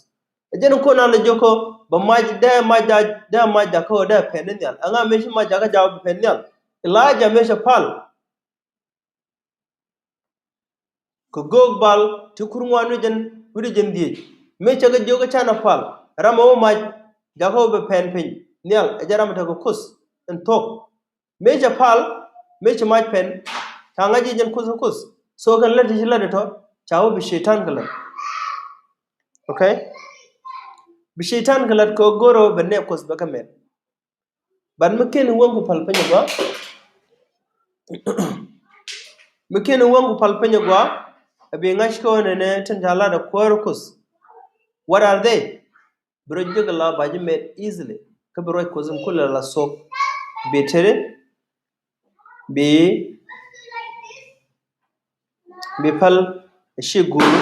Ɛ jɛn in kuɔn an lɛ jiök ɔ bɛ mac dee mac jakä, dee mac jakä ɣöö dee pɛn ni nhial. Ɛŋa mëë ci mac jakä jakä bɛ pɛn nhial? Elijah mëë cɛ pal kɛ göök Baal ti kur ŋuan wi̱cdɛ jɛn, wi̱cdɛ jɛn dhieec. Mëë cɛ kɛ jiök ɛ canɛ pal, ram ɛ wä mac jakä ɣöö bɛ pɛn piny nhial, ɛ jɛn ram ɛ tekɛ kuth in thuɔ̱k. Mëë cɛ pal, mëë cɛ mac pɛn, ca ŋa̱c ji̱ jɛn kuth ɛ kuth. So kɛn lät ti ci lät ɛ tɔ ca wä bi Cɛy-tan kɛ lät. Okay? Bi Cɛy-tan kɛ lät kɛ ɣöö go̱o̱rɛ ɣöö bɛ nɛɛk kuth bɛ kɛ mɛt. But mi ken wäŋ ku pal piny ɛ gɔaa, mi ken wäŋ ku pal piny ɛ gɔaa, ɛ bi ŋa̱c kɛ ɣöö nɛnɛ tin ca lat ɛ kuäär kuth. What are they? Bi rɔ jiäk la ba ji̱ mɛt easily. Kä bi ruac kuth in kulɛ la thuɔ̱k. Bi tëëdi, bi, bi pal, ci go̱o̱r,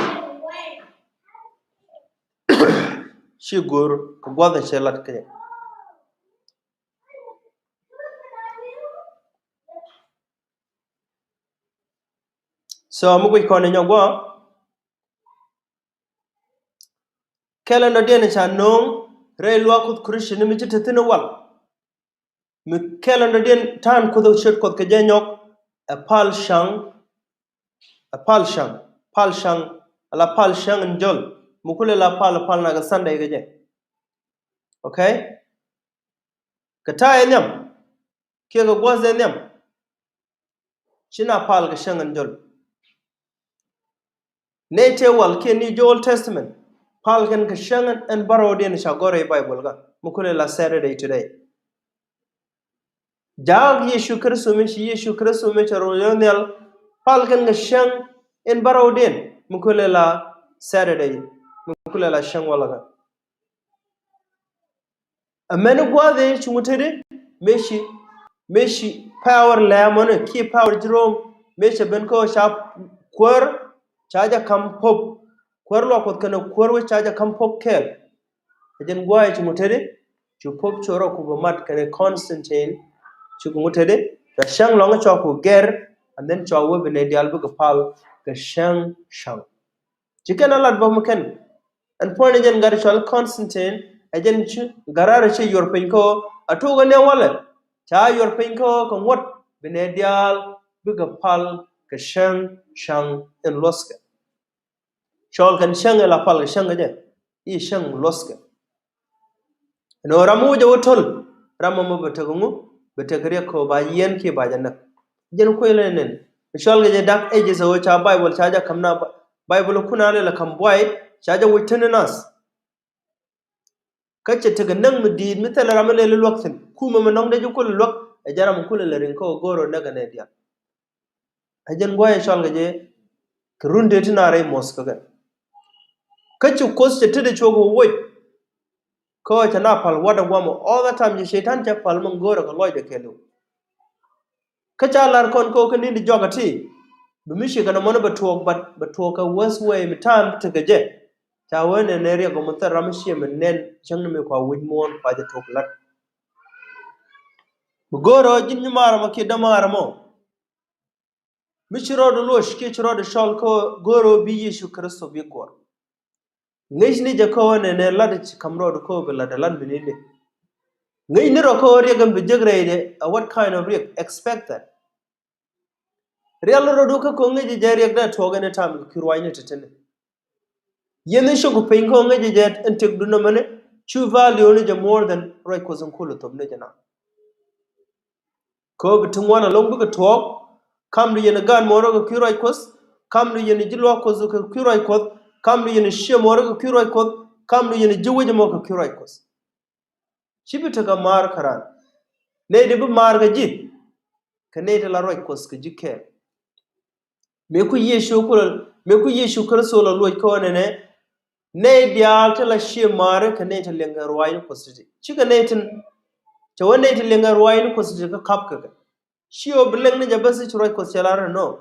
ci go̱o̱r kɛ gua̱th in cɛ lat kɛ. So mi guic kɔn in nyɔk guɔ. Kɛl in dɔ̱diɛn in ca no̱o̱ŋ rɛy luaak Kuoth Christian ni mi ci te thi̱n i̱ wal. Mi kɛl in dɔ̱diɛn ta̱a̱n Kuoth ɛ ciöt Kuɔth kɛ jɛ nyɔk ɛ pal cäŋ, ɛ pal cäŋ, pal cäŋ, ala pal cäŋ in jɔl. Mi kulɛ la pal, pal nak ɛ Sunday kɛ jɛ. Okay? Kɛ ta̱a̱ ɛ nhiam kiɛ kɛ gua̱th ɛ nhiam. Ci na pal kɛ cäŋ in jɔl. Nɛy tëë wal kiɛ ni ji̱ Old Testament, pal kɛn kɛ cäŋ in bärɔwdiɛn ca gɔ̱r rɛy Bible kä mi kulɛ la Saturday today. Jaak Yecu Kritho mi ci Yecu Kritho mi cɛ rɔ yɔ nhial, pal kɛn kɛ cäŋ in bärɔwdiɛn mi kulɛ la Saturday, mi kulɛ la cäŋ walɛ kä. Amäni gua̱a̱th ëë cuŋ tetdi mëë ci, mëë ci power lɛmɔni kiɛ power ji̱ Rom mëë cɛ ben kä ca kuäär ca jɛ ka̱m pop. Kuäär luaak Kuɔth kɛnɛ kuäär wec ca jɛ ka̱m pop kɛɛl. Ɛ jɛn gua̱a̱th ëë cuŋ tetdi cu pop cu rɔ ku bɛ mat kɛnɛ Constantine. Cu kuŋ tetdi Cua cäŋ lɔŋ cua ku gɛr, and then cua wee bi nɛy diaal bikɛ pal kɛ cäŋ cäŋ. Ci kɛn a lat bä mi kɛn. Ɛn puɔ̱ny ɛ jɛn gat cɔal Constantine, ɛ jɛn ci gat raar ci yuɔr piny kä ɣöö a tuɔk ɛ niɛŋ walɛ. Ca yuɔr piny kä ɣöö kɛ ŋuɔ̱t bi nɛy diaal bikɛ pal kɛ cäŋ cäŋ in luɔ̱thkɛ. Cɔɔl kɛn cäŋ ila pal kɛ cäŋ kɛ jɛ i̱ cäŋ luɔ̱thkɛ. Ɛn ɣöö ram mi wä jɛ wä to̱l, ram ɛmɔ bɛ tek ŋu, bɛ tek riɛk kɛ ɣöö ba yiɛn kiɛ ba jɛ näk. Jɛn kuël ɛn ɛn mi cɔal kɛ jɛ Dark Ages ɛ ɣöö ca Baibol ca jɛ ka̱m na, Baibol kun a lɛl ɛ ka̱m buay ca jɛ wec teni nath. Kä cɛ tekɛ näk mi di̱i̱t mi thilɛ ram mi lɛl i̱ luäk thi̱n. Kumɛ mi nɔŋ dee ji̱ kulɛ luäk, ɛ jɛ ram mi kulɛ lɛ riŋ kä ɣöö go̱o̱r ɣöö näk ɛ nɛy diaal. Ɛ jɛn gua̱a̱c ɛ cɔal kɛ jɛ kɛ run dee ti na rɛy muɔ̱th kä kɛ. Kä ci Kuoth cɛ tetdɛ cuɔk wä woc. Kä cɛ na pal wa̱t ɛ guamɔ all the time, ci Cɛytan cɛ pal mi go̱o̱rɛ kɛ lɔcdɛ kɛɛliw. Kä ca lar kɔn kɛ ɣöö kä ni̱n ti jɔak ɛ ti bi mi ci kɛn ɛmɔni bɛ tuɔɔk, but bɛ tuɔɔk kɛ worst way mi ta̱a̱ mi tekɛ jɛ. Ca wee nɛn ɛ riɛk ɣöö mi thil ram mi ciɛ mi nɛn cäŋ ni mi kua wi̱c muɔ̱ɔ̱n kua jɛ tuɔɔk la̱t. Bi go̱o̱rɛ ɣöö ji̱n nyimaar ɛmɔ kiɛ dämaar ɛmɔ mi ci rɔɔdu luɔc kiɛ ci rɔɔdu cɔl kä go̱o̱r ɣöö bi Yecu Kritho bi guɔ̱r. Ŋäcni jɛ kä ɣöö nɛnɛ lat ci ka̱m rɔɔdu kä ɣöö bi lat ɛ lat mi ni ni. Ŋäcni rɔ kä ɣöö riɛk ɛn bi jek rɛydɛ, a what kind of riɛk? Expect that. Rial rɔɔdu kä ɣöö ŋäc jɛ riɛk dee tuɔɔk ɛn ɛ tam kɛ kui̱ ruacni teteni. Yɛn ni cok piny kä ŋäc jɛ ɛn tëkdu nɔmɔni cu value ni jɛ more than ruac Kuɔth in kulɛ thop ni jɛ na. Kä bi ti ŋuan ɛlɔ̱ŋ bikɛ tuɔɔk, kamdu yɛn ɛ gaat muɔrä kɛ kui̱ ruac Kuɔth, kamdu yɛn ɛ ji̱ luaak Kuɔth kɛ kui̱ ruac Kuɔth, kamdu yɛn ɛ ciɛ muɔrä kɛ kui̱ ruac Kuɔth, kamdu yɛn ɛ ji̱ wec ɛmɔ kɛ kui̱ ruac Kuɔth. Ci bi tekɛ maar kä raan. Nɛy di bi maar kɛ ji̱ kɛ nɛy ti la ruac Kuɔth kɛ ji̱ kɛɛl. Mëë ku Yecu kulɛ, mëë ku Yecu Kritho la luɔc kä ɣöö nɛnɛ nɛy diaal ti la ciɛ maari kɛ nɛy ti liŋ kɛ ruaacni Kuɔth ti̱ti̱. Cikɛ nɛy tin cɛ wee nɛy ti liŋ kɛ ruaacni Kuɔth ti̱ti̱ kä ka̱p kɛ kɛ. Ci ɣöö bi liŋ ni jɛ bäth i̱ ci ruac Kuɔth cɛ lar ɛnɔ.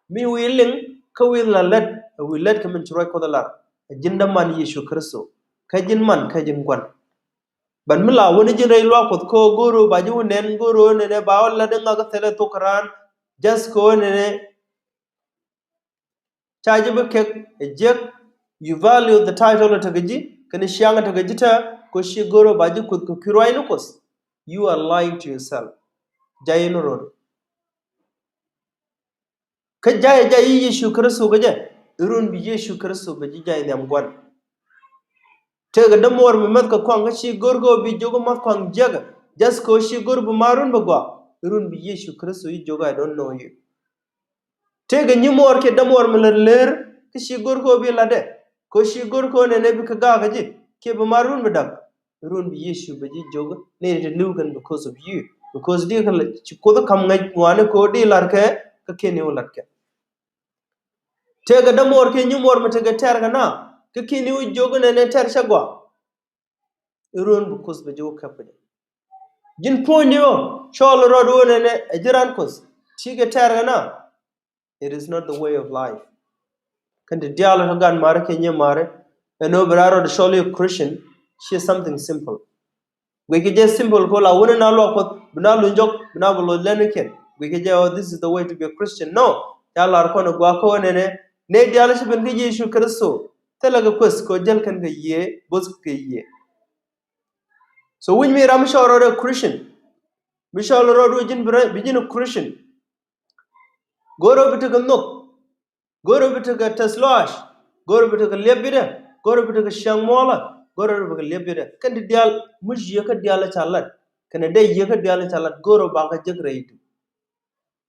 Mi wi̱i̱ liŋ kä wi̱i̱ la lät, ɛ wi̱i̱ lät kɛ min ci ruac Kuɔth ɛ lar. Ɛ ji̱n däman Yecu Kritho. Kä ji̱n man kä ji̱n gua̱n. But mi la wä ni ji̱n rɛy luaak Kuɔth kä ɣöö go̱o̱r ɣöö ba ji̱ wä nɛn, go̱o̱r ɣöö nɛnɛ ba wä lat in ŋa̱k kä thilɛ thok kä raan. Just kɛ ɣöö nɛnɛ ca ji̱ bi kek ɛ jiäk. You value the title ɛ tekɛ ji̱ kɛnɛ ciaŋ ɛ tekɛ ji̱ tɛ kɛ ɣöö ci go̱o̱r ɣöö ba ji̱ kuth kɛ kui̱ ruaacni Kuɔth. You are lying to yourself. Jay in ro̱d. Kä jay, jay i̱ Yecu Kritho kä jɛ, irun bi Yecu Kritho bɛ ji̱ jay nhiam gua̱n. Tëëkɛ dämuɔɔr mi mäth kɛ kɔaŋ kä ci go̱r kɛ ɣöö bi jiök ɛ math kɔaŋ jiäkä. Just kɛ ɣöö ci go̱r bi ma̱a̱r run bɛ gɔaa. Irun bi Yecu Kritho i̱ jiök, I don't know you. Tëëkɛ nyimuɔɔr kiɛ dämuɔɔr mi lät leer kä ci go̱r kɛ ɣöö bi latdɛ. Kɛ ɣöö ci go̱r kɛ ɣöö nɛnɛ bikɛ ga̱a̱k kä ji̱ kiɛ bi ma̱a̱r run bɛ da̱k. Run bi Yecu bɛ ji̱ jiök ni ti li̱w kɛn because of you. Because di kɛ ci Kuoth ka̱m ŋäc ŋɔaani kɛ ɣöö di la̱rkɛ kä kiɛ ni wä la̱tkɛ. Tëëkɛ dämuɔɔr kiɛ nyimuɔɔr mi tekɛ tɛ̈r kɛ na kä kiɛ ni wä jiök nɛnɛ tɛ̈r cä gɔaa. Run bi Kuoth bɛ ji̱ wä käp kɛ jɛ. Ji̱n puɔ̱nyni ɣöö cɔɔl rɔɔd ɣöö nɛnɛ ɛ ji̱ raan Kuoth. Ti̱i̱ kɛ tɛ̈r kɛ na. It is not the way of life. Kɛn ti diaal kä gan mari kɛ nyɛ mari. Ɛn ɣöö bi raa rɔ di cɔl i̱ Christian, ci something simple. Guic kɛ jɛ simple kɛ la wuni na luak Kuɔth, bi na luny jɔk, bi na bi luɔth lɛn ikiɛn. Guic kɛ jɛ, oh, this is the way to be a Christian. No, ca lar kɔn ɛ guak kɛ wä nɛnɛ. Nɛy diaal ci ben kä Yecu Kritho, thilɛ kɛ kueth kɛ jäl kɛn kɛ yiëë, both kɛ yiëë. So wi̱c mi ram mi cɔl rɔ di Christian, mi cɔl rɔ di ji̱n bi rɛ, bi ji̱n Christian. Go̱o̱rä bi tekɛ nhök. Go̱o̱rä bi tekɛ tɛth lɔaac. Go̱o̱rä bi tekɛ liɛp bitdä. Go̱o̱rä bi tekɛ ciaŋ muɔlä. Go̱o̱rä bi tekɛ liɛp bitdä. Kɛn ti diaal mi yieekä diaal ca lat. Kɛnɛ dee yieekä diaal ca lat. Go̱o̱rä bakɛ jek rɛydu.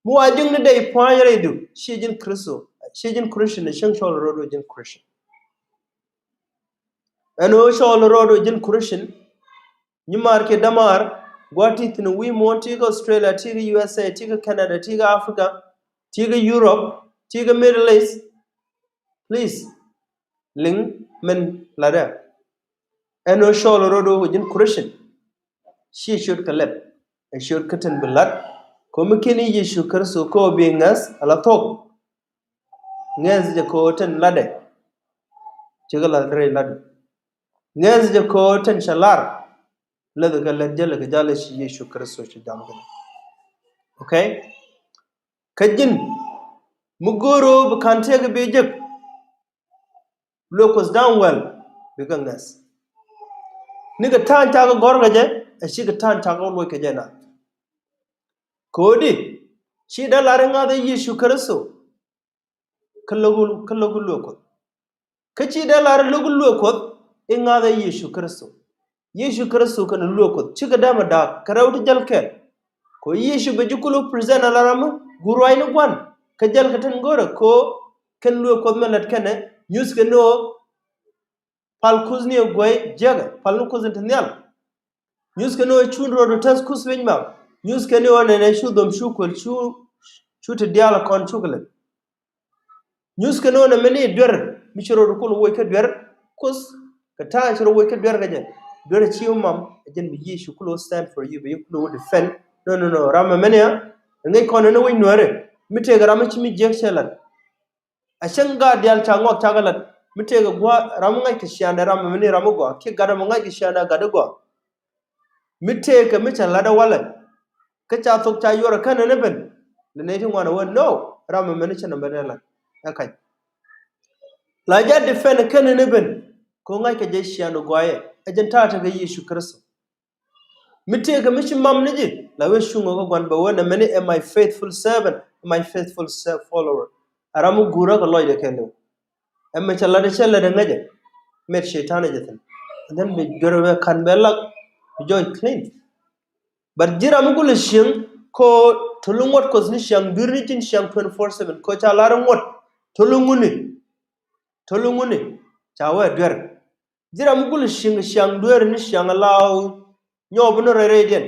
Mi wa jek ni dee pua̱a̱ny rɛydu. Ciɛ ji̱n Kritho. Ciɛ ji̱n Christian. Ciɛ cɔl rɔɔdu ji̱n Christian. Ɛn ɣöö cɔl rɔɔdu ji̱n Christian. Nyimaar kiɛ dämaar, gua̱a̱th ti thi̱n wi̱i̱ muɔ̱ɔ̱n, ti kä Australia, ti kä U S A, ti kä Canada, ti kä Africa, ti kä Europe, ti kä Middle East. Please, liŋ min latdä. Ɛn ɣöö cɔl rɔɔdu ji̱n Christian. Ci ciöt kɛ lɛp, ɛ ciöt kä tin bi lat. Komi kiɛn i̱ Yecu Kritho kɛ ɣöö bi ŋäth ala thok. Ŋäth jɛ kɛ ɣöö tin latdɛ. Cikɛ lath rɛy latdɛ. Ŋäth jɛ kɛ ɣöö tin cɛ lar. Läth kɛ lät jälɛ kɛ jal i̱ ci Yecu Kritho ci jam kɛnɛ. Okay? Kä ji̱n mi go̱o̱r ɣöö bi ka̱n tëëkɛ bi jek, luek Kuɔth da̱ŋ wäl bikɛ ŋäth. Nikɛ ta̱a̱n cakɛ gɔ̱r kɛ jɛ, ɛ cikɛ ta̱a̱n cakɛ luɔc kɛ jɛ na. Ko̱di ci dee lar i̱ ŋa̱th ɛ Yecu Kritho kä lo̱k, kä lo̱k luek Kuɔth. Kä ci dee lar lo̱k luek Kuɔth i̱ ŋa̱th ɛ Yecu Kritho. Yecu Kritho kɛnɛ luek Kuɔth cikɛ dämɛ da̱a̱k kɛ rɛw ti jäl kɛl. Kɛ Yecu bɛ ji̱ kul present ala ram mi guur ruaacni gua̱n kä jäl kɛ tin go̱rɛ kɛ kɛn luek Kuɔth mi lät kɛnɛ nyuth kɛ ni ɣöö pal Kuoth ni ɛ guäy jiäkɛ, pal ni Kuoth in te nhial. Nyuth kɛ ni ɣöö cu rɔɔdu tɛth Kuoth wi̱c mak. Nyuth kɛ ni ɣöö nɛnɛ cu dhom cu kuël cu, cu ti diaal kɔn cuk lɛ. Nyuth kɛ ni ɣöö nɛ mɛni duer mi ci rɔɔdu kul woc kä duer Kuoth kɛ ta̱a̱ ci rɔ woc kä duer kɛ jɛ. Duer ci wä mam ɛ jɛn bi Yecu kul wä stand for you, bi Yecu kul wä defend. No, no, no. Ram ɛmɛni a ŋäc kɔn ni wec nuäärɛ mi tëëkɛ ram mi ci mi jiäk cɛ lat. A cäŋ gaat diaal ca ŋɔak cakɛ lat mi tëëkɛ gua̱a̱ ram mi ŋa̱ckɛ ciaaŋdɛ ram ɛmɛni ram mi gɔaa kiɛ gat ram mi ŋa̱ckɛ ciaaŋdɛ gat i̱ gɔaa. Mi tëëkɛ mi ca lat ɛ walɛ kä ca thok ca yuɔrɛ känɛ ni ben. Lɛ nɛy ti ŋuan ɛ wä no ram ɛmɛni cä nɛ ben ɛ lat ɛ kac. La jɛ defend känɛ ni ben kɛ ŋa̱ckɛ jɛ ciaaŋdɛ gɔaa yɛ ɛ jɛn ta̱a̱ tekɛ Yecu Kritho. Mi tëëkɛ mi ci mam ni ji̱ la wee cuŋ kä gua̱n bɛ wee nɛ mɛni ɛ my faithful servant, my faithful se- follower. Ɛ ram mi guurä kɛ lɔcdɛ kɛɛliw. Ɛ mɛ cɛ lat ɛ cɛ lat ɛ ŋäcɛ. Mɛt cɛy-tan ɛ jɛ thi̱n. And then bi duer wee ka̱n bɛ lak bi jɔc clean. But ji̱ ram mi gulɛ cieŋ ko tolu ŋuɔ̱t Kuɔth ni ciaŋ duer ni ji̱n ciaŋ twenty four seven ko ca lar ŋuɔ̱t tolu ŋuni. Tolu ŋuni ca wee duer. Ji̱ ram mi gulɛ cieŋ ciaŋ duer ni ciaŋ law nyɔɔp ni rɛy rɛydiɛn.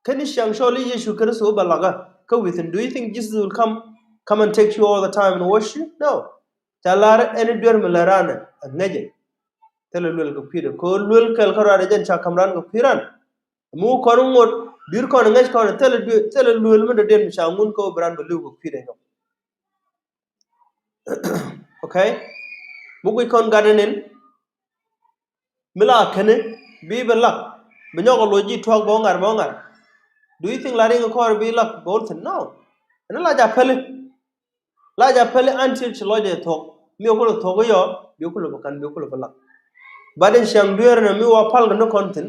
Kä ni ciaŋ cɔl i̱ Yecu Kritho wä bɛ lakä kä within. Do you think Jesus will come, come and take you all the time and wash you? No. Ca lar ɛn i̱ duer mi lɛ ran ɛ ŋäcɛ. Thilɛ luel kɛ kui̱dɛ ko luel kɛl kä ruaadɛ jɛn ca ka̱m ran kɛ kui̱ ran. Mi wä kɔn ŋot dui̱r kɔn ŋäc kɔn thilɛ duel, thilɛ luel mi dɔ̱diɛn mi ca ŋun kä wä bi ran bɛ li̱w kɛ kui̱dɛ nyɔk. Okay. Mi guic kɔn gat inin mi la keni bi bi lak bi nyɔk a loc ji̱ tuak bä ŋa̱r bä ŋa̱r. Do you think la riŋ kɔr bi lak bä wä thi̱n? No. Ɛn la ja päli. La ja päli until ci lɔcdɛ thuɔ̱k mi kulɛ thuɔ̱k i̱ yɔ bi kulɛ bä kan bi kulɛ bä lak. But in ciaŋ dueer ni mi wa pal kɛ ni kɔn thi̱n.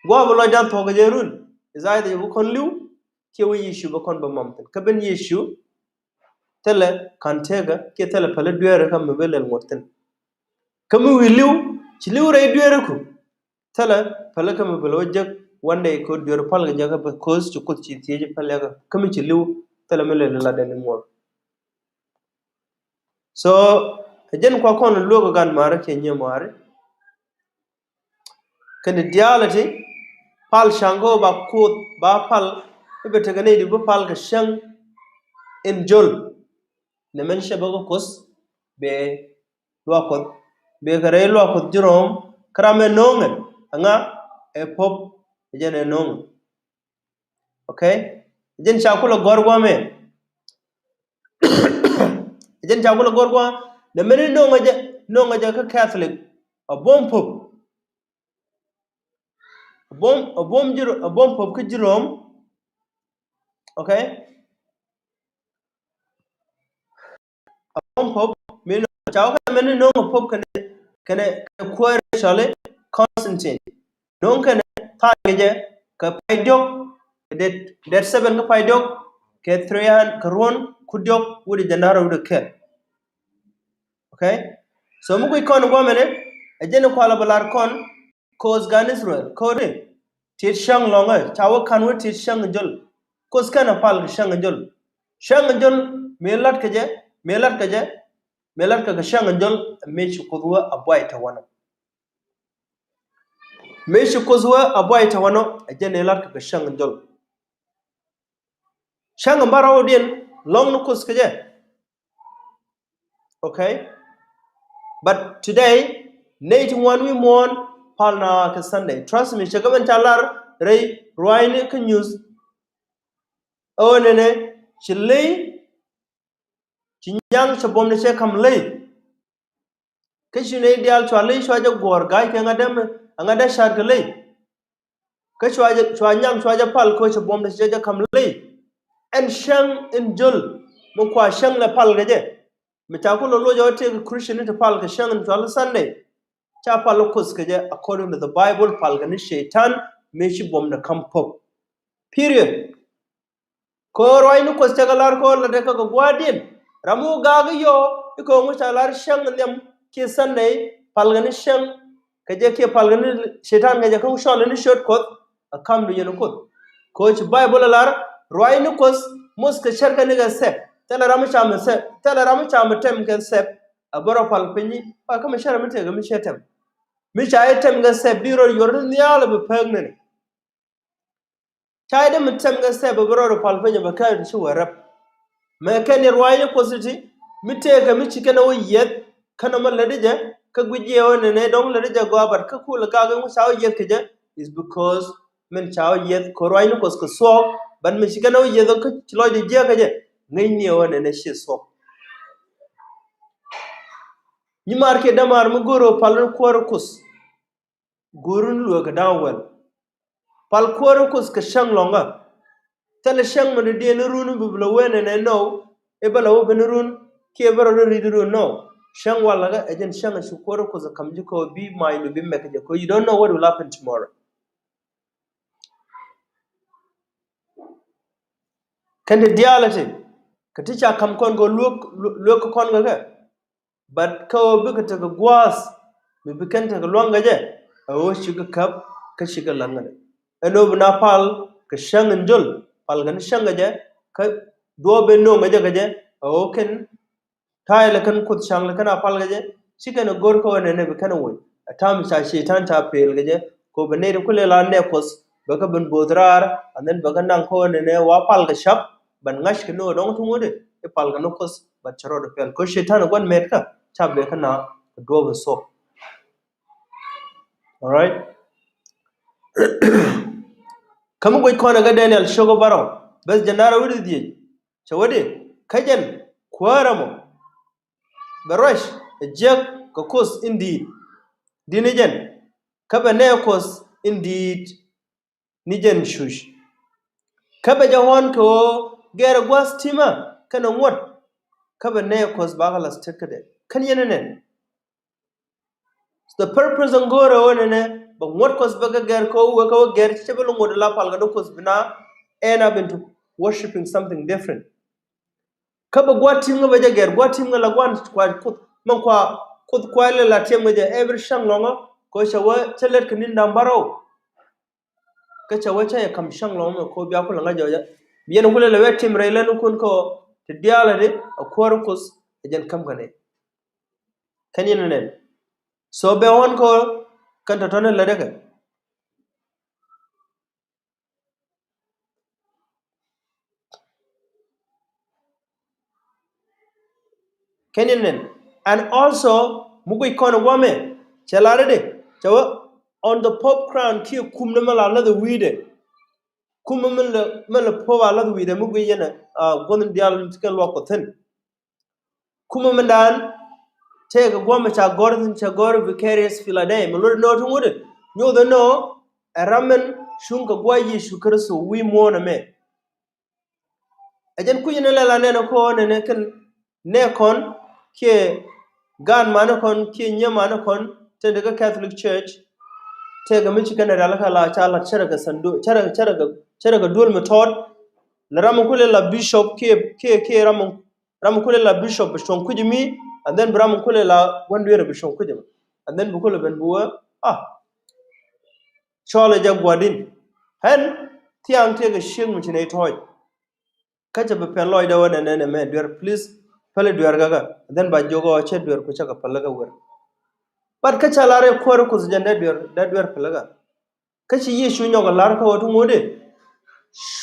Gua̱a̱ bi lɔcdan thuɔ̱k kɛ jɛ run. Is either yɛ bi kɔn li̱w kiɛ wä Yecu bä kɔn bä mam thi̱n kä ben Yecu. Thilɛ ka̱n tëëkä kiɛ thilɛ päli dueeri kä mi bi lɛl ŋuɔ̱t thi̱n. Kä mi wi̱i̱ li̱w ci li̱w rɛy dueeriku. Thilɛ päli kä mi bi lɛ wä jek one day ko dueeri pal kɛ jɛ kä bä ko̱o̱th ci Kuoth ci thiec päl yɛ kä kä mi ci li̱w. Thilɛ mi lɛl lat dɛn imuɔl. So ɛ jɛn kua kɔn luek ɛ gan maari kiɛ nyiɛ maari. Kɛn diaal ɛ ti pal ca̱ŋ kä ba Kuoth ba pal i̱ bɛ tekɛ nɛy di bi pal kɛ cäŋ in jol. Nɛ mɛn cɛ bä kä Kuoth bɛ luak Kuoth bɛ kɛ rɛy luak Kuoth ji̱ Röm kä ram ɛ no̱o̱ŋɛ. Ɛŋa? Ɛ pop. Ɛ jɛn ɛ no̱o̱ŋɛ. Okay. Ɛ jɛn ca kulɛ gɔ̱r guamɛ. Ɛ jɛn ca kulɛ gɔ̱r guamɛ nɛ mɛn i̱ no̱o̱ŋɛ jɛ, no̱o̱ŋɛ jɛ kä Catholic. A buɔ̱m pop. A buɔ̱m, a buɔ̱m ji̱, a buɔ̱m pop kä ji̱ Röm. Okay. A buɔ̱m pop mi no̱o̱ŋ ca wä kɛ mɛn ni no̱o̱ŋ a pop kɛnɛ, kɛnɛ, kɛnɛ kuäär cɔli Constantine. No̱o̱ŋ kɛnɛ tha̱a̱ŋ kɛ jɛ kɛ pay diɔ̱k kɛ det, det seven kä pay diɔ̱k kɛ three hundred kɛ ruɔ̱n ku diɔ̱k wut jɛ da̱r wut kɛl. Okay. So mi guic kɔn guamɛnɛ ɛ jɛn kualɛ bɛ lar kɔn Ko̱o̱th gan Israel ko̱ri tit cäŋ lɔ̱ŋä ca wä ka̱n wä tit cäŋ jol. Ko̱o̱th kɛn a pal kɛ cäŋ jol. Cäŋ jol mi lat kɛ jɛ, mi lat kɛ jɛ, mi lat kɛ kɛ cäŋ jol. Mi ci Kuoth wä a buay tɛ wanɔ. Mi ci Kuoth wä a buay tɛ wanɔ a jɛ ni lat kɛ kɛ cäŋ jol. Cäŋ in bä rɔwdiɛn lɔŋ ni Kuoth kɛ jɛ. Okay. But today nɛy ti ŋuan wi̱i̱ muɔ̱ɔ̱n pal na kɛ Sunday. Trust me, cɛ kɛ mɛn ca lar rɛy ruaacni kä nyuth. Ɛ ɣöö nɛnɛ ci ley, ci nyaŋ cɛ buɔ̱mdɛ cɛ ka̱m ley. Kä ci nɛy diaal cua ley cua jɛ guɔ̱ɔ̱r ga̱a̱c kɛ ŋa̱t dee mɛ, ŋa̱t dee ca̱a̱t kɛ ley. Kä cua jɛ, cua nyaŋ cua jɛ pal kɛ ɣöö cɛ buɔ̱mdɛ cɛ jɛ ka̱m ley. Ɛn cäŋ in jöl mi kua cäŋ lɛ pal kɛ jɛ. Mi ca ku lɔ loc ɔ tëëkɛ Christian ni ti pal kɛ cäŋ in cual Sunday. Ca pal Kuoth kɛ jɛ according to the Bible, pal kɛ ni Cɛytan mëë ci buɔmdɛ ka̱m pop. Period. Kɛ ɣöö ruaacni Kuɔth cɛ kɛ lar kɛ ɣöö latdɛ kɛ kɛ gua̱a̱thdiɛn. Ram mi wä gaak i̱ yɔɔ i̱ kɛ ɣöö ŋu ca lar cäŋ nhiam kiɛ Sunday, pal kɛ ni cäŋ kɛ jɛ kiɛ pal kɛ ni Cɛytan kɛ jɛ kä cɔl ni ciöt Kuɔth, a kamdu yɛn Kuoth. Kɛ ɣöö ci Bible a lar ruaacni Kuɔth, Muth kɛ cär kɛ ni kɛ thɛp. Thilɛ ram mi ca mi thɛp, thilɛ ram mi ca mi tɛm kɛ thɛp, a bä rɔ pal piny i̱, pa kä mi cär mi tëëkɛ mi cɛ tɛm. Mi ca i̱ tɛm kɛ thɛp bi rɔ yuɔr ni nhial a bi pek nini. Ca i̱ dee mi tɛm kɛ thɛp a bi rɔ rɔ pal piny a bɛ kɛn ti ci wä rɛp. Mɛ kɛn ni ruaacni Kuɔth ti mi tëëkɛ mi ci kɛn a wä yieth kɛn a ma lätdi jɛ kä guic jɛ wä nɛnɛ dɔ̱ŋ lätdi jɛ gɔaa, but kä kulɛ gak in wä ca wä yieth kɛ jɛ is because min ca wä yieth kɛ ruaacni Kuɔth kɛ thuɔɔk, but mi ci kɛn a wä yieth kä ci lɔcdɛ jiäk kɛ jɛ ŋäcni wä nɛnɛ ci thuɔɔk. Nyimaar kiɛ dämaar mi go̱o̱r ɣöö pal in kuäär Kuɔth. Go̱o̱r in lueek kɛ da̱ŋ wäl. Pal kuäär Kuɔth kɛ cäŋ lɔ̱ŋä. Thilɛ cäŋ mi dɔ̱diɛn in run bi bi lɛ wen ɛn ɛ nɔw i̱ bä lɛ wä ben in run kiɛ bä rɔ dee ri̱t in run nɔw. Cäŋ walɛ kä ɛ jɛn cäŋ ɛ ci kuäär Kuɔth ɛ ka̱m ji̱ kɛ ɣöö bi ma̱a̱cdu bi mɛk kɛ jɛ kɛ ɣöö you don't know what will happen tomorrow. Kɛn ti diaal ɛ ti kɛ ti ca ka̱m kɔn kɛ luek luek kɛ kɔn kɛ kɛ. But kä ɣöö bikɛ tekɛ gua̱a̱th mi bi kɛn tekɛ lua̱ŋ kɛ jɛ, ɛ ɣöö cikɛ käp kä cikɛ la̱ŋ kɛ jɛ. Ɛn ɣöö bi na pal kɛ cäŋ in jöl, pal kɛ ni cäŋ kɛ jɛ kä duɔɔp ben no̱o̱ŋ kɛ jɛ kɛ jɛ, ɛ ɣöö kɛn ta̱a̱ ilɛ kɛn Kuoth ca̱ŋ lɛ kɛn a pal kɛ jɛ, ci kɛn ɛ go̱r kä ɣöö nɛnɛ bi kɛn ɛ woc. Ɛ ta̱a̱ mi ca Cɛytan ca pëël kɛ jɛ kɛ ɣöö bɛ nɛy ti kulɛ la nɛɛk Kuɔth bɛ kɛ ben bo̱o̱th raar, and then bɛ kɛ naŋ kä ɣöö nɛnɛ wa pal kɛ ca̱p, bɛ ŋa̱c kɛ ni ɣöö dɔ̱ŋ ti ŋut i̱ pal kɛ ni Kuɔth, bɛ cɛ rɔɔdɛ pɛl kɛ ɣöö Cɛytan ɛ gua̱n mɛt kä ca̱p bɛ kɛ naŋ kɛ duɔ̱ɔ̱p in thuɔ̱k. Alright. Kä mi guic kɔn ɛ kä Daniel cio̱k ɛ bärɔw beth jɛn da̱rɛ wi̱cdɛ dhieec. Cɛ wä di kä jɛn kuäärä mɔ bɛ ruac ɛ jiäk kɛ Kuoth in di̱i̱t, di̱t ni jɛn, kä bɛ nɛɛk Kuɔth in di̱i̱t ni jɛn cuc. Kä bɛ jɛ ɣɔ̱n kɛ ɣöö gɛr ɛ gua̱a̱th ti̱mä kɛnɛ ŋuɔ̱t, kä bɛ nɛɛk Kuɔth bakɛ la̱th tet kädɛ. Kän yɛn ɛ nɛn. The purpose in go̱o̱rɛ ɣöö nɛnɛ bɛ ŋuɔ̱t Kuɔth bɛ kɛ gɛr kɛ ɣöö wek kɛ wä gɛr cɛ bä lɛ ŋuɔ̱t la pal kɛ ni Kuɔth bi na end up into worshipping something different. Kä bɛ gua̱a̱th ti̱m ŋä bɛ jɛ gɛr, gua̱a̱th ti̱m ŋä la gua̱a̱th kua̱c Kuoth mɛn kua Kuoth kua̱c lɛ la tiɛm ŋä jɛ every cäŋ lɔ̱ŋä kɛ ɣöö cɛ wä cä lät kɛ ni̱n da̱ŋ bärɔw. Kä cɛ wee cä yɛ ka̱m cäŋ lɔ̱ŋ mɛ kɛ ɣöö bia kulɛ ŋa̱c jɔɔcä. Bi yɛn kulɛ lɛ wee tim rɛy lɛn kun kä ɣöö ti diaalɛ di a kuäär Kuoth ɛ jɛn käm kɛ nɛy. Kɛn yɛn nɛn. So bɛ ɣɔ̱n kä ɣöö kɛn tɔ̱tɔ̱ni lät däkɛ. Kɛn yɛn nɛn. And also mi guic kɔn ɛ guamɛ cɛ lar i̱di cɛ wee on the Pope crown kiɛ kum ni mɛ la lath wi̱i̱dɛ. Kum mi mɛ lɛ Pope a lath wi̱i̱dɛ mi guic yɛn ɛ guɔ̱n diaal ti kɛ luak kɔ thi̱n. Kum mi mɛ dan tëëkɛ guamɛ ca gɔ̱r thi̱n cɛ gɔ̱r vicarious filidae mi lot inɔ ti ŋut ɛ nyoth inɔ ɛ ram min cuŋ kɛ gua̱c Yecu Kritho wi̱i̱ muɔ̱ɔ̱n ɛmɛ. Ɛ jɛn kui̱c ni lɛl anɛn ɛ kɔn ɛn ɛ kɛn nɛ kɔn kiɛ gaan man ɛ kɔn kiɛ nyɛ man ɛ kɔn tëë dee kä Catholic Church. Tëëkɛ mi ci kɛn ɛ rial kä la ca lat cärɛ kɛ sandu cärɛ cärɛ kɛ cärɛ kɛ duel mi tɔɔt. Lɛ ram mi kulɛ la bishop kiɛ kiɛ kiɛ ram mi ram mi kulɛ la bishop bi cuɔ̱ŋ kui̱c mi and then bi ram mi kulɛ la wän dueerɛ bi cuɔ̱ŋ kui̱c mi and then bi kulɛ ben bi wee ah. Cɔɔl ɛ jɛ gua̱din ɣän thiaŋ tëëkɛ ciek mi ci nɛy tɔ̱ɔ̱c. Kä cɛ bi pɛn lɔcdɛ wä nɛnɛ nɛ mɛ duer please. Päli duer gäkä and then ba jiök ɔ cɛ duer ku cä kɛ päli kä wer. But kä ca lar i̱ kuäär Kuoth jɛn dee duer dee duer päli kä. Kä ci Yecu nyɔk ɛ lar kä ɣöö ti ŋuɔ̱t i̱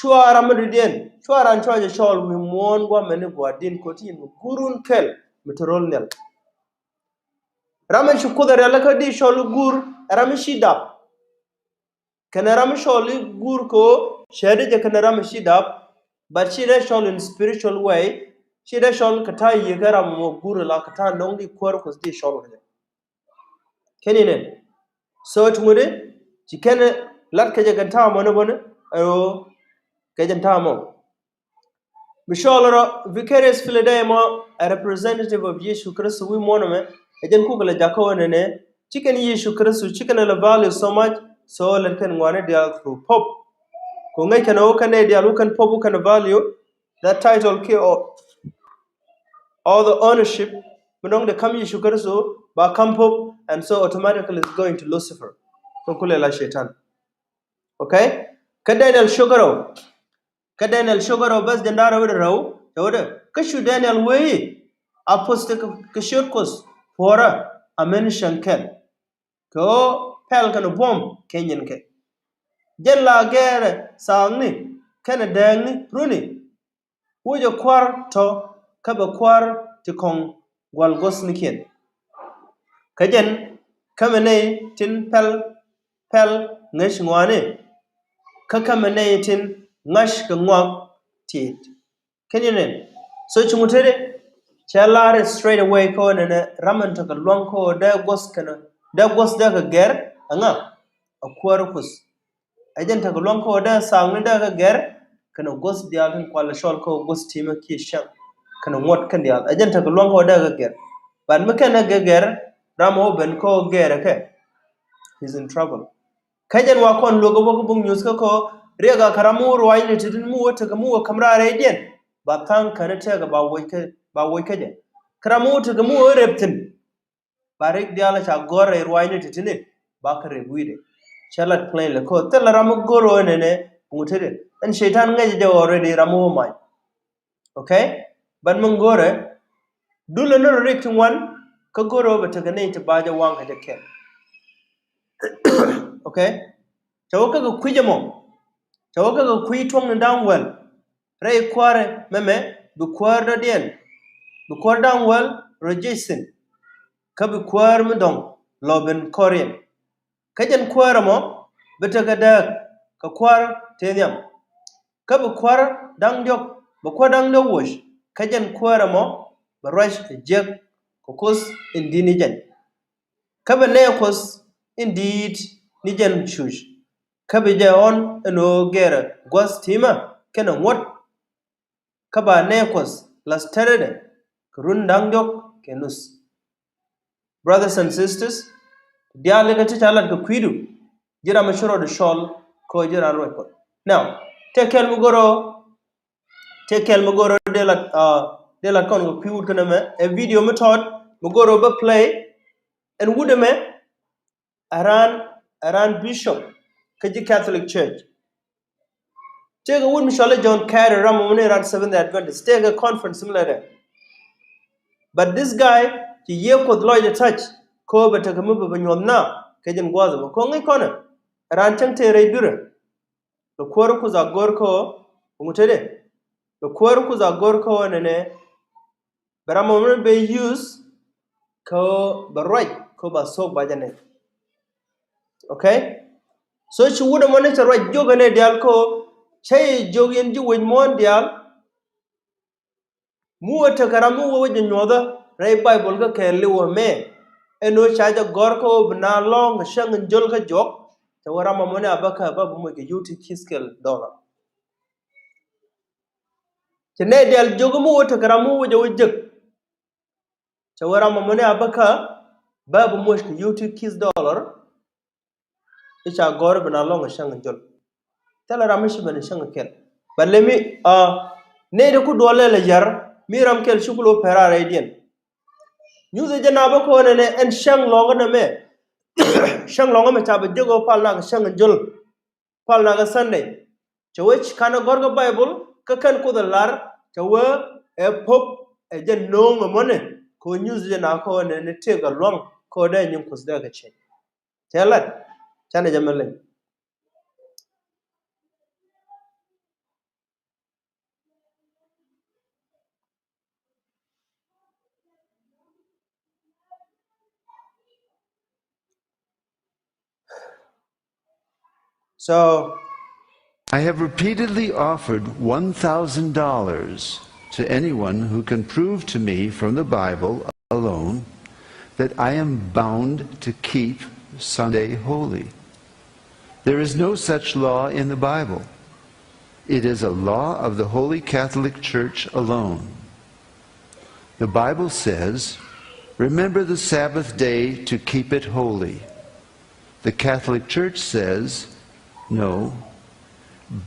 cua ram mi dudiɛn cua ran cua jɛ cɔɔl wi̱i̱ muɔ̱ɔ̱n gua̱a̱mɛn i̱ gua̱a̱din kɛ ɣöö ti yɛn mi guur wun kɛl mi te ro̱l nhial. Ram mi ci Kuoth ɛ rialikä di cɔl i̱ guur ɛ ram mi ci dap. Kɛnɛ ram mi cɔl i̱ guur kɛ ɣöö cɛ di jɛ kɛnɛ ram mi ci dap. But ci dee cɔl in spiritual way. Ci dee cɔl kɛ ta̱a̱ yiëë kɛ ram mɔ guur ɛ la kɛ ta̱a̱ nɔŋ di kuäär Kuoth di cɔl kɛ jɛ. Kɛn inɛn. So ti ŋuɔ̱t i̱ ci kɛn lat kɛ jɛ kɛn ta̱a̱ mɔ ni bä ni ɛ ɣöö kɛ jɛn ta̱a̱ mɔ. Mi cɔl rɔ Vicarius Filii Day mɔ, a representative of Yesu Kritho wi̱i̱ muɔ̱ɔ̱n ɛmɛ, ɛ jɛn kukɛ lɛ jakä wä nɛnɛ, ci kɛn Yesu Kritho, ci kɛn lɛ value so much, so lɛt kɛn ŋuani diaal through Pope. Kɛ ŋäc kɛn wä kɛn nɛy diaal wä kɛn Pope wä kɛn value, that title kiɛ ɔ, or the ownership, mi dɔ̱ŋ dee kam Yesu Kritho, ba kam Pope, and so automatically is going to Lucifer. Kɛ kulɛ la Shaitan. Okay? Kä Daniel cio̱kä rɛw. Kä Daniel cio̱kä rɛw bäth jiɛn da̱ŋ rɛw wi̱cdɛ rɛw, cɛ wä dee. Kä cu Daniel wee i̱, a puɔth tekɛ kɛ ciöt Kuoth puɔ̱ɔ̱rä amäni cäŋ kɛl. Kɛ ɣöö pɛl kɛnɛ buɔ̱m kɛ nyinkɛ. Jɛn la gɛɛrɛ thaakni kɛnɛ dääkni runi. Wä jɛ kua̱r tɔ̱ kä bɛ kua̱r ti kɔ̱ŋ gua̱l guɔ̱thnikiɛn. Kä jɛn kä mɛ nɛy tin pɛl, pɛl ŋäc ŋɔaani, kä kä mɛ nɛy tin ŋa̱c kɛ ŋɔak ti̱i̱t. Kɛn yɛn nɛn? So cuŋ tëëdɛ cɛ lar straight away kä ɣöö nɛnɛ ram ɛn tekɛ lua̱ŋ kä ɣöö dee guɔ̱th kɛnɛ, dee guɔ̱th dee kɛ gɛr ɛŋa? A kuäär Kuoth. Ɛ jɛn tekɛ lua̱ŋ kä ɣöö dee thaakni dee kɛ gɛr kɛnɛ guɔ̱th diaal tin kualɛ cɔl kä ɣöö guɔ̱th ti̱mɛ kiɛ cäŋ kɛnɛ ŋuɔ̱t kɛn diaal. Ɛ jɛn tekɛ lua̱ŋ kä ɣöö dee kɛ gɛr. But mi kɛn dee kɛ gɛr, ram ɔ ben kä ɣöö gɛr ɛ kɛ, he's in trouble. Kä jɛn wa kɔn luäk ɛ bä kä buk nyuth kä kɔ riɛk a kɛ ram mi wä ruacni ti̱ti̱ mi wä tekɛ mi wä käm raar rɛydiɛn. Ba tha̱a̱ŋ käni tëëkɛ ba woc kä, ba woc kä jɛ. Kä ram mi wä tekɛ mi wä rep thi̱n. Ba riɛk diaal ca gɔ̱r rɛy ruacni ti̱ti̱ni ba kɛ rep wi̱i̱dɛ. Cɛ lat plainly kɔ thilɛ ram mi go̱r ɣöö nɛnɛ ŋut tetdɛ. Ɛn Cɛytan ŋäcɛ jɛ already ram mi wä mac. Okay? But mi go̱rɛ dulɛ ni rɔ riɛk ti ŋuan kä go̱rɛ ɣöö bɛ tekɛ nɛy ti ba jɛ waŋ kɛ jɛ kɛl. Okay? Cɛ wä kä kɛ kui̱c ɛmɔ. Cɛ wä kä kɛ kui̱ tuɔ̱ŋni da̱ŋ wäl. Rɛy kuäärɛ mɛmɛ bi kuäär dɔ̱diɛn, bi kuäär da̱ŋ wäl rɔ jiec thi̱n. Kä bi kuäär mi dɔ̱ŋ lɔ ben kɔriɛn. Kä jɛn kuäär ɛmɔ bi tekɛ dääk kɛ kuäär tëë nhiam. Kä bi kuäär da̱ŋ diɔ̱k, bi kuäär da̱ŋ diɔ̱k woc. Kä jɛn kuäär ɛmɔ bi ruac ɛ jiäk kɛ Kuoth in di̱t ni jɛn. Kä bi nɛy Kuɔth in di̱i̱t ni jɛn cuc. Kä bi jɛ ɣɔ̱n ɛn ɣöö gɛrɛ gua̱th ti̱mä kɛnɛ ŋuɔ̱t. Kä ba nɛy Kuɔth la̱th tɛrɛdɛ kɛ run da̱ŋ diɔ̱k kɛ nuth. Brothers and sisters, diaal ikä ti ca lat kɛ kui̱du, ji̱ ram mi ci rɔɔdu cɔl kɛ ɣöö ji̱ ran ruac Kuɔth. Now, tëë kɛl mi go̱r ɣöö, tëë kɛl mi go̱r ɣöö dee lat, ah, dee lat kɔn kɛ kui̱ wut kɛnɛ mɛ, ɛ video mi tɔt mi go̱r ɣöö bä play, ɛn wut ɛmɛ, a raan, a raan bishop kä ji̱ Catholic Church. Tëëkɛ wut mi cɔalɛ John Carey, ram mɔ ni ran Seventh Day Adventist. Tëëkɛ conference mi lɛ dɛ. But this guy ci yiëë Kuoth lɔcdɛ touch kɛ ɣöö bɛ tekɛ mi bɛ bɛ nyuɔth na kɛ jɛn gua̱a̱th ɛmɔ. Kɛ ɣöö ŋäc kɔnɛ, a raan cäŋ tëë rɛy dui̱rä. Kɛ kuäär Kuoth a go̱r kä ɣöö, ŋut tetdɛ. Kɛ kuäär Kuoth a go̱r kä ɣöö nɛnɛ bɛ ram mɔ mi ben use kɛ ɣöö bɛ ruac kɛ ɣöö ba thok ba jɛ nɛy. Okay? So ci wut ɛmɔ ni cɛ ruac jiök ɛ nɛy diaal kɛ ɣöö cä yɛ jiök yɛn ji̱ wec muɔ̱ɔ̱n diaal. Mi wä tekɛ ram mi wä wec jɛ nyuɔ̱thä rɛy Baibol kä kɛɛliw ɛmɛ. Ɛn ɣöö ca jɛ gɔ̱r kä ɣöö bi naath lɔ̱ŋ kɛ cäŋ in jöl kä juɔk. Cɛ wä ram ɛmɔ ni a bä kä bä bi moc kɛ U T kiss kɛl dollar. Cɛ nɛy diaal jiök mi wä tekɛ ram mi wä jɛ wä jek. Cɛ wä ram ɛmɔ ni a bä kä bä bi moc kɛ U T kiss dollar. I̱ ca gɔ̱r bi naath lɔ̱ŋ kɛ cäŋ in jöl. Thilɛ ram mi ci ben kɛ cäŋ kɛl. But let me, uh, nɛy ti ku duɔl lɛ lɛ yar mi ram kɛl ci ku lo̱ pɛr a rɛydiɛn. Nyuthɛ jɛ na bä kɔn ɛn, ɛn cäŋ lɔ̱ŋ ɛn ɛmɛ. Cäŋ lɔ̱ŋ ɛmɛ ca bɛ jek ɣöö pal nak kɛ cäŋ in jöl. Pal nak kɛ Sunday. Cɛ wee ci ka̱n ɛ gɔ̱r kä Baibol kä kɛn Kuoth ɛ lar cɛ wee ɛ Pope ɛ jɛ no̱o̱ŋ ɛmɔni. Kɛ ɣöö nyuthɛ jɛ na kɔn ɛn, ɛn tëëkɛ lua̱ŋ kɛ ɣöö dee nyin Kuoth dee kɛ cɛny. Cɛ lat canɛ jɛ mɛ leny. So, I have repeatedly offered one thousand dollars to anyone who can prove to me from the Bible alone that I am bound to keep Sunday holy. There is no such law in the Bible. It is a law of the Holy Catholic Church alone. The Bible says, "Remember the Sabbath day to keep it holy." The Catholic Church says, "No,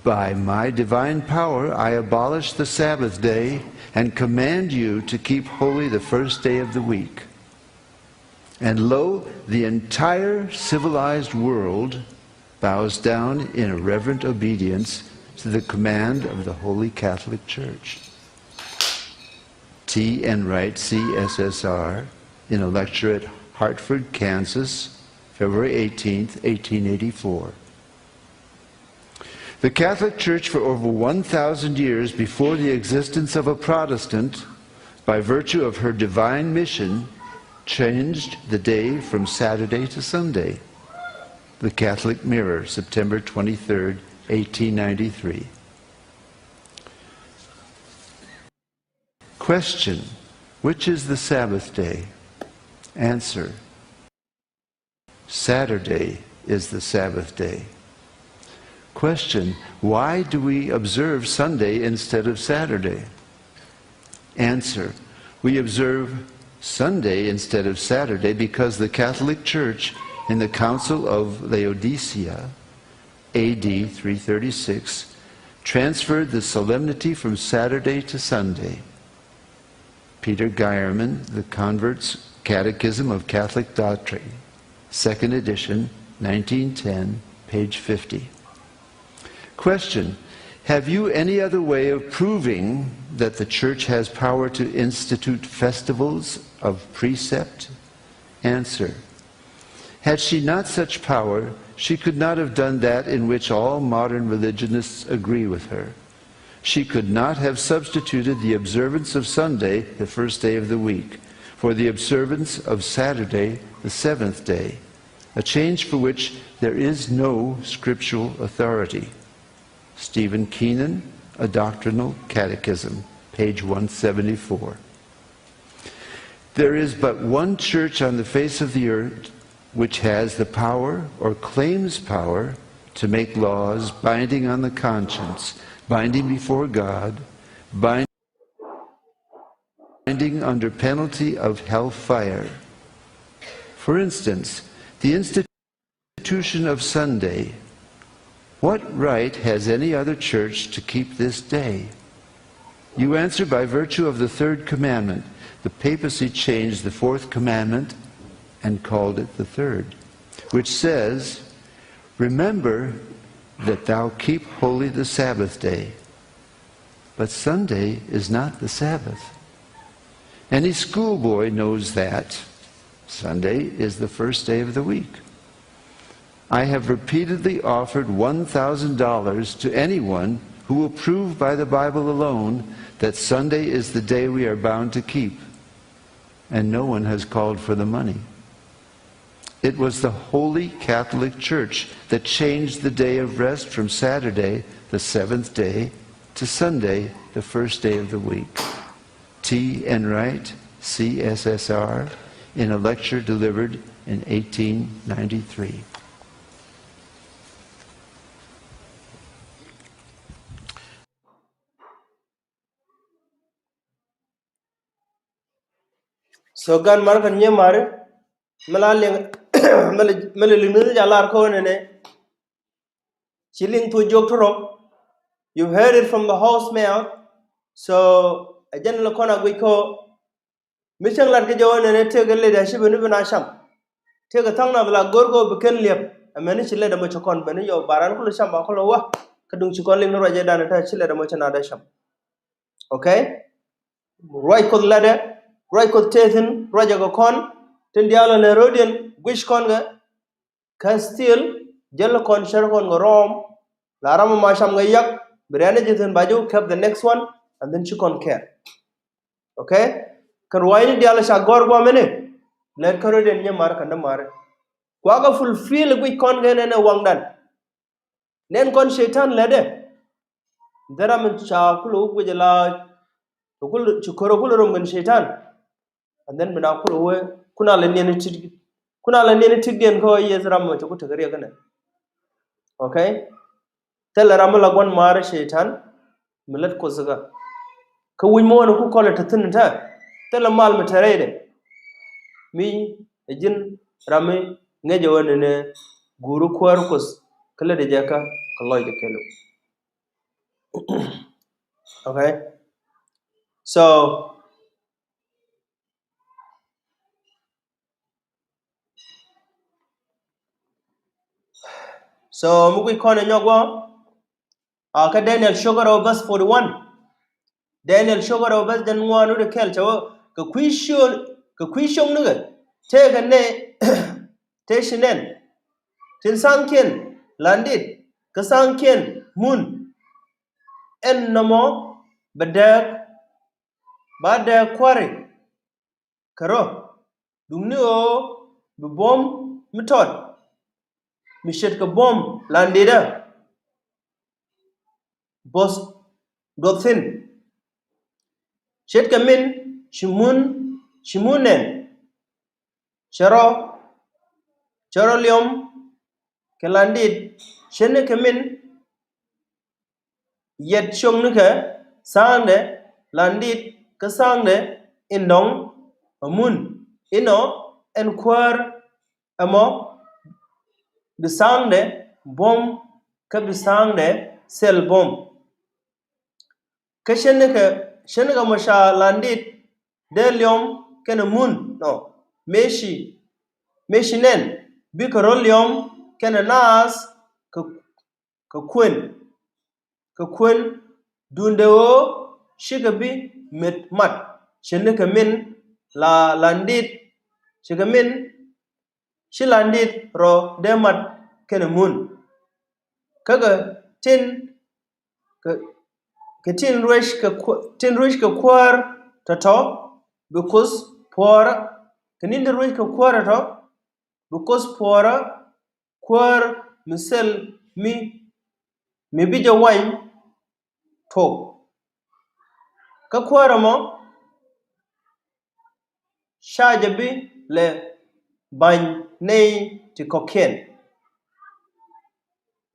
by my divine power I abolish the Sabbath day and command you to keep holy the first day of the week." And lo, the entire civilized world bows down in reverent obedience to the command of the Holy Catholic Church. T. Enright, C S S R, in a lecture at Hartford, Kansas, February eighteenth, eighteen eighty-four. The Catholic Church, for over one thousand years before the existence of a Protestant, by virtue of her divine mission, changed the day from Saturday to Sunday. The Catholic Mirror, September twenty-third, eighteen ninety-three. Question: Which is the Sabbath day? Answer: Saturday is the Sabbath day. Question: Why do we observe Sunday instead of Saturday? Answer: We observe Sunday instead of Saturday because the Catholic Church, in the Council of Laodicea, A D three thirty-six, transferred the solemnity from Saturday to Sunday. Peter Geiermann, The Convert's Catechism of Catholic Doctrine, second edition, nineteen ten, page fifty. Question: Have you any other way of proving that the Church has power to institute festivals of precept? Answer: Had she not such power, she could not have done that in which all modern religionists agree with her. She could not have substituted the observance of Sunday, the first day of the week, for the observance of Saturday, the seventh day, a change for which there is no scriptural authority. Stephen Keenan, A Doctrinal Catechism, page one seventy-four. There is but one church on the face of the earth which has the power or claims power to make laws binding on the conscience, binding before God, binding under penalty of hellfire. For instance, the institution of Sunday. What right has any other church to keep this day? You answer by virtue of the third commandment. The papacy changed the fourth commandment and called it the third, which says, "Remember that thou keep holy the Sabbath day." But Sunday is not the Sabbath. Any schoolboy knows that Sunday is the first day of the week. I have repeatedly offered one thousand dollars to anyone who will prove by the Bible alone that Sunday is the day we are bound to keep, and no one has called for the money. It was the Holy Catholic Church that changed the day of rest from Saturday, the seventh day, to Sunday, the first day of the week. T. Enright, C S S R, in a lecture delivered in eighteen ninety-three. So gan mar kan nyɛ mari, mɛ la liŋ, mɛ la, mɛ la liŋ ni ja lar ko nɛnɛ. Ci liŋ thu jok toro. You've heard it from the horse mouth. So a jɛn la kɔn a guic ko. Mi cäŋ lat kɛ jɛ wä nɛnɛ tëëkɛ leadership ni bi na cam. Tëëkɛ thaŋ na bi la go̱r ko bi kɛn liɛp. Ɛmɛni ci lɛt ɛmɔ ci kɔn beni yɔ baran kulu cam ba kulu wa. Kä duŋ ci kɔn liŋ ni ruacɛ dan ta ci lɛt ɛmɔ ci na dee cam. Okay? Ruac Kuoth latdɛ, ruac Kuoth tëë thi̱n, ruacɛ kɛ kɔn, tin diaal ɛ lɛ ro̱diɛn, guic kɔn kɛ, kä still, jäl kɔn cär kɔn kɛ rɔɔm, la ram ma cam kɛ yak, bi rɛn ji̱ thi̱n ba ji̱ kɛp the next one, and then ci kɔn kɛɛr. Okay? Kɛ ruac ni diaal ca gɔ̱r guamɛni, lɛt kä ro̱diɛn nyɛ mar kɛn dä mar. Kuakɛ fulfill guic kɔn kɛ nɛn ɛ waŋdan. Nɛn kɔn Cɛytan lätdɛ. Dhɛ ram ca kulɛ wä guic la, ci kulɛ, ci kör kulɛ rom kɛn Cɛytan. And then mina kulɛ wä, kuna lɛ niɛn i̱ ti̱t, kuna lɛ niɛn i̱ ti̱t diɛn kä Yecu ram mɔ ci ku tekɛ riɛk kɛnɛ. Okay? Thilɛ ram mi la gua̱n maarä cɛy-tan mi lät Kuoth kä. Kä wi̱c muɔ̱ɔ̱n ku kɔlɛ te thi̱n tä, thilɛ mal mi te rɛydɛ. Mi ɛ ji̱n ram mi ŋäcɛ ɣöö nɛnɛ guuri kuäär Kuoth kä lätdɛ jɛ kä kɛ lɔcdɛ kɛɛliw. Okay. So, so mi guic kɔn ɛ nyɔk wä, a kä Daniel cio̱k ɛ rɛw verse forty one. Daniel cio̱k ɛ rɛw verse jɛn ŋuan wut ɛ kɛl cɛ wä, kɛ kui̱ cio̱k, kɛ kui̱ cio̱k nikɛ tëëkɛ nɛ, tëë ci nɛn, tin tha̱a̱ŋkiɛn landit kä tha̱a̱ŋkiɛn mun. Ɛn nɔmɔ bɛ dääk, ba dääk kua̱ri kɛ rɔ, duŋni ɣöö bi buɔ̱m mi tɔt mi ce̱tkɛ buɔ̱m landitdä. Both duɔth thi̱n. Ce̱tkɛ min ci mun, ci mun nɛn, cɛ rɔ, cɛ rɔ liɔm kɛ landit, ce̱tnikɛ min yɛt cio̱ŋnikɛ tha̱a̱ŋdɛ landit kä tha̱a̱ŋdɛ in dɔ̱ŋ ɛ mun. Inɔ ɛn kuäär ɛmɔ bi tha̱a̱ŋdɛ buɔ̱m kä bi tha̱a̱ŋdɛ thil buɔ̱m. Kä ce̱tnikɛ, ce̱tnikɛ mɔ ca landit dee liɔm kɛnɛ mun nɔ, mëë ci, mëë ci nɛn, bikɛ rɔ liɔm kɛnɛ naath kɛ, kɛ kuën, kɛ kuën duundɛ ɣöö cikɛ bi met mat. Ce̱tnikɛ min la, landit, ce̱tkɛ min ci landit rɔ dee mat kɛnɛ mun. Kä kɛ tin, kɛ, kɛ tin ruec kɛ kuäär, tin ruec kɛ kuäär tɔ̱tɔ̱ bi Kuoth puɔ̱ɔ̱rä. Kɛ ni̱n ti ruec kɛ kuäär tɔ̱tɔ̱ bi Kuoth puɔ̱ɔ̱rä, kuäär mi thil mi, mi bi jɛ wany tuɔk. Kä kuäär ɛmɔ ca jɛ bi lɛ ba̱ny nɛy ti kɔ̱kiɛn.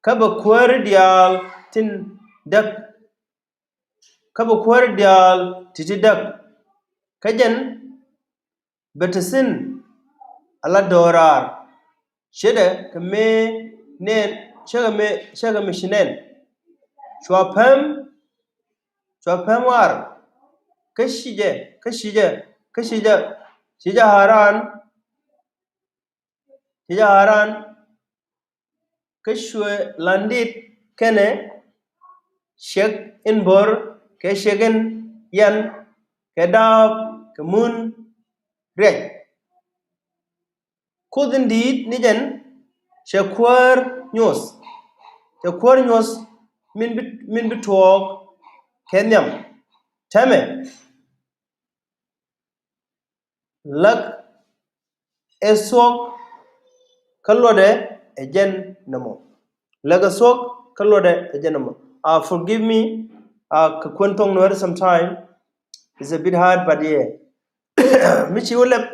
Kä bɛ kuääri diaal tin däk, kä bɛ kuääri diaal ti ti däk. Kä jɛn bɛ te thi̱n ala do̱raar. Ce̱tdɛ kɛ mëë nɛn, ce̱tkɛ mëë, ce̱tkɛ mëë ci nɛn. Cua päm, cua päm war. Kä ci jɛ, kä ci jɛ, kä ci jɛ, ci jɛ Haran, ci jɛ Haran. Kä cuɛ landit kɛnɛ ciek in bo̱r kɛ ciek in yian kɛ da̱a̱p kɛ mun riɛc. Kuoth in di̱i̱t ni jɛn cɛ kuäär nyuɔ̱th, cɛ kuäär nyuɔ̱th min bi, min bi tuɔɔk kɛ nhiam. Täämɛ läk ɛ thuɔ̱k kä luɔtdɛ ɛ jɛn nɔmɔ. Läk ɛ thuɔ̱k kä luɔtdɛ ɛ jɛn nɔmɔ. Uh, forgive me, uh, kɛ kuɛn thok Nuɛr sometime. It's a bit hard, but yeah. Mi ci wä lɛp,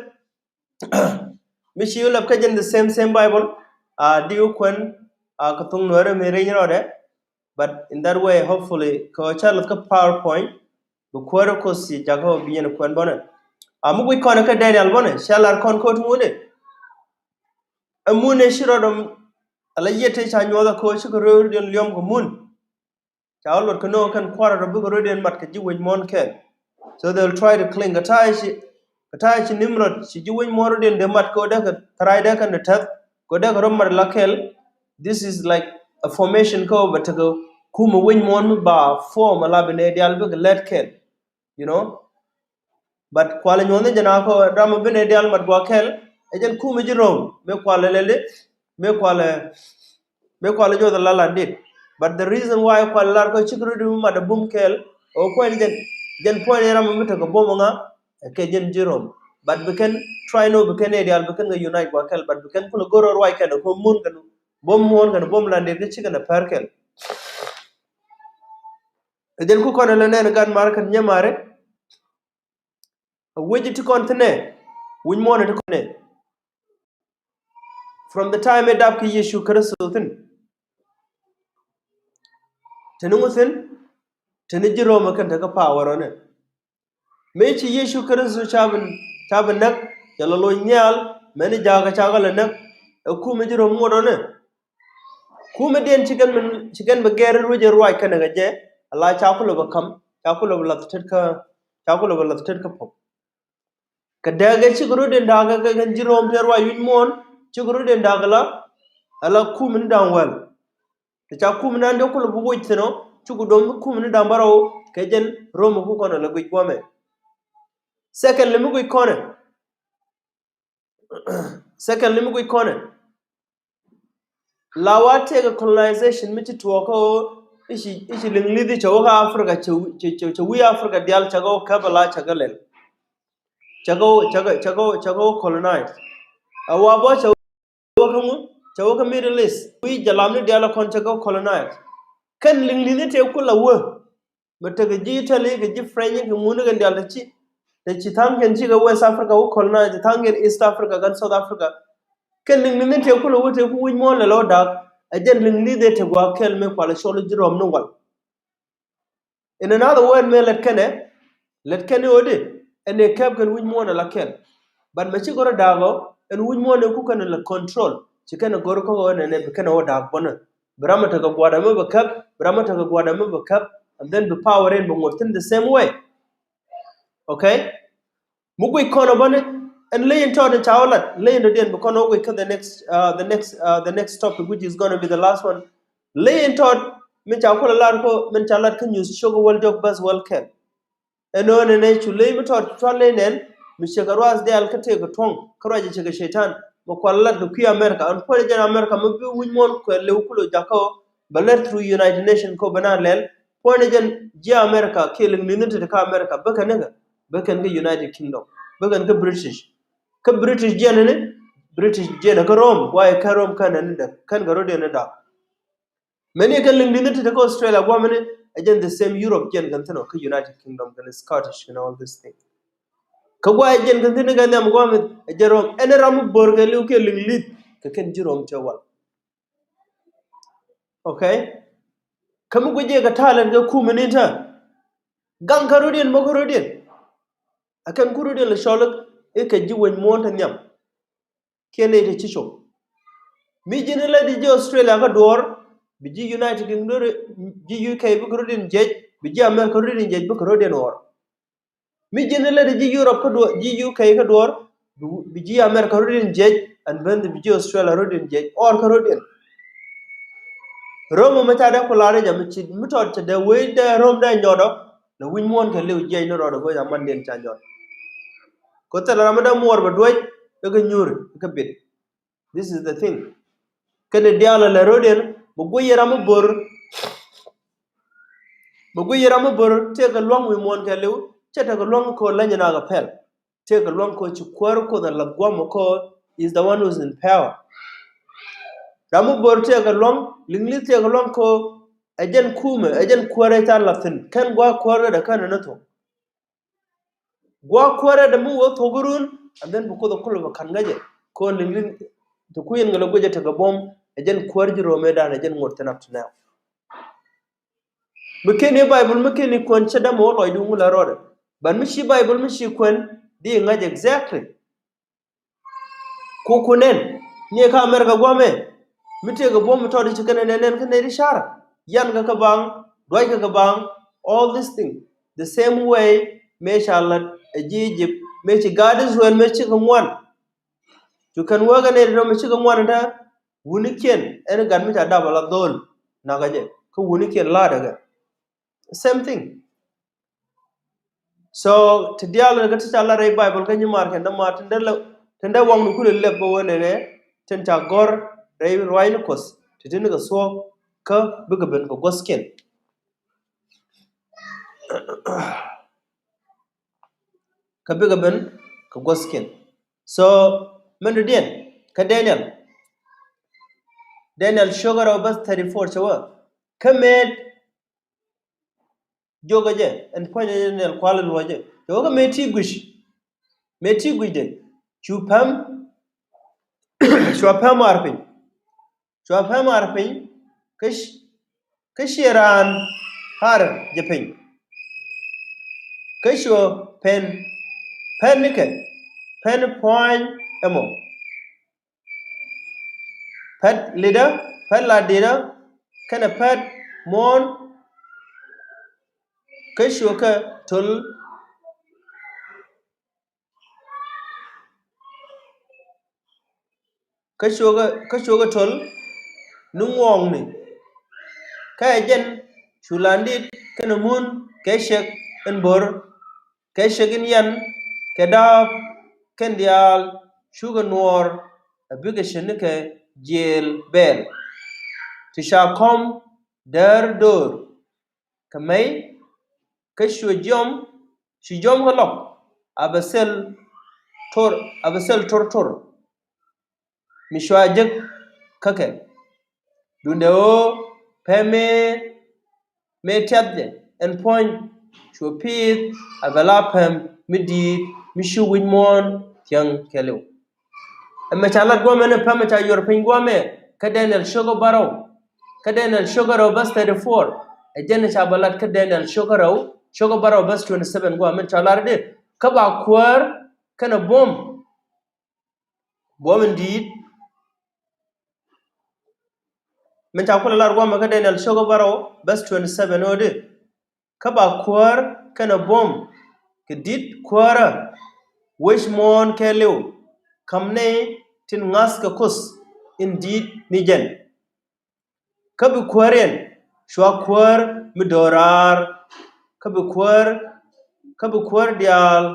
mi ci wä lɛp kä jɛn the same, same Bible. Uh, di wä kuɛn, uh, kɛ thok Nuɛr mi rieny rɔɔdɛ. But in that way, hopefully, kɛ ɣöö ca luth kä PowerPoint, bi kuäärä Kuoth ci jakä ɣöö bi yɛn kuɛn bänɛ. A mi guic kɔn kä Daniel bänɛ, ca lar kɔn kä ɣöö ti ŋuni. Ɛ mun ëë ci rɔɔdɛ, ala yiëë tëë ca nyuɔth ɛ kɛ ɣöö cikɛ röödiɛn liɔm kɛ mun. Ca wä luɔt kɛ ni ɣöö kɛn kua̱r rɔ bikɛ röödiɛn mat kɛ ji̱ wec muɔ̱ɔ̱n kɛɛl. So they will try to cling. Kɛ ta̱a̱ ci, kɛ ta̱a̱ ci Nimrod, ci ji̱ wec muɔ̱ɔ̱n röödiɛn dee mat kɛ ɣöö dee kɛ thrive, dee kɛn dee tɛth, kɛ ɣöö dee kɛ rɔ mat la kɛɛl. This is like a formation kä ɣöö bɛ tekɛ kumɛ wec muɔ̱ɔ̱n mi ba form ala bi nɛy diaal bikɛ lät kɛɛl. You know? But kualɛ nyuɔ̱th ni jɛ na kɔ ram mi bi nɛy diaal mat gua̱a̱th kɛl, ɛ jɛn kumɛ ji̱ Rom, mëë kualɛ lɛli, mëë kualɛ, mëë kualɛ nyuɔ̱th ala landit. But the reason why kualɛ lar kɔ cikɛ rut mi mat ɛ bum kɛl, ɛ wä puɔ̱ny jɛn, jɛn puɔ̱ny ram mi tekɛ bum ŋa, ɛ kɛ jɛn ji̱ Rom. But bi kɛn try ni ɣöö bi kɛn nɛy diaal bi kɛn kɛ unite gua̱a̱th kɛl, but bi kɛn kulɛ go̱r rɔ ruac kɛn ɛ kɔ mun kɛn bum muɔ̱ɔ̱n kɛn bum landit kä cikɛ nɛ pɛr kɛl. Ɛ jɛn ku kɔn ɛ lɛ nɛn gat mar kɛn nyɛ mari. A wec ti kɔn thi̱n ɛ, wec muɔ̱ɔ̱n ti kɔn ɛ. From the time ɛ dap kɛ Yecu Kritho thi̱n. Teni ŋuthin, teni ji̱ Rom ɛ kɛn te kä power ɔ ni. Mëë ci Yecu Kritho ca bi, ca bi näk, cɛ lɛ loc nhial, mɛni jakä ca kɛ lɛ näk, ɛ kumɛ ji̱ Rom ŋuɔ̱t ɔ ni. Kumɛ diɛn ci kɛn bi, ci kɛn bi gɛr ruec ɛ ruac kɛnɛ kɛ jɛ, ala ca kulɛ bɛ ka̱m, ca kulɛ bɛ lath tet kä, ca kulɛ bɛ lath tet kä pop. Kɛ dääk ɛ cikɛ rut in da̱a̱k kɛ kɛn ji̱ Rom tëë ruac wi̱c muɔ̱ɔ̱n, cikɛ rut in da̱a̱k ala, ala kumɛ ni da̱a̱ŋ wäl. Ti ca kumɛ ni an diɛ kulɛ bi woc thi̱n ɔ, cikɛ dom kumɛ ni da̱a̱ŋ bärɔw kɛ jɛn Rom ɛ ku kɔn ala guic guɔmɛ. Secondly, mi guic kɔnɛ. Secondly, mi guic kɔnɛ. La wa tëëkɛ colonization mi ci tuɔɔkä ɣöö i̱ ci, i̱ ci liŋ li̱thi cɛ wä kä Africa, cɛ, cɛ, cɛ, cɛ wi̱i̱ Africa diaal cɛ kɛ wä käp ala cɛ kɛ lɛl. Cɛ kɛ wä, cɛ kɛ, cɛ kɛ, cɛ kɛ wä colonize. A wa bä cɛ wä kä ŋu, cɛ wä kä Middle East. Wi̱i̱ jɛ lamni diaal kɔn cɛ kɛ wä colonize. Kɛn liŋ li̱thi tëë kulɛ wä. Mɛ tekɛ ji̱ Italy kɛ ji̱ French kɛ ŋuni kɛn diaal te ci, te ci tha̱a̱ŋ kɛn cikɛ West Africa wä colonize, te tha̱a̱ŋ kɛn East Africa kɛn South Africa. Kɛn liŋ li̱n tëë kulɛ wä tëë ku wi̱c muɔ̱ɔ̱n lɛ lɔ da̱a̱k. Ɛ jɛn liŋ li̱n dee te gua̱a̱k kɛl mëë kualɛ cɔl ji̱ Rom ni wal. In another word, mëë lät kɛnɛ, lät kɛnɛ ɣöö di ɛn ɛ käp kɛn wi̱c muɔ̱ɔ̱n ala kɛl. But mɛ ci gɔrɛ da̱a̱k ɔ ɛn wi̱c muɔ̱ɔ̱n ɛ ku kɛn lɛ control. Ci kɛn ɛ gɔrɛ kä ɣöö ɛn ɛ bi kɛn ɛ wä da̱a̱k bɔnɛ. Bi ram mi tekɛ gua̱dɛ mi bi käp, bi ram mi tekɛ gua̱dɛ mi bi käp, and then bi power in bi ŋuɔ̱t thi̱n the same way. Okay? Mi guic kɔn ɔ bäni, ɛn ley in tɔt in ca wä lat, ley in dɔ̱diɛn bi kɔn ɔ guic kä the next, uh, the next, uh, the next topic, which is gonna be the last one. Ley in tɔt min ca kulɛ lat kä, min ca lat kä news cok wäl jɔk bäth wäl kɛl. Ɛn ɣöö nɛnɛ cu ley mi tɔt cual ley nɛn mi cɛ kɛ ruath diaal kä tëëkɛ tuɔ̱ŋ kä ruacɛ cɛ kɛ cɛytan mi kual lat kɛ kui̱ America. Ɛn puɔ̱nydɛ jɛn America mi bi wi̱c muɔ̱ɔ̱n kuɛ lëw kulɛ jakä ɣöö bɛ lɛr through United Nations kä bɛ na lɛl. Puɔ̱nydɛ jɛn ji̱ America kiɛ liŋ ni̱n ti kä America bä kɛn ni kɛ, bä kɛn kä United Kingdom, bä kɛn kä British. Kä British jiɛn ni, British jiɛn kä Rome, guay kä Rome kɛn ni däk, kɛn kɛ rot yɛn ni dak. Mɛni kɛ liŋ di̱n ti kä Australia guamɛni, ɛ jɛn the same Europe jɛn kɛn thi̱n ɔ, kä United Kingdom kɛn Scottish kɛn all this thing. Kä guay jɛn kɛn thi̱n kɛn nhiam guamɛ ɛ jɛn Rome. Ɛn ram mi bo̱r kɛ liw kɛ liŋ li̱th kɛ kɛn ji̱ Rome cɛ wal. Okay? Kä mi guic jɛ kɛ talent kɛ kumɛ ni tɛ. Gaŋ kä rot yɛn, mɔ kä rot yɛn. A kɛn ku rot yɛn lɛ cɔl i̱ kɛ ji̱ wec muɔ̱ɔ̱n te nhiam. Kiɛ nɛy te ci cop. Mi ji̱n lɛ di ji̱ Australia kä duɔ̱ɔ̱r, bi ji̱ United Kingdom, ji̱ U K bikɛ rot in jiɛc, bi ji̱ America rot in jiɛc, bikɛ rot in ɣɔr. Mi ji̱n lɛ di ji̱ Europe kä duɔ̱ɔ̱r, ji̱ U K kä duɔ̱ɔ̱r, bi, bi ji̱ America rot in jiɛc, and ben bi ji̱ Australia rot in jiɛc, ɣɔr kä rot in. Rom mi ca dee ku lar in jɛ mi ci, mi tɔt cɛ dee wec dee Rom dee nyɔt ɔ, lɛ wi̱c muɔ̱ɔ̱n kɛ liw jiɛc ni rɔɔdɛ go̱o̱c amandiɛn ca nyɔt. Kɛ thilɛ ram mi dee muɔɔr bɛ duec, bikɛ nyuuri, bikɛ bit. This is the thing. Kɛn diaal lɛ rot in, bi guic yɛ ram mi bo̱r, bi guic yɛ ram mi bo̱r, tëëkɛ lua̱ŋ wi̱i̱ muɔ̱ɔ̱n kɛ liw, cɛ tekɛ lua̱ŋ ko̱r leny in a kɛ pɛl. Tëëkɛ lua̱ŋ ko̱r ci kuäär Kuoth a lath gua̱a̱m ko̱r is the one who's in power. Ram mi bo̱r tëëkɛ lua̱ŋ, liŋ li̱th tëëkɛ lua̱ŋ ko̱r, ɛ jɛn kumɛ, ɛ jɛn kuäärɛ ca lath thi̱n, kɛn gua̱a̱k kuäärɛ dee kɛn ni thuɔ̱k. Gua̱a̱k kuäärɛ dee mi wä thuɔ̱k run, and then bi Kuoth a kulɛ bɛ ka̱n ŋäcɛ. Ko̱r liŋ li̱th ti kui̱n ŋäl a guic a tekɛ buɔ̱m, ɛ jɛn kuäär ji̱ Rom ëëdan, ɛ jɛn ŋot thi̱n up to now. Mi ken i̱ Bible mi ken i̱ kuɛn cɛ dämɛ wä lɔcdu ŋu la rɔɔdɛ. But mi ci Bible mi ci kuɛn di ŋa̱c exactly. Ku ku nɛn ni kä America guamɛ mi tëëkɛ buɔ̱m mi tɔt i̱ ci kɛn ɛ nɛn nɛn kä nɛy di car. Yan kɛ kä baŋ, duac kɛ kä baŋ, all this thing. The same way mëë ca lat ɛ ji̱ Egypt, mëë ci gaat Israel mëë cikɛ ŋuan. Cu kɛn wee kɛ nɛy di dɔ̱mɛ cikɛ ŋuan ɛ tɛ wunikiɛn ɛn gat mi ca dap ala dhol. Nakä jɛ kä wunikiɛn la̱t ɛ kɛ. Same thing. So ti diaal kä ti ca la rɛy Bible kä nyimaar kɛn dämaar tin dee lɛ, tin dee waŋni kulɛ lɛp bä wä nɛnɛ, tin ca gɔ̱r rɛy ruaacni Kuɔth ti tin kɛ thuɔ̱k kä bikɛ ben kɛ guɔ̱thkiɛn. Kä bikɛ ben kɛ guɔ̱thkiɛn. So mɛn dɔ̱diɛn kä Daniel. Daniel cio̱kä rɛw bäth thirty four cɛ wä. Kä mëë jiökä jɛ ɛn puɔ̱ny Daniel kual in luɔcɛ. Cɛ wä kä mëë ti guic. Mëë ti guic dee. Cu päm. Cua päm ar piny. Cua päm ar piny. Kä Kä ciɛ raan har jɛ piny. Kä cuɛ pɛn, pɛn nikɛ, pɛn pua̱ny ɛmɔ. Pɛt lidä, pɛt la didä, kɛnɛ pɛt muɔ̱ɔ̱n. Kä cuɛ kɛ to̱l. Kä cuɛ kɛ, kä cuɛ kɛ to̱l ni ŋuɔ̱ɔ̱ŋni. Kä ɛ jɛn cu landit kɛnɛ mun kɛ cɛk in bo̱r, kɛ cɛk in yian, kɛ da̱a̱p kɛn diaal cukɛ nuɔɔr, a bikɛ ce̱tnikɛ jiɛɛl bɛɛl. Ti ca kɔm däär do̱r kɛ mɛy. Kä cuɛ jiɔm, cu jiɔm kä lɔk, a bɛ thil tor, a bɛ thil tor tor mi cua jek kä kɛ. Duundɛ ɣöö pɛm mëë, mëë tiath jɛ ɛn puɔ̱ny, cuɛ pi̱i̱th, a bɛ la pɛm mi di̱i̱t mi cu wi̱c muɔ̱ɔ̱n thiäŋ kɛɛliw. Ɛmɛ ca lat guɔmɛ ni pɛmɛ ca yuɔr piny guɔmɛ kä Daniel cio̱kä bärɔw. Kä Daniel cio̱kä rɛw bäth thirty-four. Ɛ jɛn ca bä lat kä Daniel cio̱kä rɛw, cio̱kä bärɔw bäth twenty-seven guɔmɛ ca lat di. Kä ba kuäär kɛnɛ buɔ̱m, buɔ̱m in di̱i̱t. Min ca kulɛ lar guɔmɛ kä Daniel cio̱kä bärɔw bäth twenty-seven ɣöö di. Kä ba kuäär kɛnɛ buɔ̱m kɛ di̱t kuäärä wec muɔ̱ɔ̱n kɛɛliw, ka̱m nɛy tin ŋa̱thkɛ Kuoth in di̱i̱t ni jɛn. Kä bi kuäär yɛn cua kuäär mi do̱raar. Kä bi kuäär, kä bi kuäär diaal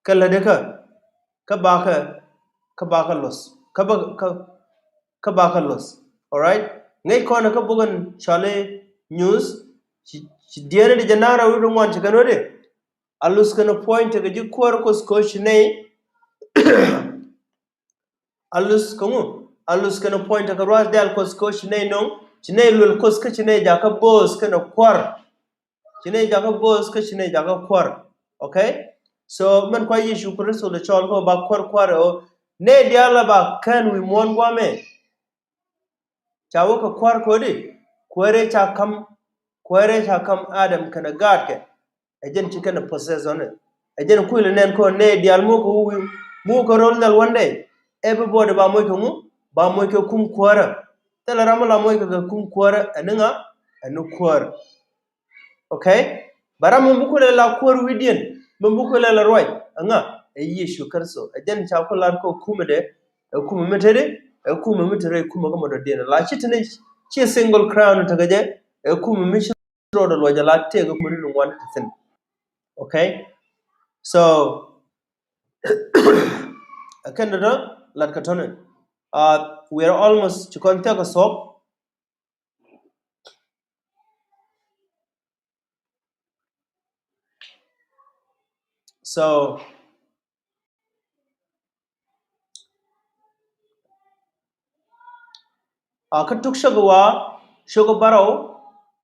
kɛ lätdɛ kä, kä bakɛ, kä bakɛ luɔth, kä ba, kä, kä bakɛ luɔth. Alright. Ŋäc kɔn kä buk in cɔali Nyuuth, ci, ci diɛɛni di jɛ na̱a̱ŋ rɛw wi̱cdɛ ŋuan ci kɛn wä di. A luth kɛn puɔ̱ny tekɛ ji̱ kuäär Kuɔth kɛ ɣöö ci nɛy. A luth kɛ ŋu? A luth kɛn puɔ̱ny tekɛ ruath diaal Kuɔth kɛ ɣöö ci nɛy nöŋ, ci nɛy luel Kuɔth kä ci nɛy jakä bo̱o̱th kɛnɛ kuäär. Ci nɛy jakä bo̱o̱th kä ci nɛy jakä kuäär. Okay? So min kua Yecu Kritho lɛ cɔl kä ba kuäär kuäär ɛ ɣöö nɛy diaal la ba kän wi̱i̱ muɔ̱ɔ̱n guamɛ. Ca wä kɛ kuäär kodi, kuäärɛ ca ka̱m, kuäärɛ ca ka̱m Adam kɛnɛ gaatkɛ. Ɛ jɛn ci kɛn ɛ possess ɔnɛ. Ɛ jɛn kuilɛ nɛn kɔn nɛy diaal mukɛ wi̱i̱, mukɛ ro̱l nhial one day. Everybody ba moc kɛ ŋu? Ba moc kɛ kum kuäärä. Thilɛ ram mi la moc kɛ kɛ kum kuäärä ɛn ni ŋa? Ɛn ni kuäär. Okay? Bɛ ram mi bi kulɛ la kuäär wi̱i̱diɛn, mi bi kulɛ la ruac, ɛŋa? Ɛ Yecu Kritho. Ɛ jɛn ca ku lar kɛ kumɛ dɛ, ɛ kumɛ mi te di, ɛ kumɛ mi te rɛy kumɛ kä mɔ dɔ̱diɛn. La ci te ni ci single crown tekɛ jɛ, ɛ kumɛ mi ci rɔɔdɛ luɔc a la tëëk ɛ kumɛ ni ŋuan te thi̱n. Okay? So, ɛ kɛn dɔ̱dɔ lat kɛ tɔ̱nɛ. Uh, we are almost ci kɔn thia̱k kɛ thuɔ̱k. So, a kä tuk cio̱k wa, cio̱k bärɔw,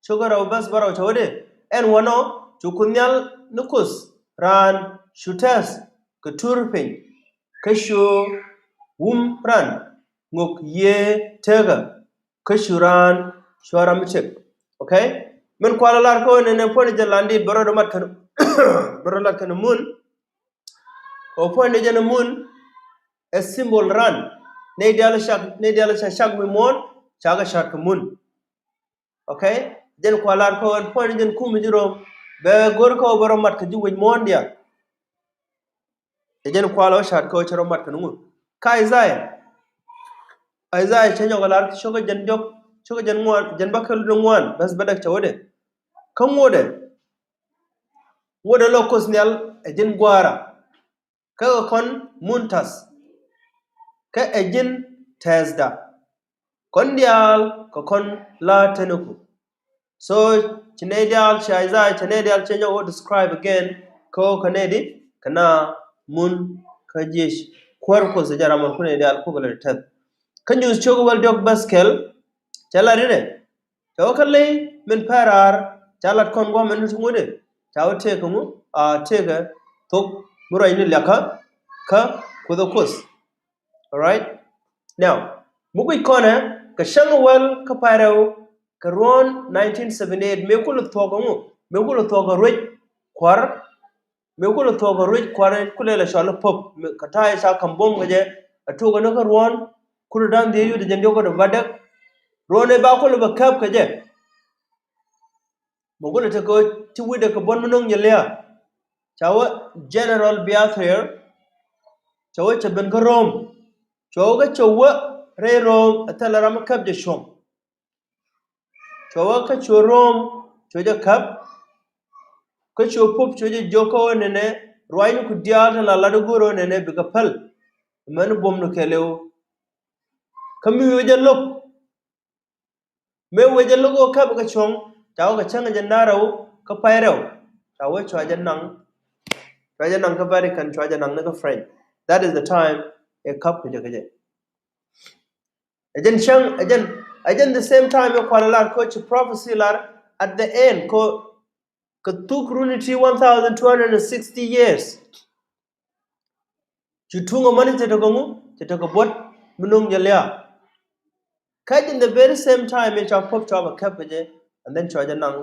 cio̱k rɛw bäth bärɔw cɛ wä di. Ɛn wanɔ cu Kuoth Nhial ni Kuoth raan cu tɛth kɛ tur piny. Kä cu wum ran ŋok yiëë tekä. Kä cu raan, cua ram mi cek. Okay? Min kualɛ lar kä ɣöö nɛnɛ puɔ̱nydɛ jɛn landit bɛ rɔ mat kɛn, bɛ rɔ lat kɛn mun. Ɔ puɔ̱nydɛ jɛn mun ɛ symbol ran. Nɛy diaal cak, nɛy diaal ca cak mi muɔ̱ɔ̱n, cakɛ cat kɛ mun. Okay? Jɛn kualɛ lar kä ɣöö puɔ̱nydɛ jɛn kum mi ji̱ Rom bɛ go̱r kä ɣöö bɛ rɔ mat kɛ ji̱ wec muɔ̱ɔ̱n diaal. Ɛ jɛn kualɛ wä cat kä ɣöö cɛ rɔ mat kɛn ŋu? Kä Isaiah. Isaiah cɛ nyɔk ɛ lar cio̱k jɛn diɔ̱k, cio̱k jɛn ŋuan, jɛn bäkɛl duŋ ŋuan, bäth bädäk cɛ wä dɛ. Kä ŋuɔ̱tdɛ, ŋuɔ̱tdɛ lɔ Kuoth Nhial ɛ ji̱n gua̱a̱ra. Kä kɛ kɔn mun ta̱th. Kä ɛ ji̱n tɛthda. Kɔn diaal kɛ kɔn la teniku. So ci nɛy diaal, ci Isaiah, ci nɛy diaal cɛ nyɔk wä describe again. Kä kɛ nɛy di, kɛ na mun kä jiec. Kuäär Kuoth jɛ ram ɔ ku nɛy diaal kukɛ lɛ tɛth. Kä Nyuuth cio̱k wäl diɔ̱k bäth kɛl. Cɛ la ri dɛ. Cɛ wä kä ley min pɛr raar ca lat kɔn guamɛ ni ti ŋuɔ̱tdɛ. Ca wä tëëkɛ ŋu? A tëëkɛ thok mi ruacni liakä kä Kuoth ɛ Kuoth. Alright? Now, mi guic kɔnɛ, Kɛ cäŋ wäl kä pay rɛw kɛ ruɔ̱n nineteen seventy-eight, mëë kulɛ thuɔ̱k ɛŋu, mëë kulɛ thuɔ̱k ɛ ruec kua̱r, mëë kulɛ thuɔ̱k ɛ ruec kua̱r kulɛ lɛ cɔl i̱ Pope, kɛ ta̱a̱ ca ka̱m buɔ̱m kɛ jɛ, ɛ tuɔk ɛn kä ruɔ̱n kulɛ da̱ŋ dhieec wi̱cdɛ jiɛn diɔ̱k kä dee bädäk. Ruɔ̱n ëë ba kulɛ bɛ käp kɛ jɛ, mɛ kulɛ tekɛ ɣöö ti wi̱cdɛ kɛ buɔ̱n mi no̱ŋ nyɛ lia̱a̱. Ca wä General Beatrice, ca wä cɛ ben kä Rome. Ca wä kä cɛ wä rɛy Rome, ɛ thilɛ ram mi käp jɛ cuɔ̱ŋ. Ca wä kä cɛ Rome, ca jɛ käp. Kä cɛ Pope, ca jɛ jiök kä ɣöö nɛnɛ, ruacni ku diaal tin la lat i̱ go̱o̱r ɣöö nɛnɛ bikɛ päl. Mɛn buɔ̱mdu kɛɛliw. Kä mi wee jɛ lo̱k, mëë wee jɛ lo̱k ɣöö käp kɛ cuɔ̱ŋ, ca wä kɛ cäŋ jɛ naath rɛw kä pay rɛw. Ca wä cua jɛ naŋ, cua jɛ naŋ kä Vatican, cua jɛ naŋ ni kä French. That is the time ɛ käp kɛ jɛ kɛ jɛ. Ɛ jɛn cäŋ, ɛ jɛn, ɛ jɛn the same time ɛ kualɛ lar kä ci prophecy lar at the end kä, kä thuk runi ti one thousand two hundred and sixty years. Ci tuŋ amäni cɛ tekɛ ŋu, cɛ tekɛ buɔ̱t mi no̱ŋ nyɛ lia̱a̱. Kä in the very same time in cua Pope cua bɛ käp kɛ jɛ, and then cua jɛ naŋ,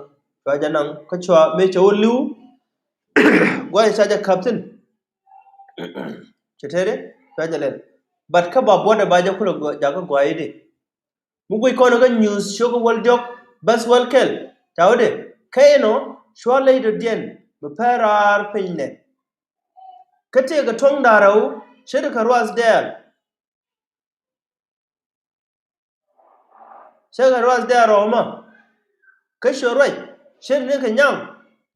cua jɛ naŋ kä cua mëë cɛ wä li̱w. Gua̱c ca jɛ käp thi̱n. Cɛ tëëri cua jɛ lɛl. But kä ba buɔ̱t ɛ ba jɛ kulɛ jakä gua̱a̱c i̱di. Mi guic kɔn kä Nyuuth cio̱k wäl diɔ̱k bäth wäl kɛl, ca wä dee, kä inɔ cua ley dɔ̱diɛn mi pɛr raar piny nɛ. Kä tëëkɛ tuɔ̱ŋ da̱ŋ rɛw ce̱tkɛ ruath dɛɛl. Ce̱tkɛ ruath dɛɛl rɔw mɔ. Kä ciö ruac ce̱t ni kɛ nyaŋ,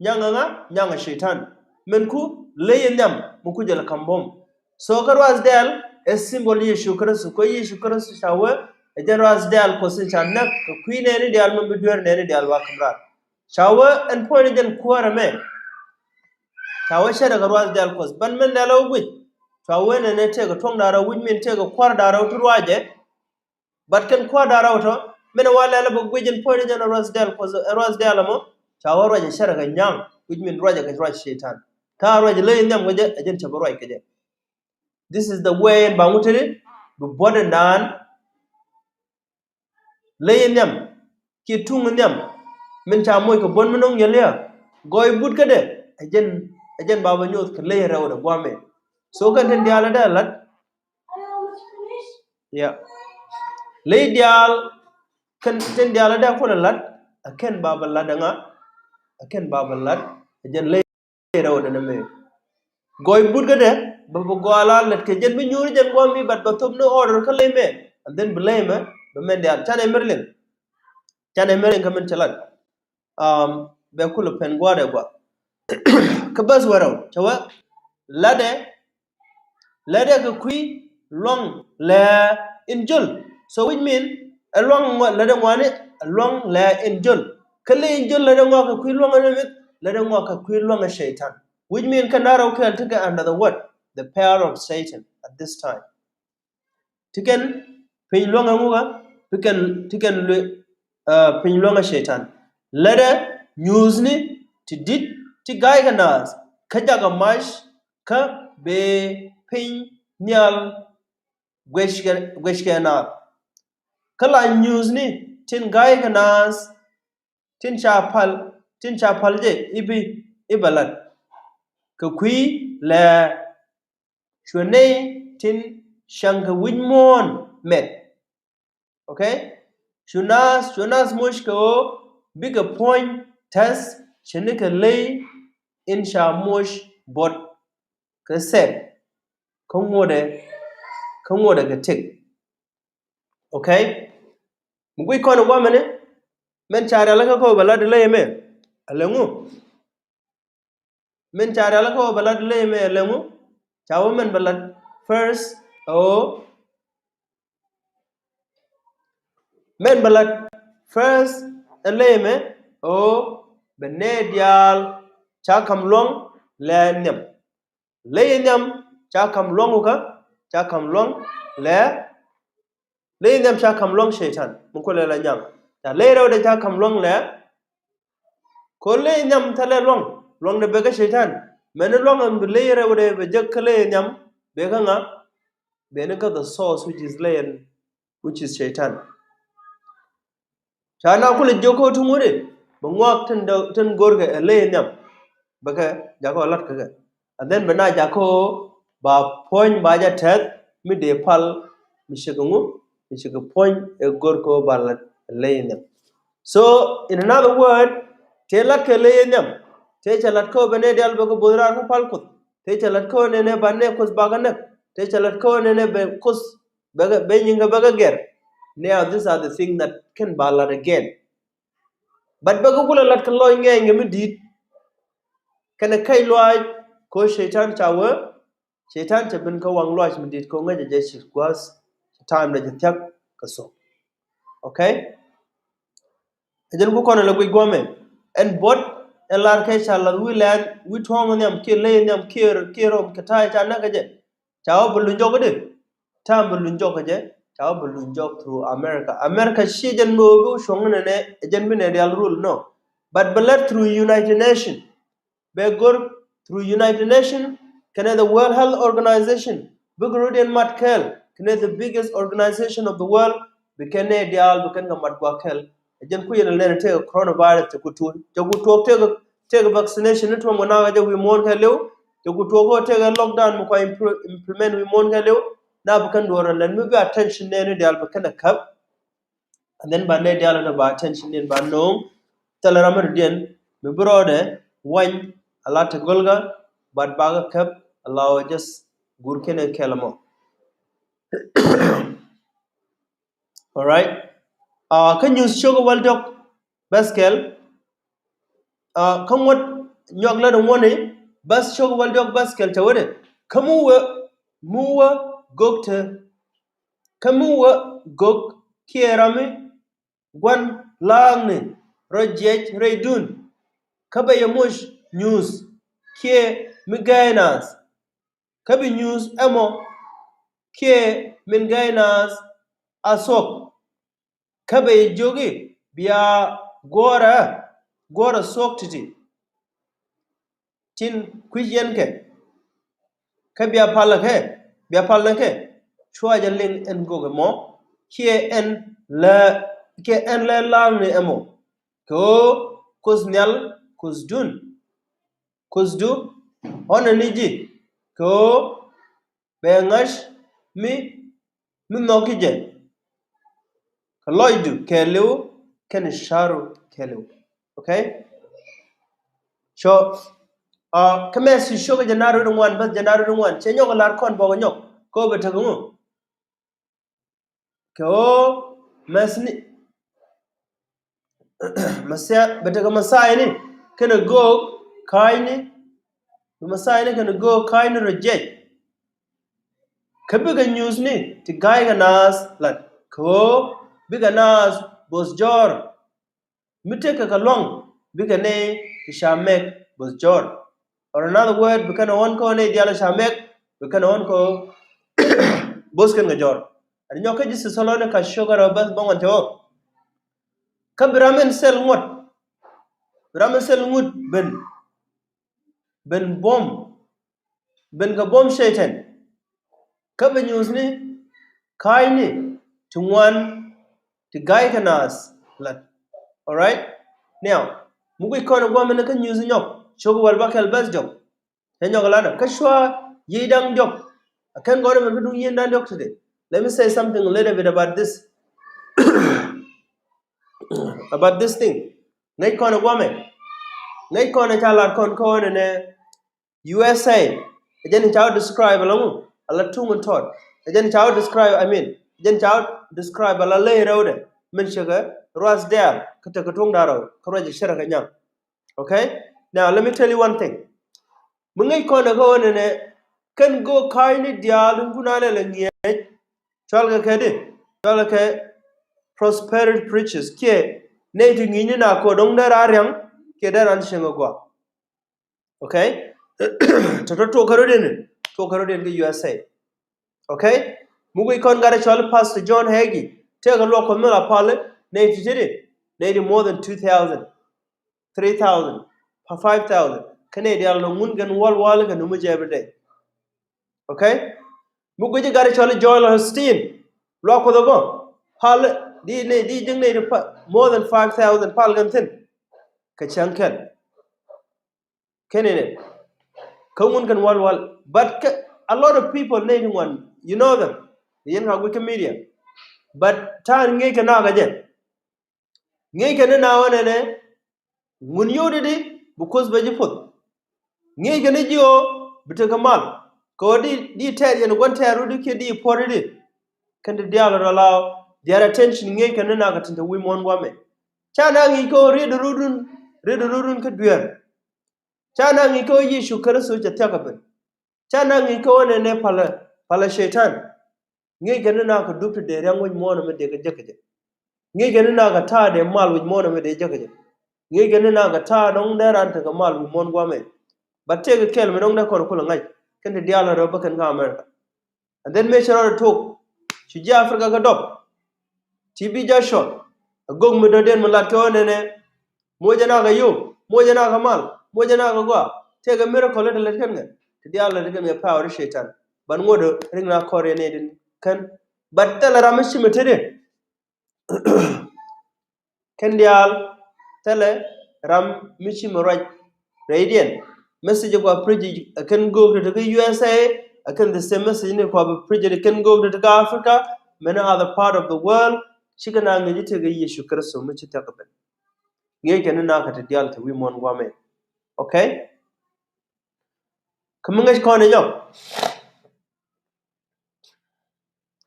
nyaŋ ɛ ŋa, nyaŋ ɛ Cɛytan. Min ku ley in nhiam mi ku jɛ lɛ ka̱m buɔ̱m. So kä ruath dɛɛl ɛ symbol Yecu Kritho, kä Yecu Kritho ca wee ɛ jɛn ruath dɛɛl Kuɔth in ca näk kɛ kui̱ nɛɛni diaal min bi dueer nɛɛni diaal wa ka̱m raar. Ca wee ɛn puɔ̱nyni jɛn kuäärä mɛ. Ca wee ce̱tkɛ ruath dɛɛl Kuɔth. Ban min dɛɛl ɛ wä guic. Ca wee nɛnɛ tëëkɛ tuɔ̱ŋ da̱ŋ rɛw, which mean tëëkɛ kuäär da̱ŋ rɛw ti ruacɛ. But kɛn kuäär da̱ŋ rɛw tɔ, min ɛ wa lɛl ɛ bɛ guic ɛn puɔ̱nyni jɛn ɛ ruath dɛɛl Kuɔth, ɛ ruath dɛɛl ɛmɔ. Ca wee ruacɛ ce̱tkɛ nyaŋ, which mean ruacɛ kɛ ruac Cɛytan. Ta̱a̱ ruac ley in nhiam kɛ jɛ, ɛ jɛn cɛ bi ruac kɛ jɛ. This is the way in ba ŋu tëëdi bi buɔ̱t in daan. Ley in nhiam kiɛ tuŋ in nhiam min ca moc kɛ buɔ̱n mi no̱ŋ nyɛ lia̱a̱. Gɔɔy but kädɛ ɛ jɛn, ɛ jɛn ba bä nyoth kɛ ley rɛwdɛ gua̱a̱mɛ. So kɛn tin diaal ɛ dee la̱t. Yeah. Ley diaal kɛn tin diaal ɛ dee kulɛ la̱t. Ɛ kɛn ba bä la̱t ɛ ŋa? Ɛ kɛn ba bä la̱t ɛ jɛn ley rɛwdɛ nɛ mɛ. Gɔɔy but kädɛ bɛ bi gɔaa la lät kɛ jɛn bi nyuuri jɛn gua̱a̱m mi, but bɛ thop ni order kä ley mɛ. And then bi ley mɛ bɛ mɛn diaal canɛ mɛr liŋ. Canɛ mɛr liŋ kä min cɛ lat. Um, bɛ kulɛ pɛn gua̱a̱r ɛ gua̱a̱. Kä bäth wä rɛw cɛ wee latdɛ, latdɛ kɛ kui̱ luaŋ lɛ in jol. So which mean ɛ luaŋ ŋua-, latdɛ ŋuani ɛ luaŋ lɛ in jol. Kä lɛ in jol latdɛ ŋua kɛ kui̱ luaŋ in mith, latdɛ ŋua kɛ kui̱ luaŋ in Cɛytan. Which mean kɛn da̱ŋ rɛw kɛl tekɛ under the what? The power of Satan at this time. Ti kɛn piny luaŋɛ ŋukä, ti kɛn, ti kɛn luaŋ, uh, piny luaŋɛ Cɛytan. Latdɛ nyuuthni ti di̱t ti ga̱ykɛ naath kä jakä mac kä bɛ piny nhial gueckɛ, gueckɛ naath. Kä la nyuuthni tin ga̱ykɛ naath tin ca pal, tin ca pal jɛ i̱ bi, i̱ bɛ lat. Kɛ kui̱ lɛ cuɛ nɛy tin cäŋ kɛ wi̱c muɔ̱ɔ̱n mɛt. Okay? Cu naath, cu naath moc kɛ ɣöö bikɛ puɔ̱ny tɛth ce̱tnikɛ ley in ca moc buɔ̱t kɛ thɛp kä ŋuɔ̱tdɛ, kä ŋuɔ̱tdɛ kɛ tëk. Okay? Mi guic kɔn ɛ gua̱a̱mɛni, min ca rialikä kä ɣöö bɛ lat ley ɛmɛ, ɛ lɛ ŋu? Min ca rialikä ɣöö bɛ lat ley ɛmɛ ɛ lɛ ŋu? Ca wee min bɛ lat first ɛ ɣöö, min bɛ lat first ɛ ley ɛmɛ ɛ ɣöö bɛ nɛy diaal ca ka̱m luaŋ lɛ nhiam. Ley in nhiam ca ka̱m lua̱ŋ wä kä, ca ka̱m lua̱ŋ lɛ, ley in nhiam ca ka̱m lua̱ŋ Cɛytan mi kulɛ la nyaŋ. Ca ley rɛwdɛ ca ka̱m lua̱ŋ lɛ. Kɛ ɣöö ley in nhiam thilɛ lua̱ŋ, lua̱ŋdɛ bɛ kä Cɛytan. Mɛni lua̱ŋ ɛn bi ley rɛwdɛ bɛ jek kä ley in nhiam, bɛ kä ŋa? Bɛ ni kä the source, which is ley in, which is Cɛytan. Ca na kulɛ jiök kä tuŋ wä di bɛ ŋuak tin dee, tin go̱rkɛ ɛ ley nhiam. Bɛ kɛ jakä lat kä kɛ. And then bɛ na jakä ba puɔ̱ny ba jɛ tɛth mi dee pal mi cikɛ ŋu mi cikɛ puɔ̱ny ɛ go̱rkɛ ba lat ɛ ley nhiam. So in another word, tëë lat kɛ ley nhiam, tëë cɛ lat kä bɛ nɛ dial bɛ kɛ bo̱th raar kä pal Kuoth. Tëë cɛ lat kä nɛ nɛ ba nɛ Kuoth bakɛ näk. Tëë cɛ lat kä nɛ nɛ bɛ Kuoth bɛ kɛ, bɛ nyiŋ kɛ bɛ kɛ gɛr. Now these are the things that kɛn ba lat again. But bɛ kɛ kulɛ lat kɛ lɔc ŋɛɛny kɛ mi di̱i̱t. Kɛnɛ kɛc luaac kɛ ɣöö Cɛytan ca wee, Cɛytan cɛ ben kä waŋ luaac mi di̱i̱t kɛ ɣöö ŋäcɛ jɛ ci gua̱a̱th, ci time dɛ jɛ thia̱k kɛ thok. Okay? Ɛ jɛn ku kɔn ɛ lɛ guic guɔ̱mɛ. Ɛn buɔt ɛn lar kɛ ca lath wi̱i̱ lɛn wi̱i̱ tuɔ̱ɔ̱ŋ nhiam kiɛ ley nhiam kiɛ, kiɛ rom kɛ ta̱a̱ ca näk kɛ jɛ. Ca wä bɛ luny jɔk i̱di? Ta̱a̱ bɛ luny jɔk kɛ jɛ. Ca wä bɛ luny jɔk through America. America /ciɛ jɛn mi wä bi wä cuɔ̱ŋ inɛnɛ ɛ jɛn bi nɛ dial rule, no. But bɛ lät through United Nation. Bɛ go̱r through United Nation kɛnɛ the World Health Organization. Bikɛ rɔ̱diɛn mat kɛɛl kɛnɛ the biggest organization of the world. Bi kɛn nɛ diaal bi kɛn kɛ mat gua̱a̱th kɛɛl. Ɛ jɛn kui̱ yɛn ɛ lɛn tëëkɛ coronavirus, tëëkɛ tuɔɔk, tëëkɛ tuɔɔk, tëëkɛ, tëëkɛ vaccination ni tuɔm kɛ nakä jɛ wi̱i̱ muɔ̱ɔ̱n kɛɛliw. Tëëkɛ tuɔɔk kä tëëkɛ lockdown mi kua impl-, implement wi̱i̱ muɔ̱ɔ̱n kɛɛliw. Na bi kɛn duɔ̱ɔ̱r ɛ lɛn mi bi attention nɛɛni diaal bi kɛn ɛ käp. And then ba nɛ diaal ni ba attention ni ba no̱o̱ŋ. Thilɛ ram mi dɔ̱diɛn mi bi rɔɔdɛ wany a la ti gɔlga, but bakɛ käp a la wä just guur kɛnɛ kɛl mɔ. All right. Uh, kä nyuuth cio̱k wäl diɔ̱k bäth kɛl. Uh, kä ŋuɔ̱t nyɔk lät ŋuɔ̱tni bäth cio̱k wäl diɔ̱k bäth kɛl cɛ wetdɛ. Kä mi wä, mi wä gök te, kä mi wä gök kiɛ ram mi gua̱n la̱a̱ŋni rɔ jiɛc rɛydun. Kä bɛ yɛ moc nyuuth kiɛ mi gäi naath. Kä bi nyuuth ɛmɔ kiɛ min gäi naath a thuɔ̱k. Kä bɛ yɛ jiök i̱ bia guɔ̱ɔ̱rä, guɔ̱ɔ̱rä thuɔ̱k ti̱ti̱ tin kui̱c yɛn kɛ. Kä bia palä kɛ, bia palä kɛ, cua jɛ liŋ ɛn gök ɛmɔ kiɛ ɛn lɛ, kiɛ ɛn lɛ la̱a̱ŋni ɛmɔ. Kɛ ɣöö Kuoth Nhial, Kuothdun, Kuothdu ɣɔ̱nɛ ni ji̱, kɛ ɣöö bɛ ŋa̱c mi, mi nhɔki jɛ kɛ lɔcdu kɛɛliw kɛnɛ ca̱ru kɛɛliw. Okay? So, uh, kä Mɛthiw cio̱k jɛ na rut ŋuan, bäth jɛ na rut ŋuan, cɛ nyɔk lar kɔn bɔk nyɔk kɛ ɣöö bɛ tekɛ ŋu? Kɛ ɣöö mɛthni, Mɛthia, bɛ tekɛ Mɛthia ni kɛnɛ göök ka̱a̱cni, bɛ Mɛthia ni kɛnɛ göök ka̱a̱cni rɔ jiɛc. Kä bikɛ nyuuthni ti ga̱ykɛ naath lat, kɛ ɣöö bikɛ naath bo̱th jɔ̱ɔ̱r. Mi tekɛ kɛ lua̱ŋ bikɛ nɛy ti ca mɛk bo̱th jɔ̱ɔ̱r. Or another word, bi kɛn ɛ ɣɔ̱n kä nɛy diaal ca mɛk, bi kɛn ɛ ɣɔ̱n kä bo̱th kɛn kɛ jɔ̱ɔ̱r. Ɛn nyɔk kä ji̱ Thɛthalonika cio̱k ɛ rɛw bäth bäŋuan cɛ ɣöö, kä bi ram in thil ŋuɔ̱t, bi ram in thil ŋut ben, ben buɔ̱m, ben kɛ buɔ̱m Cɛytan. Kä bɛ nyuuthni ka̱a̱cni ti ŋuan ti ga̱ykɛ naath lat. All right? Now, mi guic kɔn ɛ gua̱a̱mɛn kä nyuuth nyɔk, cio̱k wäl bäth kɛl bäth diɔ̱k. Cɛ nyɔk ɛ lat ɛ kä cua yiëë da̱ŋ diɔ̱k. A kɛn gɔ̱r ɛmɛn kä duŋ yiëë da̱ŋ diɔ̱k today. Let me say something a little bit about this. About this thing. Ŋäc kɔn ɛ gua̱a̱mɛ. Ŋäc kɔn ɛ ca lat kɔn kä ɣän ɛnɛ U S A, ɛ jɛn ca wä describe ala ŋu, ala tuŋ in tɔt. Ɛ jɛn ca wä describe, I mean, ɛ jɛn ca wä describe ala ley rɛwdɛ min cɛ kɛ ruath dɛɛl kä tekɛ tuŋ da̱ŋ rɛw kä ruac cɛ rɛ kɛ nyaŋ. Okay? Now, let me tell you one thing. Mi ŋäc kɔn ɛ kä ɣän ɛnɛ, kɛn göök ka̱a̱cni diaal in kun a lɛl ɛ ŋi̱eec, cɔalkɛ kɛ di, cɔalkɛ kɛ prosperity preachers, kiɛ nɛy ti ŋi̱i̱cni na kɛ ɣöö dɔ̱ŋ dee raan ria̱ŋ, kiɛ dee raan cieŋ ɛ gɔaa. Okay? Tɔ̱tɔ̱ tuɔɔk kɛ rɔ̱diɛn, tuɔɔk kɛ rɔ̱diɛn kä U S A. Okay? Mi guic kɔn gat ɛ cɔal Pastor John Hagee, tëëkɛ luɔk Kuɔth mi la pal, nɛy ti ti di, nɛy ti more than two thousand, three thousand, five thousand. Kä nɛy diaal nɔ ŋun kɛn wäl wäl kɛ nömi jɛ every day. Okay? Mi guic gat ɛ cɔal Joel Osteen, luɔk Kuɔth ɛ bä pal, di nɛy, di jiäk nɛy ti pa, more than five thousand pal kɛn thi̱n. Kɛ cäŋ kɛl. Kɛn inɛ kä ŋun kɛn wal wal. But kɛ, a lot of people nɛy ti ŋuan, you know them. Yɛn ka guic kä media. But ta̱a̱n ŋi̱i̱c kɛ nakä jɛ. Ŋi̱i̱c kɛ ni na wä nɛnɛ ŋun yio̱w di di bi Kuoth bɛ ji̱ puɔth. Ŋi̱i̱c kɛ ni ji̱ ɣöö bi tekɛ mal kɛ ɣöö di, di tɛɛr yɛn gua̱n tɛɛr rut di kiɛ di puɔ̱t di di. Kɛn ti diaal rɔ la ɣöö their attention ŋi̱i̱c kɛ ni na kɛ tin te wi̱i̱ muɔ̱ɔ̱n gua̱mɛ. Ca na ŋi̱i̱c kɛ ɣöö riet rut run, riet rut run kä dueer. Ca na ŋi̱i̱c kɛ ɣöö Yecu Kritho cɛ thia̱k kɛ ben. Ca na ŋi̱i̱c kɛ ɣöö nɛnɛ palä, palä Cɛytan. Ŋi̱i̱c kɛ ni na kɛ dup ti dee ria̱ŋ wi̱c muɔ̱ɔ̱n ɛmɛ dee kɛ jek kɛ jɛ. Ŋi̱i̱c kɛ ni na kɛ ta̱a̱ dee mal wi̱c muɔ̱ɔ̱n ɛmɛ dee jek kɛ jɛ. Ŋi̱i̱c kɛ ni na kɛ ta̱a̱ dɔ̱ŋ dee ran tekɛ mal wi̱c muɔ̱ɔ̱n gua̱mɛ. But tëëkɛ kɛl mi dɔ̱ŋ dee kɔn kulɛ ŋa̱c kɛn ti diaal rɔ bä kɛn kä America. And then mëë cɛ rɔɔdɛ tok ci ji̱ Africa kɛ dɔp. Ti bi Joshua a gök mi dɔ̱diɛn mi lat kɛ ɣöö nɛnɛ. Muɔcɛ nakä yio̱w, muɔcɛ nakä mal, muɔcɛ nakä gɔaa. Tëëkɛ miracle ti lät kɛn kɛ ti diaal lät kɛn kɛ power ti Cɛytan. Ban ŋuɔ̱t riŋ na kɔr yɛn itin kɛn. But thilɛ ram mi ci mi tetdi. Kɛn diaal thilɛ ram mi ci mi ruac rɛydiɛn. Message kua preach ɛ kɛn göök ti ti kä U S A, ɛ kɛn the same message ni kua bi preach ɛ kɛn göök ti ti kä Africa, many other part of the world. Cikɛ na ŋi̱i̱c i̱ tëëkɛ Yecu Kritho mi ci thia̱k kɛ ben. Ŋi̱i̱c kɛ ni nakä ti diaal ti wi̱i̱ muɔ̱ɔ̱n gua̱mɛ. Okay. Kä mi ŋäc kɔn inyɔ.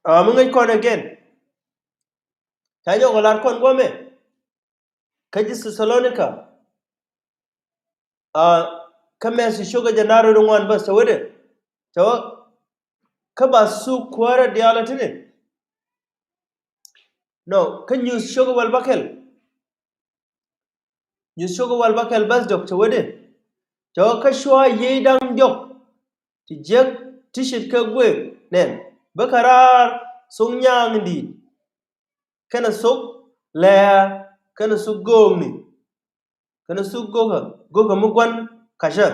Ah, mi ŋäc kɔn again. Ca nyɔk lar kɔn guɔmɛ. Kä ji̱ Thessalonica. Ah, kä mɛth cio̱kä jɛ nar rɛw ŋuan bäth cɛ wetdɛ. Cɛ wä kä ba thuk kuäärä diaal a tini. No, kä Nyuuth cio̱kä wäl bäkɛl. Nyuuth cio̱kä wäl bäkɛl bäth diɔk cɛ wetdɛ. Cɛ wä kä cua yiëë da̱ŋ diɔk ti jiäk ti ce̱tkɛ guëëk nɛn bä kɛ raar thok nyaaŋ in di̱i̱t. Kɛnɛ thok lɛ̈ɛ̈ kɛnɛ thok göökni. Kɛnɛ thok göökä, göökä mi gua̱n kacä.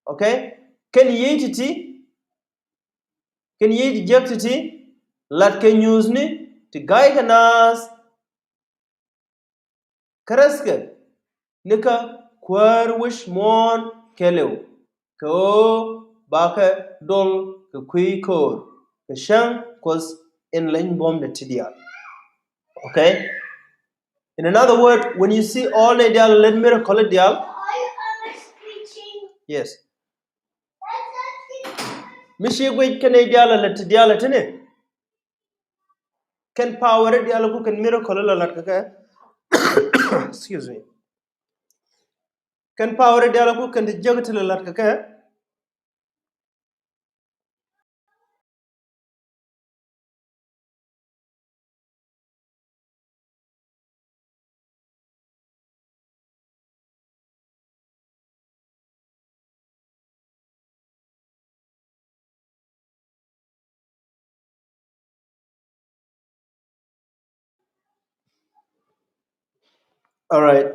Okay? Kɛn yiëë ti̱ti̱, kɛn yiëë ti jiäk ti̱ti̱, latkɛ nyuuthni ti ga̱ykɛ naath. Kä rɛthkɛ ni kä kuäär wi̱c muɔ̱ɔ̱n kɛɛliw kɛ ɣöö bakɛ dol kɛ kui̱ ko̱o̱r kɛ cäŋ Kuɔth in leny buɔ̱mdɛ ti diaal. Okay? In another word, when you see all nɛy diaal lät miracle diaal. Yes. Mi ci guic kɛ nɛy diaal lät ti diaal tini. Kɛn power diaal ku kɛn miracle la lat kɛ kɛ. Excuse me. Kɛn power diaal ku kɛn ti jiäk ti la lat kɛ kɛ. All right.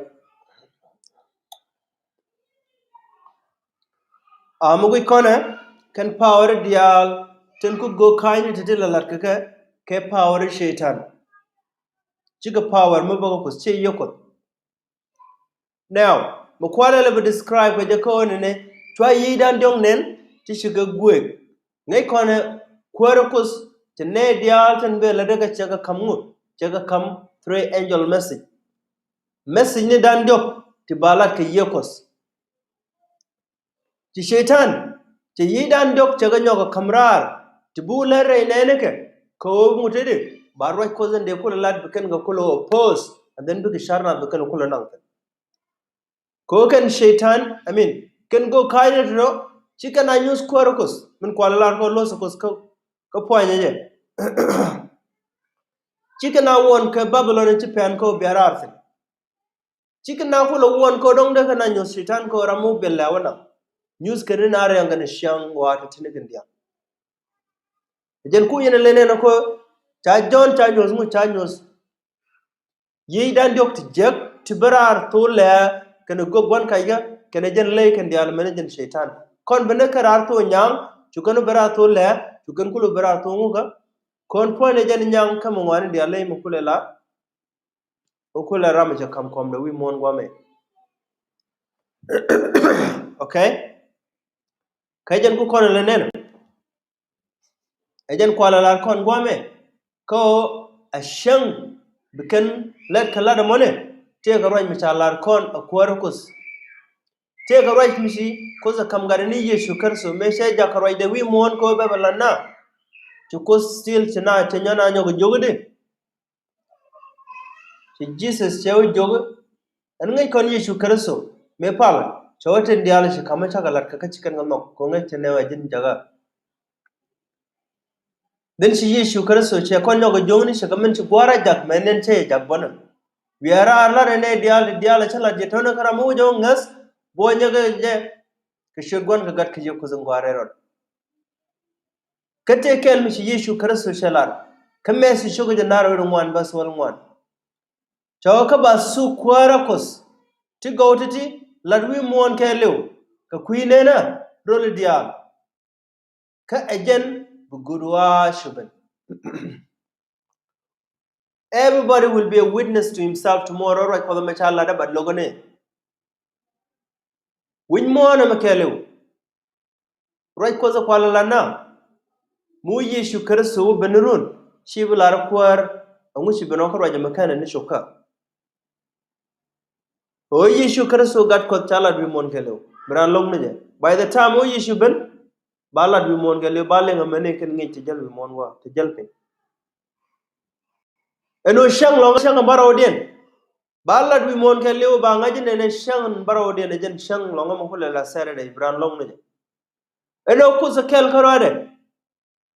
A mi guic kɔnɛ kɛn power diaal tin ku go̱o̱k ka̱ny ni ti̱ti̱ la lat kɛ kɛ kɛ power Cɛytan. Cikɛ power mi bä kɛ Kuoth, ciɛ yiëë Kuɔth. Now mi kualɛ lɛ bi describe kɛ jɛ kä ɣöö nɛnɛ cua yiëëdan diɔ̱k nɛn ti cikɛ guëëk. Ŋäc kɔnɛ kuäärä Kuoth ti nɛy diaal tin bëë lätdä kɛ cɛ kɛ ka̱m ŋu, cɛ kɛ ka̱m three angel message. Message ni dan diɔ̱k ti ba lat kɛ yiëë Kuɔth. Ci Cɛytan cɛ yiëëdan diɔ̱k cɛ kɛ nyɔk kɛ ka̱m raar ti bi wä lät rɛy nɛɛnikɛ kɛ ɣöö ŋut tëëdi ba ruac Kuɔth in dee kulɛ lat bi kɛn kɛ kulɛ oppose, and then bikɛ ca̱r nath bi kɛn kulɛ naŋ thi̱n. Kɛ ɣöö kɛn Cɛytan, I mean, kɛn go̱o̱k ka̱a̱cni ti rɔ ci kɛn a nyuth kuäärä Kuɔth min kualɛ lar kɛ ɣöö lo̱th Kuɔth kä, kä pua̱nyɛ jɛ. Ci kɛn a wuɔn kɛ Babilon in ci pɛn kä ɣöö bia raar thi̱n. Cikɛ na kulɛ wuɔn kä dɔ̱ŋ dee kɛ na nyuth Cɛytan kä ram mi wä biɛl lɛ wä na. Nyuth kɛn ni na riɛŋ kɛn ciaŋ wa̱a̱ ti tini kɛn diaal. Jɛn ku yɛn lɛ nɛn kä ca Jɔ̱ɔ̱n ca nyuth ŋu ca nyuth. Yiëëdan diɔ̱k ti jiäk ti bi raar thok lɛ kɛn gök gua̱n kac kɛ kɛn jɛn ley kɛn diaal mɛn jɛn Cɛytan. Kɔn bi ni kɛ raar thok nyaŋ cu kɛn bi raar thok lɛ cu kɛn kulɛ bi raar thok ŋu kä Kɔn puɔ̱ny ni jɛn nyaŋ kä mi ŋuani diaal ley mi kulɛ la. Mi kulɛ ram mi cɛ kam kɔm dɛ wi̱i̱ muɔ̱ɔ̱n guamɛ. Okay. Kɛ jɛn ku kɔn lɛ nɛn. Ɛ jɛn kualɛ lar kɔn guamɛ. Kä ɣöö a cäŋ bi kɛn lɛt kɛ lat ɛmɔnɛ. Tëëkɛ ruac mi ca lar kɔn a kuäärä Kuoth. Tëëkɛ ruac mi ci Kuoth ɛ kam gatdɛ ni Yecu Kritho mëë cɛ jak kɛ ruacdɛ wi̱i̱ muɔ̱ɔ̱n kä ɣöö bɛ bɛ lat na. Ci Kuoth still ci na cɛ nyɔn a nyɔk jiök i̱di. Ci Jesus cɛ wä jiök i̱ ɛn ŋäc kɔn Yecu Kritho mëë pal cɛ wä tin diaal ci ka̱m mi cakɛ lat kɛ kä ci kɛn kɛ nhɔk kɛ ŋäc tin nɛ wä ji̱n jakä. Then ci Yecu Kritho cɛ kɔn nyɔk jiök ni cɛ kɛ min ci gua̱a̱r a jak mɛ nɛn cɛ yɛ jak bɔnɛ. Wiaa raar lat ɛn nɛ diaal ti diaal cä lat jɛ tɔ̱nɛ kä ram mi wä jɛ wä ŋäth buɔ nyɛ kɛ jɛ. Kɛ ciöt gua̱n kɛ gat kɛ jiök Kuoth in gua̱a̱r rɛl rɔt. Kä tëë kɛl mi ci Yecu Kritho cɛ lar kä Mɛthi cukɛ jɛ nar wi̱r ŋuan bäth wäl ŋuan. Cɛ wä kä ba thuk kuäärä Kuoth ti gɔw ti̱ti̱ lat wi̱i̱ muɔ̱ɔ̱n kɛɛliw kɛ kui̱ nenä röli diaal. Kä ɛ jɛn bi go̱o̱r wa̱a̱ cupɛn. Everybody will be a witness to himself tomorrow. Ruac Kuɔth ɛmɛ ca lat ɛ bat lo̱k ɛnɛ. Wi̱c muɔ̱ɔ̱n ɛmɛ kɛɛliw. Ruac Kuɔth ɛ kual ɛ lat na. Mi wä Yecu Kritho wä ben run ci bi lar kuäär. Ɛŋu ci ben ɔ kä ruac ɛmɛ kɛnɛ ni cop kä. Ɣöö Yecu Kritho Gat Kuɔth ca lat wi̱i̱ muɔ̱ɔ̱n kɛɛliw. Bi raan lo̱ŋ ni jɛ. By the time ɣöö Yecu ben ba lat wi̱i̱ muɔ̱ɔ̱n kɛɛliw ba liŋ ɛmɛni kɛn ŋi̱i̱c ti jäl wi̱i̱ muɔ̱ɔ̱n wä ti jäl piny. Ɛn ɣöö cäŋ lɔ̱ŋ cäŋ ɛ bärɔwdiɛn. Ba lat wi̱i̱ muɔ̱ɔ̱n kɛɛliw ba ŋa̱c inɛnɛ cäŋ bärɔwdiɛn ɛ jɛn cäŋ lɔ̱ŋ ɛmɛ kulɛ la Saturday bi raan lo̱ŋ ni jɛ. Ɛn ɣöö Kuoth ɛ kɛl kärɔadɛ.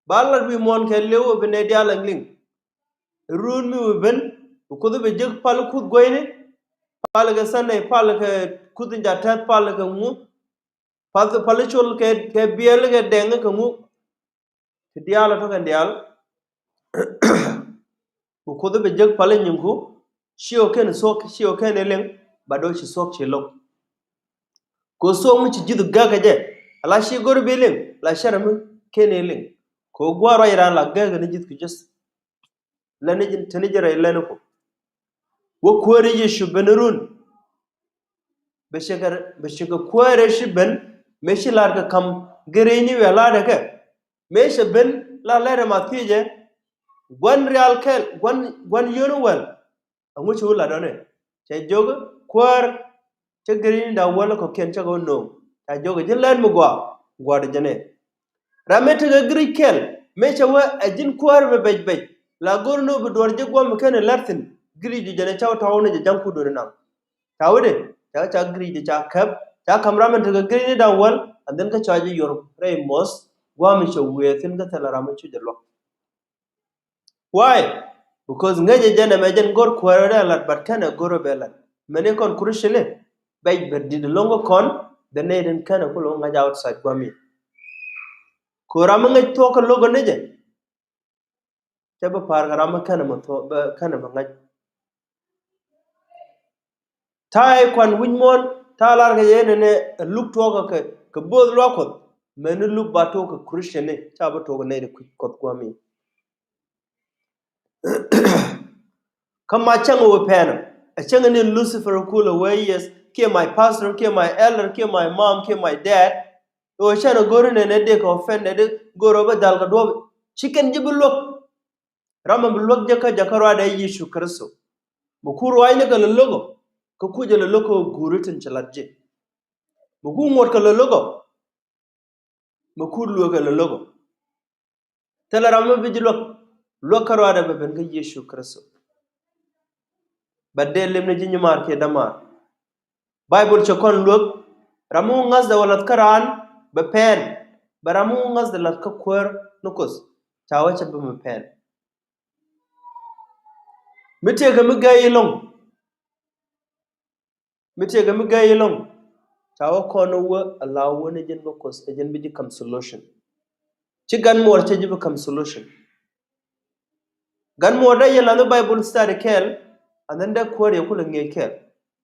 Ba lat wi̱i̱ muɔ̱ɔ̱n kɛɛliw bi nɛy diaal ɛ liŋ. Run mi wi̱i̱ ben bi Kuoth bi jek pal kuth gueyni. Pal kɛ Sunday pal kɛ kuth in ca tɛth pal kɛ ŋu. Pal pal col kɛ kɛ biɛl kɛ dɛŋ kɛ ŋu. Ti diaal ɛ tɔ̱ kɛn diaal. Bi Kuoth bi jek pal nyinku. Ci ɔ kɛn thuɔ̱k ci ɔ kɛn iliŋ. Ba do̱ ci thuɔ̱k ci lo̱k. Kɛ thuɔ̱k mi ci ji̱th gäk kɛ jɛ ala ci go̱r bi liŋ la cɛrɛ mi kɛn iliŋ. Kɛ gua̱a̱r ruac raan la gäk kɛ ni ji̱th kɛ ji̱th. Lɛni ji̱n teni ji̱ rɛy lɛni ku wä kuäär Yecu ben run. Bɛ cɛ kɛ bɛ cɛ kɛ kuäär ci ben mëë ci lar kɛ kam gɛrɛcni wiaa lar kɛ mëë cɛ ben la lɛr ɛma thiecɛ. Gua̱n rial kɛl gua̱n gua̱n yön wäl. Ɛŋu ci wä lat ɔnɛ cɛ jiök kuäär. Cä gɛrɛcni da̱ŋ wäl kɔ̱kiɛn cä kɛ wä no̱o̱ŋ ca jiök ji̱n lɛt mi gɔaa gua̱a̱r jɛnɛ. Ram mi tekɛ giric kɛl mëë cɛ wä ɛ ji̱n kuäär mi bɛc bɛc. La go̱r ni wä bi duɔ̱ɔ̱r ji̱ guɔ̱m mi ken ɛ lɛr thi̱n giric di jɛnɛ ca wä tɔ̱w ni jɛ ja̱ŋ kudun inaŋ. Ca wä dee ca ca giric di ca käp ca ka̱m ram mi tekɛ giric ni da̱ŋ wäl. And then kä ca ji̱ yor rɛy muɔ̱th gua̱a̱m mi cɛ wëë thi̱n kä thilɛ ram mi cu jɛ luäk. Why? Because ŋäcɛ jɛn ɛmɛ jɛn go̱r kuäärä dee lat but kɛnɛ go̱r bɛ lat. Mɛni kɔn Christian ni bɛc bɛ dit lo̱ŋ kä kɔn the nɛy tin kɛnɛ kulɛ ŋa̱c outside guami. Kɛ ram mi ŋäc thuɔ̱k kä lo̱k ni jɛ. Cɛ bi pa̱a̱r kɛ ram mi kɛnɛ mɛ thuɔ̱k bɛ kɛnɛ mɛ ŋa̱c. Ta̱a̱ ɛ kuan wi̱c muɔ̱ɔ̱n ta̱a̱ lar kɛ yɛn ɛnɛ ɛ luk tuɔɔkä kɛ kɛ bo̱o̱th luaak Kuɔth. Mɛni luk ba tuɔɔk kɛ Christian ni ca bi tuɔɔk kɛ nɛy ti kui̱c Kuɔth guami. Kä ma cäŋ wä pɛn ɛ cäŋ ni Lucifer kul ɛ wee yes kiɛ my pastor kiɛ my elder kiɛ my mom kiɛ my dad. Ɛ wä cɛn ɛ go̱r inɛn ɛ dee kɛ offended go̱r ɛ bä dhal kɛ duɔ̱p. Ci kɛn ji̱ bi luäk. Ram mi bi luäk jɛ kä jɛ kä ruaadɛ Yecu Kritho. Mi ku ruaacni kɛ lɛ lo̱k ɔ kä ku jɛ lɛ lo̱k ɔ guuri tin ci lat ji̱. Mi ku ŋuɔ̱t kɛ lɛ lo̱k ɔ mi ku luäk kɛ lɛ lo̱k ɔ. Thilɛ ram mi bi ji̱ luäk luäk kä ruaadɛ bɛ ben kä Yecu Kritho. Bɛ dee lim ni ji̱ nyimaar kiɛ dämaar. Baibol cɛ kɔn luäk ram mi ŋa̱thdɛ wä la̱th kä raan bɛ pɛn. Bɛ ram mi ŋa̱thdɛ la̱th kä kuäär ni Kuoth ca wä cɛ bi mi pɛn. Mi tëëkɛ mi gäi ilo̱ŋ. Mi tëëkɛ mi gäi ilo̱ŋ ca wä kɔn wä ala wä ni jɛn bä Kuoth ɛ jɛn bi ji̱ kam solution. Ci gan muɔɔr cɛ ji̱ bi kam solution. Gan muɔɔr dee yɛ la̱th Bible study kɛɛl. And then dee kuäär yɛ kulɛ ŋi̱eec kɛɛl.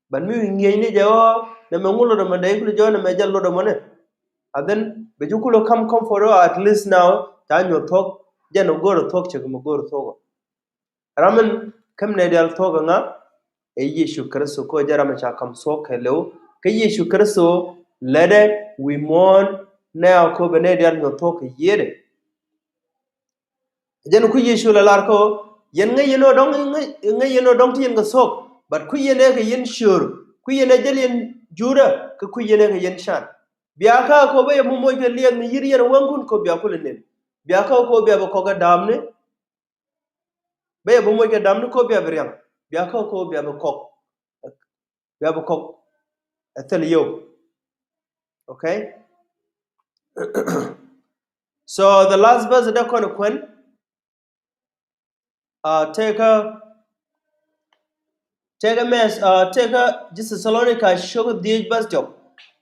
But mi wi̱i̱ ŋi̱eec ni jɛ ɣɔɔ nɛ mɛ ŋu lot ɛmɔ dee kulɛ jɔɔn nɛ mɛ jɛ lot ɛmɔ ni. And then bɛ ji̱ kulɛ kam comfort ɣɔɔ at least now ca nyuɔ̱th thuɔ̱k. jɛn ɛ go̱o̱r ɛ thuɔ̱k cɛ kɛ mi go̱o̱r ɛ thuɔ̱k ɔ. Ram in kä mi nɛy diaal thuɔ̱k ɛ ŋa? Ɛ Yecu Kritho, kɛ ɣöö jɛn ram in ca ka̱m thuɔ̱k kɛɛliw. Kä Yecu Kritho lätdɛ wi̱i̱ muɔ̱ɔ̱n nɛy a kööbä nɛy diaal nyuɔ̱th thuɔ̱k kɛ yiëëdɛ. Jɛn ku Yecu la lar kä ɣöö yɛn ŋäc yɛn ɣöö dɔ̱ŋ, ŋäc, ŋäc yɛn ɣöö dɔ̱ŋ ti yɛn kɛ thuɔ̱k, but kui̱ yɛn ɛ kɛ yɛn ciöör, kui̱ yɛn ɛ jäl yɛn juudä, kä kui̱ yɛn ɛ kɛ yɛn can. Bia kä ɣöö bä yɛ moc moc kɛ liɛth mi yi̱r yɛn ɛ wäŋkun, kɛ ɣöö bia kulɛ nɛn. Bia kä ɣöö bia bi kɔk ɛ da̱a̱pni. Bä yɛ bi moc kɛ da̱a̱pni, kɛ ɣöö bia bi riaŋ. Bia kä ɣöö bia bi kɔk, bia bi kɔk ɛ thil yio̱w. Okay? So the last verse dee kɔn kuɛn, uh, tëëkä, tëëkä mɛs, uh, tëëkä Ji̱ Thɛthalonika cio̱k dhieec verse diɔ̱k.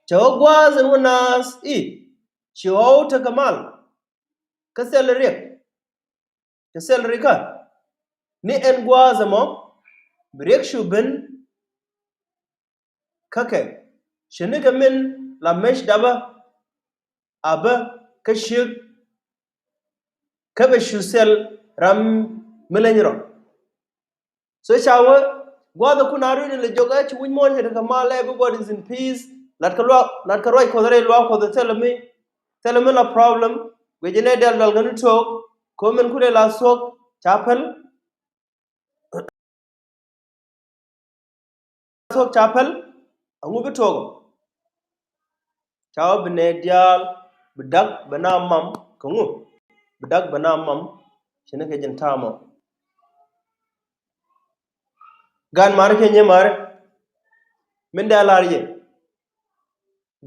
Cɛ ɣöö gua̱a̱th ɛn wä naath i̱ ci ɣɔw tekɛ mal kä thil riɛk, kɛ thil rikä, ni ɛn gua̱a̱th ɛmɔ bi riɛk cu ben kä kɛ, ce̱tnikɛ min la mec dapä a bä kä ciek, kä bɛ cu thil ram mi leny rɔ. So ca wee gua̱a̱th ɛ kun a ruacni lɛ jɔk ɛ ci wi̱c muɔ̱ɔ̱n cɛ tekɛ mal, everybody is in peace. Latkɛ luaak, latkɛ ruac Kuɔth rɛy luaak Kuɔth ɛ thilɛ mi, thilɛ mi la problem. Guic jɛ nɛy diaal dual kɛ ni to̱o̱k, kɛ ɣöö min kulɛ la thuɔ̱k ca päl. Thuɔ̱k ca päl, ɛŋu bi tuɔɔk ɔ? Ca wä bi nɛy diaal bi da̱k bɛ na mam kɛ ŋu? Bi da̱k bɛ na mam, ce̱tnikɛ jɛn ta̱a̱ mɔ. Gan mari kɛ nyɛ mari. Min dee lar yɛ.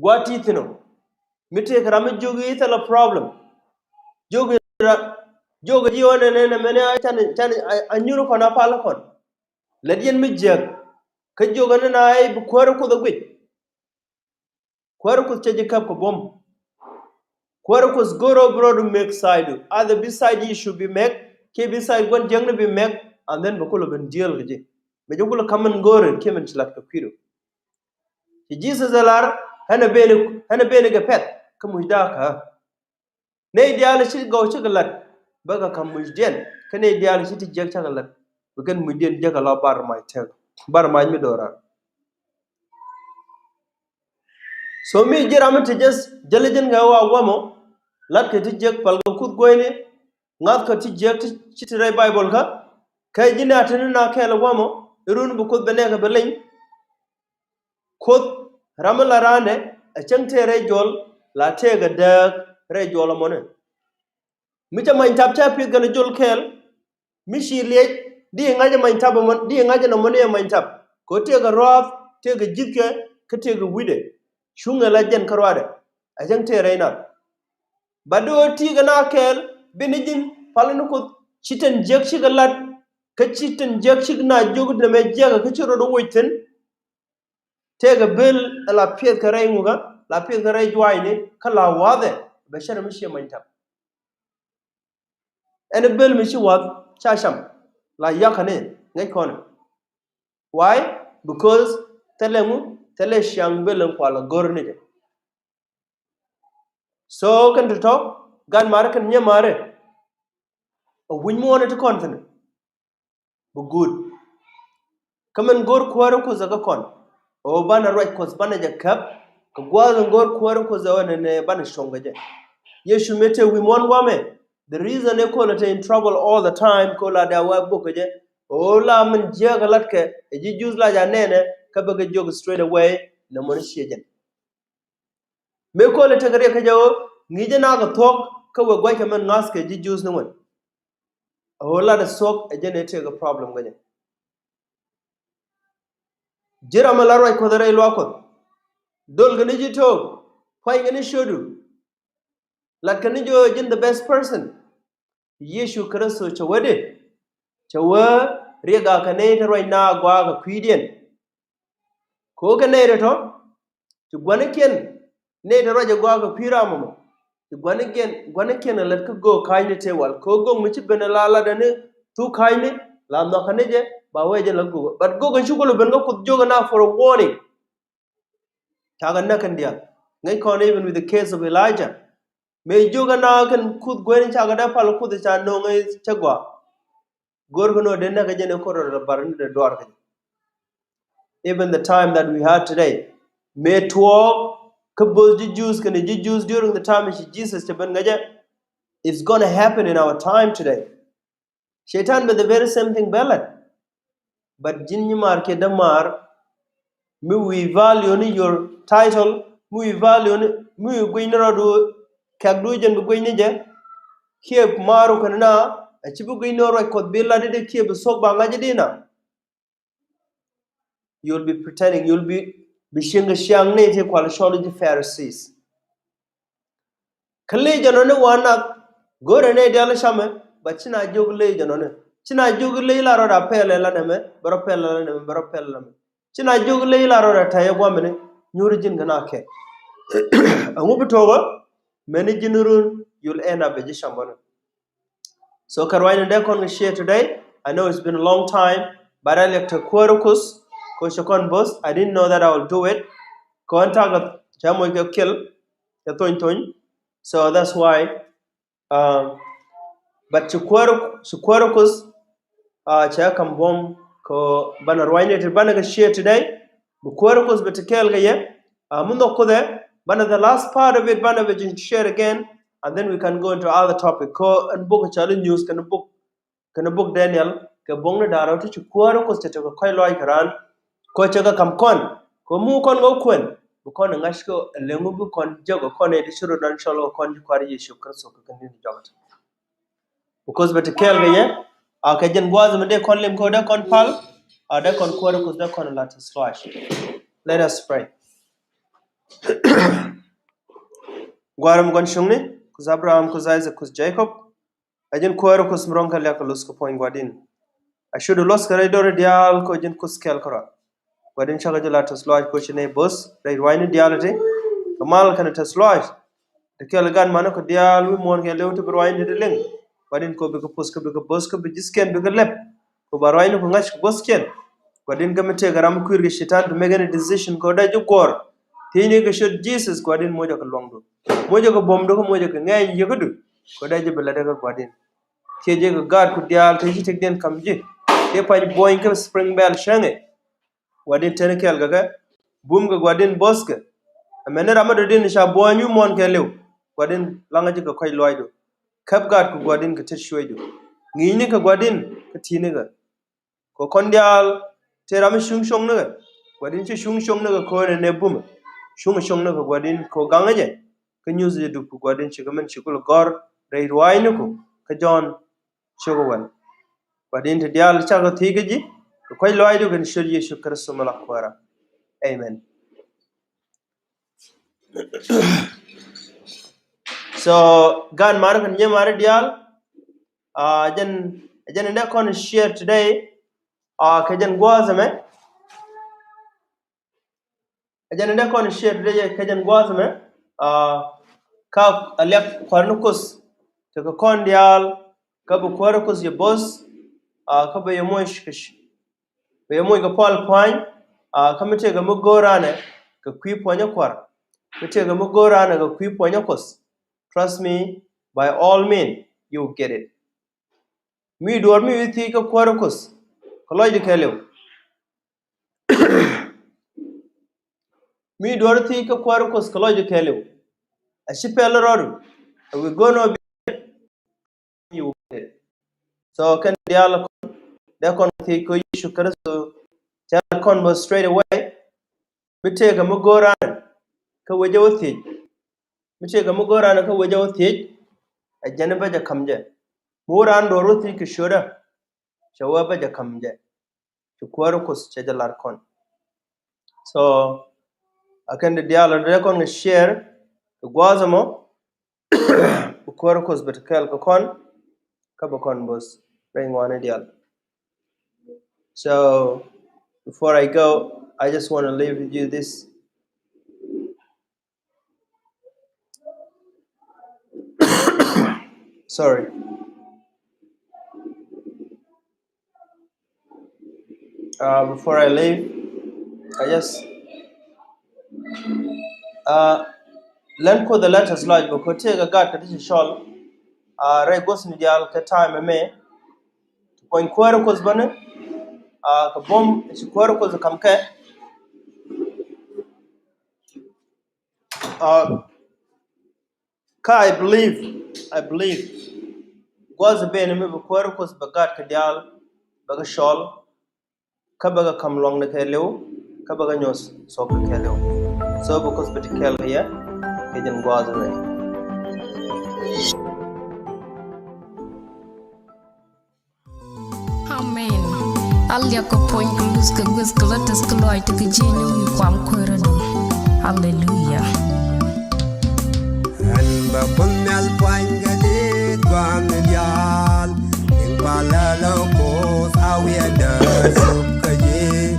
Gua̱a̱th ti thi̱n ɔ mi tëëkɛ ram mi jiök i̱ thilɛ problem. Jiök i̱ ra, jiök i̱ ji̱ ɣän ɛn ɛn ɛmɛn a can, can a nyuur kɔn a pal kɔn. Lät yɛn mi jiäk. Kä jiök ɛn ɛn a i̱ bi kuäär Kuoth ɛ guic. Kuäär Kuoth cɛ ji̱ käp kɛ buɔ̱m. Kuäär Kuoth go̱r ɔ bi rɔɔdu mek side du. Either bi side you should be mek, kiɛ bi side gua̱n jiäkni bi mek, and then bɛ kulɛ ben deal kɛ ji̱. Bɛ ji̱ kulɛ ka̱m min go̱o̱ri kiɛ min ci lat kɛ kui̱du. Ci Jesus ɛ lar, ɣän ɛ ben, ɣän ɛ ben kɛ pɛ̈th kä muc da̱a̱kä. Nɛy diaal ci gɔw cikɛ lat bä kɛ ka̱m mucdiɛn, kä nɛy diaal ci ti jiäk cakɛ lat bɛ kɛn mucdiɛn jiäk kɛ la bar mac tɛk, bar mac mi do̱raar. So mi ji̱ ram mi ti jɛ jäli ji̱n kɛ ɣöö a gua̱mɔ, latkɛ ti jiäk, pälkɛ Kuoth gueyni, ŋa̱thkɛ ti jiäk ti ci ti rɛy Baibol kä, kä ji̱n a teni na kɛɛl ɛ gua̱mɔ, i̱ run bi Kuoth bɛ nɛɛkɛ bɛ leny. Kuoth ram mi la raandɛ a cäŋ tëë rɛy juɔl, la tëëkɛ dääk rɛy juɔl ɛmɔni. Mi cɛ many tap cä pi̱th kɛn jol kɛɛl, mi ci liɛc, di ŋa̱c ɛ many tap ɛmɔ, di ŋa̱c ɛ nɔmɔni ɛ many tap. Kɛ ɣöö tëëkɛ ruath, tëëkɛ ji̱thkɛ, kä tëëkɛ wi̱cdɛ. Cuŋɛ la jɛn kä ruaadɛ a cäŋ tëë rɛy nath. Ba di ɣöö ti̱i̱ kɛ na kɛɛl, bi ni ji̱n pal ni Kuoth, ci tin jiäk cikɛ lat, kä ci tin jiäk cik na jiök nɛmɛ jiäkä kä ci rot woc thi̱n. Tëëkɛ bël ɛ la piɛth kɛ rɛy ŋukä, la piɛth kɛ rɛy juaacni, kä la wa̱thɛ, bɛ cärɛ mi ciɛ many tap. Ɛn bël mi ci wath ca cam, la yakä ni ŋäc kɔn. Why? Because thilɛ ŋu, thilɛ ciaŋ bël in kual a go̱r ni jɛ. So kɛn ti tɔ̱, gan mari kɛn nyɛ mari. A wi̱c muɔ̱ɔ̱n ti kɔn thi̱n. Bi guut. Kä min go̱o̱r kuäärä Kuoth ɛ kä kɔn. Ɣöö banɛ ruac Kuɔth banɛ jɛ käp. Kɛ gua̱a̱th in go̱o̱r kuäärä Kuoth ɛ ɣöö nɛnɛ banɛ cuɔ̱ŋ kɛ jɛ. Yecu mëë tëë wi̱i̱ muɔ̱ɔ̱n gua̱a̱mɛ. The reason ɛ kɔlɛ te in trouble all the time kɛ ɣöö la dee a wee bok kɛ jɛ. Ɣöö la min jiääk ɛ latkɛ ɛ ji̱ Juudh la jɛ a nɛnɛ kä bɛ kɛ jiök straight away nɛ mɔni ciɛ jɛn. Mëë kɔlɛ tekɛ riɛk kä jɛ ɣöö ŋi̱i̱cä na kɛ thuɔ̱k kä wëë gua̱ckɛ min ŋa̱thkɛ ji̱ Juudh ni wän. Ɣöö latdɛ thuɔ̱k ɛ jɛn ɛ tëëkɛ problem kä jɛ. Ji̱ ram mi la ruac Kuɔth rɛy luaak Kuɔth. Dolkɛ ni ji̱ to̱o̱k, pua̱nykɛ ni ciötdu. Latkɛ ni ji̱ ɣöö ji̱n the best person. Yecu Kritho cɛ wee di? Cɛ wee riɛk a kɛ nɛy te ruac na gɔaa kɛ kui̱diɛn. Kɛ ɣöö kɛ nɛy te tɔ̱ ci gua̱nikiɛn, nɛy te ruac a gɔaa kɛ kui̱ ram ɛmɔ, ci gua̱nikiɛn, gua̱nikiɛn a lät kä göök ka̱a̱cni tëë wal. Kɛ ɣöö göök mi ci ben a la latdɛ ni thuk ka̱a̱cni, la nhɔakä ni jɛ ba wee jɛ la göök. But göök in ci kulɛ ben kä Kuoth jiök ɛ na for a warning. Cakɛ näk kɛn diaal. Ŋäc kɔn even with the case of Elijah. Mëë jiök ɛn a kɛn kuth guɛɛni cakɛ dee pal kuth ca no̱o̱ŋ cɛ gɔaa. Go̱o̱rkɛ nɔ dee näk kɛ jɛ ni ko̱r rɔ bar ni dee duar kɛ jɛ. Even the time that we had today, mëë tuɔɔk kä both ji̱ Jews kɛnɛ ji̱ Jews during the time of Jesus cɛ ben kɛ jɛ, it's gonna happen in our time today. Cɛytan bɛ the very same thing bɛ lɛt. But ji̱n nyimaar kiɛ dämaar, mi wi̱i̱ value ni your title, mi wi̱i̱ value ni, mi wi̱i̱ gui̱ny ni rɔɔdu, kɛk du jɛn bi gui̱ny ni jɛ. Kiɛ maaru kɛn na, a ci bi gui̱ny ni ruac Kuɔth bi lat di di kiɛ bi thok ba ŋa̱c di na. You'll be pretending, you'll be, bi cieŋ kɛ ciaŋ ni ti kual cɔl ji̱ Pharisees. Kä ley jɛ nɔni wa nath, go̱rɛ nɛ dial camɛ, but ci na jiök ley jɛ nɔni. Ci na jiök ley la rɔɔda pɛl la nɛmɛ, bɛ rɔ pɛl la nɛmɛ, bɛ rɔ pɛl la nɛmɛ. Ci na jiök ley la rɔɔda tɛy guamɛ ni, nyuri ji̱n kɛ na kɛ. Ɛŋu bi to̱kä, mɛni ji̱n run, you'll end up bɛ ji̱ cambɔni. So kɛ ruacni dee kɔn kɛ share today. I know it's been a long time, but I like to kuäär kuth, kɛ cɛ kɔn both. I didn't know that I will do it. Kɔn takɛ cɛ moc kɛ kill, cɛ thony thony. So that's why, um, but ci kuäär, ci kuäär kuth, uh, cɛ kam buɔm kɛ banɛ ruacni ti banɛ kɛ share today. Bi kuäär kuth bi ti kɛɛl kɛ yɛ. Uh, mi nhɔk kuthɛ, banɛ the last part of it, banɛ bi share again, and then we can go into other topic. Kɛ ɛn buk cɔali news kɛn buk, kɛn buk Daniel, kɛ buɔ̱ŋni da̱ŋ rɛw ti ci kuäär kuth cɛ tekɛ kɔc lɔaac kɛ raan. Kɛ cɛ kɛ kam kɔn, kɛ mu kɔn kɛ kuɛn, bi kɔn ŋa̱c kɛ ɛlɛŋu bi kɔn jek kɛ kɔn ɛ ti ci rot dan cɔl kɛ kɔn ci kua̱r Yecu Kritho kɛ kɛ ni̱n jɔk. Because bɛ ti kɛɛl kɛ yɛ, a kɛ jɛn gua̱a̱th mi dee kɔn lim kɛ dee kɔn pal, a dee kɔn kuäär kuth dee kɔn la ti sluac. Let us pray. Gua̱a̱r mi gɔn cuŋni, kuth Abraham, kuth Isaac, kuth Jacob. A jɛn kuäär kuth mi rɔ̱ŋ kɛ liak kɛ luth kɛ puɔ̱ny Gua̱din. A cot luɔth kɛ rɛy do̱ri diaal kɛ jɛn kuth kɛɛl kɛ rɔ. Gua̱din cakɛ jɛ la tɛth lɔaac kɛ ci nɛy bo̱th rɛy ruaacni diaal ti. Kɛ mal kɛnɛ tɛth lɔaac. Ti kɛl gan mani kɛ diaal wi̱i̱ muɔ̱ɔ̱n kɛ lëw ti bi ruaacni ti liŋ. Gua̱din kɛ bikɛ puth kɛ bikɛ bo̱th kɛ bi ji̱thkiɛn bikɛ lɛp. Kɛ ba ruaacni kɛ ŋa̱c kɛ bo̱thkiɛn. Gua̱din kɛ mi tëëkɛ ram mi kui̱r kɛ citan to make any decision kɛ dee ji̱ guɔ̱ɔ̱r. Thiecni kɛ ciöt Jesus Gua̱din muɔcɛ kɛ luaŋdu. Muɔcɛ kɛ buɔ̱mdu kɛ muɔcɛ kɛ ŋɛɛny yiekädu. Kɛ dee ji̱ bi lätdɛ kɛ Gua̱din. Thiecɛ kɛ gaatku diaal te ci tëkdiɛn ka̱m ji̱. Te pa̱ny buɔ̱ny kä Spring Bell cäŋɛ. Gua̱din teni kɛɛl kɛ kɛ. Bum kɛ Gua̱din bo̱thkɛ. Ɛmɛni ram mi dɔ̱diɛn ca buɔ̱ny wi̱i̱ muɔ̱ɔ̱n kɛ liw. Gua̱din laŋä ji̱ kɛ kɔ̱c luaacdu. Käp gaatku Gua̱din kɛ tet cuëëcdu. Ŋi̱i̱cni kɛ Gua̱din kɛ ti̱i̱ni kɛ. Kɛ kɔn diaal te ram mi cuŋ cuɔ̱ŋ ni kɛ. Gua̱din ci cuŋ cuɔ̱ŋ ni kɛ kɛ ɣöö nɛ nɛ bumɛ. Cuŋ cuɔ̱ŋ ni kɛ Gua̱din kɛ ɣöö gaŋä jɛ. Kä nyuth jɛ dup kɛ Gua̱din cikɛ min ci kulɛ gɔ̱r rɛy ruaacniku kä Jɔ̱ɔ̱n cio̱k wäl. Gua̱din ti diaal cakɛ thiec kä ji̱ kɛ kɔ̱c lɔaacdu kɛnɛ ciöt Yecu Kritho mi la Kuäärä. Amen. So gan mari kɛn nyɛ mari diaal. A jɛn, a jɛn in dee kɔn share today. A kɛ jɛn gua̱a̱th ɛmɛ. A jɛn in dee kɔn share today kɛ jɛn gua̱a̱th ɛmɛ. A ka a liak kua̱r ni kuth. Tekɛ kɔn diaal kä bi kuäär kuth yɛ bo̱th. A kä bi yɛ moc kɛ ci. Bɛ yɛ moc kɛ pual pua̱ny, a kä mi tëëkɛ mi go̱o̱r ranɛ kɛ kui̱ puɔ̱nyä kua̱r. Mi tëëkɛ mi go̱o̱r ranɛ kɛ kui̱ puɔ̱nyä kuɔth. Trust me, by all means, you will get it. Mi duɔ̱ɔ̱r mi wi̱i̱ thiec kä kuäär kuɔth kɛ lɔcdɛ kɛɛliw. Mi duɔ̱ɔ̱r thiec kä kuäär kuɔth kɛ lɔcdɛ kɛɛliw. A ci pɛl rɔɔdu. A wi̱i̱ go̱o̱r nɔ bi So kɛn diaal kɔn dee kɔn thiec kɛ Yecu Kritho. Cɛ kɔn bä straight away. Mi tëëkɛ mi go̱o̱r ranɛ kä wecɛ wä thiec. Mi tëëkɛ mi go̱o̱r ranɛ kä wecɛ wä thiec. Ɛ jɛn bä jɛ ka̱m jɛ. Mi wä ran duɔ̱ɔ̱r wä thiec kɛ ciötdä. Cɛ wä bä jɛ ka̱m jɛ. Ci kuäär kuth cɛ jɛ lar kɔn. So a kɛn di diaal dee kɔn kɛ share kɛ gua̱a̱th ɛmɔ. Bi kuäär kuth bi ti kɛɛl kɛ kɔn kä bi kɔn bo̱th rɛy ŋuani diaal. So before I go, I just want to leave with you this. Sorry. Uh, before I leave, I just, uh, Lɛn Kuoth ɛ letters lɔc bä kɛ tëëkɛ gaat kɛ ti ci cɔl. A rɛy guɔ̱thni diaal kɛ time ɛmɛ. Puɔ̱ny kuäärä Kuoth bäni. A kɛ buɔ̱m ci kuäärä Kuoth kam kɛ. A kä I believe, I believe gua̱th ben mi bi kuäär Kuoth bɛ gaat kɛ diaal bɛ kɛ cɔl. Kä bɛ kɛ ka̱m luaŋni kɛɛliw kä bɛ kɛ nyuɔ̱th thuɔ̱k kɛɛliw. So bi Kuoth bɛ ti kɛɛl kɛ yɛ kɛ jɛn gua̱th mɛ. Amen. A liak kɛ puɔ̱ny kɛ luth kɛ gueth kɛ letters kɛ lɔaac ti kɛ jiɛc ni wi̱i̱ kuam kuäärä dɔ̱ŋ. Hallelujah. Ɛn bä Kuoth Nhial puany kɛ dit gua̱a̱th diaal. Liŋ palä lä Kuoth a wiɛtdä cop kä ji̱.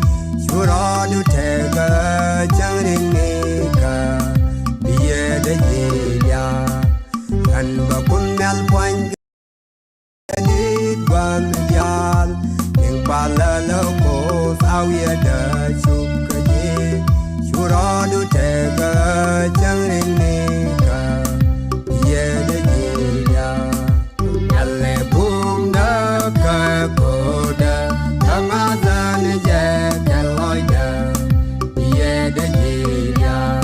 Cu rɔɔdu tëkä cäŋ riŋ ni kä bi yɛ dee ji̱ diaal. Ɛn bä Kuoth Nhial puany kɛ dit gua̱a̱th diaal. Liŋ palä lä Kuoth a wiɛtdä cop kä ji̱. Cu rɔɔdu tëkä cäŋ riŋ ni kä bi yɛ dee ji̱ diaal. Nhial ɛ bumdä kä ko̱dä kä ŋa̱thä ni jɛ kɛ lɔcdä bi yɛ dee ji̱ diaal.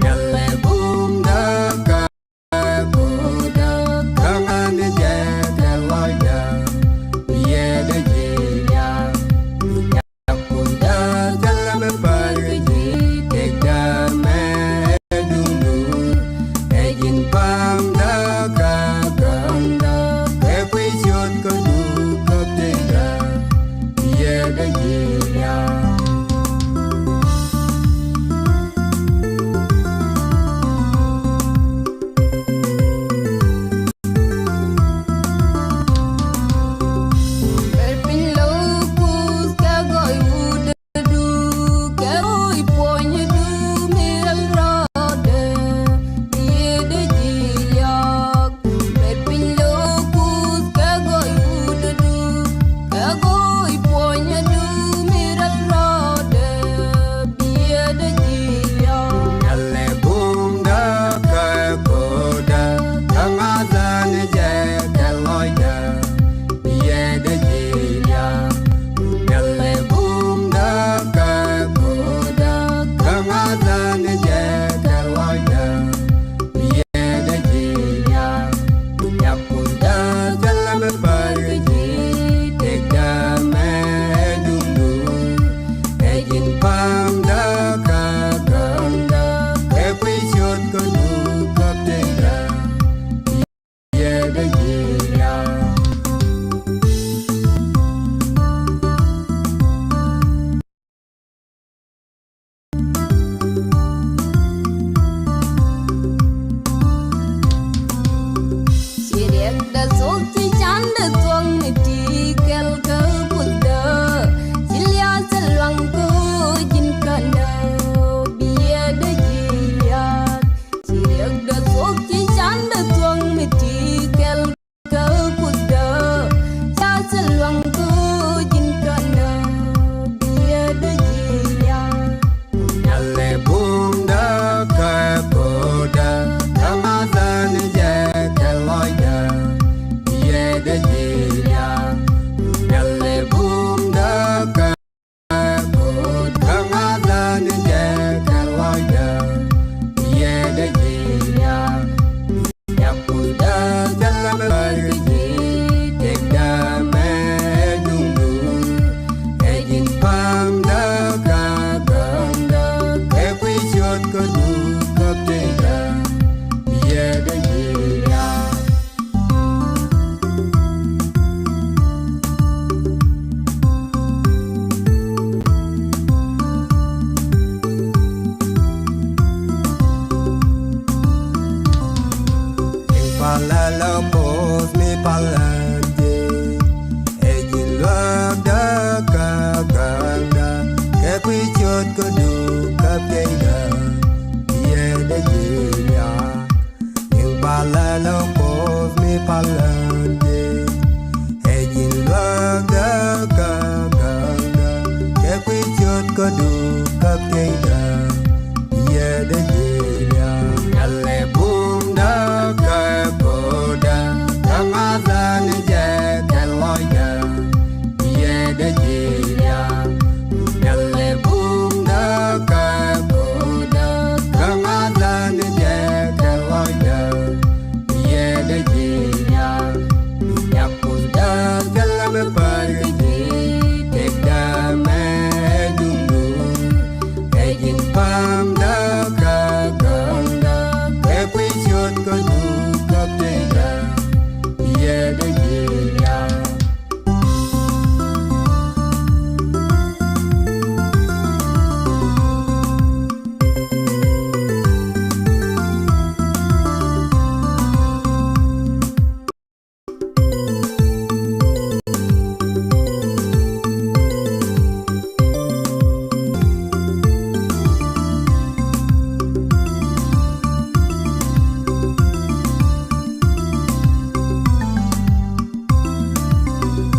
Nhial ɛ bumdä kä